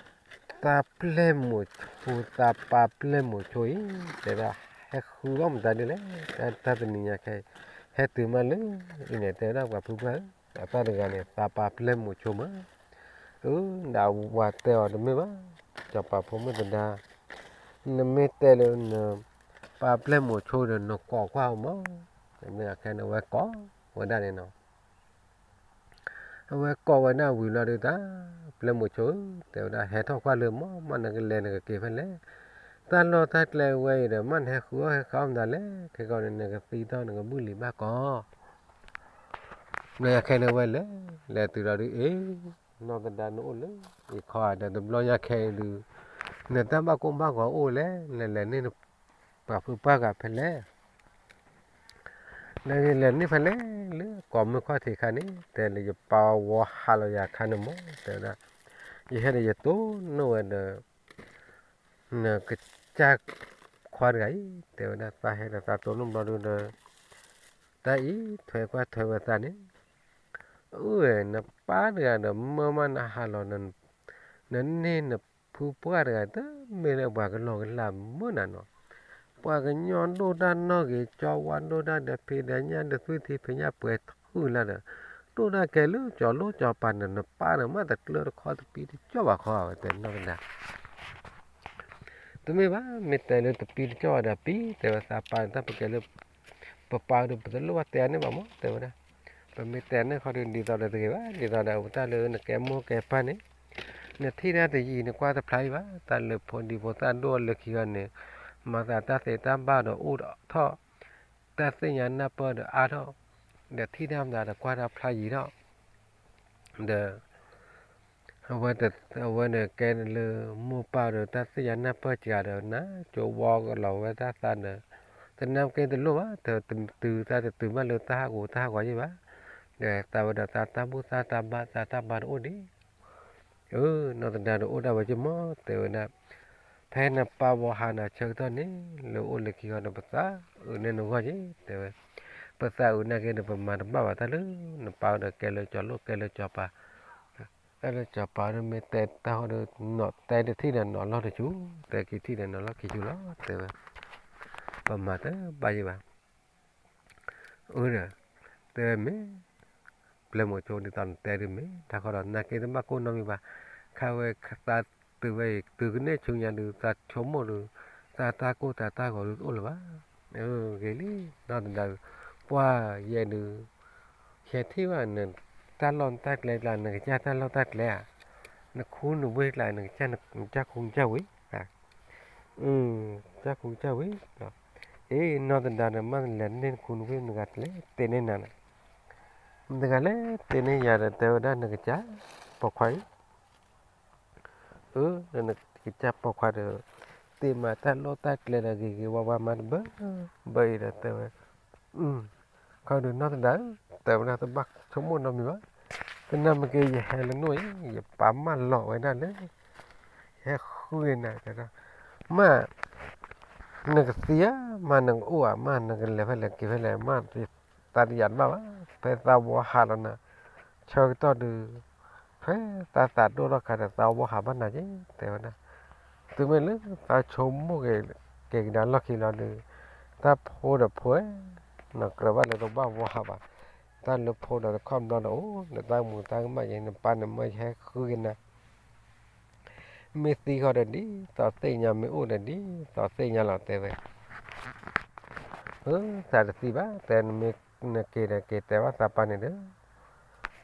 လၢ သးပျဲၢ်မိၤဆိ သးပာ်ပျဲၢ်မိၤဆိအံၤ တဲဒၣ် ဟဲဃုအီၣ်မတၤဒ်လဲၣ်, တၢ်တနံၤညါခဲအံၤ ဟဲတုၤမးလၢအံၤန့ၣ် တဲဝဲဒၣ်ပှၤဖုပှၢ်ဧၢ, အသၣ်တဂၤန့ၣ် သးပာ်ပျဲၢ်မိၤဆိမး, အၢ ဒီးဝၤတဲအီၤတမ့ၢ်ဘၣ်, စီၤပၤဖိမုၣ်သဒါ နမ့ၢ်တဲလၢန ပာ်ပျဲၢ်မိၤဆိဒီး နကိးကွၢ်အီၤမး, မ့ၢ်အခဲန့ၣ် အဝဲကိးဝဲဒၣ်န့ၣ်နီၤ အဝဲကိးဝဲဒၣ်ဝံၤလီၤဒုး သးပျဲၢ်မိၤဆိဧၢ, တဲဝဲဒၣ် ဟဲထီၣ်ကွၢ်လၢမး မ့ၢ်နကလဲၤနကက့ၤဖဲလဲၣ်, တၢ်လီၢ်တၢ်ကျဲဝဲအံၤဒီး မ့ၢ်နဟဲဃုအီၣ်ဟဲဃုအီၣ်မတၤလဲၣ်, ခဲကီန့ၣ် နကသံထီၣ်နကဘုၣ်လံာ်ဘၣ်ကီး ဘျီညါခဲန့ၣ်ဝဲလဲၤ, လဲၤတုၤလီၤဒုး အ့ နီၢ်သဒါနအိၣ်လၢအံၤခီဧါဒီး တဘျီညါခဲအံၤဒုး နတၢ်ဘၣ်ကိၢ်ဘၣ်ဂီၤအိၣ်လဲၣ်, နလဲၤန့ၢ်နပှၤဖုပှၢ်ဂၤဖဲလဲၣ်, နလဲၤန့ၢ်ဖဲလဲၣ် လၢကိးမုၢ်ခီၣ်ထံးခါန့ၣ် တဲလၢယပၢ်ဝီဟးလီၤယၤခါန့ၣ်မး တဲဝဲဒၣ်, ယဟဲဒီးယတိၢ်နီၣ်ဝဲဒီး နကစၢ်ခွါတဂၤအံၤ တဲဝဲဒၣ် သးဟဲဒီးသးတိၢ်နီၣ်ဘျီဒုးဒီး တၢ်အံၤထွဲကွၢ်ထွဲဝဲသးန့ၣ်, အၢ နပၢ်တဂၤဒီး မၢမးနဟးလီၤ နန့ၢ်နဖုပှၢ်တဂၤ တမ့ၢ်လၢပှၤကလီကလီမုၢ်နၤနီၤ, ပှၤကညီဒိၣ်တၢ်နီၣ်ဂ့ၤ ကၠီဝါဒိၣ်တၢ်ဒီး ဖံးဒီးညၣ်ဒီး သွံၣ်ထံဖံးညၣ်ပှဲၤထူၣ်လၢဒီး ဒိၣ်တၢ်ကဲလၢကၠီၤလိၣ်ကၠီၤပၤန့ၣ် နပၢ်န့ၣ်မ့ၢ်တကျၢတခီတပံတကၠီၣ်ဘၣ်ခီ ဝဲတဲနီၢ်သဒါ တမ့ၢ်ဘၣ် မ့ၢ်တဲလၢတပံတကၠီၣ်ဘၣ်ဒီးပံ တဲဝဲသးပၢ်န့ၣ် တၢ်ပကဲလၢ ပပၢ်ဒီး ပတလိၣ်ဘၣ်တဲန့ၣ်ဘၣ်မး တဲဝဲဒၣ်, ပမ့ၢ်တဲန့ၣ်ခီဒီး ဒ်သိးဒီးတဂ့ၤဘၣ်, ဒ်သိးဒီးအဝဲတၢ်လၢနကဲမိၢ်ကဲပၢ်န့ၣ် နထံၣ်တၢ်တယံာ် နကွၢ်တဖျါအံၤဘၣ်, တၢ်လၢဖိဒံဖိသၣ်ဒိၣ်လၢခံဂီၢ်န့ၣ် မၤသးတၢ်သ့တၢ်ဘၣ်ဒီးအိၣ်ထီၣ်, တၢ်သ့ၣ်ညါနၢ်ပၢၢ်ဒီးအါထီၣ်, ဒီးထံၣ်တၢ်မတၤဒီးကွၢ်တၢ်ဖျါယံာ်ထီၣ်, ဒီး အဝဲန့ၣ်ကဲလၢမိၢ်ပၢ်ဒီး တၢ်သ့ၣ်ညါနၢ်ပၢၢ်စှၤဒီး နကၠိဝီကလီၤဝဲတၢ်သးဒီး တနၢ်က့တလိၣ်ဘၣ်, တတုၤသးတတုၤဘၣ်လၢတၢ်ဟးဂူာ်တၢ်ဟးဂီၤယံၣ်ဘၣ်, ဒီးသးဝဲဒီးသးတၢ်ဘူၣ်သးတၢ်ဘါ သးတၢ်ဘါတအိၣ်ဒံး, အၢ နီၢ်သဒါဒီးအိၣ်ဒၣ်ဝဲက့ၤမး တဲဝဲဒၣ်, ဖဲနပၢ်ဝီဟးနၤဆၢကတီၢ်န့ၣ် လၢအိၣ်လၢခံဂီၢ်ဒီး ပသးအုးန့ၢ်နဂီၢ်က့ၤ တဲဝဲ, ပသးအုးနာ်က့ဒီး ပမၤတဘၣ်ဘၣ်တၢ်လၢ နပၢ်ဒီးကဲလၢကၠီၤလိၣ်ကဲလၢကၠီၤပၤ တၢ်လၢစီၤပၤဒီး မ့ၢ်တဲတၢ်ဟီဒီး နီၢ်တဲတထံၣ်ဒီးနီၢ်လီၢ်တဆူ, တဲခံထံၣ်ဒီးနီၢ်လီၢ်ခံဆူလီၤ တဲဝဲ, ပမၤတဘၣ်ယံၤဘၣ်, အၢဒီး, တဲဝဲမ့ၢ်, ပျဲၢ်မိၤဆိဒ်သိးနတဲဒုးမ့ၢ်, တၢ်ဃီဒီးနာ်က့တဘၣ်ကိၢ်နီတမံၤဘၣ်, ခါဝဲသးတုၤဝဲအံၤ တုၤကန့ၢ်ဆူညါဒုး သးဆိကမိၣ်ဒုး, သ တၢ်တၢ်ကိၢ်တၢ်တၢ်ဂီၤဒုးတအိၣ်လၢၤဘၣ်. ဂ့ၤလံ, နီၢ်သဒါဧၢ, ပှၤယဲဒုး ဟဲထံၣ်ဘၣ်နတၢ်လီၢ်တၢ်ကျဲကျါ နကစၢ်တၢ်လီၢ်တၢ်ကျဲဧါ, နခူနဝ့ၢ်ကျါ နကစၢ်ခူကစၢ်ဝ့ၢ်, ကစၢ်ခူကစၢ်ဝ့ၢ်, အ့ နီၢ်သဒါဒီး မ့ၢ်လဲၤန့ၢ်နခူနဝ့ၢ် နဂၤတလဲၤတ့န့ၢ်နၤန့ၣ်, နတဂၤလဲၤတ့န့ၢ်ယၤဒီး တဲဝဲဒၣ် နကစၢ်ပိာ်ခွါအံၤ အၢ နကစၢ်ပိာ်ခွါဒီး တ့မးတၢ်လီၢ်တၢ်ကျဲဒီး ဂ့ၤဂ့ၤဝါဝါမးတဘၣ်ဘၣ်အံၤဒီး တဲဝဲ, ခီဒုး နီၢ်သဒါဧၢ, တဲဝဲဒၣ် တဘၣ်ဆိကမိၣ်နီတမံၤဘၣ်, သနာ်က့ ယဟဲလၢနအိၣ်အံၤ ယပာ်မၢလီၤဝဲဒၣ်လၢ ယဟဲဃုနၤ တဲဒၣ်, မ့ၢ် နကသံဧါ မ့ၢ်နကအိၣ်ဧါ မ့ၢ်နကလဲၤဖဲလဲၣ်က့ၤဖဲလဲၣ် မ့ၢ် သးတယာ်တဘၣ်ဘၣ်, ဖဲသးဝီဟးလီၤနၤ ဆၢကတီၢ်ဒုး ဖဲသးသးဒိၣ်ထီၣ်ခါဒီး သးဝီဟးဘၣ်နၤက့ၤ တဲဝဲဒၣ်, တုၤမ့ၢ်လၢသးဆိကမိၣ်က့ၤ က့ၤကဒါလီၢ်ခံလီၤဒီး တၢ်ဖိဒီးဖိဧၢ, နကြၢးဘၣ်လၢတဘၣ်ဝီဟးဘၣ်, တၢ်လၢဖိဒီးတခီဘျီဒီး အိၣ်ဒီးတၢ်မူတၢ်ကမၣ်ယဲ နပၢ်န့ၣ် မ့ၢ်ယဟဲဃုက့ၤနၤ မ့ၢ်သံဃီဒီးဒ်သိးသ့ၣ်ညါ မ့ၢ်အိၣ်ဒီးဒ်သိးသ့ၣ်ညါလီၤ တဲဝဲ, အၢ သးတသံဘၣ် တဲ နမ့ၢ်နက့ၤဒီးက့ၤတဲဘၣ်သးပၢ်န့ၣ်ဒီး,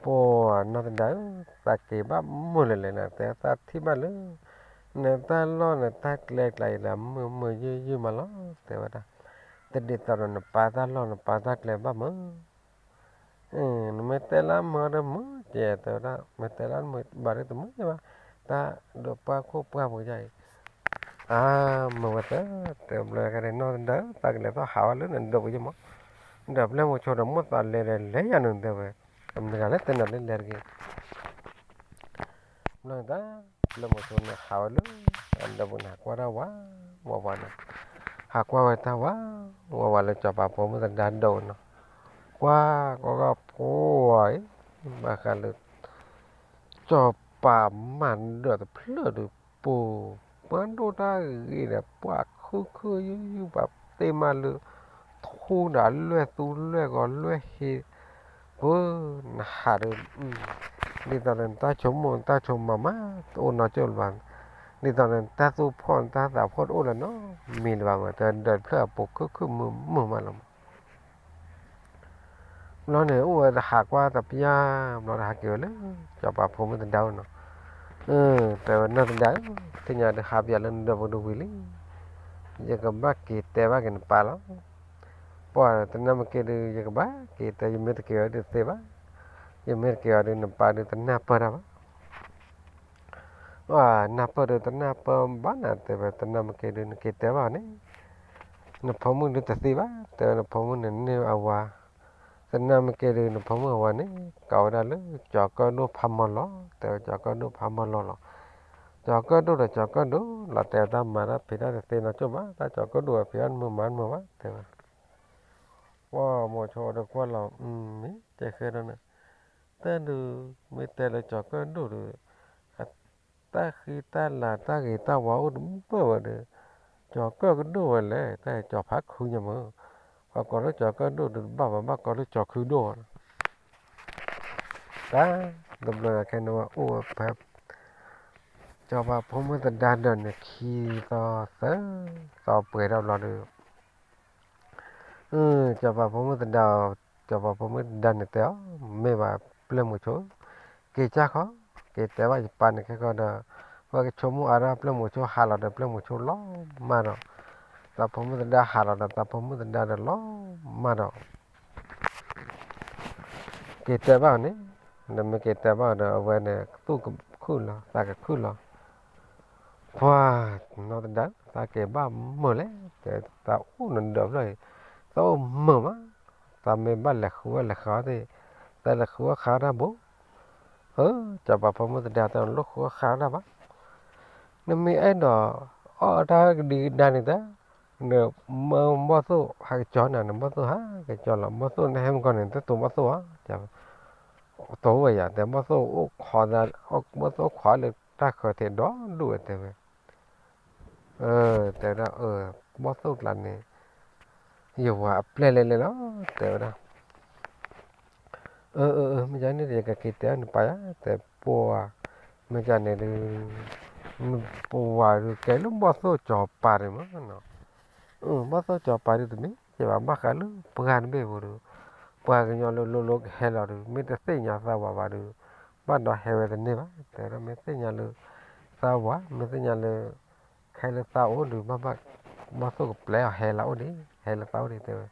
ပှၤနီၢ်သဒါဧၢ, သးက့ၤဘၣ်မုာ်လၢာ်လဲၣ်နၤ တဲ သးထံၣ်ဘၣ်လၢ နတၢ်လီၢ်နတၢ်ကျဲကျါအံၤလၢ မုာ်မုာ်ယုၢ်ယုၢ်မးလီၤ တဲဝဲဒၣ်, တဒ်သိးဒီးနပၢ်တၢ်လီၢ်နပၢ်တၢ်ကျဲဘၣ်မုာ် နမ့ၢ်တဲလၢမုာ်ဒီးမုာ်ကဲ တဲဝဲဒၣ် မ့ၢ်တဲလၢမုာ်ဘၣ်ဒီးတမုာ်ဘၣ်, တၢ်ဒိးပှၢ်ခိၣ်ပှၢ်ပူၤယါအံၤ, အါ မုာ်ဝဲသၢ တဲဘျီကဒီး နီၢ်သဒါဧၢ သးကလဲၤထီၣ်ဟးဝဲလၢနဒၢးပူၤယမး, ဒီးပျဲၢ်မိၤဆိဒီး မိၢ်သးလဲၤဒီးလဲၤယၤန့ၣ် တဲဝဲ, မတၤဂၤလဲၣ်တဲနၤလၢလဲၤတဂ့ၤ ဘျီန့ၣ်တၢ် ပျဲၢ်မိၤဆိန့ၣ်ဟးဝဲလၢ အဒၢးပူၤန့ၣ် ဟးကွၢ်တၢ်ဝး ဝးဝးန့ၣ်, ဟးကွၢ်ဝဲတၢ်ဝး ဝးဝးလၢစီၤပၤဖိမုၣ်သဒါဒၢးနီၤ, ကွၢ်ကွၢ်ကွၢ်ပှၤအံၤ ဘၣ်ဃးလၢ စီၤပၤမၤဒၢးတဖျၢၣ်ဒုးပူၤ, ပှၤဒိၣ်တၢ်ဂ့ၤဒီး ပှၤခုၣ်ခုၣ်ယုၢ်ယုၢ် ပှၤတ့မးလၢ ထူဒီးလွဲၢ်သူလွဲၢ်ဂီၤလွဲၢ်ဟ့, ပှၤနဟးဒီး ဒ်သိးဒီးနတၢ်ဆိကမိၣ်နတၢ်ဆိကမးမး တအိၣ်နီတကၠိၢ်လၢၤဘၣ်, ဒ်သိးဒီးနတၢ်သူၣ်ဖှီၣ်နတၢ်သးဖှီၣ် တအိၣ်လၢၤနီတမံၤလၢၤဘၣ်မး, တဒၢးတဖျၢၣ်အပူၤခုၣ်ခုၣ်မုာ်မုာ်မးလီၤမး ဘျီန့ၣ် အိၣ်ဝဲတဟးကွၢ်တပျၢ် ဘျီတဟးက့ၤဝဲလၢ စီၤပၤဖိမုၣ်သဒါနီၤ, တဲဝဲနီၢ်သဒါဧၢ, သ့ၣ်ညါဒုးဟးပယီၤလၢနဒၢးပူၤဒုးဝံၤလံ, ယကဘၣ်က့ၤတဲဘၣ်က့ၤနပၢ်လီၤ, ပှၤသနာ်က့ဒုး ယကဘၣ်က့ၤတဲ ယမ့ၢ်တက့ၤအီၤဒုးတသ့ဘၣ်, ယမ့ၢ်တက့ၤအီၤဒုး နပၢ်ဒုးတနၢ်ပၢၢ်တၢ်ဘၣ် နၢ်ပၢၢ်ဒီးတနၢ်ပၢၢ်ဘၣ်နၤ တဲဝဲ, သနာ်က့ဒုး နက့ၤတဲဘၣ်အီၤန့ၣ်, နဖိမုၣ်ဒုးတသ့ဘၣ်, တဲဝဲ နဖိမုၣ်န့ၣ်န့ၢ်အဝၤ, သနာ်က့ဒုး နဖိမုၣ်အဝၤန့ၣ် ကိးဝဲဒၣ်လၢ ကၠီၤကၢၣ်ဒိၣ်ဖးမီၤလီၤ, တဲဝဲ ကၠီၤကၢၣ်ဒိၣ်ဖးမီၤလီၤလီၤ, ကၠီၤကၢၣ်ဒိၣ်ဒီးကၠီၤကၢၣ်ဒိၣ်လီၤ, တဲဝဲ တၢ်မၤတၢ်ဖံးတၢ်တသ့နီတကၠိၢ်ဘၣ်, တၢ်ကၠီၤကၢၣ်ဒိၣ်အဖံးအီၣ်တမုာ်မၤတမုာ်ဘၣ် တဲဝဲ ပှၤမိၤဆိဒီးကွၢ်လီၤ, မ့ၢ်တဲဃဲဒီးန့ၣ်, တၢ်ဒုး မ့ၢ်တဲလၢကၠီၤကၢၣ်ဒိၣ်ဒီး တၢ်ဃံတၢ်လၤတၢ်ဂ့ၤတၢ်ဝါအိၣ်တဘၣ်ဝဲဒီး ကၠီၤကၢၣ်ကဒိၣ်ဝဲလဲၣ်, တၢ်ကၠီၤဖးခုညါမး, ပှၤကိးလၢကၠီၤကၢၣ်ဒိၣ်ဒီးတဘၣ်ဘၣ် ဘၣ်ကိးလၢကၠီၤခုဒိၣ်, တၢ် တဘျီခဲန့ၣ်အိၣ်ဝဲဖဲ စီၤပၤဖိမုၣ်သဒါဒီးန့ၣ် ခံသီသၢသီပှဲၤထီၣ်ဘျီဒီး စီၤပၤဖိမုၣ်သဒါ, စီၤပၤဖိမုၣ်သဒါန့ၣ်တဲအီၤ, မ့ၢ်ဘၣ်ပျဲၢ်မိၤဆိ, က့ၤကၢ်ခီ, က့ၤတဲဘၣ်ယပၢ်န့ၣ်ခဲကီဒီး, ပှၤကဆိကမိၣ်အါဒၣ်ပျဲၢ်မိၤဆိဟးလီၤဒီး ပျဲၢ်မိၤဆိလီၤမၢ်ဒီး, စီၤပၤဖိမုၣ်သဒါဟးလီၤဒီး စီၤပၤဖိမုၣ်သဒါဒီးလီၤမၢ်ဒီး က့ၤတဲဘၣ်အီၤန့ၣ်, နမ့ၢ်က့ၤတဲဘၣ်အီၤဒီး အဝဲန့ၣ် သူၣ်ကခုၣ်လီၤ သးကခုၣ်လီၤ, ပှၤနီၢ်သဒါ သးက့ၤဘၣ်မုာ်လဲၣ်, တဲသးအိၣ်နဒၢးဖျၢၣ်အံၤ, သးအိၣ်မုာ်မး, သးမ့ၢ်ဘၣ်လဲၤဃုအီၣ်လဲၤဃုအီသ့ၣ်, သးလဲၤဃုအီၣ်ဃုအီတၢ်ဘိ, စီၤပၤဖိမုၣ်သဒါတဲ နလိၣ်ဃုအီၣ်ဃုအီတၢ်ဘၣ်, နမ့ၢ်အဲၣ်ဒိး အီၣ်တၢ်ကဒံကဒါန့ၣ်တၢ်, နမၢဘီၣ်သိၣ်ဟးကစီၤနၤ, နဘီၣ်သိၣ်ဟးကစီၤလီၤ, ဘီၣ်သိၣ်နဟဲမုၢ်ကီၢ်န့ၣ် တတိၤဘီၣ်သိၣ်ဧါ, တိၤဝဲယၤ တဲဘီၣ်သိၣ်အိၣ်ခိးသး, ဘီၣ်သိၣ်အိၣ်ခိးလၢတၢ်ဃၢၤထံးဒီဒူၣ်ဝဲ တဲဝဲ, တဲဝဲဒၣ် အၢ ဘီၣ်သိၣ်ကျါန့ၣ် ယဝၤအပျဲၢ်လဲၣ်လဲၣ်လီၤ တဲဝဲဒၣ်, အၢ အၢ အၢ မ့ၢ်ကန့ၣ်ဒီး ယကက့ၤတဲအီၤနပၢ်ယၤ တဲပှၤ, မ့ၢ်ကန့ၣ်ဒုး ပဝၤဒုးကဲလၢဘီၣ်သိၣ်စီၤပၤဒုးမးနီၤ, ဘီၣ်သိၣ်စီၤပၤဒုးတမ့ၢ်ကဲဘၣ် ဘၣ်ဃးလၢပှၢ်တဘ့ၣ်ဖိဒီး ပှၤကညီလၢလိၤလိၤကဟဲလီၤဒီး မ့ၢ်တသ့ၣ်ညါသးဝၤဘၣ်ဒီး ဘၣ်ဒီးဟဲဝဲတန့ၢ်ဘၣ်, တဲဝဲဒၣ်မ့ၢ်သ့ၣ်ညါလၢ သးဝၤ မ့ၢ်သ့ၣ်ညါလၢ ခဲလၢသးအိၣ်ဒီး ဘၣ်ဘၣ် ဘီၣ်သိၣ်ကပျဲအီၤဟဲလၢအအိၣ်ဒံး, ဟဲလၢသးအိၣ်ဒံးတဲဝဲ,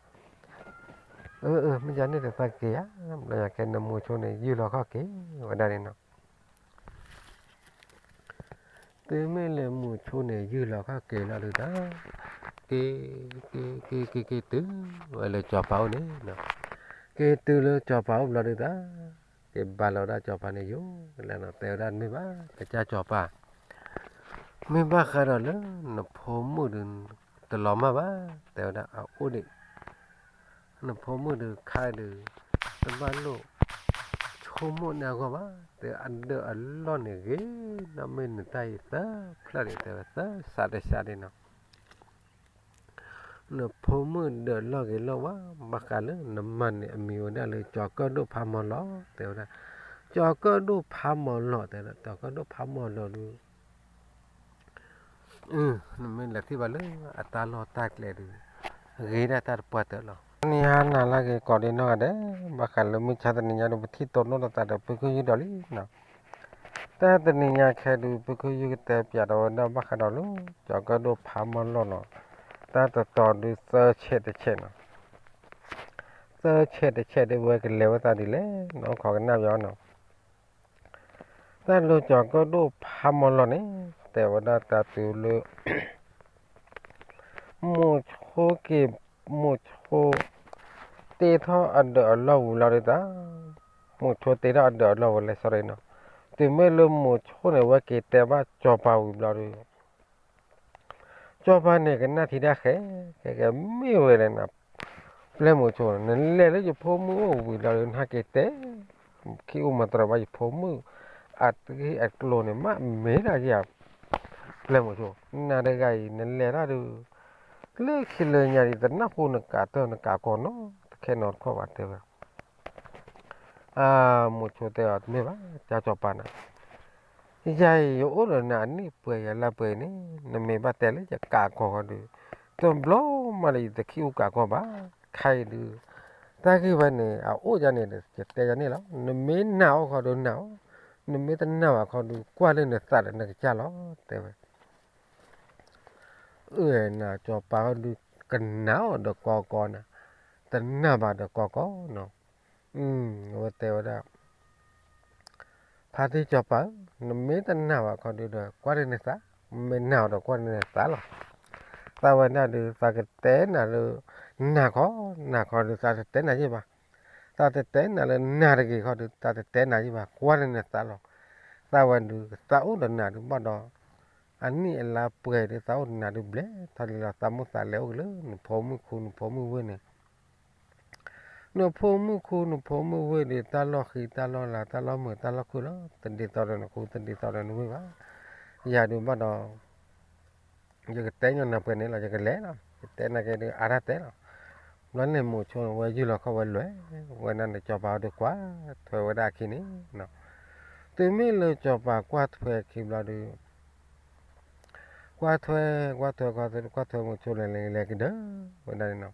အၢ အၢ မ့ၢ်ယါန့ၣ်ဒီးသးက့ၤဧါ, ဘျီညါကဲနမိၤဆိန့ၣ် ယုၢ်လီၤခီၣ်က့ၤဝဲဒၣ်န့ၣ်နီၤ တုၤမ့ၢ်လၢမိၤဆိန့ၣ် ယုၢ်လီၤခီၣ်က့ၤလီၤဒုးတၢ်, က့ၤ က့ၤ က့ၤ က့ၤ က့ၤတုၤဝဲလၢစီၤပၤအိၣ်န့ၣ်, က့ၤတုၤလၢစီၤပၤအိၣ်ဘျီဒုးတၢ်, က့ၤဘၣ်လီၤဒၣ်စီၤပၤန့ၣ်ယိာ်လဲၣ်နီၤ, တဲဝဲဒၣ်မ့ၢ်ဘၣ် ကစၢ်စီၤပၤ မ့ၢ်ဘၣ်ဃးဒီးလၢနဖိမုၣ်ဒုး တလီၤမၢ်ဘၣ်, တဲဝဲဒၣ်အအိၣ်ဒံး နဖိမုၣ်ဒုးခါဒုး တဘၣ်လိၣ်ဆိကမိၣ်န့ၢ်အဂီၢ်ဘၣ်, တဲအဒၢးအလီၢ်န့ၣ်ဂ့ၤ, နီၢ်မ့ၢ်နတၢ်အံၤသၢဖျၢၣ်ဒံး တဲဝဲသၢစးတစးဒံးနီၤ, နဖိမုၣ်ဒၢးလီၢ်ဂ့ၤလီၢ်ဝါ, ဘၣ်ဃးလၢနမါန့ၣ် အမံၤဝဲဒၣ်လၢကၠီၤကၢၣ်ဒိၣ်ဖးမီၤလီၤ, တဲဝဲဒၣ် ကၠီၤကၢၣ်ဒိၣ်ဖးမီၤလီၤ, တဲဝဲဒၣ် ကၠီၤကၢၣ်ဒိၣ်ဖးမီၤလီၤဒုး နမ့ၢ်လဲၤထံၣ်ဘၣ်လၢအတၢ်လီၢ်တၢ်ကျဲဒုး ဂ့ၤဒၣ်တၢ်တပှၢ်တၢၢ်လီၤ. နံၤဟါနၤလၢအဂ့ၤကိးဒံးနီၢ်ဂၤဒဲး, ဘၣ်ဃးလၢမုၢ်ဆါတနံၤညါဒီး ပထံၣ်တိၢ်နီၣ်လိာ်သးဒီး ပုၢ်ခုၣ်ယုၢ်ဒီးလံနီၤ. တၢ်တနံၤညါခဲဒုး ပုၢ်ခုၣ်ယုၢ်ကတဲပၠးဒီးဝဲဒၣ် ဘၣ်ဃးဒီးလၢ ကၠီၤကၢၣ်ဒိၣ်ဖးမီၤလီၤနီၤ, တၢ်တတီၤဒုးသၢဆဲးတဆဲးနီၤ, သၢဆဲးတဆဲးဒုး ဝဲကလဲၤဝဲသးဒ်လဲၣ်, နအိၣ်ခိးကနၣ်ပၠးနီၤ. တၢ်လၢကၠီၤကၢၣ်ဒိၣ်ဖးမီၤလီၤန့ၣ် တဲဝဲဒၣ်တၢ်တုၤလၢ မိၤဆိက့ၤ, မိၤဆိတ့ထီၣ်အဒၢးအလီၢ်ဝံၤလီၤဒုးတၢ်, မိၤဆိတ့ထီၣ်အဒၢးအလီၢ်ဝံၤလဲၣ် sorry နီၤ, တုၤမ့ၢ်လၢမိၤဆိန့ၣ် ဝဲက့ၤတဲဘၣ်စီၤပၤဝံၤဘျီဒုး စီၤပၤန့ၣ်ကနၣ်ထံတၢ်ဃဲ, ကဲကဲမ့ၢ်ဝဲလဲၣ်နၤ, ပျဲၢ်မိၤဆိန့ၣ် နလဲၤလၢယဖိမုၣ်အိၣ်ဝံၤလီၤဒီး နဟဲက့ၤတဲ ခံအိၣ်မၤတြီၤဘၣ်ယဖိမုၣ် အတဂ့ၢ်အကျိၤန့ၣ် မ့ၢ်မ့ၢ်ဒၣ်ယၤ, ပျဲၢ်မိၤဆိ, နၤတဂၤအံၤ နလဲၤတၢ်ဒုး လၢခံလၢညါဒံး တနၢ်ဟူနကးတၢၢ်နကးကီးနီတခဲနီတခီၣ်ဘၣ် တဲဝဲ အါ, မိၤဆိတဲအီၤ တမ့ၢ်ဘၣ် ကၠီၤစီၤပၤနၤ, ယၤအံၤယအိၣ်ဒီးနၤအနံၣ်ပှဲၤယၤလါပှဲၤအံၤန့ၣ် နမ့ၢ်ဘၣ်တဲလၢယကးကီးဃီဒုး, တဘျီမးလၢယတခံအိၣ်ကးကီးဘၣ်, ခဲအံၤဒုး, တၢ်ဂ့ၢ်ဝဲန့ၣ် အအိၣ်ယၤန့ၣ်ဒီး ယတဲယၤန့ၣ်လီၤ, နမ့ၢ်နာ်အီၤခီဒုးနာ်အီၤ, နမ့ၢ်တနာ်ဘၣ်ခီဒုး ကွၢ်လၢနသးဒီးနကစၢ်လီၤ တဲဝဲ အၢ နၤ စီၤပၤဟီဒုး ကနာ်အီၤဒီးကီကီနၤ, တနာ်ဘၣ်ဒီးကီကီနီၤ, အဝဲတဲဝဲဒၣ်, ဖါတံၢ်စီၤပၤဧၢ, နမ့ၢ်တနာ်ဘၣ်ခီဒုးဒီး ကွၢ်လၢနသး, မ့ၢ်နာ်အီၤဒီးကွၢ်လၢနသးလီၤ, သးဝဲဒၣ်ဒုး သးကတဲနၤလၢ နာ်ခီ, နာ်ခီဒုး သးတတဲနၤယ့ၢ်ဘၣ်, သးတတဲနၤလၢနာ်တဂ့ၤခီဒုး သးတတဲနၤယ့ၢ်ဘၣ်, ကွၢ်လၢနသးလီၤ, သးဝဲဒုး သးအိၣ်ဒီးနၤဒုးဘၣ်ဒီး အနံၣ်အလါပှဲၤဒုး သးအိၣ်ဒီးနၤဒုးဘျဲၣ်ထီၣ်လံလီၤ, သးမိၢ်သးလဲၤအိၣ်က့ၤလၢနဖိမုၣ်ခူ နဖိမုၣ်ဝ့ၢ်န့ၣ်, နဖိမုၣ်ခူ နဖိမုၣ်ဝ့ၢ်ဒုး တၢ်လီၢ်ဃံ တၢ်လီၢ်လၤ တၢ်လီၢ်မုာ် တၢ်လီၢ်ခုၣ်လီၤ, တဒ်သိးဒီးနခူ တဒ်သိးဒီးနဝ့ၢ်ဘၣ်, ယၤဒုးဘၣ်ဒီး ယကတဲညီနၤပှဲၤန့ၣ်လီၤ, ယကလဲၤလီၤ, ယတဲနၤက့ၤဒုး အါတၢ်တဲလီၤ, ဘျီန့ၣ်မိၤဆိန့ၣ် ဝဲယုၢ်လီၤခီၣ်ဝဲလဲၤ, ဝဲဒၣ်န့ၣ် စီၤပၤဟီဒုးကွၢ်ထွဲဝဲဒၣ်အခံန့ၣ်, တုၤမ့ၢ်လၢစီၤပၤကွၢ်ထွဲအခံဘျီဒုး ကွၢ်ထွဲ ကွၢ်ထွဲ ကွၢ်ထွဲ ကွၢ်ထွဲမိၤဆိန့ၣ် လဲၤကဒၢဝဲဒၣ်န့ၣ်နီၤ,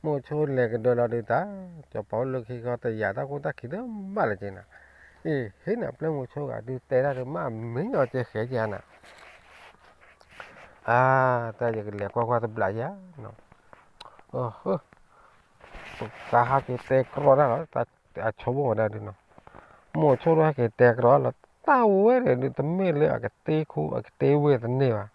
မိၤဆိလဲၤကဒၢလီၤဒုးတၢ်, စီၤပၤအိၣ်လၢခံခီတယာ်တၢ်ခိၣ်တၢ်ခံတဘၣ်လၢၤက့ၤနၤ, အ့ ဟ့ၣ်နၤ ပျဲၢ်မိၤဆိဂၤဒုး တဲတၢ်ဒုး မ့ၢ်မ့ၢ်ညီကဲဃဲက့ၤနၤ အါ, တၢ်ယကလဲၤကွၢ်ကွၢ်တဘျးယၤ, သးဟးက့ၤတဲကြီတၢ်လီၤ, အဆိကမိၣ်ဝဲဒၣ်ဒုးနီၤ, မိၤဆိဒုးဟဲက့ၤတဲကြီလီၤ, တၢ်ဝဲန့ၣ်ဒုး တမ့ၢ်လၢအကတ့ခူအကတ့ဝ့ၢ်တန့ၢ်ဘၣ်,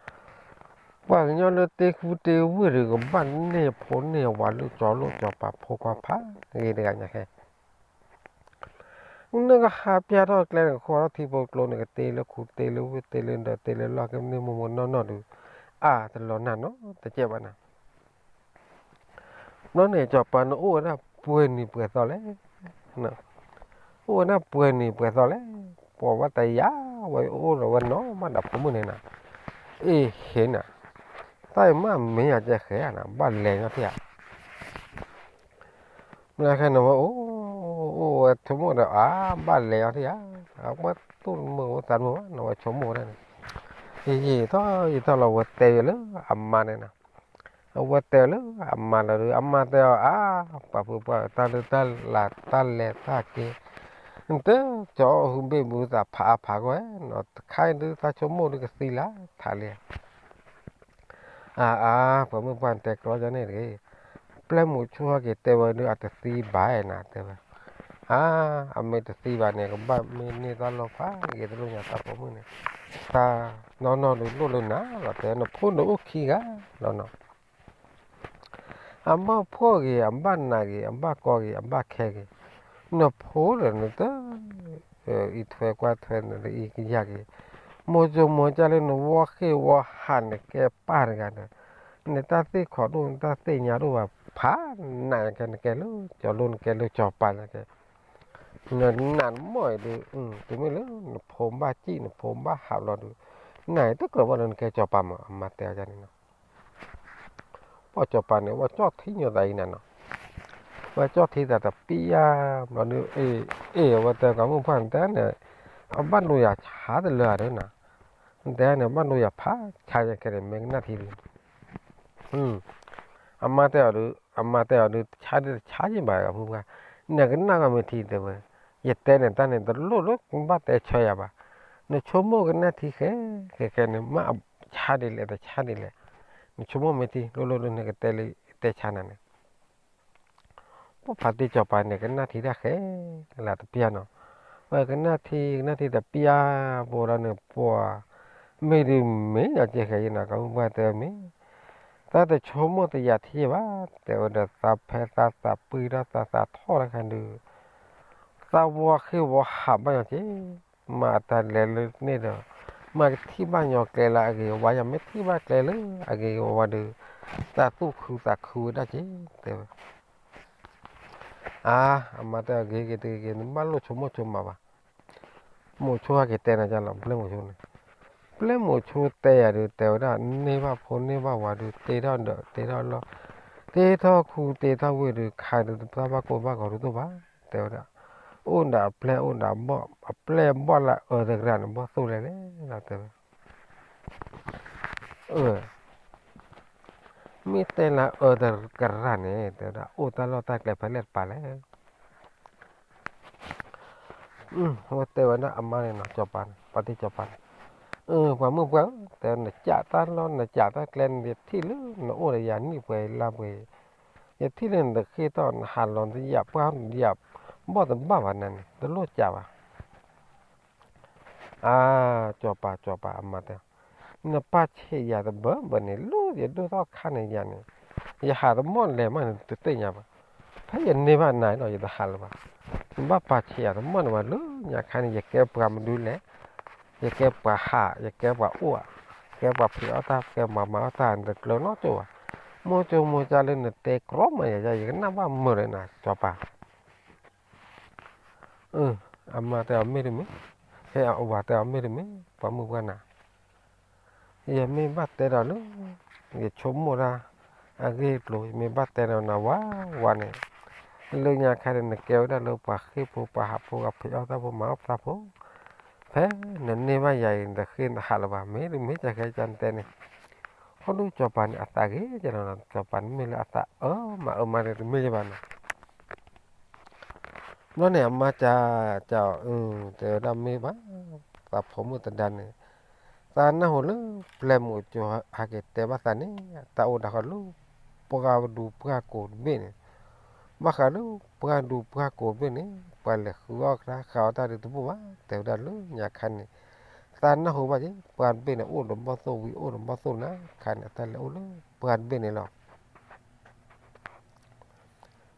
ပှၤကညီလၢတ့ခူတ့ဝ့ၢ်ဒုး ကဘၣ်န့ၢ်ဖိန့ၢ်ဝၤလၢကၠီၤလိၣ်ကၠီၤပၤဖိခွါဖးဂ့ၤတဂၤညါဟဲ နကဟးပျၢ်ထီၣ်ကျဲနကခီထီၣ်ထံဖိကျိ နကတ့လၢခူတ့လၢဝ့ၢ် တ့လၢဒၢး တ့လၢလီၢ် ကမ့ၢ်မိၢ်မိၢ်နီၢ်နီၢ်ဒုး, အါ တလီၤနာ်နီတစဲးဘၣ်နၤ, ဘျီန့ၣ် စီၤပၤန့ၣ်အိၣ်ဝဲဒၣ်ပှဲၤနံၤပှဲၤသီလဲၣ်, အိၣ်ဝဲဒၣ်ပှဲၤနံၤပှဲၤသီလဲၣ်, ပှၤဘၣ်တယာ်ဝဲအိၣ်ဒီးဝဲနီၢ်မးဒီးဖိမုၣ်န့ၣ်နၤ, အ့ၣ် ဟ့ၣ်နၤ, တၢ်အံၤမ့ၢ်မ့ၢ်ညီကဲဃဲဧါနၤ ဘၣ်လဲၤညီထံၣ်ဧါ မ့ၢ်ခဲန့ၣ်ဝဲအိၣ်, အိၣ်ဝဲဆိကမိၣ်ဒီး အါ ဘၣ်လဲၤအီၤထံၣ်ဧါ, အဝဲသူၣ်တမုာ်သးတမုာ်ဘၣ် နဝဲဆိကမိၣ်ဝဲဒၣ်န့ၣ်, ယံာ်ထီၣ်ယံာ်ထီၣ်လီၤ အဝဲတဲဝဲလၢအမါန့ၣ်နီၤ. အဝဲတဲဝဲလၢအမါလီၤဒီး အမါတဲအီၤ အါ, ပှၤဖုပှၢ် တၢ်လၢတၢ်လဲၤတၢ်က့ၤ, နတကၠီအီၣ်ဟုဘ့ၣ်ဘုသးဖးအါဖးဂီၢ်နီၤ, တခါအံၤဒုး တၢ်ဆိကမိၣ်ဒုးကသံလၢထးလံ. အါအါ, ပှၤမုၣ်ပှၢ် နတဲကြီန့ၣ်တဂ့ၤ, ပျဲၢ်မုာ်ဆိဟဲက့ၤတဲဝဲဒုး အတသံဘၣ်နၤ တဲဝဲ. အါ, အမ့ၢ်တသံဘၣ်န့ၣ် ကဘၣ်မ့ၢ်န့ၢ်တၢ်လီၢ်ဖးဂ့ၤ တလိၣ်ညါသးဖိမုၣ်န့ၣ်, တၢ်နီၢ်နီၢ်ဒုးလိၣ်လၢနၤလီၤ တဲ နဖိန့ၣ်အိၣ်ခံဂၤလီၤနီၤ. အဘၣ်ဖှီၣ်ဂ့ၤ အဘၣ်နးဂ့ၤ အဘၣ်ကီဂ့ၤ အဘၣ်ခဲဂ့ၤ, နဖိဒီးနတ အံးထွဲကွၢ်ထွဲနအံးကယၢ်က့ၤ, မိၢ်ကၠိမိၢ်ကၠၢ်လၢနဝီဃ့ၢ်ဝီဟး နကဲပၢ်တဂၤဒီး, နတၢ်သ့ၣ်ခိးဒိၣ် နတၢ်သ့ၣ်ညါဒိၣ်ဘၣ်ဖးနးခဲ နကဲလၢကၠီလိ နကဲလၢကၠီပၤန့ၣ်ကဲ, နနးနမိၢ်အံၤဒုး, တုၤမ့ၢ်လၢနဖိဘၣ်စံၣ် နဖိဘၣ်ဟးဘျီဒုး, နအံၤတကြၢးဘၣ်လၢနကဲကၠီပၤမး အမါတဲအီၤန့ၣ်နီၤ. ပှၤကၠီပၤန့ၣ် ဝဲကၠီထံညိသးအံၤနၤနီၤ, ဝဲကၠီထံသးတပံၢ်ယါဘျီဒုး, အ့ၣ် အဝဲတဲ ပှၤမုၣ်ပှၢ် နတဲန့ၣ်, အဘၣ်ဒိယၤဆါတလၢဧါဒီးနၤ, နတဲန့ၣ် ဘၣ်ဒိယၤဖးဆါယၤခဲန့ၣ် မ့ၢ်ကနၣ်ထံဒုး အမါတဲအီၤဒုး, အမါတဲအီၤဒုး တဆါဒုးတဆါယံၤဘၣ် ပှၤမုၣ်ပှၢ်, နကနၣ်ကီမ့ၢ်ထံတဲဝဲ, ယတဲန့ၣ်တၢ်န့ၣ် တလိၣ်လၢဘၣ်တဲဆၢယၤဘၣ်, နဆိကမိၣ်ကနၣ်ထံဃဲ, ဃဲဃဲန့ၣ် မ့ၢ်အဆါဒ်လဲၣ်တဆါဒ်လဲၣ်, နဆိကမိၣ်မ့ၢ်ထံ လိၣ်လိၣ်လၢနကတဲလၢတဲဆါနၤန့ၣ် ပှၤဖါတံၢ်ကၠီပၤန့ၣ် ကနၣ်ထံတၢ်ဃဲ, လၢတပျၢ်နီၤ, ဝဲကနၣ်ထံ ကနၣ်ထံတပျၢ် ပဝဲဒၣ်န့ၣ် ပှၤမ့ၢ်ဒုးမ့ၢ်နီၤ ကဲဃဲအံၤနီၤ ကမုၣ်ပှၢ်တဲမ့ၢ်, တၢ်တဆိကမိၣ်တယာ်ထံဘၣ် တဲဝဲဒီး သးဖဲသးသးပှံၢ်ထီၣ် သးသးထီၣ်တခါဒုး, သးဝီဃ့ၢ်ဝီဟးဘၣ်ညီက့ၤ, မၤတၢ်လဲၤလၢန့ၣ်ဒီး, မၤကထံၣ်ဘၣ်ညီကျဲလၢအဂ့ၤဝါ ယမ့ၢ်ထံၣ်ဘၣ်ကျဲလၢအဂ့ၤဝါဒီး, သးသူၣ်ခုသးခုဝဲဒၣ်က့ၤ တဲဝဲ အါ, အမါတဲအီၤ ဂ့ၤဂ့ၤတဂ့ၤဂ့ၤ နဘၣ်လိၣ်ဆိကမိၣ်ဆိကမးဘၣ်, မိၤဆိဟဲက့ၤတဲနၤလီၤ ပျဲၢ်မိၤဆိန့ၣ်, ပျဲၢ်မိၤဆိတဲယၤဒုး တဲဝဲဒၣ် န့ၢ်ဘၣ်ဖိန့ၢ်ဘၣ်ဝၤဒုး တ့ထီၣ်ဒီးတ့ထီၣ်လီၢ်, တ့ထီၣ်ခူတ့ထီၣ်ဝ့ၢ်ဒုး ခါဒုးတဘၣ်ဘၣ်ကိၢ်ဘၣ်ဂီၤဒုးသိၣ်ဘၣ်, တဲဝဲဒၣ်, အိၣ်ဒီးအပျဲၢ်အိၣ်ဒီးအဘီၣ် အပျဲၢ်ဘီၣ်လၢအအၢတဂၤန့ၣ် ဘီၣ်သိၣ်လဲၣ်လဲၣ်လီၤ တဲဝဲ မ့ၢ်တဲလၢအအၢတကရၢ်န့ၣ် တဲဝဲဒၣ် အိၣ်တၢ်လီၢ်တၢ်ကျဲဖဲလဲၣ်တပၤလဲၣ်, ဝဲတဲဝဲဒၣ်အမါန့ၣ်နီၤ ကၠီပၤန့ၣ် ပှၤတံၢ်ကၠီပၤန့ၣ်, ပှၤမုၣ်ပှၢ်ဧၢ တဲ နကးတၢ်လီၢ် နကးတၢ်ကျဲန့ၣ် ယထံၣ်လၢနအိၣ်ဒီးယၤနံၣ်ပှဲၤလါပှဲၤ, ယထံၣ်လၢနတဃ့ၢ်ထီၣ် နဟးလီၤ နတယာ်ပှၢ် နတယာ်ဘီၣ်တဘၣ်ဘၣ်နၤန့ၣ် တလိၣ်ကးဘၣ် အါ, ကၠီၤပၤ ကၠီၤပၤ အမါတဲ, နပာ်ဆံးယၤတဘၢဘၢန့ၣ် လၢယဒိၣ်ထီၣ်ခါန့ၣ်ယၤန့ၣ်, ယဟးတမီၢ်လဲၤမးန့ၣ် တသ့ၣ်ညါဘၣ်, ဖဲယန့ၢ်ဘၣ်နၤလီၤ ယတဟးလၢၤဘၣ်, နဘၣ်ပာ်ဆံးယၤတမီၢ်န့ၣ်ဘၣ် လၢညါခါန့ၣ် ယကဲပှၤမနုၤလဲၣ်, ယကဲပှၤဟး ယကဲပှၤအိၣ်ဧါ, ကဲပှၤဖံးအီၣ်တၢ် ကဲပှၤမၤအီၣ်တၢ် နတကျၢၤနီတကၠိၢ်ဘၣ်, မိၢ်ကၠိမိၢ်ကၠၢ်လၢနတဲကြီမးယၤ ယကနၣ်ဘၣ်မုာ်လၢနၤ ကၠီၤပၤ အမါတဲအီၤမ့ၢ်တမ့ၢ်, ဟဲအဝၤတဲအီၤမ့ၢ်တမ့ၢ် ပှၤမုၣ်ပှၢ်နၤ, ယမ့ၢ်ဘၣ်တဲဒီးလၢ ယဆိကမိၣ်တၢ် အဂ့ၢ်အကျိၤ ယမ့ၢ်ဘၣ်တဲဒီးနၤဝါဝါန့ၣ်, လၢညါခါန့ၣ် နကဲဝဲဒၣ်လၢပှၤဃ့ၢ်ဖိပှၤဟးဖိ ပှၤဖံးအီၣ်တၢ်ဖိမၤအီၣ်တၢ်ဖိ, ဖဲနန့ၢ်ဘၣ်ယၤအံၤ နတဃ့ၢ်နဟးလၢၤဘၣ် မ့ၢ်တမ့ၢ် ကဲခဲကၢ်နတဲန့ၣ်, ဟီၣ်ဒုးကၠီၤပၤန့ၣ် အသးဂ့ၤကဲလီၤ ကၠီၤပၤန့ၣ်မ့ၢ်လၢအသးအၢမၤအၢမၤန့ၣ် တမ့ၢ်ယဘၣ်နီၤ ဘျီန့ၣ် အမါကၠီၤ တဲဝဲဒၣ်မ့ၢ်ဘၣ်, သးဖိမုၣ်သဒါန့ၣ်, သးနၢ်ဟူလၢ ပျဲၢ်မုၣ်ကၠီၤဟဲက့ၤတဲဘၣ်သးန့ၣ် တၢ်အိၣ်ဒၣ်ဃီလၢ ပှၢ်ဒူပှၢ်ကိာ်တဘ့ၣ်န့ၣ်, ဘၣ်ဃးလၢ ပှၢ်ဒူပှၢ်ကိာ်တဘ့ၣ်န့ၣ် ပှၤလဲၤဃုအီၣ်ကဒါဃုအီၣ်တၢ်ဒုးတဘူၣ်ဘၣ် တဲဝဲဒၣ်လၢညါခါန့ၣ်, သးနၢ်ဟူဘၣ်က့ၤ ပှၢ်တဘ့ၣ်န့ၣ် အိၣ်ဒီးဘီၣ်သိၣ်ဝံၤ အိၣ်ဒီးဘီၣ်သိၣ်နၤခါန့ၣ် အတၢ်လဲၤအိၣ်လၢ ပှၢ်တဘ့ၣ်န့ၣ်လီၤ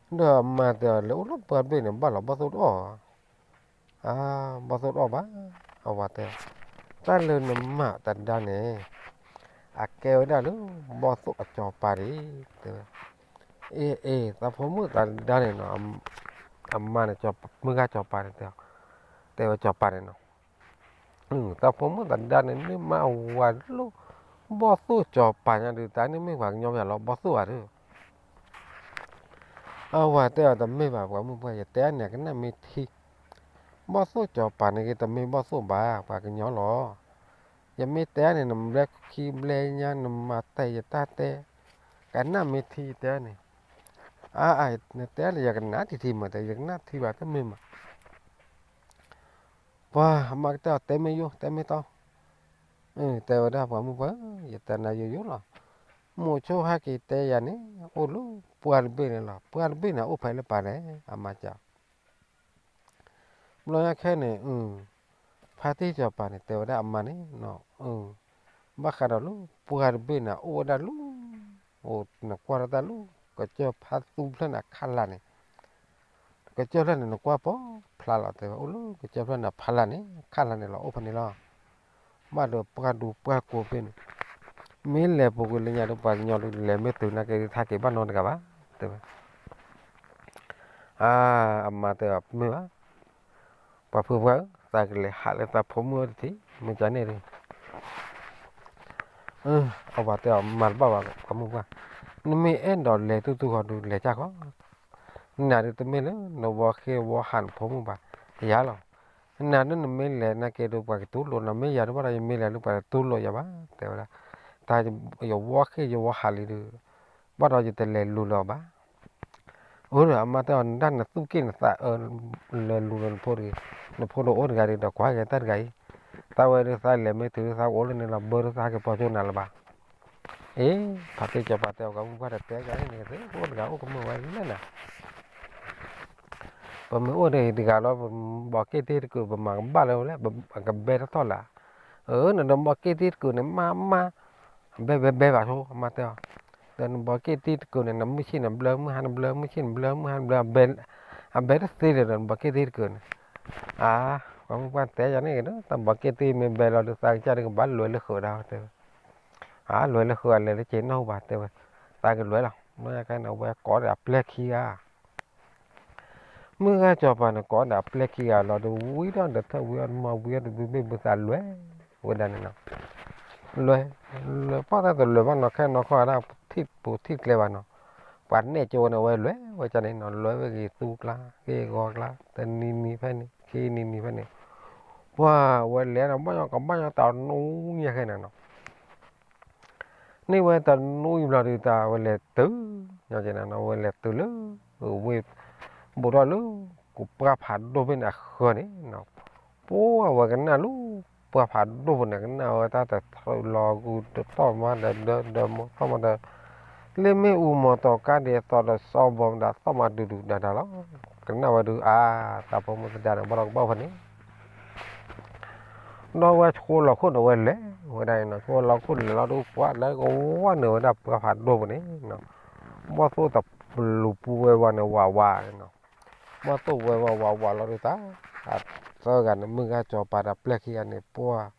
ဒီးအမါတဲအီၤ လဲၤအိၣ်လၢပှၢ်တဘ့ၣ်န့ၣ် ဘၣ်လီၤဘီၣ်သိၣ်တအီၣ်ဧါ, အါ, ဘီၣ်သိၣ်တအီၣ်ဘၣ်, အဝၤတဲအီၤ, တၢ်လၢနမၤသဒါန့ၣ်, အကဲဝဲဒၣ်လၢ ဘီၣ်သိၣ်အကၠီၤပၤဒၣ်, တဲဝဲ, အ့ အ့ သးဖိမုၣ်သဒါန့ၣ်နီၤ, အမါန့ၣ် မုၢ်ဂၢ်ကၠီၤပၤန့ၣ်တဲအီၤ, တဲဝဲကၠီၤပၤန့ၣ်နီၤ သးဖိမုၣ်သဒါန့ၣ် န့ၢ်မါအဝၤလၢ ဘီၣ်သိၣ်ကၠီၤပၤညါဒုး တၢ်န့ၣ်မ့ၢ်ပှၤကညီဘၣ်လီၤ ဘီၣ်သိၣ်ဧါဒုး, အဝၤတဲအီၤတမ့ၢ်ဘၣ် ပှၤမုၣ်ပှၢ် ယတဲန့ၣ် ကနၣ်မ့ၢ်ထံ, ဘီၣ်သိၣ်ကၠီၤပၤန့ၣ်ဂ့ၤ တမ့ၢ်ဘီၣ်သိၣ်ဘၣ် ပှၤကညီလီၤ, ယမ့ၢ်တဲန့ၣ် နဘျဲခံဘျဲညါ နမၤတဲာ်ယတၢ်တဲ, ကနၣ်မ့ၢ်ထံတဲန့ၣ်, အါအါ နတဲန့ၣ် ယကနၣ်ထံထံမး တဲ ယကနၣ်ထံဘၣ်တမ့ၢ်မး ပှၤအမါကတဲအီၤ တဲမ့ၢ်ယိၣ် တဲမ့ၢ်တီ, တဲဝဲဒၣ်ပှၤမုၣ်ပှၢ်ဧၢ, ယတဲနၤယိယိလီၤ, မိၤဆိဟဲက့ၤတဲယၤန့ၣ် အိၣ်လၢပှၢ်တဘ့ၣ်န့ၣ်လီၤ, ပှၢ်တဘ့ၣ်န့ၣ် အိၣ်ဖဲလၢပၢ်လဲၣ် အမါက ဘျီညါခဲန့ၣ် ဖါတံၢ်စီၤပၤန့ၣ် တဲဝဲဒၣ်အမါန့ၣ်, ဘၣ်ဃးဒီးလၢပှၢ်တဘ့ၣ်န့ၣ် အိၣ်ဝဲဒၣ်လၢ, အိၣ်နကွၢ်ထီၣ်တၢ်လၢ ကစၢၢ်ဖါသူဖျၢၣ်န့ၣ်အခးလၢ်န့ၣ်, ကစၢၢ်ဖျၢၣ်န့ၣ် နကွၢ်ပိာ်ဖျါလီၤ တဲဝဲ အိၣ်လၢကစၢၢ်ဖျၢၣ်န့ၣ်ဖးလၢ်န့ၣ် ခးလၢ်န့ၣ်လီၤ အိၣ်ဖဲန့ၣ်လီၤ, ဘၣ်ဒီးပှၢ်ဒူပှၢ်ကိးဖဲန့ၣ်, မ့ၢ်လဲၤပူၤကွံာ်လၢညါဒီး ပှၤကညီဒုးလဲၤမ့ၢ်တုၤနာ်က့ဒုး ထါက့ၤဘၣ်နီတဂၤဘၣ် တဲဝဲ အါ, အမါတဲအီၤ မ့ၢ်ဘၣ်, ပှၤဖုပှၢ်ဧၢ, သးကလဲၤဟးလၢသးဖိမုၣ်အအိၣ်တထံၣ် မ့ၢ်ကန့ၣ်ဒီး, အဝၤတဲအီၤ မၤတဘၣ်ဘၣ် ပှၤမုၣ်ပှၢ်, နမ့ၢ်အဲၣ်ဒိးလဲၤတူၢ်တူၢ်ဃီဒုး လဲၤကၢ်ဃီ, နၤဒုးတမ့ၢ်လၢ နဝီဃ့ဝီဟးနဖိမုၣ်ဘၣ်, ယၤလီၤ, နၤဒုးနမ့ၢ်လဲၤနာ်က့ဒုး ပှၤကတူၢ်လိာ်နၤ, မ့ၢ်ယၤဒုး ဘၣ်ဒီးယမ့ၢ်လဲၤဒုး ပှၤတတူၢ်လိာ်ယၤဘၣ် တဲဝဲဒၣ်, တၢ်ယဝီဃ့ယဝီဟးလံဒုး, ဘၣ်ဒီးယတလဲၤလူၤလၢၤဘၣ် အၢ အမါတဲအီၤ နတၢ်နသူၣ်က့ၣ်နသးအၢ လဲၤလူၤလၢနဖိတဂ့ၤ, နဖိတအိၣ်တဂၤဒုးဒီး ကွၢ်က့ၤတၢ်တဂၤအံၤ, သးဝဲဒုးသးလဲၤမ့ၢ်တုၤဒုး သးအိၣ်လၢန့ၣ်လီၤ ဘၢဒုးသးဟဲက့ၤပိာ်ကၠိနၤလၢၤဘၣ်, အ့ ဖါတံၢ်စီၤပၤတဲအီၤ ကမုၣ်ပှၢ်တတဲကန့ၣ် နကသ့ၣ်အိၣ်တဂၤအိၣ်ကမၢၢ်ဝဲလၢနၤ ပမ့ၢ်အိၣ်ဒံးတဂၤလီၤ ပဘီးက့ၣ်တ့ၢ်တကုာ် ပမၤကဘၣ်လၢၤဝဲလဲၣ် ပကဘဲတထီၣ်လၢၤ, အၢ နဒီးဘီးက့ၣ်တ့ၢ်တကုာ်န့ၣ် မါမါ, ဘဲဘဲဘဲဘၣ်ဆိ အမါတဲအီၤ, ဒီးနဘီးက့ၣ်တ့ၢ်တကုာ်န့ၣ် နမုၢ်ဆ့ၣ်နဘျၢ မုၢ်ဟါနဘျၢ မုၢ်ဆ့ၣ်နဘျၢ မုၢ်ဟါနဘျၢ အဘဲတသ့လၢၤဒီး နဘီးက့ၣ်တ့ၢ်တကုာ်န့ၣ်, အါ, ပှၤမုၣ်ပှၢ်တဲယၤန့ၣ်ဒီး တၢ်ဘီးက့ၣ်တ့ၢ်မ့ၢ်ဘဲလီၤဒုး သးကစၢ်ဒုးကဘၣ်လဲၤလၢဃုာ်ဒၣ်တဲဝဲ, အါ လဲၤလၢဃုာ်အလဲၤလၢက့ၤနီၢ်ဟူဘၣ်တဲဝဲ, သးကလဲၤလီၤ မ့ၢ်ကန့ၣ် အဝဲကိးဒီးအပျဲၢ်ခံဂၤ မုၢ်ဂၤစီၤပၤန့ၣ် ကိးဒီးအပျဲၢ်ခံဂၤလီၤဒီး ဝံထီၣ်ဒီးထၢၣ်ဝံထီၣ်မီၢ်ဝံထီၣ်တဘုဘ့ၣ်ဘုသးလဲၤဝဲဒၣ်န့ၣ်နီၤ, လဲၤ, လဲၤပီၣ်တၢ်တလဲၤဘၣ်နီၤ ခဲနီၤခီၣ်ဒၣ် ထံၣ်ပူၤထံၣ်ကျဲဘၣ်နီၤ, ပှၤနဲၣ်ကၠိဝဲန့ၣ် အဝဲလဲၤဝဲဒၣ်န့ၣ်နီၤ လဲၤဝဲဂ့ၤသူကျါ ဂ့ၤဂီၤကျါ တနံၤနံၤဖဲန့ၣ် ခံနံၤနံၤဖဲန့ၣ်, ပှၤဝဲလဲၤဒီး ဘၣ်ညီကဘၣ်ညီတနူညါခဲန့ၣ်နီၤ န့ၢ်ဝဲတနူအံၤဘျီဒုး တၢ်ဝဲလဲၤတုၤ, ဝဲလဲၤတုၤလၢ, ဝ့ၢ်, ဘူးထီၣ်လၢ, ကပှၢ်ဖးဒိၣ်ဖဲန့ၣ်အဃၢၤန့ၣ်, ပှၤဝဲကနၣ်လၢ, ပှၢ်ဖးဒိၣ်ဖဲန့ၣ် ကနၣ်ဝဲတၢ်တထြၢလီၤဂုၤတထီၣ်မးဒီး ဒီးဒီးမီၢ်ထီၣ်မးဒီး, လၢမ့ၣ်အူမီၤတီၤကါဒ်သိးဒီးစီၤဘီမးဒီး သီၣ်မးဒုးဒုးဒါဒါလီၤ, ကနၣ်ဝဲဒုးအါ, တၢ်ဖိမုၣ်သဒါန့ၣ် ဘၣ်ဒီးကဘၣ်အိၣ်ဖဲန့ၣ် ဒီးဝဲဆိလီၤခိၣ်ဒီးဝဲလဲၤဝဲဒၣ်န့ၣ်နီၤ, ဆိလီၤခိၣ်လဲၤလီၤဒီး ပှၤလၢကဝါန့ၢ်ဝဲဒၣ်ပှၢ်ဖးဒိၣ်ပူၤန့ၣ်နီၤ, ဘီၣ်သိၣ်တပလူၤပူၤဝဲဝဲန့ၣ် ဝးဝးန့ၣ်နီၤ, ဘီၣ်သိၣ်ဝဲဝးဝးဝးလီၤဒီးတၢ်, သၢဂၤန့ၣ် မုၢ်ဂၤစီၤပၤဒီးပျဲၢ်ခံဂၤန့ၣ် ပှၤ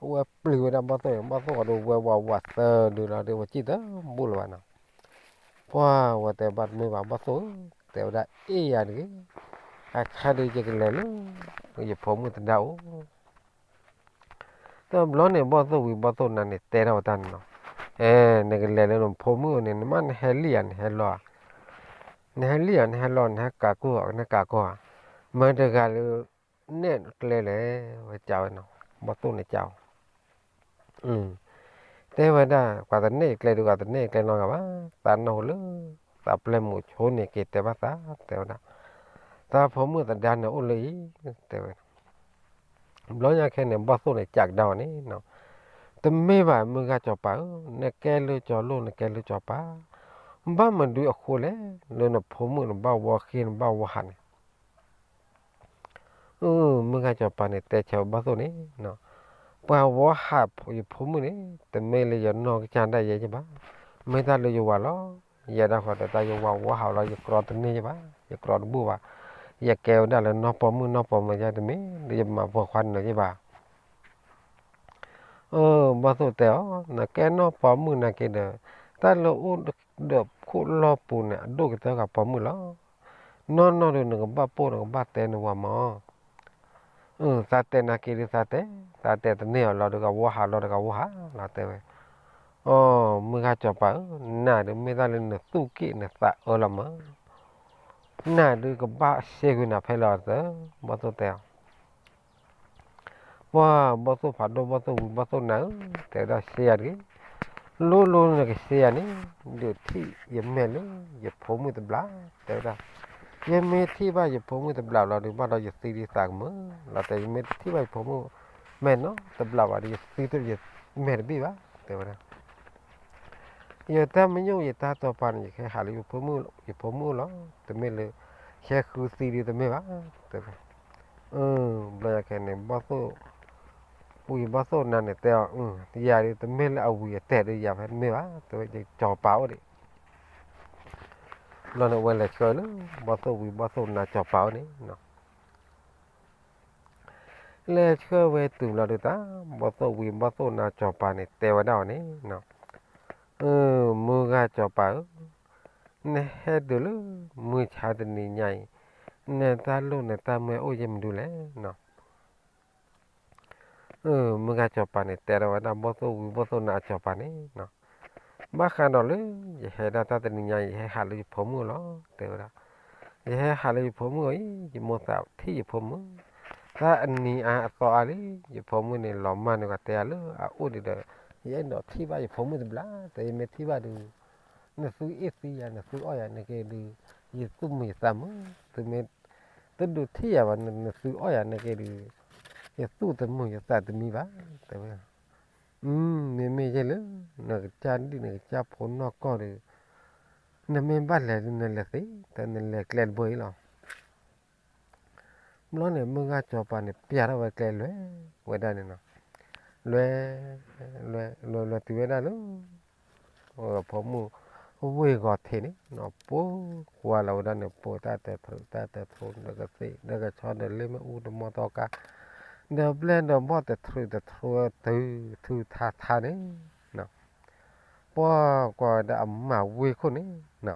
အဝဲပျံၤဝဲဒၣ်ဘီၣ်သိၣ်န့ၣ် ဘီၣ်သိၣ်အီၤဒီးဝဲဝးဝးသၢဒုလီၤဒီး ဝဲစံၣ်တဘူၣ်လၢၤဘၣ်နီၤ, ပှၤဝဲတဲဘၣ်တမ့ၢ်ဘၣ် ဘီၣ်သိၣ်ဧၢ, တဲဝဲဒၣ်အ့ၣ်ယၤတဂ့ၤ, အခါဒုးယကလဲၤလၢ, ယဖိမုၣ်သဒါအိၣ် တဘျီန့ၣ် ဘီၣ်သိၣ်ဝံၤဘီၣ်သိၣ်နၤန့ၣ် တဲထီၣ်ဝဲတၢ်န့ၣ်နီၤ, အဲ, နကလဲၤလၢနဖိမုၣ်အအိၣ်န့ၣ် နမ့ၢ်နဟဲလံဧါ နဟဲလီၤဧါ, နဟဲလံဧါ နဟဲလီၤ နဟဲကးကိၢ်ဧါ နဟဲကးကိၢ်ဧါ, မတၤတဂၤလၢ, နဲၣ်ကျဲလဲၣ်, ဝဲကးဝဲနီၤ, ဘီၣ်သိၣ်န့ၣ်ကးအီၤ တဲဝဲဒၣ် ပှၤတနဲၣ်ကျဲဒုး ပှၤတနဲၣ်ကျဲနီတဂၤဘၣ်, သးနၢ်ဟူလၢ, သးပျဲၢ်မုၣ်ဆိန့ၣ်က့ၤတဲဘၣ်သး, တဲဝဲဒၣ်, သးဖိမုၣ်သဒါန့ၣ်အိၣ်လၢအံၤ, တဲဝဲ, ဘျီညါခဲန့ၣ် ဘီၣ်သိၣ်န့ၣ်ကးကဒါအီၤန့ၣ်, တမ့ၢ်ဘၣ် မုၢ်ဂၤစီၤပၤဧၢ, နကဲလၢစီၤလိၣ် နကဲလၢစီၤပၤ, ဘၣ်မနုၤအဃိလဲၣ်, လၢနဖိမုၣ်နဘၣ်ဝီဃ့ နဘၣ်ဝီဟးန့ၣ် အၢ မုၢ်ဂၤစီၤပၤန့ၣ် တဲဆၢဘီၣ်သိၣ်န့ၣ်, ပှၤဝီဟးယဖိမုၣ်န့ၣ် တမ့ၢ်လၢယနီၢ်ကစၢ်ဒၣ်ယဲယဘၣ်, မ့ၢ်တၢ်လၢယဝၤလီၤ, ယဲဒၣ်ဃီဒီးတၢ်ယဝၤဝီဟးလီၤ ယကြီတန့ၢ်ယဘၣ်, ယကြီတဘူၣ်ဘၣ်, ယကဲဝဲဒၣ်လၢနီၢ်ပိာ်မုၣ်နီၢ်ပိာ်မၢၤယဲတမ့ၢ်လၢယမၤပှၤခွါနၢၤယဘၣ် အၢ ဘီၣ်သိၣ်တဲအီၤ, နကဲနီၢ်ပိာ်မုၣ်နာ်က့ဒီး, တၢ်လၢအိၣ်ဒီးခိၣ်လီၢ်ပူၤန့ၣ် အဒိၣ်ကတၢၢ်ဃာ်ပိာ်မုၣ်လီၤ. နီၢ်နီၢ်ဒီးနကဘၣ်ပိာ်နကဘၣ်တဲနဝၤမၢ်. အၢ သးတဲနာ်က့ဒီးသးတဲ, သးတဲတန့ၢ်အီၤလီၤဒီးကဝီၤဟးလီၤဒီးကဝီၤဟးလီၤတဲဝဲ. အိ မုၢ်ဂၤစီၤပၤဧၢ, နၤဒုးမ့ၢ်တၢ်လၢနသူၣ်က့ၣ်နသးအၢလီၤမၢ်. နၤဒုးကဘၣ်စ့ကွံာ်နၤဖဲလီၤသၢ, ဘီၣ်သိၣ်တဲအီၤ. ပှၤဘီၣ်သိၣ်ဖးဒိၣ် ဘီၣ်သိၣ်ဝံၤ ဘီၣ်သိၣ်နါဧၢ, တဲဝဲဒၣ် ရှဲယၤတဂ့ၤ, လိၣ်လိၣ်နကရှဲယၤန့ၣ် ဒုးထံၣ်ယမဲာ်လၢယဖိမုၣ်တဘျီ, တဲဝဲဒၣ်, ယမ့ၢ်ထံၣ်ဘၣ်ယဖိမုၣ်တဘျီလီၤဒီး ဘၣ်ဒီးယသံဒ်သးကမၢလီၤ, တဲ ယမ့ၢ်တထံၣ်ဘၣ်ယဖိမုၣ်မဲာ်နီတဘျီဘၣ်ဒီး ယသံယမဲာ်တဘ့ၣ်ဘၣ်, တဲဝဲဒၣ်. ယတၢ်မညိၣ်ယတၢ်တိာ်ပာ်န့ၣ် ယကဟဲဟးလၢယဖိမုၣ်လီၤ, တမ့ၢ်လၢ ဟဲဃုသံဒုးတမ့ၢ်ဘၣ်, တဲဝဲ. ဘျီယၤခဲန့ၣ် ဘီၣ်သိၣ်ဝံၤဘီၣ်သိၣ်နါန့ၣ် တဲအီၤ, ယၤဒုးတမ့ၢ်လၢအဝံၤအတဲာ်ဒုးယၤဖဲတမ့ၢ်ဘၣ်, တဲဝဲ ယကၠီၤပၤအိၣ်ဒံး. ဘျီန့ၣ် အဝဲလဲၤဆှၢလၢ ဘီၣ်သိၣ်ဝံၤဘီၣ်သိၣ်နါကၠီၤပၤအိၣ်န့ၣ် လဲၤဆှၢဝဲတုၤလီၤဒုးတၢ်, ဘီၣ်သိၣ်ဝံၤဘီၣ်သိၣ်နါကၠီၤပၤန့ၣ် တဲဝဲဒၣ်အီၤန့ၣ်, မုၢ်ဂၤကၠီၤပၤဧၢ, နဟဲတုၤလၢမုၢ်ဆါတနံၤညါအံၤ, နတၢ်လိၣ်နတၢ်မၢအိၣ်ယဲၢ်မနုၤလဲၣ်နီၤ. မုၢ်ဂၤကၠီၤပၤန့ၣ် တဲထီၣ်ဝဲဒၣ် ဘီၣ်သိၣ်ဝံၤဘီၣ်သိၣ်နါအကၠီၤပၤန့ၣ်, ဘၣ်ဃးဒီးလၢ ယဟဲဒၣ်တၢ်တနံၤညါအံၤ ယဟဲဟးလၢယဖိမုၣ်လီၤ, တဲဝဲဒၣ်. ယဟဲဟးလၢယဖိမုၣ်အံၤ ယမိၢ်သးထံၣ်ယဖိမုၣ်, တၢ်အနံၤအါအသီအါလံ, ယဖိမုၣ်န့ၣ် လီၤမၢ်န့ၢ်ကီးတဲအါလၢအအိၣ်ဒံးဒီး ယအဲၣ်ဒိးထံၣ်ဘၣ်ယဖိမုၣ်တဘျီ, တဲ ယမ့ၢ်ထံၣ်ဘၣ်ဒုး နသုအ့ၣ်သံယၤ နသုအီၣ်ယၤန့ၣ်က့ဒုး ယသူၣ်မုာ်ယသးမုာ်, သုမ့ၢ်တဒုးထံၣ်ယၤဘၣ် နသုအီၣ်ယၤန့ၣ်က့ဒုး ယသူၣ်တမုာ်ယသးတမံဘၣ်, တဲဝဲ. မ့မ့ၢ်ယဲၢ်လၢ နကစၢ်ဒံၣ်နကစၢ်ဖိနီၢ်ကီၢ်ဒီး နမ့ၢ်ဘၣ်လဲၤဒုးနလဲၤသ့, တဲနလဲၤကျဲတဘိအံၤလီၤ. ဘျီန့ၣ် မုၢ်ဂၤစီၤပၤန့ၣ် ပျဲထီၣ်ဝဲကျဲလဲၤဝဲဒၣ်န့ၣ်နီၤ, လဲၤ လဲၤ လဲၤ လဲၤတုၤဝဲဒၣ်လၢ ဖိမုၣ်ဝ့ၢ်ဂီၤထံးန့ၣ်နီၤ, ပှၤကွၢ်လီၤဝဲဒၣ်န့ၣ် ပိာ်တၢ်တထြုး တၢ်တထြုး ဒီးကသ့ၣ် ဒီးကဆီ ဒီးလ့မ့ၣ်အူ ဒီးမီတီကါ ဒီးဘျဲၣ်ဒီးဘီၣ်တထြုးတထြုး တုၤထုးထါထါန့ၣ်နီၤ, ပှၤကွၢ်ဝဲဒၣ်အမၤဝ့ၢ်ခိၣ်န့ၣ်နီၤ,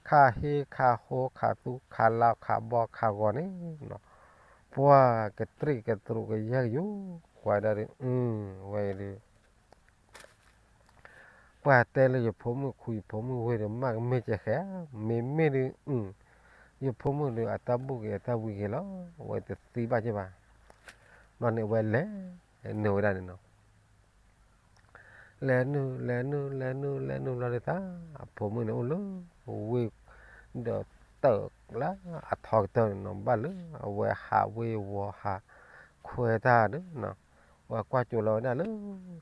ခးဟ့ခးဃိ ခးသူခးလါ ခးဘီခးဂီၤန့ၣ်နီၤ, ပှၤကတြံးကတြူးကယၢ်ကယိၤ ကွၢ်ဒၣ်ဒုး အဝဲအံၤဒုး ပှၤတဲလၢယဖိမုၣ်ခူ ယဖိမုၣ်ဝ့ၢ်ဒီး မ့ၢ်ကမ့ၢ်ကဲဃဲဧါ, မ့မ့ၢ်ဒုး ယဖိမုၣ်ဒုး အတၢ်ဘူၣ်ဂ့ၤ အတၢ်ဝံၤဂ့ၤလီၤ, အဝဲတသံဘၣ်က့ဘၣ်. ဘျီန့ၣ် အဝဲလဲၤနုာ်ဝဲဒၣ်န့ၣ်နီၤ, လဲၤနုာ် လဲၤနုာ် လဲၤနုာ် လဲၤနုာ်ဘျီဒုးတၢ် အဖိမုၣ်န့ၣ်အိၣ်လၢ ဝ့ၢ် ဒီးတၢၢ်လၢအထီကတၢၢ်န့ၣ်နီၤ, ဘၣ်လၢအဝဲဟးဝ့ၢ်ဝီၤဟးခွဲတၢ်ဒီး အဝဲကွၢ်ကၠိလီၤဝဲဒၣ်လၢ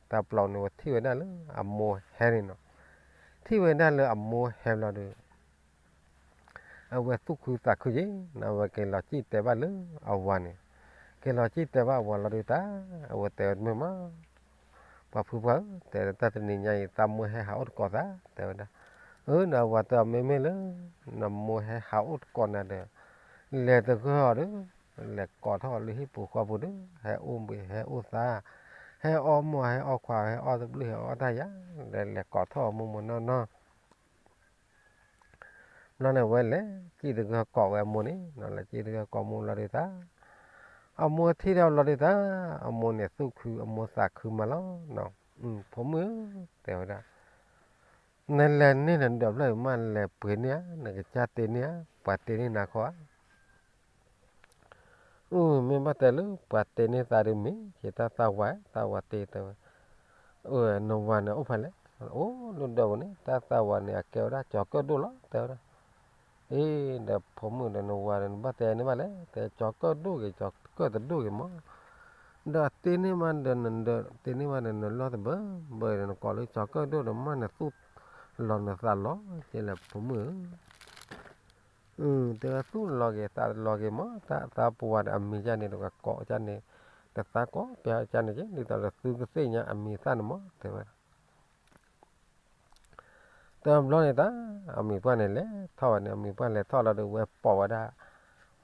တၢ်ပျီန့ၣ် အဝဲထံၣ်ဝဲဒၣ်လၢအမိၢ်ဟဲန့ၣ်နီၤ, ထံၣ်ဝဲဒၣ်လၢအမိၢ်ဟဲဘျီဒီး အဝဲသူၣ်ခုသးခုက့ၤ အဝဲက့ၤလီၤစံၣ်တဲဘၣ်လၢအဝၤန့ၣ်, က့ၤလီၤစံၣ်တဲဘၣ်အဝၤလီၤဒုးတၢ် အဝဲတဲဝဲတမ့ၢ်မး, ပှၤဖုပှၢ်ဧၢ, တဲတၢ်တနံၤညါအံၤ သးမိၢ်ဟဲဟးအိၣ်တကိးသး တဲဝဲဒၣ်, အၢ နဝၤတဲအီၤမ့မ့ၢ်လၢ နမိၢ်ဟဲဟးအိၣ်တကိးနၤဒီး လဲၤသဂၢၢ်အီၤဒီး လဲၤကိးထီၣ်အီၤလၢဟံၣ်ပူၤဃီပူၤဒီး ဟဲအိၣ်ဘှံးဟဲအိၣ်သါ, ဟဲအီၣ်မီၢ်ဟဲအီၣ်ခွါ ဟဲအီၣ်တဘျုးဟဲအီၣ်တၢ်ယၤ, ဒီးလဲၤကိးထီၣ်အီၤမိၢ်မိၢ်နီၢ်နီၢ် ဘျီန့ၣ် အဝဲလဲၤစံၣ်သဂၢၢ်ကိးဝဲအမိၢ်န့ၣ်, လဲၤစံၣ်သဂၢၢ်ကိးမိၢ်လီၤဒုးတၢ်, အမိၢ်ထံၣ်ထီၣ်လီၤဒုးတၢ်, အမိၢ်န့ၣ်သူၣ်ခု အမိၢ်သးခုမးလီၤ, ဖိမုၣ်ဧၢ, တဲဝဲဒၣ်, နလဲၤန့ၢ်နဒၢးဖျၢၣ်မး နလဲၤပှ့ၤန့ၢ်ဧါ, နကစၢ်တ့န့ၢ်ဧါ, ပှၤတ့န့ၢ်နၤခီဧါ အၢ မ့ၢ်ဘၣ်တဲလၢပှၤတ့န့ၢ်သးဒုးမ့ၢ် ယတၢ်သးဝး သးဝးတ့တဲဝဲ, အၢ နဝၤန့ၣ်အိၣ်ဖဲလဲၣ်, အိၣ်လၢဒၢးပူၤန့ၣ် တၢ်သးဝးန့ၣ် အကဲဝဲဒၣ်ကၠီၤကၢၣ်ဒိၣ်လီၤ တဲဝဲဒၣ်, အ့ ဒီးဖိမုၣ်ဒီးနဝၤဒီး နဘၣ်တဲန့ၢ်ဘၣ်လဲၣ်, တဲကၠီၤကၢၣ်ဒိၣ်ဂ့ၤ ကၠီၤကၢၣ်တဒိၣ်ဂ့ၤမး ဒီးတ့န့ၢ်မးဒီးနဒၢး တ့န့ၢ်မးဒီးနလီၢ်တဘၢဘၢဒီး နကိးလၢကၠီၤကၢၣ်ဒိၣ်ဒီး မ့ၢ်နသူၣ်လီၤနသးလီၤက့လဲၣ် ဖိမုၣ်ဧၢ, တဲဝဲသူၣ်လီၤက့ၤသးလီၤက့ၤမး တၢ်သးပှၢ်ဒီးအမံၤကၢ်န့ၣ်ဒီး ကကိးကၢ်န့ၣ် တသးကိးပျဲကၢ်န့ၣ်က့ ဒ်သိးဒီးသုကသ့ၣ်ညါအမံၤသၣ်န့ၣ်မး တဲဝဲ တဘျီန့ၣ်တၢ် အမံၤပှၢ်န့ၣ်လဲၤထီၣ်ဝဲန့ၣ် အမံၤပှၢ်လဲၤထီၣ်လီၤဒီး အဝဲပိာ်ဝဲဒၣ်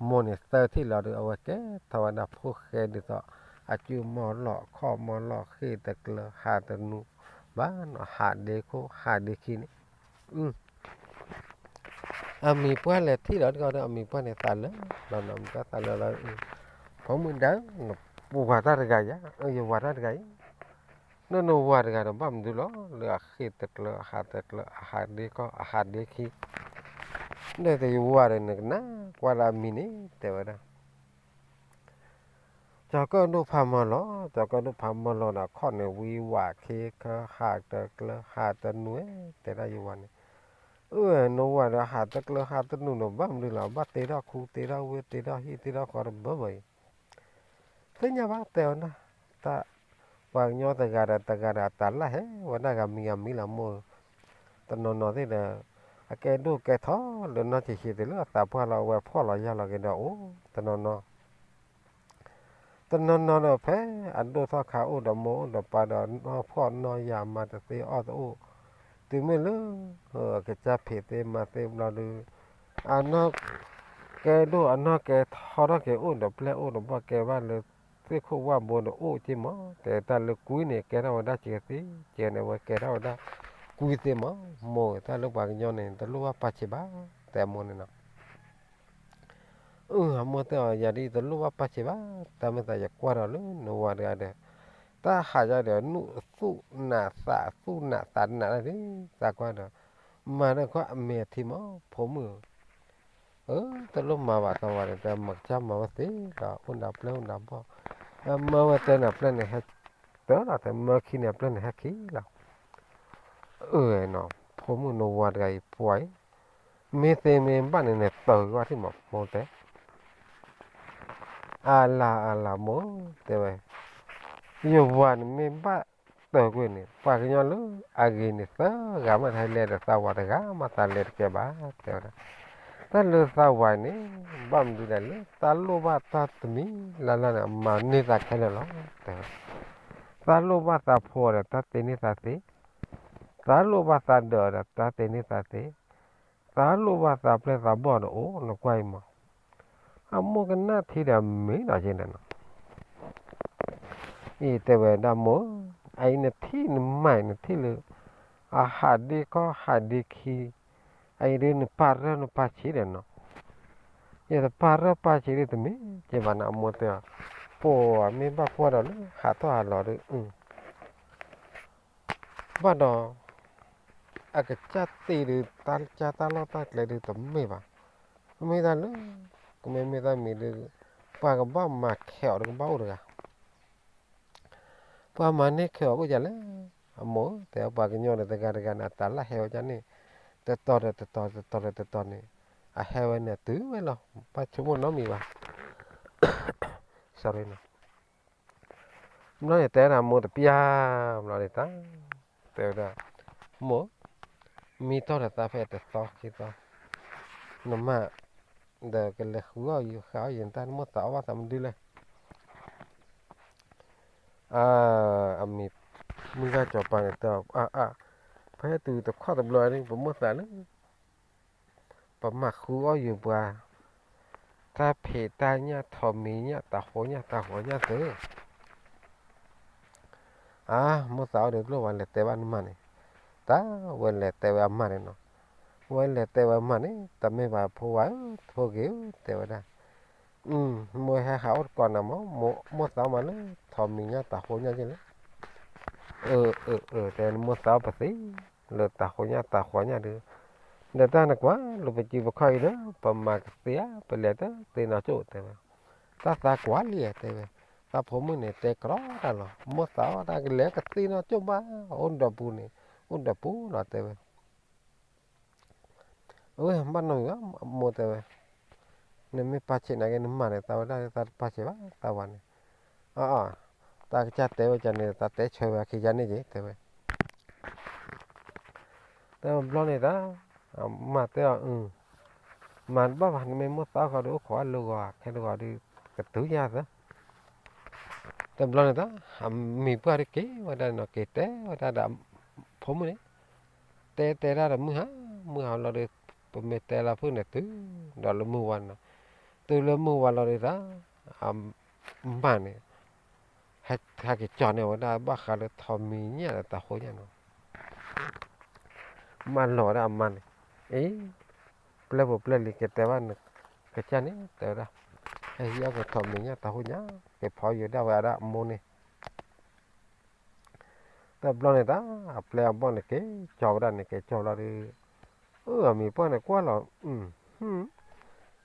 မိၢ်န့ၣ်သၢထံၣ်လီၤဒီး အဝဲကဲထီၣ်ဝဲဒၣ်ဖိၣ်ဃဲဒ်သိး အစုမီၢ်လီၢ် ခီၣ်မီၢ်လီၢ် ဃ့ၢ်တကျၢၤ ဟးတနူဘၣ်နီၤ ဟးဒ့ခိၣ် ဟးဒ့ခံန့ၣ် အမံၤပှၢ်လဲၤထံၣ်လီၤတဂီၤဒီး အမံၤပှၢ်န့ၣ်သးလၢာ်လီၤနီၤ အမံၤပှၢ်သးလၢာ်လီၤ ဖိမုၣ်ဒၣ် နဝၤတၢ်တဂၤယၤ ယဝၤတၢ်တဂၤအံၤ နနဝၤတဂၤဒီးဘၣ်မနုၤလီၤ လၢအဃ့ၢ်တကျၢၤ အဟးတကျၢၤ အဟးဒ့ကီၢ် အဟးဒ့ခံ ဒီးယဝၤဒီးနကနၣ်ကွၢ်လၢအမံၤန့ၣ် တဲဝဲဒၣ် ကၠီၤကၢၣ်ဒိၣ်ဖးမီၤလီၤ, ကၠီၤကၢၣ်ဒိၣ်ဖးမီၤလီၤဒီး ခီၣ်န့ၣ်ဝံဝးခ့ခၢၣ် ဟးတကျၢၤဟးတနွဲၣ် တဲဒၣ်ယဝၤန့ၣ်, အၢ နဝၤဒီး ဟးတကျၢၤဟးတနွဲၣ်န့ၣ် ဘၣ်မနုၤလဲၣ်, ဘၣ်တ့ထီၣ်ခူတ့ထီၣ်ဝ့ၢ်တ့ထီၣ်ဟံၣ်တ့ထီၣ်ဃီတဘၢဘၢအံၤ, သ့ၣ်ညါဘၣ်တဲဝဲဒၣ်, တၢ်, ပှၤကညီတဂၤဒီးတဂၤဒီး တၢ်လၢဟဲဝဲဒၣ်ဂၤမံၤဂၤမံၤလီၤမိၢ်, တနီၤနီၤသ့ၣ်ဒီး အကဲဒိၣ်ကဲထီၣ်လၢနီၢ်ဆံးဆံး တုၤလၢအသးပှၢ်လီၤ အဝဲဖှီၣ်လီၤယာ်လီၤက့ၤဒီးအိၣ် တနီၤနီၤ တနီၤနီၤဒီးဖဲအဒိၣ်ထီၣ်ခါအိၣ်ဒီးမိၢ်အိၣ်ဒီးပၢ်ဒီးနီၢ်ဖှီၣ်နီၢ်ယာ်မၤတသ့အီၣ်တအိၣ်, တုၤမ့ၢ်လၢ ကစၢ်ဖံးသ့မၤသ့ဘျီဒီး, အနီၢ်ကဲဒိၣ်အနီၢ်ကဲထီထီၣ်က့ၤအိၣ်ဒီးပျဲၢ်အိၣ်ဒီးဘီၣ်ကဲဘၣ်လၢ သ့ၣ်ခိၣ်ဝၣ်ဘိဒီးအိၣ်က့မး, တဲတၢ်လၢကွံန့ၣ် ကဲထီၣ်ဝဲဒၣ်စှၤသ့, စှၤန့ၣ်ဝဲကဲထီၣ်ဝဲဒၣ်ကွံသ့မး, မိၢ်တၢ်လၢပှၤကညီန့ၣ် တလိၣ်ဘၣ်ပာ်ဆံးဘၣ်, တဲအမိၢ်န့ၣ်နီၤ အၢ အမိၢ်တဲအီၤ ယၤဒ်အံၤတလိၣ်ဘၣ်ပာ်ဆံးဘၣ်, တၢ်မ့ၢ်သးယကွၢ်ဒီးလၢနဝၤတဂၤဒီး, တၢ်ဟးယၤဒီး နူၢ်သူၣ်နးသးသူၣ်နးသးနးဒၣ်ဒ်, သးကွၢ်ဒီး, မၤဒီးကွၢ်အမဲာ်အထံမး, ဖိမုၣ်, အၢ တလိၣ်မၤဘၣ်သးဝၤဒီး တမၤကစၢ်မၤဝဲသ့လီၤ, အိၣ်ဒၣ်ပျဲၢ်အိၣ်ဒၣ်ဘီၣ်, မၢဝဲတၢ်န့ၣ်ပျဲၢ်န့ၣ်ဟဲ, တၢ်လီၤ တမၢခံန့ၣ်ပျဲၢ်န့ၣ်ဟဲခံလီၤ, အၢ နီၤ ဖိမုၣ်နဝၤတဂၤအံၤပှၤအံၤ, မ့ၢ်သ့မ့ၢ်ဘၣ်န့ၣ် နတၢၤကွၢ်ထံၣ်မး မိၢ်တဲ အလၤ အလၤမိၢ်, တဲဝဲ, ယဝၤန့ၣ်မ့ၢ်ဘၣ်တၢၤကွံာ်န့ၣ် ပှၤကညီလၢအဂ့ၤန့ၣ် သၢဂၤမးတဟဲလဲၤဒီးသးဝၤတဂၤမး သးလဲၤတကဲဘၣ် တဲဝဲဒၣ်, တၢ်လၢသးဝၤန့ၣ် ဘၣ်မနုၤဒၣ်လဲာ် သးလိၣ်ဘၣ်တၢ်တမံၤလၢ်လၢ်န့ၣ် အမၤန့ၢ်သးခဲလၢာ်လီၤ တဲဝဲ, သးလိၣ်ဘၣ်သးဖိဒီး တၢ်တ့န့ၢ်သးသ့, သးလိၣ်ဘၣ်သးဒၢးဒီး တၢ်တ့န့ၢ်သးသ့, သးလိၣ်ဘၣ်သးပျဲၢ်သးဘီၣ်ဒီးအိၣ် နကွၢ်အံၤမး, အမိၢ်ကနၣ်ထံဒီးမ့ၢ်ဒီးက့န့ၣ်နီၤ, အံၤတဲဝဲဒၣ်မိၢ်, အအံၤနထံၣ်နမၤအံၤ နထံၣ်လၢ အဟးဒ့ကီၢ်ဟးဒ့ခံ, အအံၤဒ်နပာ်ရၢၢ်နပာ်ဆံးဒီးနီၤ, ယတပာ်ရၢၢ်ပာ်ဆံးဒ်တမ့ၢ်က့ဘၣ်န့ၣ် အမိၢ်တဲအီၤ, ပိာ်မ့ၢ်ဘၣ်ကွၢ်ဒီးလၢဟးထီၣ်ဟးလီၤဒီး ဘၣ်ဒီး အကစၢ်တ့ဒီး တၢ်ကစၢ်တၢ်လီၢ်တၢ်ကျဲဒီးတမ့ၢ်ဘၣ်, မ့ၢ်တၢ်လၢ ကမ့ၢ်မ့ၢ်တၢ်မံၤဒီး ပှၤကဘၣ်မၤခဲအီၤဒီးကဘၣ်အိၣ်တဂၤ, ပှၤမၤန့ၢ်ခဲအီၤအိၣ်ယၤလဲၣ်, အမိၢ်တဲ ပှၤကညီဒီးတဂၤတဂၤန့ၣ် အတၢ်လၢဟဲဝဲဒၣ်န့ၣ် တတီၤဒီးတတီၤ တတီၤဒီးတတီၤန့ၣ် အဟဲဝဲန့ၣ်တုၤဝဲလီၤ, ဘၣ်ဆိကမိၣ်နီတမံၤဘၣ် sorry နီၤ ဘျီန့ၣ်တဲဒၣ်မိၢ်တပျၢ်, ဘျီန့ၣ်တၢ်, တဲဝဲဒၣ်, မိၢ်, မံထီၣ်ဒီးသးဖဲတသီခံသီ, နမါ, ဒီးကလဲၤဃုအီၣ်ယုာ်ဃုအီၣ်ယုာ်နတၢ် နမိၢ်သးအီၣ်ဘၣ်သးမနုၤလဲၣ်, အမံၤ, မုၢ်ဂၤစီၤပၤန့ၣ်တဲ, ဖဲတုၤတခီတဘျီန့ၣ် ပမိၢ်သးလၢ ပမၤဃုအီၣ်ယုာ်ပှၤ, တၢ်ဖံးတၢ်ညၣ်ထိးမံၤညၣ်တၤဃိညၣ်တၤဃိညၣ်သု, အါ, မိၢ်သးအီၣ်ဒီးကျိၣ်ဝဲ လဲၤတဲဘၣ်နမါန့ၣ်, တၢ်ဝဲလဲၤတဲဝဲအမါန့ၣ်နီၤ, ဝဲလဲၤတဲဝဲအမါန့ၣ် တမ့ၢ်ဘၣ်ဖိဝဲဧၢ, ဖိဂ့ၤဧၢ တဲဝဲဒၣ်, မိၢ်ဟဲဟးအိၣ်တကိးနၤမး, မိၢ်သးအီၣ်မးလၢထိးမံၤညၣ်တၤဃိညၣ်က့လဲၣ်, အၢ အၢ အၢ တဲ နမိၢ်သးအီၣ်ပသ့ လၢတၤဃိညၣ်တၤဃိညၣ်ဒီး, ဒီးတၢ်နကွၢ်လိာ်ပစုပခီၣ်အံၤဒီး ပမၤကသ့ဧါ ပလဲၤတသ့နီၢ်ကၠိၣ် တဲဝဲ, တၢ်သးကွၢ်လံဧါ တဲဝဲ, တၢ်ဖိမုၣ်န့ၣ် တဲကြီတၢ်လီၤ, မိၢ်သးအီၣ်တၢ်ကလဲၤကသ့နီၢ်ကၠိၣ်ဘၣ်, အိၣ်ဒီးပူၤန့ၣ်, အိၣ်ဒီးပူၤလီၤ တဲဝဲ အဝဲဘၣ်နီတမံၤဘၣ် မိၢ်တဲဝဲ, နမ့ၢ်ပာ်ဆံးနာ်က့ နမၤန့ၣ် သးဝဲဒၣ်သးတပာ်ဆံးဘၣ် သးဝၤန့ၣ်, အၢ တၢ်ကစၢ်တဲဝဲကန့ၣ် သးတဲဆၢဝဲအခံယါန့ၣ်က့ တဲဝဲ, တဘျီန့ၣ်တၢ်, မၤတဲအီၤ, မၤတဘၣ်ဘၣ် နမ့ၢ်မိၢ်သးအီၣ်ဃီဒီး အိၣ်ခိးအလၢဂီၤ ခဲတဂီၤဒီး ကတုၤယၤသၢ တဘျီန့ၣ်တၢ်, အမံၤပှၢ်ဒုးက့ၤဝဲဒၣ်နီၤ က့ၤတဲဝဲဒၣ်ဒီး ဖိမုၣ်န့ၣ်, တဲတဲဒၣ်ဒီးမုၢ်ဟါ, မုၢ်ဟါလီၤဒီး ပမ့ၢ်တဲလီၤဖုၣ်န့ၣ်တုၤ, ဒီးလၢမုၢ်ဝါနီၤ, တုၤလၢမုၢ်ဝါလီၤဒီးတၢ်, အမါန့ၣ်, ဟဲက့ၤကၠီၤန့ၢ်ဝဲဒၣ်ဘၣ်ဃးလၢထိးမံၤညၣ်ဒီးတၤဃိညၣ်နီၤ မၢလီၤဝဲဒၣ်အမါန့ၣ်, အ့, ပျဲၢ်ဖိပျဲၢ်လံၤကတဲဘၣ်နကစၢ်န့ၣ် တဲဝဲဒၣ်, ဟဲဟံးအီၣ်ကထိးမံၤညၣ်တၤဃိညၣ် က့ၤဖီယိၤဒၣ်ဝဲဒၣ်အမိၢ်န့ၣ်, တဘျီန့ၣ်တၢ်, အပျဲၢ်အဘီၣ်န့ၣ်က့ၤကၠီၤဝဲဒၣ်န့ၣ် က့ၤကၠီၤလီၤဒီး, အၢ အမံၤပှၢ်န့ၣ်ကွၢ်လီၤ,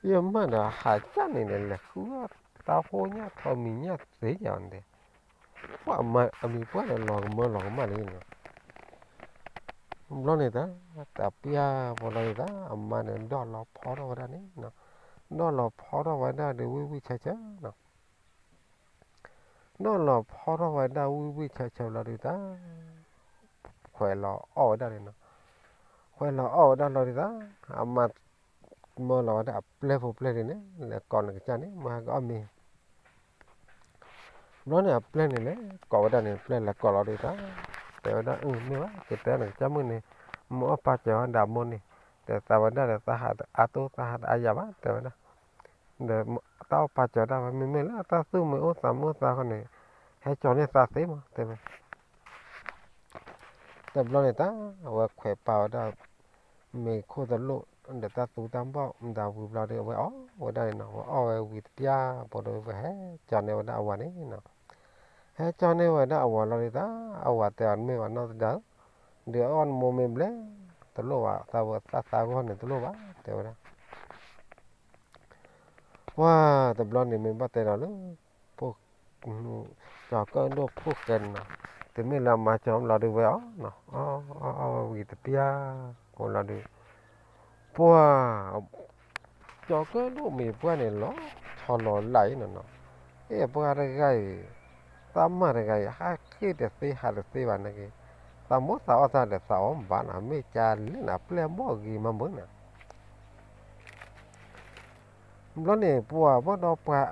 ယမၢဒီးဟးကၢ်န့ၣ်န့ၣ် လဲၤဃုအီၣ် တၢ်ဖိညၣ်ထီၣ်မံၤညၣ်သ့ယၤန့ၣ်, ပှၢ်အမံၤပှၢ်ဒီးလီၤကမၢလီၤကမၣ်လံနီၤ. ဘျီန့ၣ်တၢ်, တၢ်ပျၢ်ပီၤလီၤဒုးတၢ်, အမါန့ၣ်ဒီၣ်လီၤဖီထီၣ်ဝဲဒၣ်န့ၣ်နီၤ, ဒီၣ်လီၤဖီထီၣ်ဝဲဒၣ်ဒီးဝံၣ်ဝံၣ်ဆၢဆၢနီၤ. ဒီၣ်လီၤဖီထီၣ်ဝဲဒၣ်ဝံၣ်ဝံၣ်ဆၢဆၢလီၤဒုးတၢ်, ခွဲးလီၤအီၣ်ဝဲဒၣ်န့ၣ်နီၤ. ခွဲးလီၤအီၣ်ဝဲဒၣ်လီၤဒုးတၢ်, အမါမၢလီၤဝဲဒၣ်အပျဲၢ်ဖိပျဲၢ်လံန့ၣ်, လဲၤကိးနကစၢ်န့ၣ် မၢဟဲကအီၣ်မ့ၤ. ဘျီန့ၣ်အပျဲၢ်န့ၣ်လဲၤကိးဝဲဒၣ်န့ၣ်, ပျဲၢ်လဲၤကိးလီၤဒုးတၢ်, တဲဝဲဒၣ်, မ့ၢ်ဘၣ်, ကတဲနကစၢ်မုၣ်န့ၣ်, မ့ၢ်အီၣ်ပာ်စၢၤအီၣ်ဒၣ်မိၢ်န့ၣ်, တဲသးဝဲဒၣ်ဒီးသးဟးအါတိၢ်သးဟးတအါယၤဘၣ် တဲဝဲဒၣ်. ဒီးတၢ်အီၣ်ပာ်စၢၤတၢ်ဝဲ မ့မ့ၢ်လၢတၢ်သူၣ်မ့ၢ်အိၣ်သးမ့ၢ်အိၣ်သးဃီန့ၣ်, ဟဲကၠီၤန့ၢ်သးသ့မး တဲဝဲ. တဘျီန့ၣ်တၢ်, အဝဲခွဲးပာ်ဝဲဒၣ် မ့ၤခိၣ်တလိၣ်, ဒီးတၢ်သူတၢ်ဘီၣ်မတၤဝံၤဘျီဒီး အဝဲအီၣ်ဝဲဒၣ်န့ၣ်နီၤ, အဝဲအီၣ်ဝဲဝံၤတပျၢ်ဘီဒီး အဝဲဟဲကၠီၤန့ၢ်ဝဲဒၣ်အဝၤန့ၣ်နီၤ. ဟဲကၠီၤန့ၢ်ဝဲဒၣ်အဝၤလီၤဒုးတၢ်, အဝၤတဲအီၤ နမ့ၢ်ဝဲနီၢ်သဒါဧၢ, ဒုးအီၣ်နမိၢ်မ့ၢ်ဘျဲၣ်, တလိၣ်ဘၣ်, သးဝဲသးသးဂီၢ်န့ၣ်တလိၣ်ဘၣ် တဲဝဲဒၣ်. ပှၢ်တဘျီန့ၣ်မ့ၢ်ဘၣ်တဲဒီးလၢ ဖိ ကၠီၤကၢၣ်ဒိၣ်ဖိၣ်ဃဲန့ၣ်နီၤ, တမ့ၢ်လၢအမါကၠီၤလီၤဒုးဝဲအီၤနီၤ, အီၣ်အီၣ်ဝံၤတပျၢ်ကိးလီၤဒုး, ပှၢ် ကၠီၤကၢၣ်ဒိၣ်မ့ၤပှၢ်န့ၣ် လီၤဆီလီၤလးအံၤနီၤနီၤ, အဲၣ်ပှၢ်တဂၤအံၤ, သးမါတဂၤအံၤ ဟးဃ့ၢ်တသ့ဟးတသ့ဘၣ်နာ်က့, သးမိၢ်သးအီၣ်သးဒီးသးအီၣ်မ့ၤဘၣ်နီၤ, မ့ၢ်ကလဲၣ်နၤပျဲၢ်ဘီၣ်ဂ့ၤမးမုၢ်နၤ ဘျီန့ၣ် ပှၤဘၣ်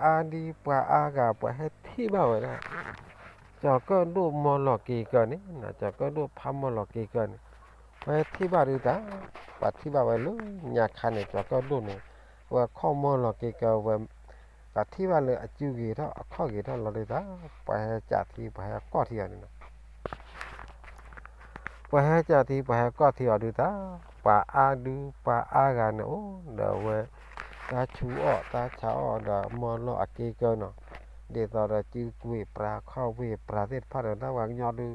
ဒီးပှၤအါဒံပှၤအါဂၤ ပှၤဟဲထံၣ်ဘၣ်ဝဲဒၣ် ကၠီၤကၢၣ်ဒိၣ်မၢလီၤက့ၤကၢန့ၣ်, ကၠီၤကၢၣ်ဒိၣ်ဖးမၢလီၤက့ၤကၢန့ၣ်, ပှၤဟဲထံၣ်ဘၣ်ဒုးတၢ်, ပှၤထံၣ်ဘၣ်ဝဲလၢညါခါန့ၣ် ကၠီၤကၢၣ်ဒိၣ်န့ၣ်, အဝဲခီၣ်မၢလီၤက့ၤကၢဝဲ, ပှၤထံၣ်ဘၣ်လၢအစုဂ့ၤထီၣ်အခီၣ်ဂ့ၤထီၣ်လီၤဒုးတၢ်, ပှၤဟဲကၠးထံ ပှၤဟဲကီၢ်ထံအီၤန့ၣ်နီၤ ပှၤဟဲကၠးထံ ပှၤဟဲကီၢ်ထံအီၤဒုးတၢ်, ပှၤအါဒု ပှၤအါဂၤန့ၣ်အိၣ်ဒီးအဝဲ, တၢ်ဆူးအီၣ်တၢ်ဆါအီၣ်ဒီးမၢလီၤအက့ၤကၢနီၤ, ဒ်သိးဒီးစုဝ့ၢ်ပြၤခီၣ်ဝ့ၢ်ပြၤသ့ၣ်တဖၣ်ဒီး တၢ်ပှၤကညီဒုး,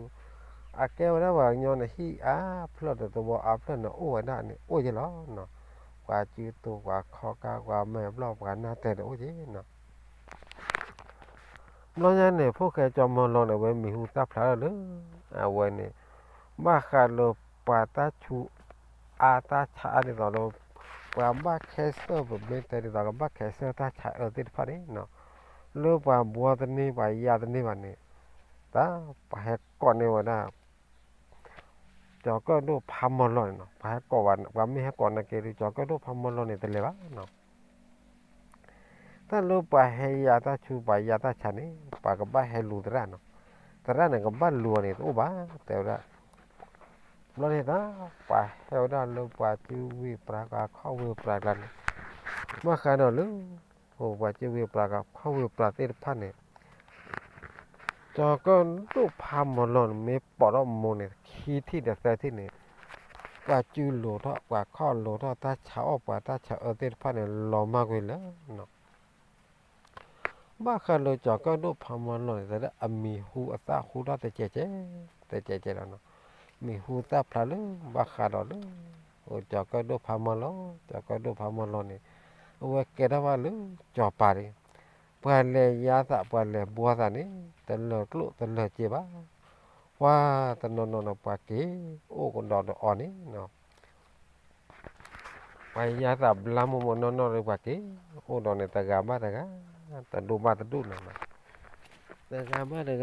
အကဲဝဲဒၣ်ပှၤကညီန့ၣ် ဟံၣ်အါဖျၢၣ်ဒီးသဝီအါဖျၢၣ်န့ၣ် အိၣ်ဝဲဒၣ်န့ၣ် အိၣ်က့ၤလီၤနီၤ, ပှၤစုတိၤပှၤခီကါပှၤမဲာ်ဘျီၣ်ပှၤနၢ်တဲာ်န့ၣ်အိၣ်က့ၤနီၤ ဘျီညါန့ၣ် ဖိၣ်ဃဲကၠီၤမၢလီၤန့ၣ် အဝဲမံၤဟူသၣ်ဖျါထီၣ်လၢ အဝဲန့ၣ် ဘၣ်ဃးလၢပှၤတၢ်ဆူးအါတၢ်ဆါအါဒ်သိးလၢ ပှၤဘၣ်ခဲစၢၣ် ပမ့ၢ်တဲဒ်သိးကဘၣ်ခဲစၢၣ်တၢ်ဆါအၢသ့ၣ်တဖၣ်န့ၣ်နီၤ, လၢပှၤဘှီသန့ ပှၤယါသန့ဘၣ်န့ၣ်, တၢ်ပှၤဟဲကိးန့ၢ်ဝဲဒၣ် ကၠီၤကၢၣ်ဒိၣ်ဖးမၢလီၤန့ၣ်နီၤ, ပှၤဟဲကိးဘၣ် ပှၤမ့ၢ်ဟဲကိးနာ်က့ဒီး ကၠီၤကၢၣ်ဒိၣ်ဖးမၢလီၤန့ၣ် တလဲၤဘၣ်နီၤ တၢ်လၢပှၤဟဲယါတၢ်ဆူး ပှၤယါတၢ်ဆါန့ၣ် ပှၤကဘၣ်ဟဲလူၤသရၣ်နီၤ, သရၣ်န့ၣ် ကဘၣ်လူၤအီၤန့ၣ် တအိၣ်ဘၣ် တဲဝဲဒၣ်. ဘျီန့ၣ်တၢ် ပှၤဟဲဝဲဒၣ်လၢပှၤစုဝ့ၢ်ပြၤခီၣ်ဝ့ၢ်ပြၤကျါန့ၣ်, ဘၣ်ဃးဒီးလၢ ပှၤစုဝ့ၢ်ပြၤခီၣ်ဝ့ၢ်ပြၤသ့ၣ်တဖၣ်န့ၣ် ကၠီၤကၢၣ်ဒိၣ်ဖးမၢလီၤန့ၣ် မ့ၢ်ပိာ်ထီၣ်မိၢ်န့ၣ် ခံထံၣ်ဒီးသၢထံၣ်န့ၣ်, ပှၤစုလိၤထီၣ် ပှၤခီၣ်လိၤထီၣ် တၢ်ဆါအီၣ်ပှၤတၢ်ဆါအၢသ့ၣ်တဖၣ်န့ၣ် လီၤမၢ်ကွံာ်လၢနီၤ ဘၣ်ဃးလၢကၠီၤကၢၣ်ဒိၣ်ဖးမၢလီၤန့ၣ် တၢ်လၢအမံၤဟူအသၣ်ဟူထီၣ်တကဲးကဲး, တကဲးကဲးလီၤနီၤ, မံၤဟူသၣ်ဖျါလၢ ဘၣ်ဃးဒီးလၢ ကၠီၤကၢၣ်ဒိၣ်ဖးမၢလီၤ, ကၠီၤကၢၣ်ဒိၣ်ဖးမၢလီၤန့ၣ် အဝဲကဲထီၣ်ဘၣ်လၢကၠီၤပၤန့ၣ်, ပှၤလဲၤယါသး ပှၤလဲၤဘှီသးန့ၣ် တလၢၤကျိၣ်တလၢၤစ့ဘၣ် ပှၤတနီၤနီၤန့ၣ် ပှၤက့ၤအိၣ်ကဒီးဒီးအီၤန့ၣ်နီၤ, ပှၤယါသးဘျါမိၢ်မိၢ်နီၢ်နီၢ်ဒီး ပှၤက့ၤအိၣ်ဒီးန့ၣ် တဂၤဘၣ်တဂၤ, တဒူၣ်ဘၣ်တဒူၣ်နီၤ, တဂၤဘၣ်တဂၤ,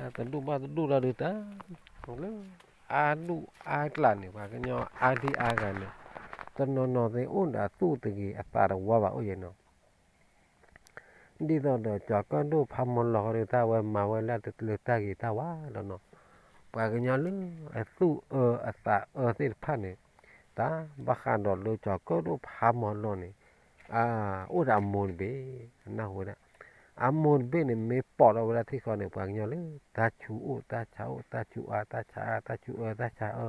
တဒူၣ်ဘၣ်တဒူၣ်လီၤဒုးတၢ်, လၢအါဒူၣ်အါကျးန့ၣ် ပှၤကညီအါဒံအါဂၤန့ၣ် တနီၤနီၤသ့ၣ်အိၣ်ဒီးအသူၣ်တဂ့ၤ အသးတဝါဘၣ်အိၣ်ယဲနီၤ ဒ်သိးဒီးကၠီၤကၢၣ်ဒိၣ်ဖးမၢလီၤဃီဒီး တၢ်ဝဲမၤဝဲလၢတၢ်ဂ့ၤတၢ်ဝါလီၤနီၤ, ပှၤကညီလၢအသူၣ်အၢအသးအၢသ့ၣ်တဖၣ်န့ၣ်, တၢ်ဘၣ်ဃးဒီးလၢကၠီၤကၢၣ်ဒိၣ်ဖးမၢလီၤန့ၣ်, အအိၣ်ဒီးအမိၢ်တဘ့ၣ်, နၢ်ဟူဝဲဒၣ်, အမိၢ်တဘ့ၣ်န့ၣ် မ့ၢ်ပိာ်ထီၣ်ဝဲဒၣ်ထံၣ်ဃီန့ၣ် ပှၤကညီလၢ တၢ်ဆူးအိၣ်တၢ်ဆါအိၣ် တၢ်ဆူးအါတၢ်ဆါအါ တၢ်ဆူးအၢတၢ်ဆါအၢ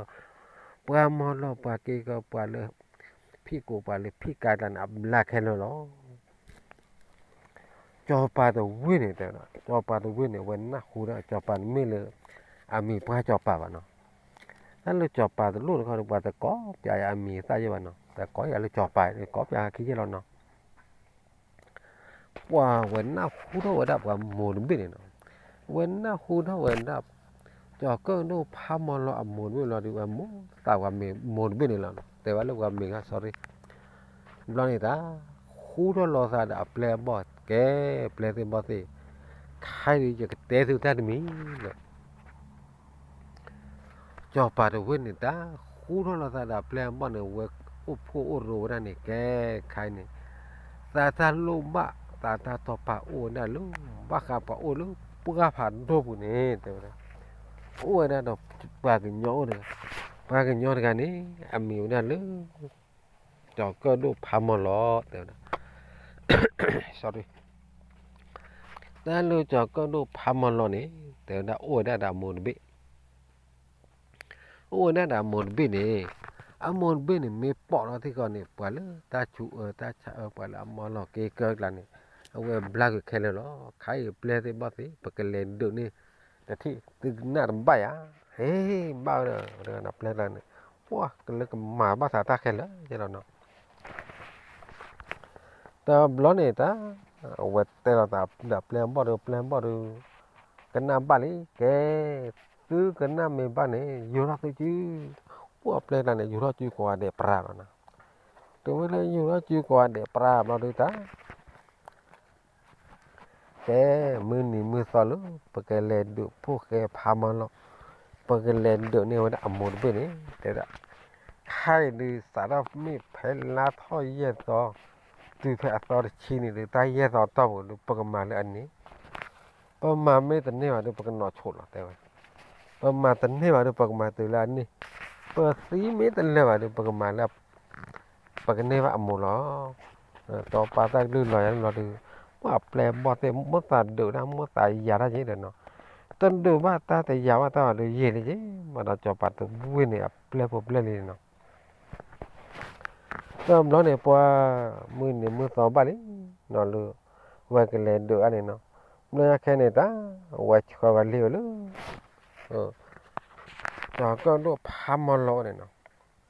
ပှၤမၢလီၤပှၤက့ၤကၢ ပှၤလၢ ဖံးကိာ်ပှၤလၢဖံးကါကျါန့ၣ် အဘျါခဲလၢာ်လီၤ. ကၠီၤပၤတဝ့ၢ်န့ၣ်တဲ, ကၠီၤပၤတဝ့ၢ်န့ၣ် အဝဲနၢ်ဟူဒၣ်ကၠီၤပၤန့ၣ်မ့ၢ်လၢ အမံၤပှၢ်ကၠီၤပၤဘၣ်နီၤ, တၢ်လၢကၠီၤပၤတလိၣ်တခီဒီး ပှၤတကိးပျးယၤအမံၤသၣ်ယဲဘၣ်နီၤ, တကိးယၤလၢကၠီၤပၤ ကိးပျးခံယဲလီၤနီၤ. ပှၤဝဲနၢ်ဟူထီၣ်ဝဲဒၣ်ပှၤမိၢ်တဘ့ၣ်န့ၣ်နီၤ, ဝဲနၢ်ဟူထီၣ်ဝဲဒၣ် ကၠီၤကၢၣ်ဒိၣ်ဖးမီၤလီၤအမိၢ်တဘ့ၣ်လီၤဒီး ဝဲမိၢ်သးပှၤမ့ၢ်မိၢ်တဘ့ၣ်န့ၣ်လီၤနီၤ, တဲဝဲလၢပှၤမ့ၢ်ဂၤ sorry, ဘျီန့ၣ်တၢ် ဟူထီၣ်လီၤသးဒီးအပျဲၢ်အဘီၣ် ကဲ ပျဲၢ်သ့ၣ်ဘီၣ်သ့ၣ်, ခဲအံၤဒုးယကတဲသုတၢ်တမံၤလီၤ. စီၤပၤတဝ့ၢ်န့ၣ် တၢ်ဃူထီၣ်လီၤသးဒီးအပျဲၢ်အဘီၣ်န့ၣ် ဝဲအိၣ်ဖှိၣ်အိၣ်ရိၤဝဲဒၣ်န့ၣ် ကဲခါအံၤန့ၣ် သးတၢ်လိၣ်ဘၣ် သးတၢ်တီၢ်ပာ်အိၣ်ဝဲဒၣ်လၢ ဘၣ်ဃးပှၤအိၣ်လၢပှၢ်ဖးဒိၣ်ပူၤန့ၣ် တဲဝဲဒၣ်, အိၣ်ဝဲဒၣ်ဒီးပှၤကညီအိၣ်တဂၤ, ပှၤကညီတဂၤန့ၣ် အမံၤဝဲဒၣ်လၢ ကၠီၤကၢၣ်ဒိၣ်ဖးမီၤလီၤ တဲဝဲဒၣ် sorry, တၢ်လၢကၠီၤကၢၣ်ဒိၣ်ဖးမီၤလီၤန့ၣ် တဲဝဲဒၣ်အိၣ်ဝဲဒၣ်ဒီးအမိၢ်တဘ့ၣ်, အိၣ်ဝဲဒၣ်ဒီးအမိၢ်တဘ့ၣ်န့ၣ်, အမိၢ်တဘ့ၣ်န့ၣ် မ့ၢ်ပိာ်ထီၣ်ထံကီၢ်န့ၣ် ပှၤလၢတၢ်ဆူးအၢတၢ်ဆါအၢ ပှၤလၢအမီၤလီၤက့ၤကၢကျါန့ၣ် အဝဲဘျါက့ၤခဲလၢာ်လီၤ. ခါအံၤပျဲၢ်သ့ၣ်ဘီၣ်သ့ၣ် ပကလဲၤဒုးန့ၢ်တထံၣ် သုကနၣ်တဘၣ်ယၤ, ဟ့ၣ်ဘၣ်ဝဲဒၣ် ပျဲၢ်ကျါန့ၣ် ပှၤကလၢကမၤဘၣ်သးတၢ်ခဲလၢာ်လီၤနီၤ. တဘျီန့ၣ်တၢ် အဝဲတဲလီၤသးဒီးပျဲၢ်ဘီၣ်ဒီး ပျဲၢ်ဘီၣ်ဒီး ကနၣ်ဘၣ်လံ ကဲ သုကနၣ်မ့ၢ်ဘၣ်န့ၣ် ယူၤထီၣ်သုစု, ပှၤပျဲၢ်ကျါန့ၣ် ယူၤထီၣ်စုကိးဂၤဒဲးပြးလီၤနီၤ. တဝဲလၢယူၤထီၣ်စုကိးဂၤဒဲးပြးဘျီဒုးတၢ် ကဲ မုၢ်နံၤမုၢ်သီလၢ ပကလဲၤဒုးဖိၣ်ဃဲဖးမီၤလီၤ, ပကလဲၤဒုးန့ၢ်ဝဲဒၣ်အမိၢ်တဘ့ၣ်န့ၣ် တဲဝဲဒၣ်, ခါအံၤဒုး စးထီၣ်မ့ၢ်ဖဲလါထီၣ်ယဲၢ်သီ တုၤဖဲအသီတဆံန့ၣ်ဒုး တၢ်ယဲၢ်သီတီၢ်ပူၤဒုး ပကမၤလၢအန့ၣ်, ပမၤမ့ၢ်တန့ၢ်ဘၣ်ဒုး ပကနီၤဆိးလီၤ တဲဝဲ, ပမၤတန့ၢ်ဘၣ်ဒုး ပကမၤတုၤလၢအန့ၣ်, ပသံမ့ၢ်တလၢာ်ဘၣ်ဒုး ပကမၤလၢ ပကန့ၢ်ဘၣ်အမိၢ်လီၤ. တီပာ်တၢ်ကလုၢ်လီၤယၤလီၤဒုး ပှၤပျဲၢ်ဘီၣ်သ့ၣ် မိၣ်သးဒုးတၢ် မိၣ်သးယၤတၢ်က့ဒီးနီၤ, တဒုးဘၣ်တၢ်တယၤဘၣ်တၢ်ဘၣ်ဒုး ယံာ်လံက့, ဘၣ်ဒီးစီၤပၤတဝ့ၢ်န့ၣ် အပျဲၢ်ဖိပျဲၢ်လံနီၤ. တဘျီန့ၣ် ပှၤမုၢ်နံၤမုၢ်သီဘၣ်လံနီၤ လၢ ဝဲကလဲၤဒုးအါန့ၣ်နီၤ, ဘျီညါခဲန့ၣ်တၢ် ဝဲဆှၢဝဲလံဝဲလၢ စီၤကၢၣ်ဒိၣ်ဖးမီၤလီၤန့ၣ်နီ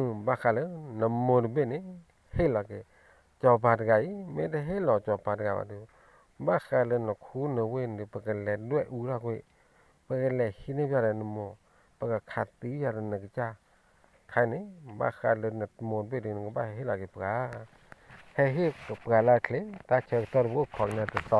ၤ, ဘၣ်ဃးလၢနမိၢ်တဘ့ၣ်န့ၣ် ဟ့ၣ်လီၤက့ၤ စီၤပၤတဂၤအံၤ မ့ၢ်တဟ့ၣ်လီၤစီၤပၤတဂၤဘၣ်ဒီး ဘၣ်ဃးလၢနခူနဝ့ၢ်န့ၣ်ဒီး ပကလဲၤဒွဲၣ်အူထီၣ်ကွံာ်, ပကလဲၤဟံးန့ၢ်ပယီၤဒီးနမိၢ်, ပကခးသံပယီၤဒီးနကစၢ်, ခဲအံၤန့ၣ် ဘၣ်ဃးလၢနမိၢ်တဘ့ၣ်ဒီး နကဘၣ်ဟဲဟ့ၣ်လီၤက့ၤပှၤ, ဟဲဟ့ၣ်က့ၤပှၤလၢအချ့, တၢ်ဆၢကတီၢ်တဘိခီကန့ၣ်တသီလီၤ. ဘျီ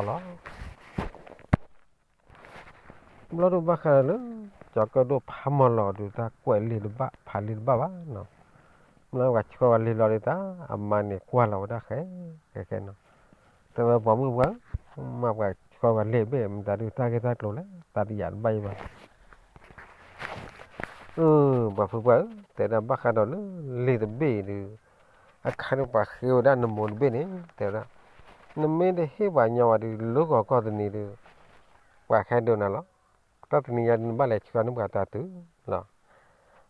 ဒုးဘၣ်ဃးလၢ စီၤကၢၣ်ဒိၣ်ဖးမီၤလီၤဒုး တၢ်ကွဲးလံာ်တဘၣ် ဖးလံာ်တဘၣ်ဘၣ်နီၤ, ဘျီဝဲဆှၢဝဲလံာ်လီၤဒုးတၢ် အမါန့ၣ်ကွၢ်လီၤဝဲဒၣ်ဃဲ ဃဲဃဲနီၤ, တဲဝဲပိာ်မုၣ်ပှၤဧၢ, မ့ၢ်ပှၤဆှၢဝဲလံာ်ဘ့ၣ် မတၤဒုးတၢ်ဂ့ၢ်တၢ်ကျိၤလဲၣ် တၢ်တယာ်တဘၣ်အံၤဘၣ် အၢ ပှၤဖုပှၢ်ဧၢ, တဲဒၣ်ဘၣ်ဃးဒီးလၢလံာ်တဘ့ၣ်အံၤဒုး အခါဒုးပှၤဃ့ဝဲဒၣ်နမိၢ်တဘ့ၣ်န့ၣ် တဲဝဲဒၣ်, နမ့ၢ်တဟ့ၣ်ပှၤညီဘၣ်ဒုး လၢဂီၤခီတနံၤဒုး ပှၤဟဲဒုးနၤလီၤ. တၢ်တနံၤညါဒုးနဘၣ်လဲၤဆှၢန့ၢ်ပှၤတၢ်တုၤလီၤ.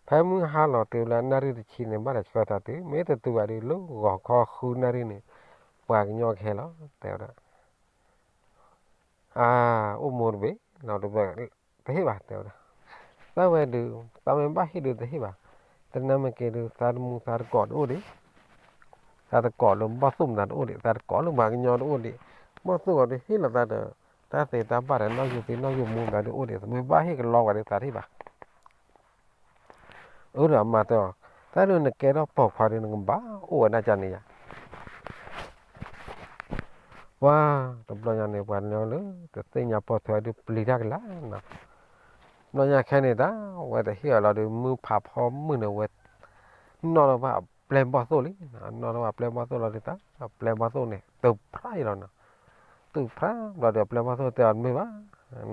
ဖဲမုၢ်ဟါလီၤတုၤလၢနၣ်ရံၣ်တဆံန့ၣ် ဘၣ်လဲၤဆှၢတၢ်တုၤ, မ့ၢ်တတုၤဘၣ်ဒုး လၢဂီၤခီဃုနၣ်ရံၣ်န့ၣ် ပှၤကညီကဟဲလီၤ တဲဝဲဒၣ်. အၢ အိၣ်မိၢ်တဘ့ၣ်လီၤဒုး တဟ့ၣ်ဘၣ် တဲဝဲဒၣ်. သးဝဲဒုး သးမ့ၢ်ဘၣ်ဟ့ၣ်ဒုးတဟ့ၣ်ဘၣ်. တနၢ်မ့ၢ်က့ၤဒုး သးတမူသးတကိးတအိၣ်ဒံး, သးတကိးလၢဘီၣ်သိၣ်မတၤတအိၣ်ဒံး, သးတကိးလၢပှၤကညီတအိၣ်ဒံး, ဘီၣ်သိၣ်အီၤဒုးဟ့ၣ်လီၤသးဒီး တၢ်သ့တၢ်ဘၣ်ဒီး နီၣ်ယိၤသ့နီၣ်ယိၤမူမတၤဒုးအိၣ်ဒံး, သးမ့ၢ်ဘၣ်ဟ့ၣ်ကလီပှၤဒုး သးတဟ့ၣ်ဘၣ်. အၢ ဒီးအမါတဲအီၤ, တၢ်ဒုးနကဲထီၣ်ပိာ်ခွါဒုး နကဘၣ်အိၣ်ဝဲဒၣ်ကန့ၣ်ယၤ. ပှၤတဘျီညါန့ၣ် ပှၤကညီလၢတသ့ၣ်ညါပိာ်ထွဲဒုးပျံၤတၢ်ကလာ်နီၤ. ဘျီညါခဲန့ၣ်တၢ် ဝဲတဟ့ၣ်အီၤလီၤဒုး မုၢ်ဖးဖီမုၢ်န့ၣ် ဝဲ နီၣ်ထီၣ်ဘၣ်အပျဲၢ်ဘီၣ်သိၣ်လံ, နီၣ်ထီၣ်ဘၣ်အပျဲၢ်ဘီၣ်သိၣ်လီၤဒုးတၢ် အပျဲၢ်ဘီၣ်သိၣ်န့ၣ် တုၤဖျါအံၤလီၤနီၤ. တုၤဖျါဘျီဒီး အပျဲၢ်ဘီၣ်သိၣ်တဲအီၤတမ့ၢ်ဘၣ်, န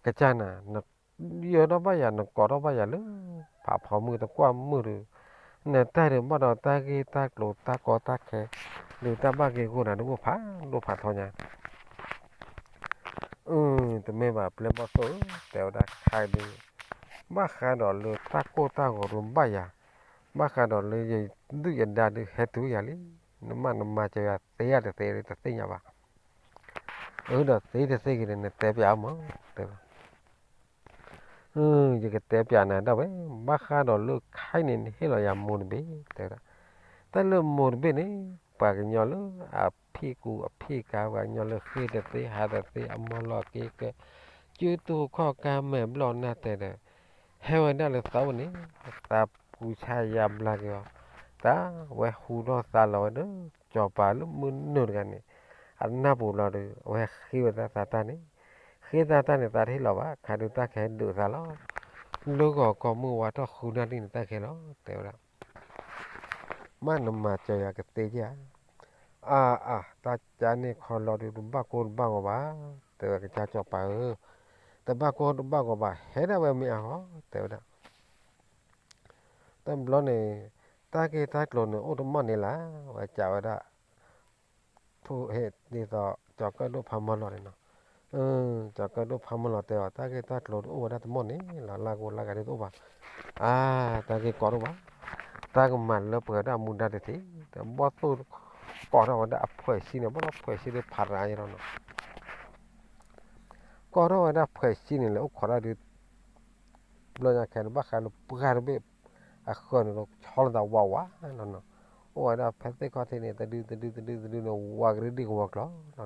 ကစၢ်နၤ နယၢၤထီၣ်ဘၣ်ယၤ နကိးထီၣ်ဘၣ်ယၤလၢ ဖးဖီမုၢ်တကွၢ်မုၢ်ဒီး နတၢ်ဒုးဘၣ်ဒီးတၢ်ဂ့ၢ်တၢ်ကျိၤတၢ်ကီတၢ်ခဲ ဒုးတၢ်ဘၣ်က့ၤအဂီၢ်နၤဒုးအိၣ်ဖးဒိၣ်ဖးထီညါ အၢ တမ့ၢ်ဘၣ်ပျဲၢ်ဘီၣ်သိၣ်ဧၢ တဲဝဲဒၣ်ခါဒုး ဘၣ်ဃးဒီးလၢတၢ်ကိၢ်တၢ်ဂီၤဒုးဘၣ်ယၤ, ဘၣ်ဃးဒီးလၢယဒုၣ်ယဒါဒုးဟဲတုၤယၤလံ, နမ့ၢ်နမၤစၢၤယၤသ့ဧါတသ့တသ့ၣ်ညါဘၣ်. အၢ ဒီးသ့တသ့က့ၤန့ၣ် နတဲပျးအီၤမး တဲဝဲ အၢ ယကတဲပျးနၤဒၣ်ဝဲ, ဘၣ်ဃးဒီးလၢခဲအံၤန့ၣ် နဟ့ၣ်လီၤယၤမိၢ်တဘ့ၣ် တဲဝဲဒၣ်. တၢ်လၢမိၢ်တဘ့ၣ်န့ၣ် ပှၤကညီလၢအ အဖံၣ်ကူအဖံၣ်ကၤ ပှၤကညီလၢဃ့ၢ်တသ့ဟးတသ့ အမီၢ်လီၤက့ၤကဲ စုတူၢ်ခီၣ်ကါမဲာ်ဘျီၣ်နၢ်တဲဒီး ဟဲဝဲဒၣ်လၢသးအိၣ်န့ၣ် သးပူၤဆါယါဘျါက့ၤအီၤ, သးဝဲဟူထီၣ်သါလီၤဝဲဒီး စီၤပၤလၢမုၢ်နုာ်တဂၤန့ၣ် အနၢ်ပူၤလီၤဒီး အဝဲဃ့ဝဲဒၣ်သးတၢ်န့ၣ်, ဃ့သးတၢ်န့ၣ် သးတဟ့ၣ်လီၤဘၣ် ခါဒုးတၢ်ခဲဒုးသးလီၤ, လၢဂီၤကီၢ်မုၢ်ဝါထီၣ်ဃုနၣ်ရံၣ်န့ၣ် တၢ်ခဲလီၤ တဲဝဲဒၣ် မ့ၢ်နမၤစၢၤယၤကသ့ဧါ, အါအါ တၢ်ကန့ၣ်ခီလီၤဒီး တဘၣ်ကိၢ်တဘၣ်ဂီၤဘၣ်, တဲဝဲကစၢ်စီၤပၤဧၢ, တဘၣ်ကိၢ်တဘၣ်ဂီၤဘၣ် ဟဲဒၣ်ဝဲမ့ၢ်အါဟီ တဲဝဲဒၣ်, တဘျီန့ၣ် တၢ်ဂ့ၢ်တၢ်ကျိၤန့ၣ် အိၣ်တမီၢ်န့ၣ်လၢ ဝဲကးဝဲဒၣ် ထိၣ်ဟ့ၣ်ဒ်သိး ကၠီၤကၢၣ်ဒိၣ်ဖးမီၢ်လီၤန့ၣ်နီၤ, ကၠီၤကၢၣ်ဒိၣ်ဖးမီၢ်လီၤတဲအီၤ တၢ်ဂ့ၢ်တၢ်ကျိၤတအိၣ်ဝဲဒၣ်တမီၢ်န့ၣ်လီၤ လၢ်ကိၢ်လၢ်ဂၤဒ်တအိၣ်ဘၣ်, အါ တၢ်ဂ့ၢ်ကီတအိၣ်ဘၣ်, တၢ်ကမၤလၢပှဲၤဝဲဒၣ်မူဒါတထံၣ်, ဒီးဘီၣ်သိၣ်ကီးထီၣ်ဝဲဒၣ်အဖှဲးဆံန့ၣ် ဘီၣ်သိၣ်ဖှဲးဆံဒ်ဖးရၤယဲလီၤနီၤ ကီးထီၣ်ဝဲဒၣ်ဖှဲးဆံန့ၣ် လဲၤအိၣ်ခိးတၢ်ဒုး ဘျီညါခဲန့ၣ် ဘၣ်ဃးလၢပှၢ်တဘ့ၣ်အဃၢၤန့ၣ် ဆီလီၤသးဝးဝးလီၤနီၤ, အိၣ်ဝဲဒၣ်ဖဲသ့ၣ်ခီၣ်ထံးန့ၣ် တဒုတဒုတဒုတဒုန့ၣ် ဝးကရံၣ်ဒံၣ်ကဝီၤကျီၤလီၤနီ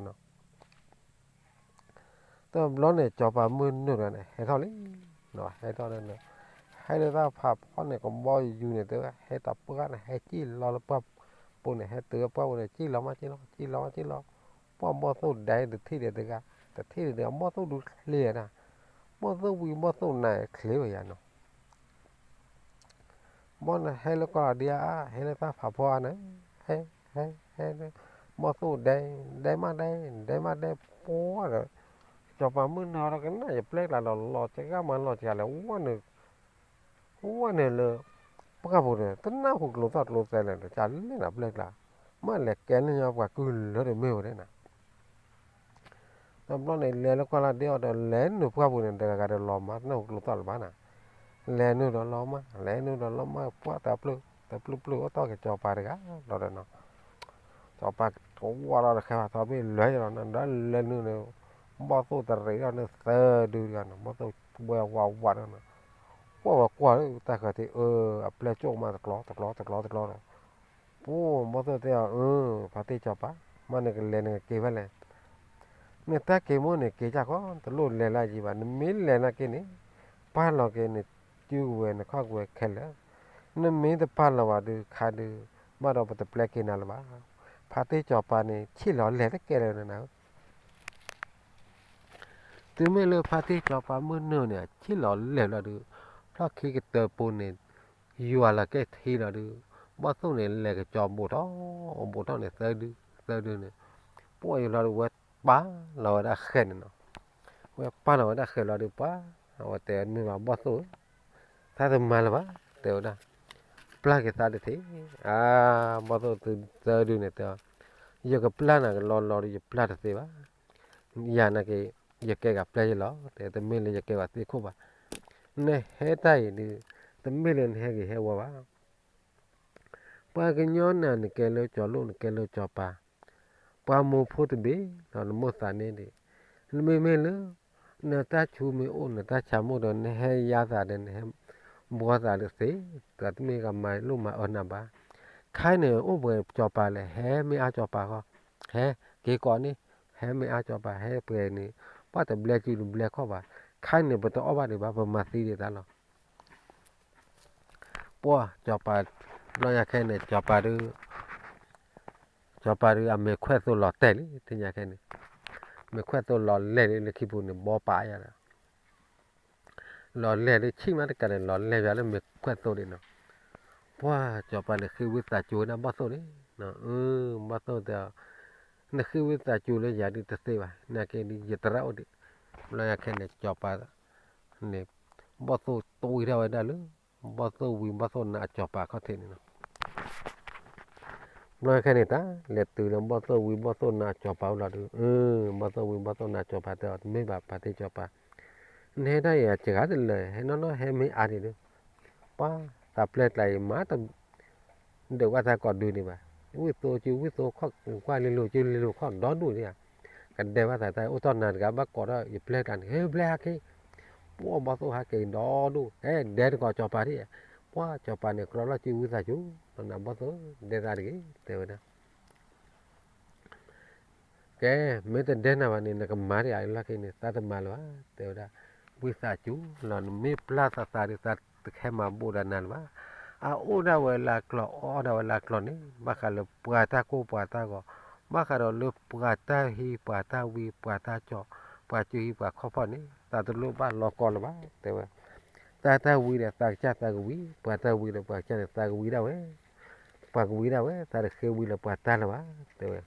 ၤ, တဘျီန့ၣ် စီၤပၤမုၢ်နုာ်တဂၤန့ၣ် ဟဲထီၣ်လံ, ဟဲထီၣ်န့ၣ် ဟဲလၢတၢ်ဖးဖီန့ၣ် ကဘီယူၤန့ၣ် တဲဝဲ ဟဲတပှၢ်န့ၣ် ဟဲစံၣ်လီၤလၢပှၢ်ပူၤန့ၣ် ဟဲတုၤလၢပှၢ်ပူၤန့ၣ် စံၣ်လီၤမးစံၣ်လီၤ စံၣ်လီၤမးစံၣ်လီၤ, ပှၢ်ဘီၣ်သိၣ်ဒဲတထံၣ်ဒီးတဂၤ, တထံၣ်ဒီးတဂၤ ဘီၣ်သိၣ်ဒုးချ့နၤ, ဘီၣ်သိၣ်ဝံၤဘီၣ်သိၣ်နါချ့ဝဲယါနီၤ ဘီၣ်န့ၣ်ဟဲလၢကီၢ်လီၤဒံးဧါ, ဟဲလၢတၢ်ဖးဖီဧါန့ၣ်, ဟဲ, ဟဲ, ဟဲ, ဘီၣ်သိၣ်ဒဲ, ဒဲမးဒဲ, ဒဲမးဒဲ, ပှၢ်ဒီး, စီၤပၤမုၢ်နုာ်ဒီးကနၣ်ယပျဲၢ်ကျါဒီး လီၤစှၤမးလီၤစှၤလဲၣ်, ဝဲန့ၣ်, ဝဲန့ၣ်လၢ ပှၢ်ပူၤန့ၣ် တနၢ်ဟူကျိၤသီၣ်ကျိၤသဲလဲၣ်ဒီး ကလဲၣ်နၤပျဲၢ်ကျါ, မ့ၢ်လဲၤကဲလၢညါပှၤကုၢ်လၢတမ့ၢ်ဝဲဒၣ်နၤ တဘျီန့ၣ် လဲၤလၢကီၢ်လီၤဒံးအီၤဒီး လဲၤနုာ်ပှၢ်ပူၤန့ၣ် တဂၤဂၤဒီးလီၤမၢ် တနၢ်ဟူကျိၤသီၣ်လၢၤဘၣ်နၤ, လဲၤနုာ်ဒီးလီၤမၢ် လဲၤနုာ်ဒီးလီၤမၢ် ပှၢ်တပျုာ် တပျုာ်ပျုာ်အိၣ်တီၢ်က့ၤစီၤပၤတဂၤလီၤဒီးနီၤ, စီၤပၤကဝီၤလီၤတခါဘၣ် သီဘ့ၣ်လဲၤလီၤနီၤ ဒီးလဲၤနုာ်န့ၣ်, ဘီၣ်သိၣ်တရံးဒီးန့ၣ်သၢဒုတဂၤနီၤ ဘီၣ်သိၣ်ဝးဝးဒီးနီၤ, ကွၢ်ဝဲကွၢ်လၢတၢ်ဃၢၤထံး အၢ အပျဲၢ်ကၠိၣ်မးတကျီတကျီတကျီတကျီဒီး ပှၢ်ဘီၣ်သိၣ်တဲအီၤ အၢ ဖါတံၢ်စီၤပၤ, မ့ၢ်နကလဲၤနကက့ၤဖဲလဲၣ်, နတၢ်က့ၤမိၢ်န့ၣ်က့ၤကၢ်ကီ တလိၣ်လဲၤလၢယံၤဘၣ် နမ့ၢ်လဲၤနာ်က့န့ၣ်, ပာ်လီၤက့ၤနစုကဝဲၤနခီၣ်ကဝဲၤခဲလၢာ်, နမ့ၢ်တပာ်လီၤဘၣ်ဒုးခါဒုး, ဘၣ်ဒီးပတပျဲက့ၤနၤလၢၤဘၣ်, ဖါတံၢ်စီၤပၤန့ၣ် ဆ့ၣ်လီၤလဲၤတကဲလၢာ်နၤဧၢ တုၤမ့ၢ်လၢဖါတံၢ်စီၤပၤမုၢ်နုာ်န့ၣ် ဆ့ၣ်လီၤလဲၤလီၤဒုး, ဖျီၣ်ခံကတၢၢ်ပူၤန့ၣ်, ယွၤလီၤကဲထံလီၤဒုး, ဘီၣ်သိၣ်န့ၣ် လဲၤကစီၤဘူးထီၣ်, ဘူးထီၣ်န့ၣ်သၢဒု, သၢဒုန့ၣ်, ပှၢ်ယလီၤဒုး ဝဲပာ်လီၤဝဲဒၣ်ဃဲးန့ၣ်နီၤ, ဝဲပာ်လီၤဝဲဒၣ်ဃဲးလီၤဒုးပှၢ်, အဝဲတဲမ့ၢ်ဘၣ်ဘီၣ်သိၣ်ဧၢ, သးတမၤလၢၤဘၣ်, တဲဝဲဒၣ်, ပျၢ်က့ၤသးတသ့, အါ, ဘီၣ်သိၣ်သၢဒုန့ၣ်တဲ, ယကပျၢ်နၤကလီလီၤဒုး ယပျၢ်တသ့ဘၣ် ယၤနာ်က့, ယကဲကပျဲၢ်ယလီၤ, တဲတမ့ၢ်လၢယကဲဘၣ်သ့ၣ်ခိၣ်ဘၣ်, နဟဲတၢ်အံၤဒုး, တမ့ၢ်လၢနဟဲဂ့ၤဟဲဝါဘၣ်, ပှၤကညီနၤနကဲလၢကၠီၤလိၣ် နကဲလၢကၠီၤပၤ, ပှၤမိၢ်ဖိတဘ့ၣ်ဒီးနမိၢ်သးန့ၣ်ဒံး, နမ့မ့ၢ်လၢ, နတၢ်ဆူမ့ၢ်အိၣ် နတၢ်ဆါမ့ၢ်အိၣ်ဒီး နဟဲယါသးဒီး နဟဲဘှီသးတသ့, တမ့ၢ်ကမၤလိၣ်မၤအၢနၤဘၣ်, ခါန့ၣ်အိၣ်ပှဲၤကၠီၤပၤလဲၣ် ဟဲမ့ၢ်အါကၠီၤပၤဃီ, ဟဲက့ၤကိးန့ၣ်, ဟဲမ့ၢ်အါကၠီၤပၤ ဟဲပှဲၤန့ၣ်, ပှၢ်တဘျဲကုတဘျဲခီၣ်ဘၣ်, ခါန့ၣ်ပတအီၣ်ဘၣ်ဒံးဘၣ် ပမၤသံဒံးသးလီၤ ပှၢ်ကၠီၤပၤ, ဘျီညါခဲန့ၣ် ကၠီၤပၤဒုး, ကၠီၤပၤဒုးအမဲာ်ခွဲးသိးလီၤတဲာ်လံ သ့ၣ်ညါခဲန့ၣ်, မဲာ်ခွဲးသိးလီၤလဲၢ်လံလၢခံပူၤန့ၣ် ဘီပာ်ယၤဒီး, လီၤလဲၢ်ဒုးဆံၣ်မးတကးန့ၣ် လီၤလဲၢ်ယၤလၢမဲာ်ခွဲးသိးဒံးနီၤ, ပှၢ်ကၠီၤပၤန့ၣ်ဃ့ဝံသးစူၤဝဲဒၣ်ဘီၣ်သိၣ်န့ၣ်, ဘီၣ်သိၣ်တဲ, နဃ့ဝံသးစူၤလၢယၤဒုးတသ့ဘၣ် နာ်က့ဒုးယသရၣ်အိၣ်ဒံး, ဘျီညါခဲန့ၣ် ကၠီၤပၤ, န့ၣ်, ဘီၣ်သိၣ်တဝံထီၣ်ဝဲဒၣ်လၢ, ဘီၣ်သိၣ်ဝံၤဘီၣ်သိၣ်နးအကၠီၤပၤခီၣ်ထံးန့ၣ်လီၤ ဘျီခဲန့ၣ်တၢ်, လဲၤတုၤလၢဘီၣ်သိၣ်ဝံၤဘီၣ်သိၣ်နးအကၠီၤပၤအိၣ်လီၤဒုး, ဘီၣ်သိၣ်ဝံၤဘီၣ်သိၣ်နးအကၠီၤပၤတဲအီၤ တမ့ၢ်ဘၣ်ဖါတံၢ်ကၠီၤပၤ, နဟဲဒၣ်အံၤအစှၤတလၢာ် ဟဲနီၢ်နီၢ်ဟဲမ့ၢ်အါဒံးဒုး, ပှၢ်သးပျဲၢ်ကျါအံၤမးတ ဒုးဘၣ်သးကိးဒုးဒံးဘၣ်, ဝံၣ်သိကၠုဝံၣ်သိခီၣ်ကွၢ်လ့လိၤကၠုလ့လိၤခီၣ်ဒီဒူၣ်န့ၣ်ဧါ, ကဒဲဘၣ်သးတၢ်အိၣ်တီၢ်နၤတဂၤဘၣ်ကိးထီၣ်ယပျဲၢ်ကျါန့ၣ် ဟဲပျဲၢ်ဟးက့ၤ, ပှၢ်ဘီၣ်သိၣ်ဟးက့ၤဒီဒူၣ် ဟဲဒဲတကိးကၠီၤပၤဒံး, ပှၢ်ကၠီၤပၤန့ၣ် ကြီလီၢ်ကၠုဝံသးစူၤ, နဘီၣ်သိၣ်ဒဲသးတဂ့ၤ တဲဝဲဒၣ် ဘျီ ကဲ, မ့ၢ်တဒဲနၤဘၣ်န့ၣ် နကမၤဒံးအလီၢ်ခံန့ၣ် သးတမၤလၢၤဘၣ် တဲဝဲဒၣ်. ဝံသးစူၤလီၤ နမ့ၢ်ပျၢ်သးသးဒီး သးတခဲမၤဘၣ်ဒၣ်နၤလၢၤဘၣ်. အအိၣ်ဒၣ်ဝဲလၢအကျိၤ အီၣ်ဒၣ်ဝဲလၢအကျိၤန့ၣ် ဘၣ်ဃးလၢပှၤတၢ်ကိၢ်ပှၤတၢ်ဂီၤ, ဘၣ်ဃးဒီးလၢပှၤတၢ်ဟံးပှၤတၢ်ဝံ ပှၤတၢ်ကၠီ, ပှၤစုဟံးပှၤခီၣ်ဖီၣ်န့ၣ် သးတလိၣ်ဘၣ်လီၤကီလၢၤဘၣ် တဲဝဲ. တၢ်တၢ်ဝံဒီးသးကစၢ်သးကဝံ, ပှၤတၢ်ဝံဒီးပှၤကစၢ်န့ၣ် သးကဝံဒၣ်ဝဲ, ပှၤကဝံဒၣ်ဝဲ, သးတဃ့ဝံလၢပှၤတၢ်လၢၤဘၣ် တဲဝဲ.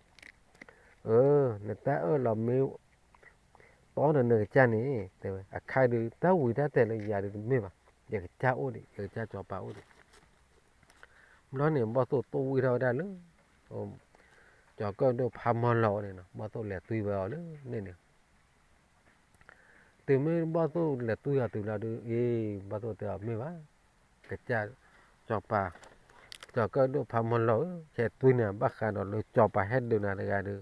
အၢ, နတၢ်အၢၣ်လီၤမ့ၢ် တီဒီးနကစၢ်န့ၣ် တဲဝဲ, အခါဒုး တၢ်ဝံတၢ်တဲာ်လၢယၤဒုးတမ့ၢ်ဘၣ်, ယကစၢ်အိၣ်ဒံး ယကစၢ်စီၤပၤအိၣ်ဒံး. ဘျီန့ၣ် ဘီၣ်သိၣ်သိၣ်ဝံၣ်ထီၣ်ဝဲဒၣ်လၢ ကၠီၤကၢၣ်ဒိၣ်ဖးမီၢ်လီၤန့ၣ်နီၤ, ဘီၣ်သိၣ်လဲၤတွံၢ်ဝဲအီၤလၢန့ၣ်န့ၣ် တုၤမ့ၢ်ဘီၣ်သိၣ်လဲၤတွံၢ်အီၤတုၤလီၤဒုး အ့ ဘီၣ်သိၣ်တဲအီၤ မ့ၢ်ဘၣ်, ကစၢ်စီၤပၤ, ကၠီၤကၢၣ်ဒိၣ်ဖးမီၢ်လီၤဧၢ, ဟဲတွံၢ်နၤ ဘၣ်ဃးဒီးလၢစီၤပၤဟဲဒုးနၤတဂၤဒီး,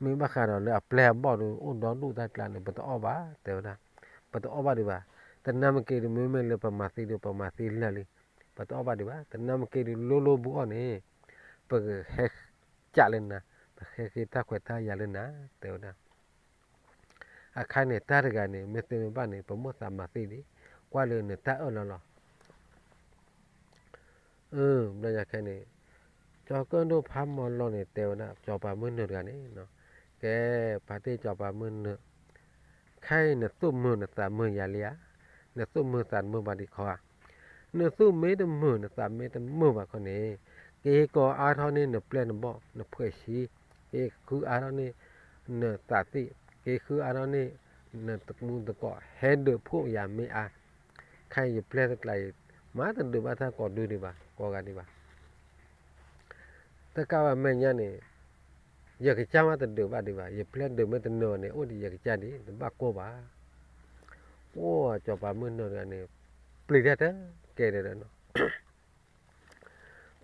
မ့ၢ်ဘၣ်ဃးဒီးလၢအပျဲၢ်အဘီၣ်ဒီး အိၣ်ဒီဒူၣ်တၢ်ကျါန့ၣ် ပတအီၣ်ဘၣ် တဲဝဲဒၣ်. ပတအီၣ်ဘၣ်ဒံးဘၣ်. တနၢ်မ့ၢ်က့ၤဒီး မ့မ့ၢ်လၢပမၤသံဒီး ပမၤသံလၢာ်လံ, ပတအီၣ်ဘၣ်ဒံးဘၣ်. တနၢ်မ့ၢ်က့ၤဒီး လိၣ်လိၣ်ဘူးအီၤန့ၣ် ပကဟဲကးလၢနၤ, ပဟဲဃ့တၢ်ခွဲးတၢ်ယာ်လၢနၤ တဲဝဲဒၣ်. အခါန့ၣ် တၢ်တဂၤန့ၣ် မ့ၢ်သ့မ့ၢ်ဘၣ်န့ၣ် ပမိၣ်သးမၤသံဒံး, ကွၢ်လၢနတၢ်အၢၣ်လီၤလီၤ. အၢ ဘျီညါခဲန့ၣ် ကၠီၤကၢၣ်ဒိၣ်ဖးမီၢ်လီၤန့ၣ် တဲဝဲဒၣ် စီၤပၤမုၢ်နုာ်တဂၤန့ၣ်, ကဲ, ဖါတံၢ်စီၤပၤမုၢ်နုာ်, ခဲအံၤနသူၣ်မုာ်နသးမုာ်ယၤလံဧါ, နသူၣ်မုာ်သးမုာ်ဘၣ်ဒံးခီဧါ. နသူၣ်မ့ၢ်တမုာ်နသးမ့ၢ်တမုာ်ဘၣ်ခီန့ၣ်, က့ၤကီၤအါထီၣ်န့ၢ်နပျဲၢ်နဘီၣ် နဖှဲးဆံ, က့ၤဃုအါထီၣ်န့ၢ်နသးသံ, က့ၤဃုအါထီၣ်န့ၢ်နတမူသကိး ဟဲဒုးဖှိၣ်ယၤမ့ၢ်အါ. ခဲအံၤယပျဲၢ်တကျါအံၤ မၤတဒုးဘၣ်တၢ်ကိးဒုဒံးဘၣ် ကိးဂၤဒံးဘၣ်. တကးဘၣ်မဲာ်ညါန့ၣ် ယကစၢ်မးတဒုးဘၣ်ဒံးဘၣ်, ယပျဲၢ်ဒုးမ့ၢ်တနၢၤန့ၣ် အိၣ်ဒံးယကစၢ်ဒံး တဘၣ်ကိၢ်ဘၣ်. အိၣ်စီၤပၤမုၢ်နုာ်တဂၤန့ၣ် ပျံၤတၢ်တကဲဒၣ်ဒီးနီၤ,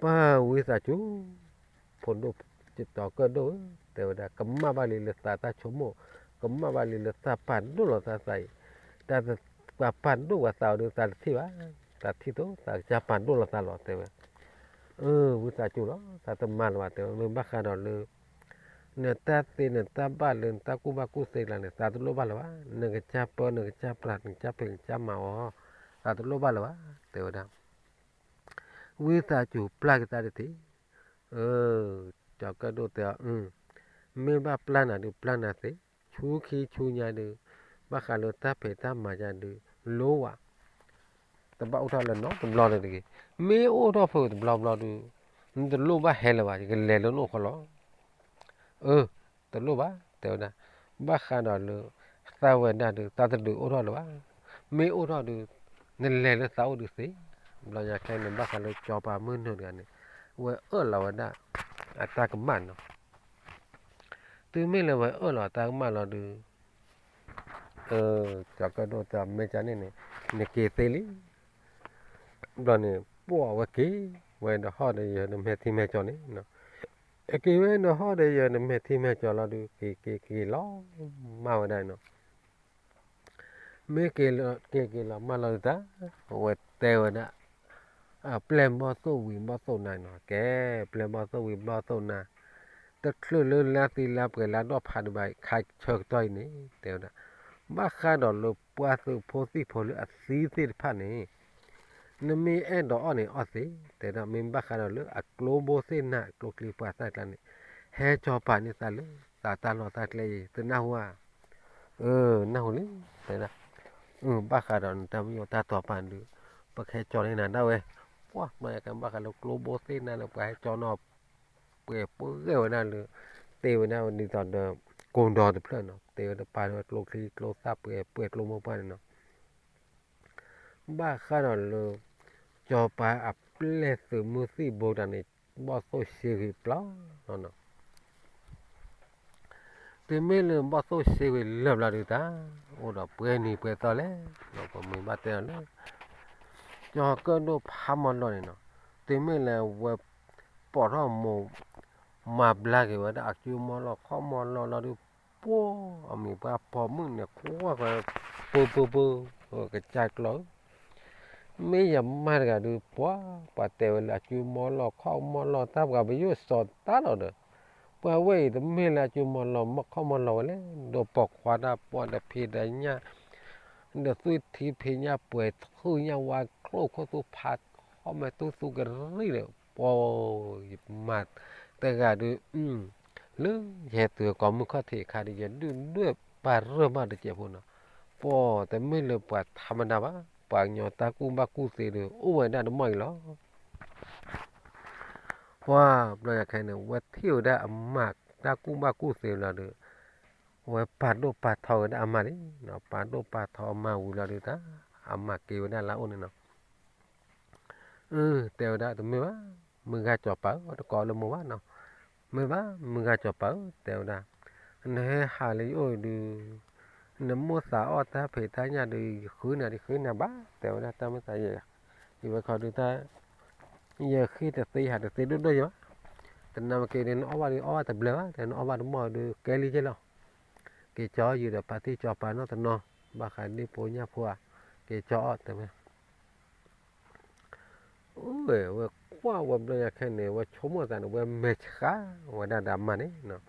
ပှၤဝံသးစူၤ ဖိဒိၣ်ကၠီၤကၢၣ်ဒိၣ်ဧၢ, တဲဝဲဒၣ် ကမၣ်ဘၣ်လံလၢသးတၢ်ဆိကမိၣ်, ကမၣ်ဘၣ်လံလၢသးပာ်ဒိၣ်လီၤသးသးအံၤ, တၢ်ပာ်ဒိၣ်ပှၤသးအီၤဒီးသးတထံၣ်ဘၣ်, သးထံၣ်သိး သးကစၢ်ပာ်ဒိၣ်လီၤသးလီၤ တဲဝဲ. အၢ ဝံသးစူၤလီၤ သးတမၤလၢၤဘၣ် တဲဝဲ, မ့ၢ်ဘၣ်ဃးဒီးလၢ နတၢ်သ့နတၢ်ဘၣ်လၢနတၢ်ကူၣ်ဘၣ်ကူၣ်သ့ကျါန့ၣ် သးတလိၣ်ဘၣ်လၢၤဘၣ်, နကစၢ်ပၢ နကစၢ်ပျၢ် နကစၢ်ဖံးနကစၢ်မၤအီၤ, သးတလိၣ်ဘၣ်လၢၤဘၣ် တဲဝဲဒၣ်. ဝံသးစူၤပျၢ်က့ၤတၢ်တထံၣ်, အၢ ကၠီၤကၢၣ်ဒိၣ်တဲအီၤ အၢ မ့ၢ်ဘၣ်ပျၢ်နၤဒုးပျၢ်နၤသ့, ဆူခံဆူညါဒုး ဘၣ်ဃးလၢတၢ်ဖံးတၢ်မၤယၤဒုး လိဝဲ တဘၣ်အိၣ်ထီၣ်လၢနီတဘျီလၢၤတဂ့ၤ, မ့ၢ်အိၣ်ထီၣ်ဖဲတဘျီဘျီဒုး နတလိၣ်ဘၣ်ဟဲလၢၤဘၣ်, ယကလဲၤလၢနအိၣ်ဃီလီၤ. အၢ တလိၣ်ဘၣ် တဲဝဲဒၣ်, ဘၣ်ဃးဒီးလၢ သးဝဲဒၣ်ဒုး သးတဒုးအိၣ်ထီၣ်လၢၤဘၣ်, မ့ၢ်အိၣ်ထီၣ်ဒုး နလဲၤလၢသးအိၣ်ဒုးသ့. ဘျီညါခဲန့ၣ် ဘၣ်ဃးလၢစီၤပၤမုၢ်နုာ်တဂၤန့ၣ် ဝဲအၢၣ်လီၤဝဲဒၣ် အတၢ်ကမၣ်နီၤ. တုၤမ့ၢ်လၢဝဲအၢၣ်လီၤအတၢ်ကမၣ်လီၤဒုး ကၠီၤကၢၣ်ဒိၣ်တဲအီၤ မ့ၢ်ကန့ၣ်န့ၣ် နက့ၤသ့လံ. ဘျီန့ၣ် ပှၢ်ဝဲက့ၤဝဲဒီးဟီၣ်ဒီးယၢၤဒီးမဲာ်ထံမဲာ်ကၠီၤန့ၣ်, က့ၤဝဲဒီးဟီၣ်ဒီးယၢၤဒီးမဲာ်ထံမဲာ်ကၠီၤလီၤဒုး က့ၤက့ၤက့ၤလီၤမၢ်ဝဲဒၣ်နီၤ. မ့ၢ်က့ၤက့ၤလီၤမၢ်လီၤဒုးတၢ် အဝဲတဲဝဲဒၣ် အပျဲၢ်ဘီၣ်သိၣ်ဝံၤဘီၣ်သိၣ်နၤနီၤ, ကဲ ပျဲၢ်ဘီၣ်သိၣ်ဝံၤဘီၣ်သိၣ်နၤ တချုးလၢလါသံလါပှဲၤလါဒီၣ်ဖးဒံးဘၣ် ခါဆၢကတီၢ်အံၤန့ၣ် တဲဝဲဒၣ် ဘၣ်ဃးဒီးလၢပှၤသုးဖိသံၣ်ဖိလၢအသံသ့ၣ်တဖၣ်န့ၣ် နမ့ၢ်အဲၣ်ဒိးအီၣ်န့ၣ်အီၣ်သ့, တဲဒၣ် မ့ၢ်ဘၣ်ဃးဒီးလၢအကျိဘိသ့ၣ်နၤ ကျိချံပှၤသၣ်ကျါန့ၣ် ဟဲကၠီၤပာ်န့ၢ်သးလၢသးတၢ်လီၢ်တၢ်ကျဲအံၤ တနၢ်ဟူဧါ. အၢ နၢ်ဟူလံ တဲဒၣ်. အၢ ဘၣ်ဃးဒီးနတၢ်မ့ၢ်ယိၣ်တၢ်တီၤပာ်ဒုး ပကဟဲကၠီၤန့ၢ်နၤဒၣ်ဝဲ. ပှၤ ဘျီညါကဲဘၣ်ဃးလၢကျိဘိသ့ၣ်နၤလၢပှၤဟဲကၠီၤနီၤ ပှဲၤပှဲၤဝဲဒၣ်လၢ တ့ဝဲဒၣ်ဒ်သိးဒီး ကိၢ်ဒီတဖျၢၣ်နီၤ တ့ဝဲတပာ်ဝဲကျိချံကျိသၣ်ပှဲၤပှဲၤကျိမိၢ်ပှၢ်န့ၣ်နီၤ. ဘၣ်ဃးဒီးလၢ ကၠီၤပၤအပျဲၢ်သုးမုၢ်သံၣ်ဘိတၢ်န့ၣ် ဘီၣ်သိၣ်စ့ဂ့ၤပျီလီၤနီၤ. တုၤမ့ၢ်လၢဘီၣ်သိၣ်စ့ဂ့ၤလၢာ်ဘျီဒုးတၢ် အိၣ်ဒီးပှဲၤနံၤပှဲၤသီလဲၣ်နီၤ ပမ့ၢ်ဘၣ်တဲအီၤလၢ ကၠီၤကၢၣ်ဒိၣ်ဖးမီၢ်လီၤန့ၣ်နီၤ တုၤမ့ၢ်လၢဝဲ ပိာ်ထီၣ်မိၢ် မၤဘျါက့ၤဝဲဒၣ်အစုမီၢ်လီၢ်ခီၣ်မီၢ်လီၢ်လီၤဒုး ပှၤအမံၤပှၤပိာ်မုၣ်န့ၣ် ကွၢ်ကွၢ် ပၢပၢပၢ ကစၢ်ကျီၢ်ဧၢ မ့ၢ်ယမါတဂၤဒုး ပှၤ ပှၤတဲဝဲလၢအစုမီၢ်လီၢ်ခီၣ်မီၢ်လီၢ်တၢ်ပှၤပယိၣ်စီၤတၢ်လီၤဒီး ပ ပှၤဝဲအံၤတမ့ၢ်လၢအကၠိမီၤလီၤ မီၢ်ခီၣ်မီၢ်လီၤဝဲလဲၣ်, ဒီးပိာ်ခွါတၢ်ပှၢ်ဒီးဖံးဒီးညၣ်, ဒီးသွံၣ်ထံဖံးညၣ်ပှဲၤ သူၣ်ညၣ်ဝါချိၣ်ခိၣ်သူဖးထီၣ်မဲာ်တူၢ်သူကရံၣ်ဒီး ပှၤယမၤတဂၤဒီး လၢယဟဲတုၤကိးမုၢ်ခီၣ်ထံးအခါဒီး ယဒုၣ်ဒွဲၣ်ပာ်ရၢၢ်မးတစဲးဖိနီၤ, ပှၤတမ့ၢ်လၢပှၤထးမတၤဘၣ်, ပှၤကညီတၢ်ကူၣ်ဘၣ်ကူၣ်သ့ဒီး အိၣ်ဝဲဒၣ်တမီၢ်အံၤလီၤ. ပှၤဘျီညါခဲန့ၣ် ဝဲထံၣ်ဝဲဒၣ်အမါတၢ်ကူၣ်ဘၣ်ကူၣ်သ့လီၤဒီး ဝဲပာ်ဒိၣ်ပာ်ထီဝဲဒၣ်အမါန့ၣ်နီၤ, ပာ်ဒိၣ်ပာ်ထီအမါဝံၤလီၤဒီး တၢ်အမါက့ၤဝဲဒၣ်လၢအအိၣ်န့ၣ်နီၤ, အၢ တဲဝဲဒၣ်တမ့ၢ်ဘၣ်, မုၢ်ဂၤစီၤပၤဧၢ, တကိးလၢမိၢ်ဘၣ်နီၤ, မ့ၢ်ဘၣ် မုၢ်ဂၤစီၤပၤဧၢ တဲဝဲဒၣ်, နဟဲဟးလၢယအိၣ်အံၤဒုး နမိၢ်သးအီၣ်တၢ်ဖံးတၢ်ညၣ်ဒီး ယဃုနၤဒ်ဃုနၤဘၣ် တဲဝဲဒၣ်, တၢ်မ့ၢ်သးယဲ ယဝဲခီဒုးတၢ် ယဃ့တသ့ယဟးတသ့ဒိၣ်ဒိၣ်ယဘၣ်, တနၤမ့ၢ်က့ၤဒီး နအီၣ်ဘၣ်ဒီးအီၣ်ဘၣ်တဘျဲဘၣ်, တဲနအီၣ်ဘၣ်တမီၢ်ဒီးကဲလံက့လီၤ, က့ၤကၠီယုာ်ဒီးဖါတံၢ်စီၤပၤနီၢ်တနီၤ, ဘၣ်ဃးဒ့ၣ်ဖိညၣ်ဖိဧါ, က့ၤကၠီအီၣ်တဲဝဲ ဝဲကွၢ်ဝဲဘျီညါခဲန့ၣ် ဝဲဆိကမိၣ်သးန့ၣ် ဝဲမဲာ်ဆှးဝဲဒၣ်ဒီးအမါန့ၣ်,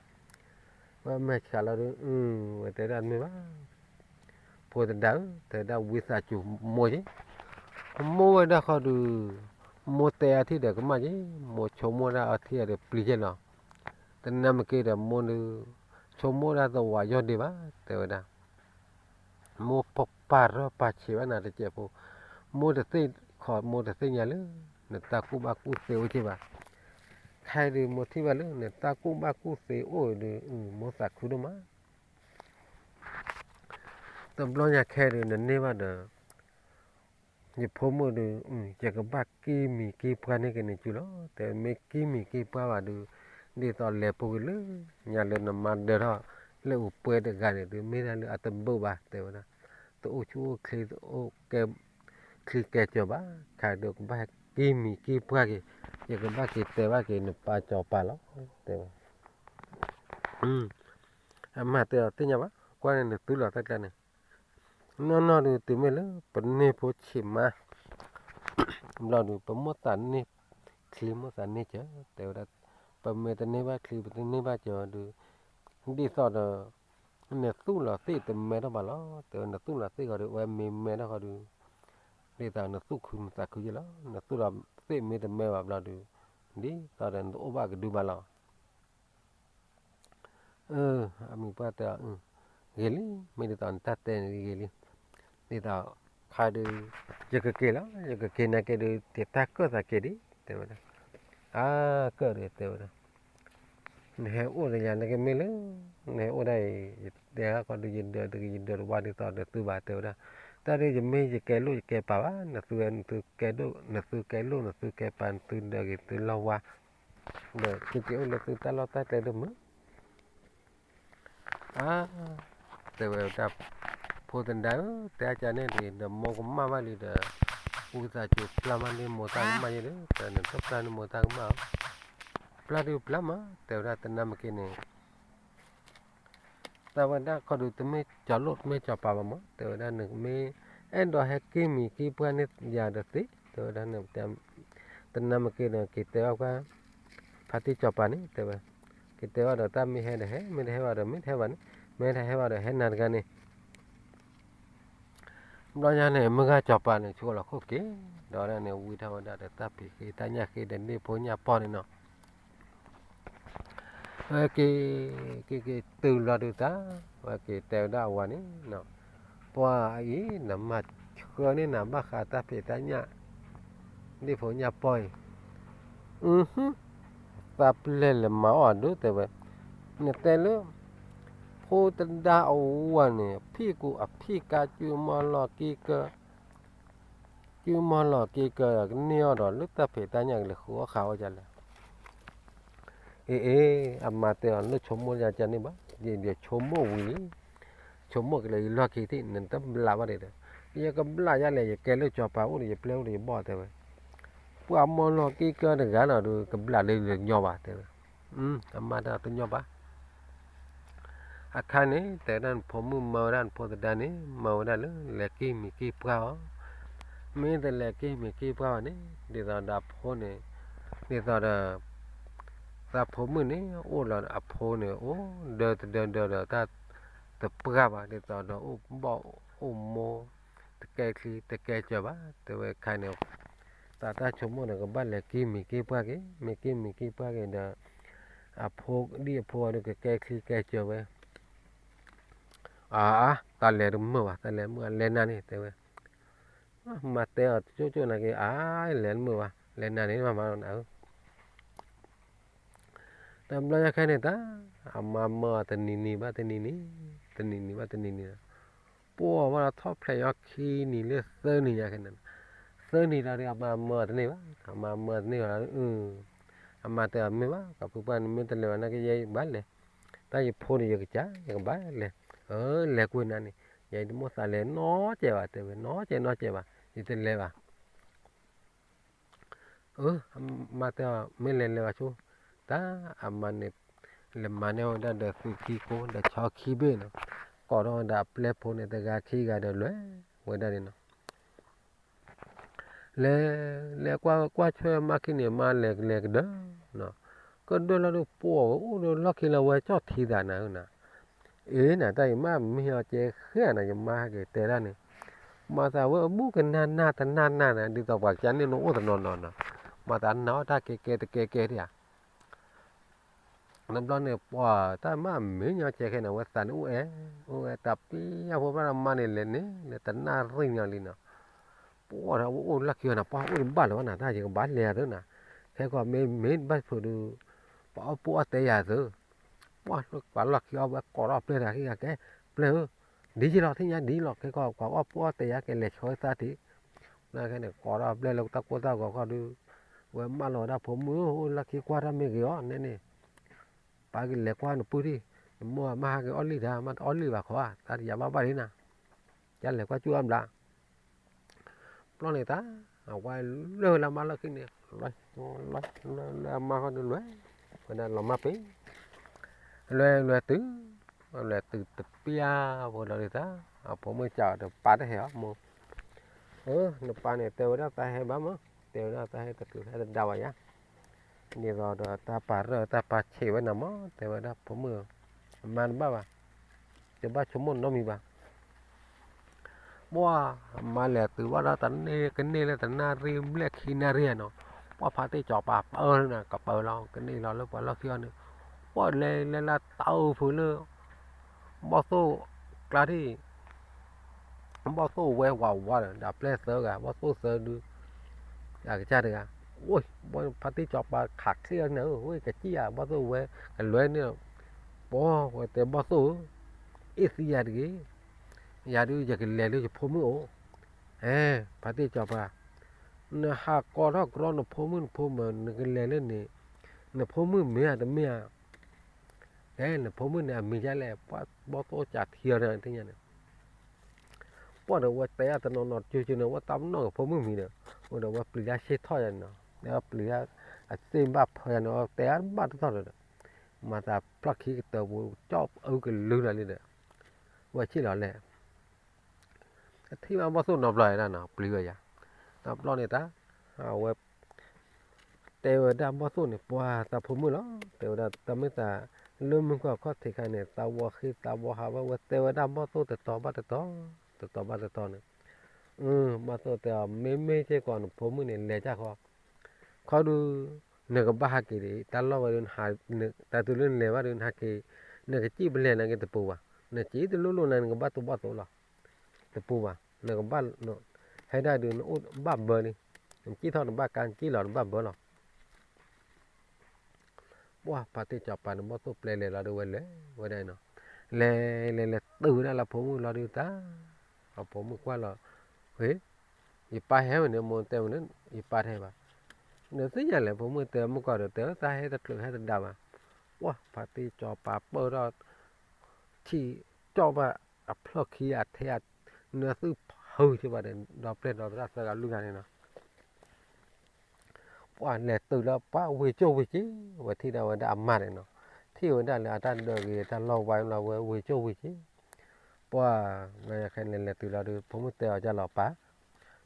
ဝဲမဲာ်ဆှးလီၤဒီး ဝဲတဲဒၣ်တမ့ၢ်ဘၣ်, ဖိသဒါဧၢ, တဲဒၣ်ဝံသးစူၤမိၢ်က့, မိၢ်ဝဲဒၣ်ဃီဒီး မိၢ်တဲအထံၣ်ဒီးကမၣ်က့, မိၢ်ဆိကမိၣ်ဒၣ်အထံၣ်ဒီးပျံၤက့လီၤ, တနၤမ့ၢ်က့ၤဒီးမိၢ်ဒီး ဆိကမိၣ်ဒၣ်သဝးယီၢ်ဒ့ဘၣ် တဲဝဲဒၣ် မိၢ်ပာ်ရၢၢ်ပာ်ဆံးဘၣ်နၤတစဲးဖိ, မိၢ်တသ့ၣ်ခီ မိၢ်တသ့ၣ်ညါလၢ နတၢ်ကူၣ်ဘၣ်ကူၣ်သ့အိၣ်က့ဘၣ်, ခဲအံၤဒုးမိၢ်ထံၣ်ဘၣ်လၢ နတၢ်ကူၣ်ဘၣ်ကူၣ်သ့အိၣ်ဒီး မိၢ်သးခုဒိၣ်မး တဘျီညါခဲဒီး နန့ၢ်ဘၣ်ဒီး ယဖိမုၣ်ဒီး ယကဘၣ်ကံၢ်မံၤကံၢ်ပှၢ်န့ၢ်က့ၤနစုလီၤ, တဲမ့ၢ်ကံၢ်မံၤကံၢ်ပှၢ်ဘၣ်ဒီး ဒ်သိးလဲၤပူၤက့ၤလၢ ညါလၢနမါဒၢထီၣ် လၢအပှဲၤတဂၤန့ၣ်ဒီး မ့ၢ်ဒၣ်လၢအတဘၣ်ဘၣ် တဲဝဲဒၣ်, တအိၣ်ဆူၣ်အိၣ်ချ့ တအိၣ်ကဲ ချံကဲကၢၤဘၣ်, ခဲအံၤဒီးကဘၣ်ကံၢ်မံၤကံၢ်ပှၢ်က့ၤ, ယကဘၣ်က့ၤတဲဘၣ်က့ၤနပၢ်စီၤပၤလီၤ, တဲဝဲ အမါတဲအီၤသ့ၣ်ညါဘၣ်, ကွၢ်န့ၣ်နသူလီၤတၢ်ကျါန့ၣ်, နီၢ်နီၢ်ဒုးတုၤမ့ၢ်လၢ ပန့ၢ်ဖိဆံးမါ ဘျီဒုး ပမိၣ်သးန့ၢ်ချံမိၣ်သးန့ၢ်ကၢၤ တဲဝဲဒၣ်, ပမ့ၢ်တန့ၢ်ဘၣ်ချံ ပတန့ၢ်ဘၣ်ကၢၤဒုး ဒ်သိးဒီး နသူၣ်လီၤသ့ၣ်တမဲထီၣ်ဘၣ်လီၤ, တဲဝဲ နသူၣ်လီၤသ့ၣ်ဃီဒီး အဝဲမ့ၢ်မဲထီၣ်ဃီဒီး ဒ်သိးနသူၣ်ခုနသးခုယဲလီၤ, နသူၣ်လီၤသ့ၣ်မ့ၢ်တမဲဘၣ်ဘျီဒုး ဒ်သိးဒီးနတအိၣ်ဘၣ်ကဒုဘၣ်လီၤ. အမံၤပှၢ်တဲအီၤ, ဂ့ၤလံ, မ့ၢ်ဒ်သိးနတၢ်တဲန့ၣ်ဂ့ၤလံ, ဒ်သိးခါဒုး ယကက့ၤလီၤ, ယကက့ၤနာ်က့ၤဒုး တၢ်ကၢၣ်သးက့ၤဒံး တဲဝဲဒၣ်, အါကၢၣ်ဒုး တဲဝဲဒၣ်, နဟဲအိၣ်ဒီးယၤနာ်က့ၤမ့ၢ်လၢ နဟဲအိၣ်ဒၣ်အံၤ ယတဲဟးခီဒုး ယဒၢးတဂ့ၤ ယဒၢးတဝါဒ်သိးနသုဘၣ် တဲဝဲဒၣ်, တၢ်ဒုးယမ့ၢ်ယကဲလိာ်ယကဲပာ်ဘၣ်, နသုဝဲ နသုကဲဒိၣ် နသုကဲလိာ် နသုကဲပာ် နသုဒၢးဂ့ၤသုလီၢ်ဝါ ဒီးသုက့ၤအိၣ်လၢသုတၢ်လီၢ်တၢ်ကျဲဒိၣ်မုၢ်, အါ, တဲဝဲဒၣ်, ဖိသဒါဧၢ, တဲအကန့ၣ်ဒ် ဒီးမိၢ်ကမၣ်ဘၣ်လံဒီး ဝံသးစူၤပျၢ်မးန့ၢ်မိၢ်တၢ်ကမၣ်ယဲဒီး နတပျၢ်န့ၢ်မိၢ်တၢ်ကမၣ်ဧါ, ပျၢ်ဒုးပျၢ်မး တဲဝဲဒၣ်, တနၤမ့ၢ်က့ၤန့ၣ် တၢ်ဝဲဒၣ်ခီဒုး တမ့ၢ်ကၠီၤလိၣ်တမ့ၢ်ကၠီၤပၤဘၣ်မး တဲဝဲဒၣ်, နမ့ၢ်အဲၣ်ဒိးဟဲက့ၤမံၤက့ၤပှၢ်န့ၢ်ယၤဒီးသ့ တဲဝဲဒၣ်, တနၤမ့ၢ်က့ၤဒီး က့ၤတဲဘၣ်ပှၤ ဖါတံၢ်ကၠီၤပၤန့ၣ် တဲဝဲ, က့ၤတဲဘၣ်ဒီးတၢ်မ့ၢ်ဟဲဒီးဟဲ မ့ၢ်တဟဲဘၣ်ဒီးမ့ၢ်တဟဲဘၣ်န့ၣ်, မ့ၢ်တဟဲဘၣ်ဒီးဟဲနၤတဂၤန့ၣ် ဘျီညါန့ၣ် မုၢ်ဂၤစီၤပၤန့ၣ် ဆိလီၤခိၣ်က့ၤ, ဒီးန့ၣ်ဝံထီၣ်ဝဲဒၣ်ဒီးတၢ်ဖံးဃ့တၢ်ညၣ်ဃ့ဒီးဒ့ၣ်ဖိညၣ်ပီၢ်န့ၣ်နီၤ, ဝဲက့ၤ က့ၤက့ၤတုၤလီၤဒုးတၢ်, ဝဲက့ၤတဲဝဲဒၣ်အဝၤန့ၣ်, ပှၤအံၤ နမၤဆှၢန့ၢ်နၤဘၣ်ဃးတၢ်ဖံးတၢ်ညၣ် ဒ့ၣ်ဖိညၣ်ပီၢ်အံၤ, အ, သးပျဲၢ်လဲၤမၤအီၣ်အဒိတဲဝဲ, နတဲလၢ ဖိသဒါအဝၤန့ၣ် ဖံးကူအဖံးကါ ကုမီၢ်လီၢ်က့ကၢ ကုမီၢ်လီၢ်က့ကၢ ကန့ၢ်အီၤဒီးလၢတၢ်ဖံးတၢ်ညၣ်ကလဲၤဃုအီၣ်ဃုအီၣ်ဒ်လဲၣ်, အ့ အ့ အမါတဲအီၤ နဆိကမိၣ်ယၤကန့ၣ်ဘၣ်, ယဆိကမိၣ်ဝံၤလံ, ဆိကမိၣ်ကလဲၤယလီၢ်ခံထံၣ် နတဘျးဘၣ်ဒံးဒီး, ယကဘျးယၤလဲၣ် ယကဲလၢစီၤပၤအိၣ်ဒီး ယပျဲၢ်အိၣ်ဒီး ယဘီၣ်တဲဝဲ, ပှၤမီၢ်လီၢ်က့ကၢတဂၤနီၤဒီး ကဘျးလၢယညီဘၣ်တဲဝဲ, အမါတဲအီၤတညီဘၣ် အခါန့ၣ် တဲဝဲဒၣ်နဖိမုၣ်မၢဝဲဒၣ်နဖိသဒါန့ၣ် မၢဝဲဒၣ်လၢလဲၤက့ၤမံၤက့ၤပှၢ်အီၤ, မ့ၢ်တလဲၤက့ၤမံၤက့ၤပှၢ်အီၤန့ၣ် ဒ်သိးဒီးဖိန့ၣ် ဒ်သိးဒီး တၢ်ဖိမုၣ်န့ၣ် အိၣ်လီၤအဖိန့ၣ် အိၣ်ဒၢတဒၢဒၢဒီးတၢ်တပှၢ်ဘၣ် ဒ်သိးဒီးအိၣ်ဘီၣ်အိၣ်မိၢ် တကဲချံတကဲကၢၤဘၣ် တဲဝဲခဲအံၤန့ၣ် သးတၢ်ဆိကမိၣ်န့ၣ် ကဘၣ်လဲၤက့ၤမံၤက့ၤပှၢ်က့ၤ မံၤက့ၤမံၤက့ၤပှၢ်က့ၤဒီး အဖိဒ်အဖိအီၤဒီးကကဲချံကဲကၢၤဝဲ အါ တၢ်လဲၤတမုာ်ဘၣ် တၢ်လဲၤမုာ် လဲၤနၤန့ၣ် တဲဝဲ မၤတဲအီၤတကၠိၣ်ကၠိၣ်နာ်က့ၤ အါ လဲၤတမုာ်ဘၣ် လဲၤနၤန့ၣ် မၤမၤလီၤနၤဧၢ တဘျီညါခဲန့ၣ်တၢ် အမါမၢအီၤတနံၤနံၤဘၣ်တနံၤနံၤ တနံၤနံၤဘၣ်တနံၤနံၤ ပှၢ်ဝဲဒီးထီၣ်ဖျဲးညီခံနံၤလၢသၢနံၤညါခဲန့ၣ် သၢနံၤလီၤဒီး အမါမၢအီၤတန့ၢ်ဘၣ် အမါမၢအီၤတန့ၢ်ဘၣ်လီၤ အမါတဲအီၤမ့ၢ်ဘၣ် ကဖုပှၢ်န့ၣ်မ့ၢ်တလဲၤဘၣ်နာ်က့ၤ ယဲယကဘၣ်လဲၤ တၢ်ယဖိန့ၣ်ယကစၢ် ယကဘၣ်လဲၤ အၢ လဲၤကွံာ်နၤန့ၣ် ယတမိၣ်သးလဲၤနီတစဲးဘၣ် တဲဝဲ နီတစဲးနီတစဲးဘၣ် ယတလဲၤဘၣ် အၢ မါတဲအီၤ မ့ၢ်လဲၤလဲၤဘၣ်ဆိ တၢ်အမါန့ၣ် လဲၤမၤန့ၢ်ဝဲဒၣ်ဒီးသုခံကိး ဒီးဆီခံဘ့ၣ်နီၤ ကိးထီၣ်ဝဲဒၣ်အပျဲၢ်ဖိန့ၣ် တဂၤခံဂၤဒီးလဲၤဝဲဒၣ်န့ၣ်နီၤ လဲၤ လဲၤကွၢ်ကွၢ်ဆွဲမါခံန့ၣ် မါလဲၤလဲၤကဒၢနီၤ ကဒၢလီၤဒီးပှၢ်ဝဲအိၣ်ဒီးလီၢ်ခံလီၤဝဲကၠီၣ်ထံသးနၤဧၢနၤ အ့နၤ တၢ်အံၤမ့ၢ်မ့ၢ်အီၤကဲဃဲနၤ ယမါဟဲက့ၤတဲဒၣ်န့ၣ် မၤသးဝဲအဘူၣ်ကနၣ်နၢ်တနၢ်နၢ်နၤ ဒ်သိးပှၤကစၢ်န့ၣ်နအိၣ်တနီၤနီၤနီၤ မၤသးနၢ်အီၣ်တၢ်ကဲကဲတကဲကဲဒၣ်ဧါ နဘျီန့ၣ် ပှၤတၢ်မ့ၢ်မ့ၢ်ညီကဲခဲန့ၣ် အဝဲသးန့ၣ်အိၣ်အဲၣ် အိၣ်အဲၣ်တၢ်ပျံၤအဖိဘၣ်ဒီးမါန့ၣ်လဲၤန့ၣ် လဲၤတနၣ်ရံၣ်ညီလံနီၤ ပှၢ်ဒီးအဝဲအိၣ်လီၢ်ခံအီၤနၤ ပှၢ်အိၣ်တဘၣ်လၢၤဘၣ်နၤ တၢ်ယကဘၣ်လဲၤသုနၤ ခဲကီးမ့ၢ်မ့ၢ်ဘၣ်ဖုးဒုး ပှၤအီၣ်ပှၢ်အီၣ်တဲယၤသု ပှၢ်လၢပှၤလီၢ်ခံအီၤဝဲကိးထီၣ်ပျဲၢ်တဂၤခံဂၤကဲ ပျဲၢ်ဧၢ ဒ်ယံၤလီၤ ထံၣ်ညါဒ်လီၤ ခဲကီးပှၤအီၣ်ပှၢ်အီၣ်တဲယၤကဲလဲၤဆီသၣ်ထံး လၢခဲန့ၣ် ကိးထီၣ်ပျဲၢ်လၢတၢ်ကိၢ်တၢ်ဂီၤခီဒုး ဝဲမၢလီၤဝဲဒၣ်ဖိမုၣ် အိၣ်လီၢ်ခံကွၢ်တၢ်မ့ၢ်ဂ့ၤအီၤ နဲန့ၣ် ပၢ်ကလဲၤကွၢ်နပုၢ်ထံၣ် နမိၢ်မ့ၢ်ဟးက့ၤအီၣ်လံတၢ် မ့ၢ်တအီၣ်လံဘၣ်ခီဧါ တၢ်တယၤဘၣ်ဘၣ်လံနၤ ကလဲၤကွၢ်ကၠူၣ်အါဘျး ဘျီန့ၣ်တၢ် အဝဲလဲၤလၢမါလီၢ်ခံန့ၣ် လၢ လၢအမါဃီဒုးလဲၤ ဝဲဒၣ်လီၤမၢ်ပ့ၤ လဲၤလဲၤတုၤ လဲၤတုၤတပျၢ်ဖိလီၤဒုးတၢ် အဖိမုၣ်စံးဒီးပၢ်တဟဲအီၤမိၢ် အၢ နပၢ်န့ၣ် တဲဝဲဒၣ်သးဟဲဘၣ်မး တဲဝဲဒၣ်သးဟဲတချုးဟဲတဒါဘၣ်ယၤ ဒ်သိးဒီးတၢ်ပာ်ရၢၢ်တၢ်ပာ်ဆံးဝဲနၤမး တဲဝဲဒၣ်ဖိမုၣ်ဧၢ အမါတဘၣ်ဘၣ် တဘၣ်ဆိကမိၣ်နီတမံၤဘၣ် ပှၢ် အမါလဲၤတုၤဘၣ်ဒီးတန့ၢ်ကန့ၢ်လၢတနၣ်ရံၣ်ဘျဲၣ်ခံနၣ်ရံၣ်ဧါနီၤ ပှၢ်ဖါတံၢ်စီၤပၤပၢနၤ ကပၢလီၤ ကန့ၢ်လီၤလၢပှၤလီၢ်ခံအီၤန့ၣ် ပှၢ်လဲၤလဲၤလၢတၢ်အိၣ်ဖုးလၢ ဘီၣ်သိၣ်ကျါထံၣ် ဘီၣ်သိၣ်ဝဲဝးဝးဒီး ဒီးပျဲၢ်သၢဂၤ ဘီၣ်သိၣ်သၢဒု အကစၢ်တဂၤ အိၣ် ဖါတံၢ်စီၤပၤခးချ့အီၤန့ၣ် ဝဲကစံၣ်ယၤ ဘီၣ်သိၣ်ဝဲကလွဲန့ၣ် ပှၢ်ဝဲတဲဘီၣ်သိၣ်ဧၢ အ့ၣ်သံယၤတဂ့ၤ ယၤဒုးယကလဲၤလၢယဖိမုၣ်အိၣ် အဲ ဖါတံၢ်စီၤပၤ နဟးကိးထီၣ်ကြီနဖိမုၣ်နဖိမၢၤ နကလဲၤလၢန့ၣ် နဖိမုၣ်မ့ၢ်ဧါတမ့ၢ်ဧါ ကဲ နဖိမုၣ်န့ၣ်အမံၤဒ်လဲၣ် ပှၢ်ဘီၣ်သိၣ်စးထံအီၤန့ၣ် သ့ၣ်ညါန့ၣ် ပှၢ်ဒီးဝဲတဲအတနီၤနီၤ ကၠူကၠူန့ၣ် ဝဲတၢ်ပနီၣ်ကဖိမုၣ်မံၤဒီး ဝဲဒီးဝဲပျံၤတၢ်ဆ့ၣ်ထီၣ်ယၤန့ၣ်နီၤ တဲဝဲပျံၤတၢ် အသ့ၣ်ဘၣ်ဖၢယၤန့ၣ် တဲအါဘၣ်တထီၣ်ဒီး မၤသးဖျီၣ်ခံကတၢၢ်ပူၤ ကၠီၣ်အုကလုာ်လီၤလံဒီး ဝဲဆ့ၣ်လီၤလဲၣ် အထံၣ်ဘၣ်ဘီၣ်သိၣ်နီတဘျီဒၣ်နီၤ ပျံၤဝဲယၤ တဘျီန့ၣ်တၢ် အဝဲ တဲဝဲဒၣ်ဘီၣ်သိၣ်န့ၣ် ပှၢ်သးဖိမုၣ်လီၤ တဲဝဲဒၣ်တၢ်မ့ၢ်သး လၢမုၢ်ကီၢ်ခီၣ်ထံးခါန့ၣ် သးဝီဃ့သးဝီဟးဘၣ် ဝဲတဲဝဲဒၣ်ဘီၣ်သိၣ်တတီၤဘၣ်တတီၤ တတီၤဘၣ်တတီၤန့ၣ် ဘီၣ်သိၣ်တဲအီၤ မ့မ့ၢ်စ့ၢ်ကီးနဖိမုၣ်န့ၣ် လဲၤတၢ်ဃီ ခီဒုး နကဘၣ်ဟးက့ၤဒံး တၢ်လီၢ်ဝဲဒုး တၢ်တုၤလၢနလဲၤဘၣ်ဒုး နဟးက့ၤ နကစံၣ်ပလဲၤနာ်က့တပူၤဘၣ် နစံၣ်တလိၣ်လိၣ်နာ် နကဘၣ်တိၢ်ဘၣ်သိးလီၤ တပူၤဘၣ် နကဘၣ် ဟဲဒၣ်ဒုး နအိၣ်ဘၣ်ဘၢလံ နစံၣ်ထီၣ်နဘၣ်ကါ နစံၣ်လီၤနဘၣ်ဘၢလီၤ ပှၢ်ဖါတံၢ်စီၤပၤန့ၣ် ဘီၣ်သိၣ်ပျဲလဲၤလီၤဒုးဝဲလဲၤဝဲဒၣ်နီၤ လဲၤလဲၤလဲၤတုၤဝဲဒၣ်လၢဖိမုၣ်လီၤဒုးတၢ် အဖိမုၣ်ကွၢ်လီၤ ဟ့ ယပၢ်ဟဲဝဲန့ၣ် မိၢ်တဲဝဲန့ၣ် ယပၢ်တဟဲဘၣ် နသ့ၣ်ညါလဲၣ် ဖိမုၣ်တဲမုၢ်ကီၢ်ဒီး တဲဝဲသးဟဲတချုးဟဲတဒါဘၣ် ပှၢ်ဖါတံၢ်စီၤပၤပၢၢ်ထီၣ် ထံၣ်ကၠီၣ်ဘၣ်အဖျီၣ်ခံအထဲအ နသုဖုးက့ၤဘၣ်ဒီး ဒီပျဲၢ်ဒီသရၣ်သၢဂၤလွံၢ်ဂၤန့ၣ်နီၤ ပှၢ်လဲၤတုၤလၢပှၢ်ဝ့ၢ်ကၠိၣ်ဝ့ၢ်က့ၤ ဝဲထံၣ်ဒၣ်ဝဲဒၣ်အမါန့ၣ်နီၤ ထံၣ်ဝဲဒၣ်လၢအတၢ်ဒၢးဂ့ၤ တၢ်လီၢ်ဝါလီၤဝဲဝ့ၢ်ကၠိၣ်ဝ့ၢ်က့ၤ ပှၢ် နခဲန့ၣ်လဲၤတုၤလီၤဒီး ဖိမုၣ်တဲအီၤဒ်လီၤပၢ်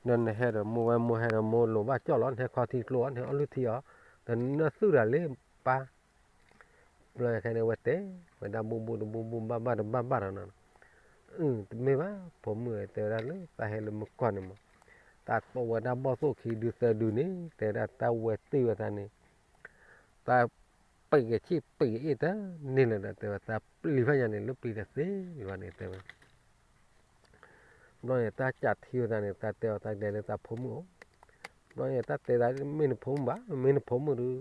ဒီးနဟဲဒီးမိၢ်ဝဲမိၢ်ဟဲဒီးမိၢ်လိၣ်ဘၣ်ကၠီၣ်လီၤ နဟဲခီထံကျိ နဟဲအီၣ်လုၢ်ထံအီၤ ဒီးနသုတၢ်လၢပၢ် ဘျီခဲန့ၣ် ဝဲတဲဝဲဒၣ် ဘူၣ်ဘူၣ်တဘူၣ်ဘူၣ် ဘၣ်ဘၣ်တဘၣ်ဘၣ်ဒီးနီၤ, အၢ တမ့ၢ်ဘၣ် ဖိမုၣ်ဧၢ တဲဝဲဒၣ်လၢတၢ်ဟဲလၢမုၢ်ကီၢ်န့ၣ်မး, တၢ်တိဝဲဒၣ်ဘီၣ်သိၣ်ခံဒုသၢဒုန့ၣ် တဲဝဲဒၣ် တၢ်ဝဲတ့ၢ်ဝဲသးန့ၣ် တၢ်ပံးကဆံၣ်ပံးကအ့ၣ်တန့ၢ်လၢၤဒီး တဲဝဲ သးပျံၤဖးညါန့ၣ် လၢပျံၤတသ့လၢၤဘၣ်န့ၣ် တဲဝဲ ဘျီန့ၣ် တၢ်ကးထံဝဲသးန့ၣ် တၢ်တဲအီၤ တၢ်ကလဲၤလၢတၢ်ဖိမုၣ်အိၣ်, ဘျီန့ၣ် တၢ်တဲသး မ့ၢ်နဖိမုၣ်ဘၣ်, မ့ၢ်နဖိမုၣ်ဒီး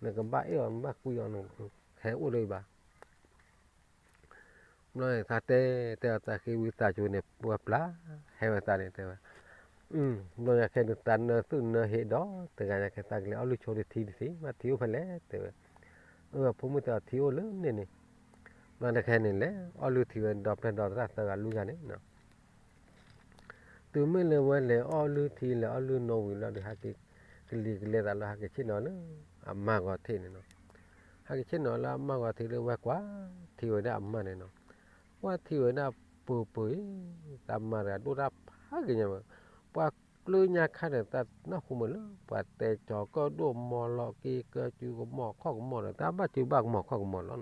နကဘၣ်အဲၣ်အီၤ နဘၣ်ကွံအီၤ နဟဲအိၣ်ဒီးအံၤဘၣ်. ဘျီန့ၣ် တၢ်တဲ တဲအီၤ တၢ်ဃ့ဝံသးစူၤန့ၣ် ပှၤပျၢ်ဟဲဝဲသးန့ၣ် တဲဝဲ, ဘျီညါခဲန့ၣ် တၢ်နၢသုၣ်နၢဟ့ဒီး တဂၤညါခဲ တၢ်ကလဲၤအီၣ်လုၢ်ဆိတထံတသ့ ဘၣ်ထံအိၣ်ဖဲလဲၣ် တဲဝဲ, အၢ ဖိမုၣ်တဲအီၤ ထံအိၣ်လၢန့ၣ်န့ၣ်, ဘျီတခဲန့ၣ် လဲၤအီၣ်လုၢ်ထံဝဲ ဒီပျဲၢ်ဒီသရၣ်သၢဂၤလွံၢ်ဂၤန့ၣ်နီၤ. တုၤမ့ၢ်လၢဝဲလဲၤအီၣ်လုၢ်ထံ လဲၤအီၣ်လုၢ်နီၣ်ဝံၤလီၤဒီး ဟဲက့ၤ ကလံၤကလဲသးလီၤ ဟဲက့ၤဆ့ၣ်နီၤလၢအမါဂီၤထံးန့ၣ်နီၤ. ဟဲက့ၤဆ့ၣ်နီၤလၢအမါဂီၤထံးလၢဝဲကွၢ်ထံဝဲဒၣ်အမါန့ၣ်နီၤ. ကွၢ်ထံဝဲဒၣ်ပှဲၤပှဲၤအံၤ, တၢ်မါတဂၤဒိၣ်တၢ်ဖးက့ၤညါဝဲ, ပှၤကျၢညါခါဒီးတၢ်နၢ်ဟူမးလၢ ပှၤတဲကၠီၤကၢၣ်ဒိၣ်မီၤလီၤက့ၤ ကၢၢ်စုကမီၤခီၣ်ကမီၤဒီး တၢ်ဘၣ်စုဘၣ်ကမီၤခီၣ်ကမီၤလီၤနီၤ.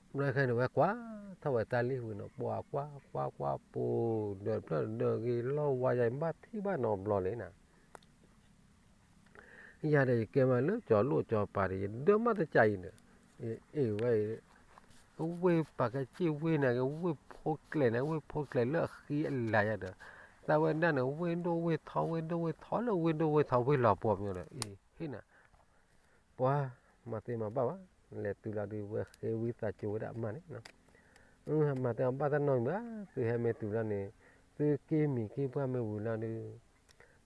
ဘျီခဲန့ၣ် ဝဲကွၢ်ထီၣ်ဝဲတၢ်လံၢ်ဝံၤနီၤ ပှၤကွၢ်ကွၢ်ကွၢ်ပူၤ ဒၢးဖျၢၣ်ဒၢးဂ့ၤလီၢ်ဝါယၤ ဘၣ်ထံၣ်ဘၣ်နီတဘျီလံနီၤ. ယၤဒီး ယကဲမးလၢကၠီၤလိၣ်ကၠီၤပၤဒီး ယဒၢမးတကးအံၤဒီး အ့ၣ်ဝဲ ဝ့ၢ်ပာ်ကဲစ့ၢ်ဝ့ၢ်န့ၣ်က့ၤ ဝ့ၢ်ဖိကျဲၤန့ၣ် ဝ့ၢ်ဖိကျဲၤလၢအဃံအလၤယၤဒီး သးဝဲဒၣ်န့ၣ် ဝ့ၢ်ဒိၣ်ဝ့ၢ်ထီ ဝ့ၢ်ဒိၣ်ဝ့ၢ်ထီလၢဝ့ၢ်ဒိၣ်ဝ့ၢ်ထီဝ့ၢ်လီၤပှီၤမ့ၢ်ဒီး အ့ၣ်ဟ့ၣ်နၤ ပှၤမၤသ့မၤဘၣ်ဘၣ်, လဲၤတုၤလီၤဒုး ဝဲဃ့ဝံသးစူၤဝဲဒၣ်အမါန့ၣ်နီၤ. အမါတဲအီၤ ဘၣ်တၢ်နီတမံၤဘၣ်, သုဟဲမ့ၢ်တုၤလီၤန့ၣ် သုက့ၤမံၤက့ၤပှၢ်မ့ၢ်ဝံၤလီၤဒုး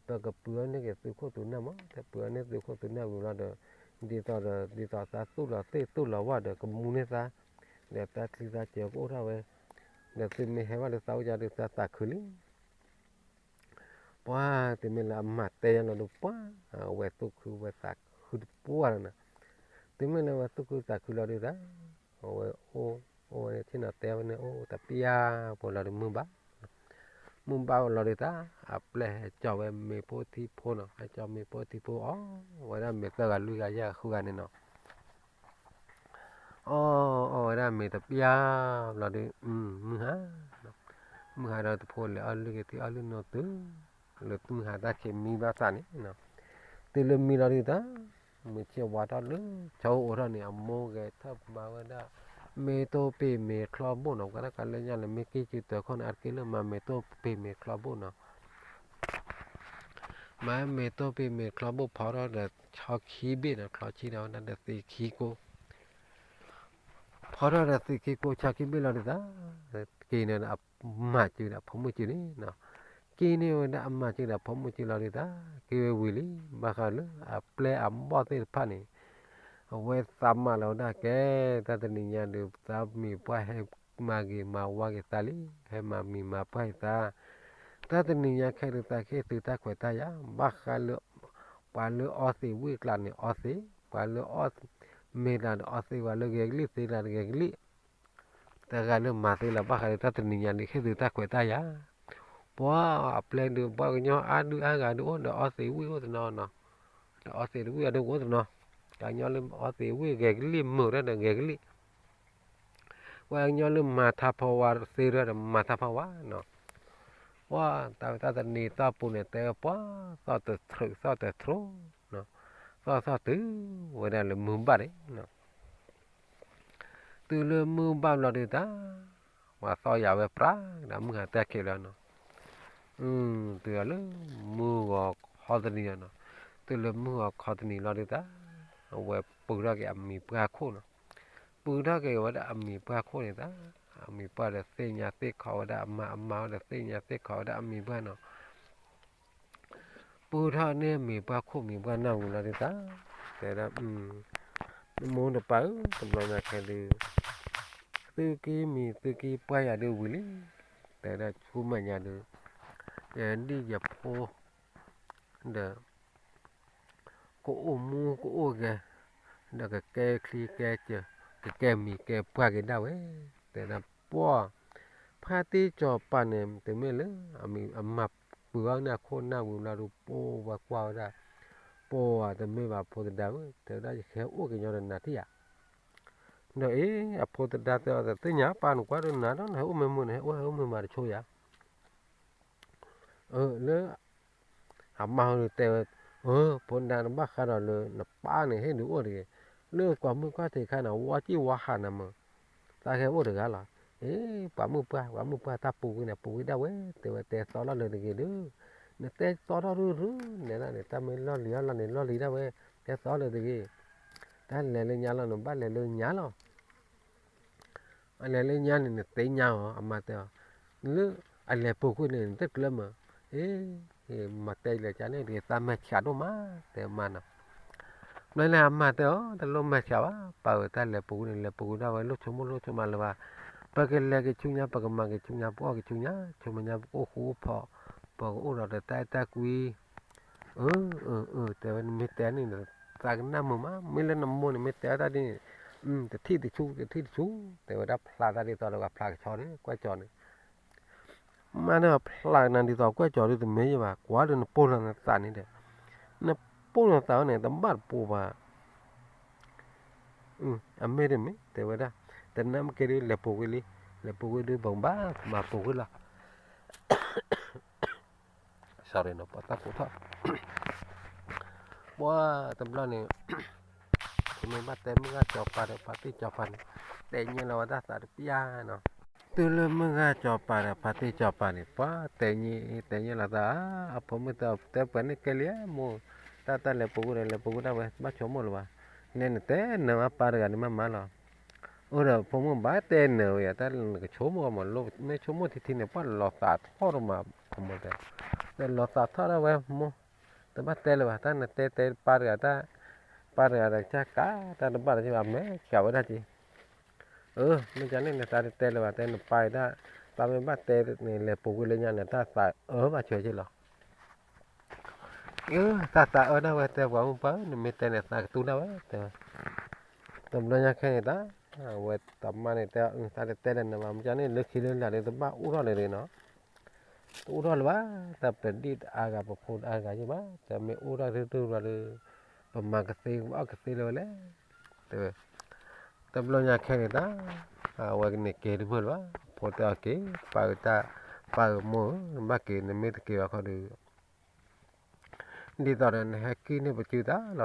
ပကပုၢ်အီၣ်န့ၢ်က့ၤသုခိၣ်သုနၢ်မး, တပုၢ်အီၣ်န့ၢ်သုခိၣ်သုနၢ်ဝံၤလီၤဒီး ဒ်သိးဒီး ဒ်သိးသးသူၣ်လီၤသ့ၣ်သူၣ်လီၤဝၣ်ဒီး ကမူန့ၢ်သး, ဒီးသးချံသးစၢၤကအိၣ်ထီၣ်ဝဲ, ဒီးသုမ့ၢ်ဟဲဘၣ်လၢသးအိၣ်ယၤဒုး သးသးခုလံ ပှၤ တုၤမ့ၢ်လၢအမါတဲယါလီၤဒုး ပှၤ အဝဲသူၣ်ခုဝဲသးခုတပှၢ်လီၤနီၤ. တုၤမ့ၢ်လၢဝဲသူၣ်ခုသးခုလီၤဒုးသး, အဝဲအိၣ် အိၣ်ဝဲန့ၣ်ဆ့ၣ်နီၤတဲဝဲန့ၣ် အိၣ်တပျၢ်ပှဲၤလီၤဒုး မုၢ်ဘၣ် မုၢ်ဘၣ်ဝဲလီၤဒုးသး, အပျဲၢ်ဟဲကၠီဝဲမ့ၤဖိထံဖိနီၤ, ဟဲကၠီမ့ၤဖိထံဖိအီၣ်ဝဲဒၣ်မ့ၤ သၢဂၤလွံၢ်ဂၤယဲၢ်ဂၤဃုဂၤန့ၣ်နီၤ. အီၣ် အီၣ်ဝဲဒၣ်မ့ၤတပျၢ်ဘျီဒုး မုၢ်ဟါ, မုၢ်ဟါဒီးတဖိလဲၤအီၣ်လုၢ်က့ၤထံ အီၣ်လုၢ်နီၢ်တုၤ လၢမုၢ်ဟါတၢ်ခံးမံဘၣ်သးန့ၣ်နီၤ. တုၤလၢမံလီၤဒုးသး, မုၢ်ဆ့ၣ်ဝါထီၣ်လၢ ဆီအိၣ်ထီၣ်န့ၣ် အမိၢ်ဂဲၤထၢၣ်မၤဝဲဒၣ် မ့ၢ်တိၢ်ပ့ၢ်မ့ၢ်ချီဘိၣ်နီၤ, ပှၤတၢ်ကလၢညါလၢမ့ၢ်က့ၤစုတၢ်ခီန့ၣ် အါတက့ၢ်လၢမၤမ့ၢ်တိၢ်ပ့ၢ်မ့ၢ်ချီဘိၣ်နီၤ. မၤမ့ၢ်တိၢ်ပ့ၢ်မ့ၢ်ချီဘိၣ်ဖီထီၣ်ဒီးဆီခံဘ့ၣ်နီၤ, ချီဆံဒီးဝဲဒၣ်ဒီးသံးခံကိး ဖီထီၣ်ဒီးသံးခံကိးဆီခံဘ့ၣ်လီၤဒုးသး, က့ၤန့ၣ်ဒီးအမါစုဒီးအဖိမုၣ်စုန့ၣ်နီၤ, က့ၤန့ၢ်ဝဲဒၣ်အမါစုဒီးအဖိမုၣ်စုလီၤဒုးသး, က့ၤဝဲဝံၤလံ, ဘၣ်ဃးလၢအပျဲၢ်အဘီၣ်သ့ၣ်တဖၣ်န့ၣ် အဝဲသးမၤလီၤဝဲဒၣ်ကဲ, တၢ်တနံၤညါဒုး သးမံၤပှၢ်ဟဲမၤဂ့ၤမၤဝါက့ၤသးလံ, ဟဲမၤမံၤမၤပှၢ်က့ၤသး, တၢ်တနံၤညါခဲဒုးသးဟ့ၣ်သုတၢ်ခွဲးတၢ်ယာ်, ဘၣ်ဃးလၢ ပှၤလၢအီသံးဝံၣ်ကျါန့ၣ်အီသံး, ပှၤလၢအီမ့ၤကျါဒီးအီသံး, ပှၤလၢဂဲၤကလံၣ်သ့ကျါဒီးဂဲၤကလံၣ်, တဂၤလၢမၤသ့လၢၤဘၣ်ဃးဒီးတၢ်တနံၤညါန့ၣ် ဟ့ၣ်သုတၢ်ခွဲးတၢ်ယာ်, ပှၤအပျဲၢ်ဒုးပှၤကညီအါဒုးအါဂၤဒုးအိၣ်ဒီးအီသံးဝံၣ်အိၣ်တနီၤနီၤ, ဒီးအီသံးတဝံၣ်အဒုးအိၣ်တနီၤ, ပှၤကညီလၢအီသံးဝံၣ်ဂဲၤကလံၣ်မုာ်ဒီးဂဲၤကလံၣ် ပှၤကညီလၢမၤထါဖီဝါသ့ဒီးမၤထါဖီဝါနီၤ, ပှၤတၢ်ဝဲတၢ်တနံၤသီၣ်ပူၤန့ၣ် တဲပှၤသီၣ်တထြုးသီၣ်တထြိ, သီၣ်သီၣ်တုၤဝဲဒၣ်လၢမုၢ်ဘၣ်န့ၣ်, တုၤလၢမုၢ်ဘၣ်ဘျီဒုးတၢ်, ပှၤသီၣ်ယၤဝဲပြးဒီးမုၢ်ဟါတၢ်ခံးလီၤနီၤ, တုၤလၢမုၢ်ဂီၤခီတနံၤလီၤနီၤ, တုၤလၢမုၢ်ဂီၤခီတနံၤလီၤဒုးတၢ်, အဝဲပုၢ်ထီၣ်က့ၤအမံၤပှၢ်ခိၣ်နီၤ ပုၢ်ထီၣ်က့ၤဝဲဒၣ်အမံၤပှၢ်ခိၣ်န့ၣ်သး, အမံၤပှၢ်ဒီးသ့ၣ်ညါသ့ၣ်ခီဝဲဒၣ်အမါ, အမါဒီးသ့ၣ်ညါသ့ၣ်ခီဝဲဒၣ်အမံၤပှၢ်နီၤ, ပုၢ်ထီၣ်န့ၢ်မံၤပှၢ်ခိၣ်မံၤပှၢ်နၢ်ဝံၤလီၤဒုးသး, တဲဒၣ်, မိၢ်တပၢ်ဧၢ, တဘျီညါခဲဒုး သုက့ၤမံၤသုက့ၤပှၢ်ယၤဒုးဝံၤလံ, တဲဒၣ်ဆူမဲာ်ညါဒုး, ယဒံၣ်ယဖိ ဒီး ကအိၣ်မူကအိၣ်ဂဲၤ, ဒီးကကဲချံကဲစၢၤ, ကကဲမံၤကဲပှၢ်က့ၤဒၣ်ဝဲ, တဲဒၣ်ပှၢ်, ဖါတံၢ်စီၤပၤန့ၣ် တမ့ၢ်လၢ အမၤပုၢ်အီၤန့ၣ်အခိၣ်နၢ်ဝံၤလီၤဒုး ပှၤကွၢ်ဝဲဒၣ်, ပှၤတမ့ၢ်ဘၣ်ဖိသဒါဧၢ, တဲဝဲဒၣ် ယကဟဲအိၣ်ကညီဒီးနၤထံၣ်ယၤ. ဒီးအ့ၣ် အဖိသဒါတဲအီၤ တသ့ၣ်ညါပၢ်န့ၣ် ကွၢ်ဒိနၤဒီး နဟဲအိၣ်မ့ၢ်မုာ်န့ၣ် ဟဲအိၣ်ဟဲအိၣ်မ့ၢ်မၤတဆိယၤ. လၢအမါဟီဒုးတဲဝဲ, ဖိသဒါ နဘၣ်ဃးဒီးလၢနပၢ်န့ၣ် ဟ့ၣ်ဒုးအိၣ်တဂ့ၤ, လၢကွၢ်မုၢ်ကွၢ်ထံးခါန့ၣ် ဝါစံၣ်ဝါဟးနၤမုာ်, သးကဟဲအိၣ်တဂၤလီၤ. အ့ၣ် ပှၤမုၣ်ပှၢ် ပှၤမုၣ်ပှၢ်တၢ်ပူၤကွံာ်န့ၣ် ပူၤကွံာ်ဒၣ်ဝဲ, တဲဝဲတဲသီလီၤလၢတဂ့ၤဒုး, နတဲသီထီၣ်ရူၢ်ရူၢ် နဲဒၣ်န့ၣ် တၢ်မ့ၢ်လီၢ်လံၤအီၣ်လီၢ်န့ၣ် လီၢ်လံၤဒၣ်ဝဲ, တဲသီလၢတဂ့ၤ, တၢ်လဲၤလၢညါလီၤ နဘၣ်လဲၤလၢညါလီၤ. အလဲၤလၢညါန့ၣ် နသ့ၣ်ညါအီၤ အမါတဲအီၤ, လၢအလဲၤပူၤကွံာ်န့ၣ် နတကျၢၢ်မုာ်, အ့ၣ် မၤတဲလဲၤကန့ၣ်တဂ့ၤ သးမဲာ်ဆှးဒိၣ်မး တဲအမါနီၤ. ဘျီလၢအမါတဲအီၤ တလိၣ်မဲာ်ဆှးဘၣ်, ပာ်ဝဲတၢ်လဲၤပူၤကွံာ်န့ၣ် လဲၤပူၤကွံာ်ဒၣ်ဝဲ လိၣ်ဆိကမိၣ်လိၣ်ဆိကမးလၢၤဘၣ်, ပကလဲၤကဆူညါ ပကမၤကဆူညါ ပကအီၣ်ကဆူညါ ဆိကမိၣ်ညါ ပကအိၣ်ဃူအိၣ်ဖိး, ပကအိၣ်ဒီးတၢ်အဲၣ်တၢ်ကွံ အၢ အၢ အၢ တဲဝဲ နမ့ၢ်တဲန့ၣ် သးကနၣ်မုာ်မး, မ့ၢ်လၢနမိၢ်န့ၣ် မ့ၢ်တဲတၢ်ဒ်န့ၣ် တထံၣ်တဆူ တထံၣ်တဆူ, တဲဝဲဒၣ်ဖျါသးဒ်သိးလၢပှၤဖျါကဆီန့ၣ် ကွၢ်ကၠီၤန့ၣ်, မ့ၢ်န့ၣ်ဖျါကနၤဒ်သိးကွၢ်ကၠီၤဒ်တမ့ၢ်ယဘၣ်, ကွၢ်ဒီးနပိၢ်လီၤနသးန့ၣ်ဒီး, နပိၢ်လီၤသးန့ၣ် တဘၣ်တပိၢ်ဘၣ် အမ့ၢ်တမ့ၢ် တဲဝဲဒၣ်, တနၢ်မ့ၢ်က့ၤဒုး လဲၤပူၤကွံာ်လံ, လဲၤပူၤကွံာ်ဒုး ပကဘၣ်မၤပူၤကွံာ်လီၤ. ပှၤသၣ်ပူၤထီၣ်, ပှၤတဘျီန့ၣ် ပမ့ၢ်ဘၣ်တဲမုၢ်ဂၢ်စီၤပၤဒီးဖါတံၢ်စီၤပၤန့ၣ် တဲညံလီၤဝဲတၢ်သးတပျၢ်နီၤ. တုၤလၢမုၢ်ဂၢ်စီၤပၤဒီးဖါတံၢ်စီၤပၤန့ၣ် ပှၤတဲညံ တဲညံလီၤသး, အဖိမုၣ်တဲပှဲၤန့ၣ်ကဲလံမူ, တၢ်တၢ်လဲၤပူၤကွံာ်ဒီး လဲၤပူၤကွံာ်ဒၣ်ဝဲ ဘၣ်ဆိကမိၣ်လၢၤဘၣ်, နဲနတဲနၢၤဘၣ်ပၢ်တဂၤန့ၣ်မးမးလီၤ. အိၣ်ဒီးဖိမုၣ်ဘၣ်တဲနၢၤဝဲယၤ တၢ်နကဆိကမိၣ်မး, မ့ၢ်ဆိကမိၣ်ထံထံန့ၣ် ပှၤလီၤသးထီၣ်တမး, တဲလီၤသးထီၣ်ဒၣ်ဝဲမိၢ်, တဘၣ်တဲလၢၤဘၣ်, တၢ်နတဲတဲပၢ်တဂၤတၢ်, ပၢ်တဂၤဒီးကစၢ်ကး တၢ်တဘၣ်တက့ၢ်ဘၣ် မဲာ်ဆှးဝဲဒၣ်က့ၤ. အၢ မ့ၢ်ကန့ၣ်နသးတတဲလၢၤဘၣ်, တဲနပၢ်တၢ်, ပၢ်မ့ၢ်ဘၣ်တဲန့ၣ် လဲၤပူၤကွံာ်လၢညါန့ၣ် တၢ်သးအၢဘၣ်ဆၢက့ၤလီၤ. အၢ တၢ်သးအၢဒၣ်ဝဲ တဲပှၤမုၣ်ပှၢ်ဧၢ နမ့ၢ်တဲန့ၣ် သးကတူၢ်ဒၣ်ဝဲ တဲဝဲ. တဘျီညါခဲန့ၣ်တၢ်, အဝဲတမါန့ၣ်တဲ သးတတဲလၢၤနဘၣ်, မ့ၢ်ကန့ၣ် လၢခံလၢလာ်ဒီး တဘၣ်အိၣ်ထီၣ်လၢၤနီၤ, တအိၣ်ထီၣ်လၢၤဘၣ်, တၢ်ပဒံၣ်တအါဂၤ ပဖိတအါဂၤယ့ၢ်ဘၣ်, တမ့ၢ်အိၣ်ထီၣ်ရူၢ်ရူၢ်လၢၤ, ပမၤကသ့ ပအီၣ်ကသ့လၢၤဝဲလဲၣ်, တဲဝဲ. တဘျီညါခဲန့ၣ်တၢ်, အဝဲကန့ၣ်က့ၤတမုာ်လၢၤဘၣ်, ဖိတဲအီၤက့ၤ, ပၢ်တၢ်, ပၢ်ဧၢမိၢ်ဧၢ နဘၣ်က့ၤ နမ့ၢ်တက့ၤဘၣ်ခီဒီး ဒ်သိးဒီးနဟဲက့ၤန့ၢ်ပစုတၢ်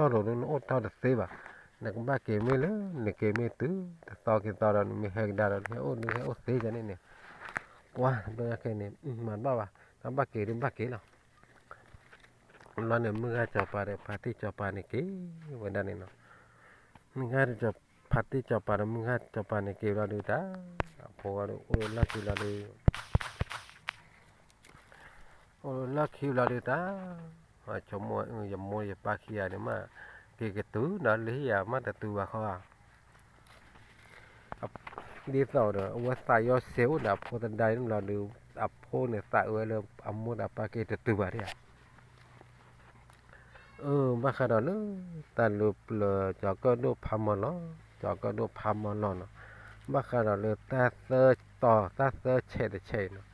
လီၤ, နဟဲက့ၤမံၤက့ၤဖၣ် နအိၣ်တီၢ်လိၤဒီး နအိၣ်တီၢ်တသ့ဘၣ်, နကဘၣ်က့ၤမ့ၢ်လၢ နက့ၤမ့ၢ်တုၤ တသီက့ၤသီဒီး နမ့ၢ်ဟဲကဒါဒီး နဟဲအိၣ်ဒုးဟဲအိၣ်သ့န့ၣ်န့ၣ်, ပှၤတဘျီညါခဲန့ၣ် မၤတဘၣ်ဘၣ်, တၢ်ဘၣ်က့ၤဒုးဘၣ်က့ၤလီၤ. လီၤန့ၣ် မုၢ်ဂၤစီၤပၤဒီးဖါတံၢ်စီၤပၤန့ၣ်က့ၤဝဲဒၣ်န့ၣ်နီၤ, မုၢ်ဂၤစီၤ, ဖါတံၢ်စီၤပၤဒီးမုၢ်ဂၤစီၤပၤန့ၣ်က့ၤဝဲဒၣ်ဒုးတၢ်, အဖိဝဲဒၣ်အိၣ်လၢလီၢ်ခံလီၤဒုး အိၣ်လၢလီၢ်ခံလီၤဒုးတၢ်, ဆိကမိၣ်ဝဲ ယမိၢ်ယပၢ်ခံဂၤန့ၣ်မး က့ၤကတုၤဒီး လၢဟံၣ်ယၤမးတတုၤဘၣ်ဃီ, ဒ်သိးဒီး အဝဲသးယီၤစဲးအိၣ်ဒီးအဖိသဒါန့ၣ်လီၤဒုး, အဖိန့ၣ်သးအၢလၢအမိၢ်ဒီးပၢ်က့ၤတတုၤဘၣ်ဒၣ်ဧါ. အၢ ဘၣ်ဃးဒီးလၢ တၢ်လူၤပျၢၤ ကၠီၤကၢၣ်ဒိၣ်ဖးမီၤလီၤ, ကၠီၤကၢၣ်ဒိၣ်ဖးမီၤလီၤနီၤ, ဘၣ်ဃးဒီးလၢတၢ်သၢတီၤ တၢ်သၢဆဲးတဆဲးအံၤနီၤ,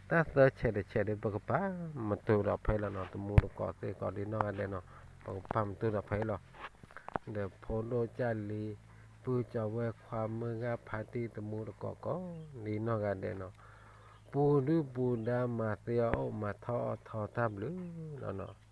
တၢ်သၢဆဲးတဆဲးဒီး ပကပာ်မတူၤဒီးဖဲလီၤနီၤ, တမူတကိးသ့ၣ်ကိးဒ်နီၢ်ဂၤဒဲးနီၤ, ပကပာ်မတူၤဒီးဖဲလီၤ. ဒီးဖိဒိၣ်ကၢ်လံၤ ပုၢ်ကၠီၤဝဲခွါ မုၢ်ဂၤဖါတံၢ် တမူတကိးကိးဒ်နီၢ်ဂၤဒဲးနီၤ, ပူၤဒုၣ်ပူၤဒါ မၤသ့အီၣ်အိၣ် မၤထီၣ်အီၣ်ထီတၢ်ဘျုးလီၤနီၤ.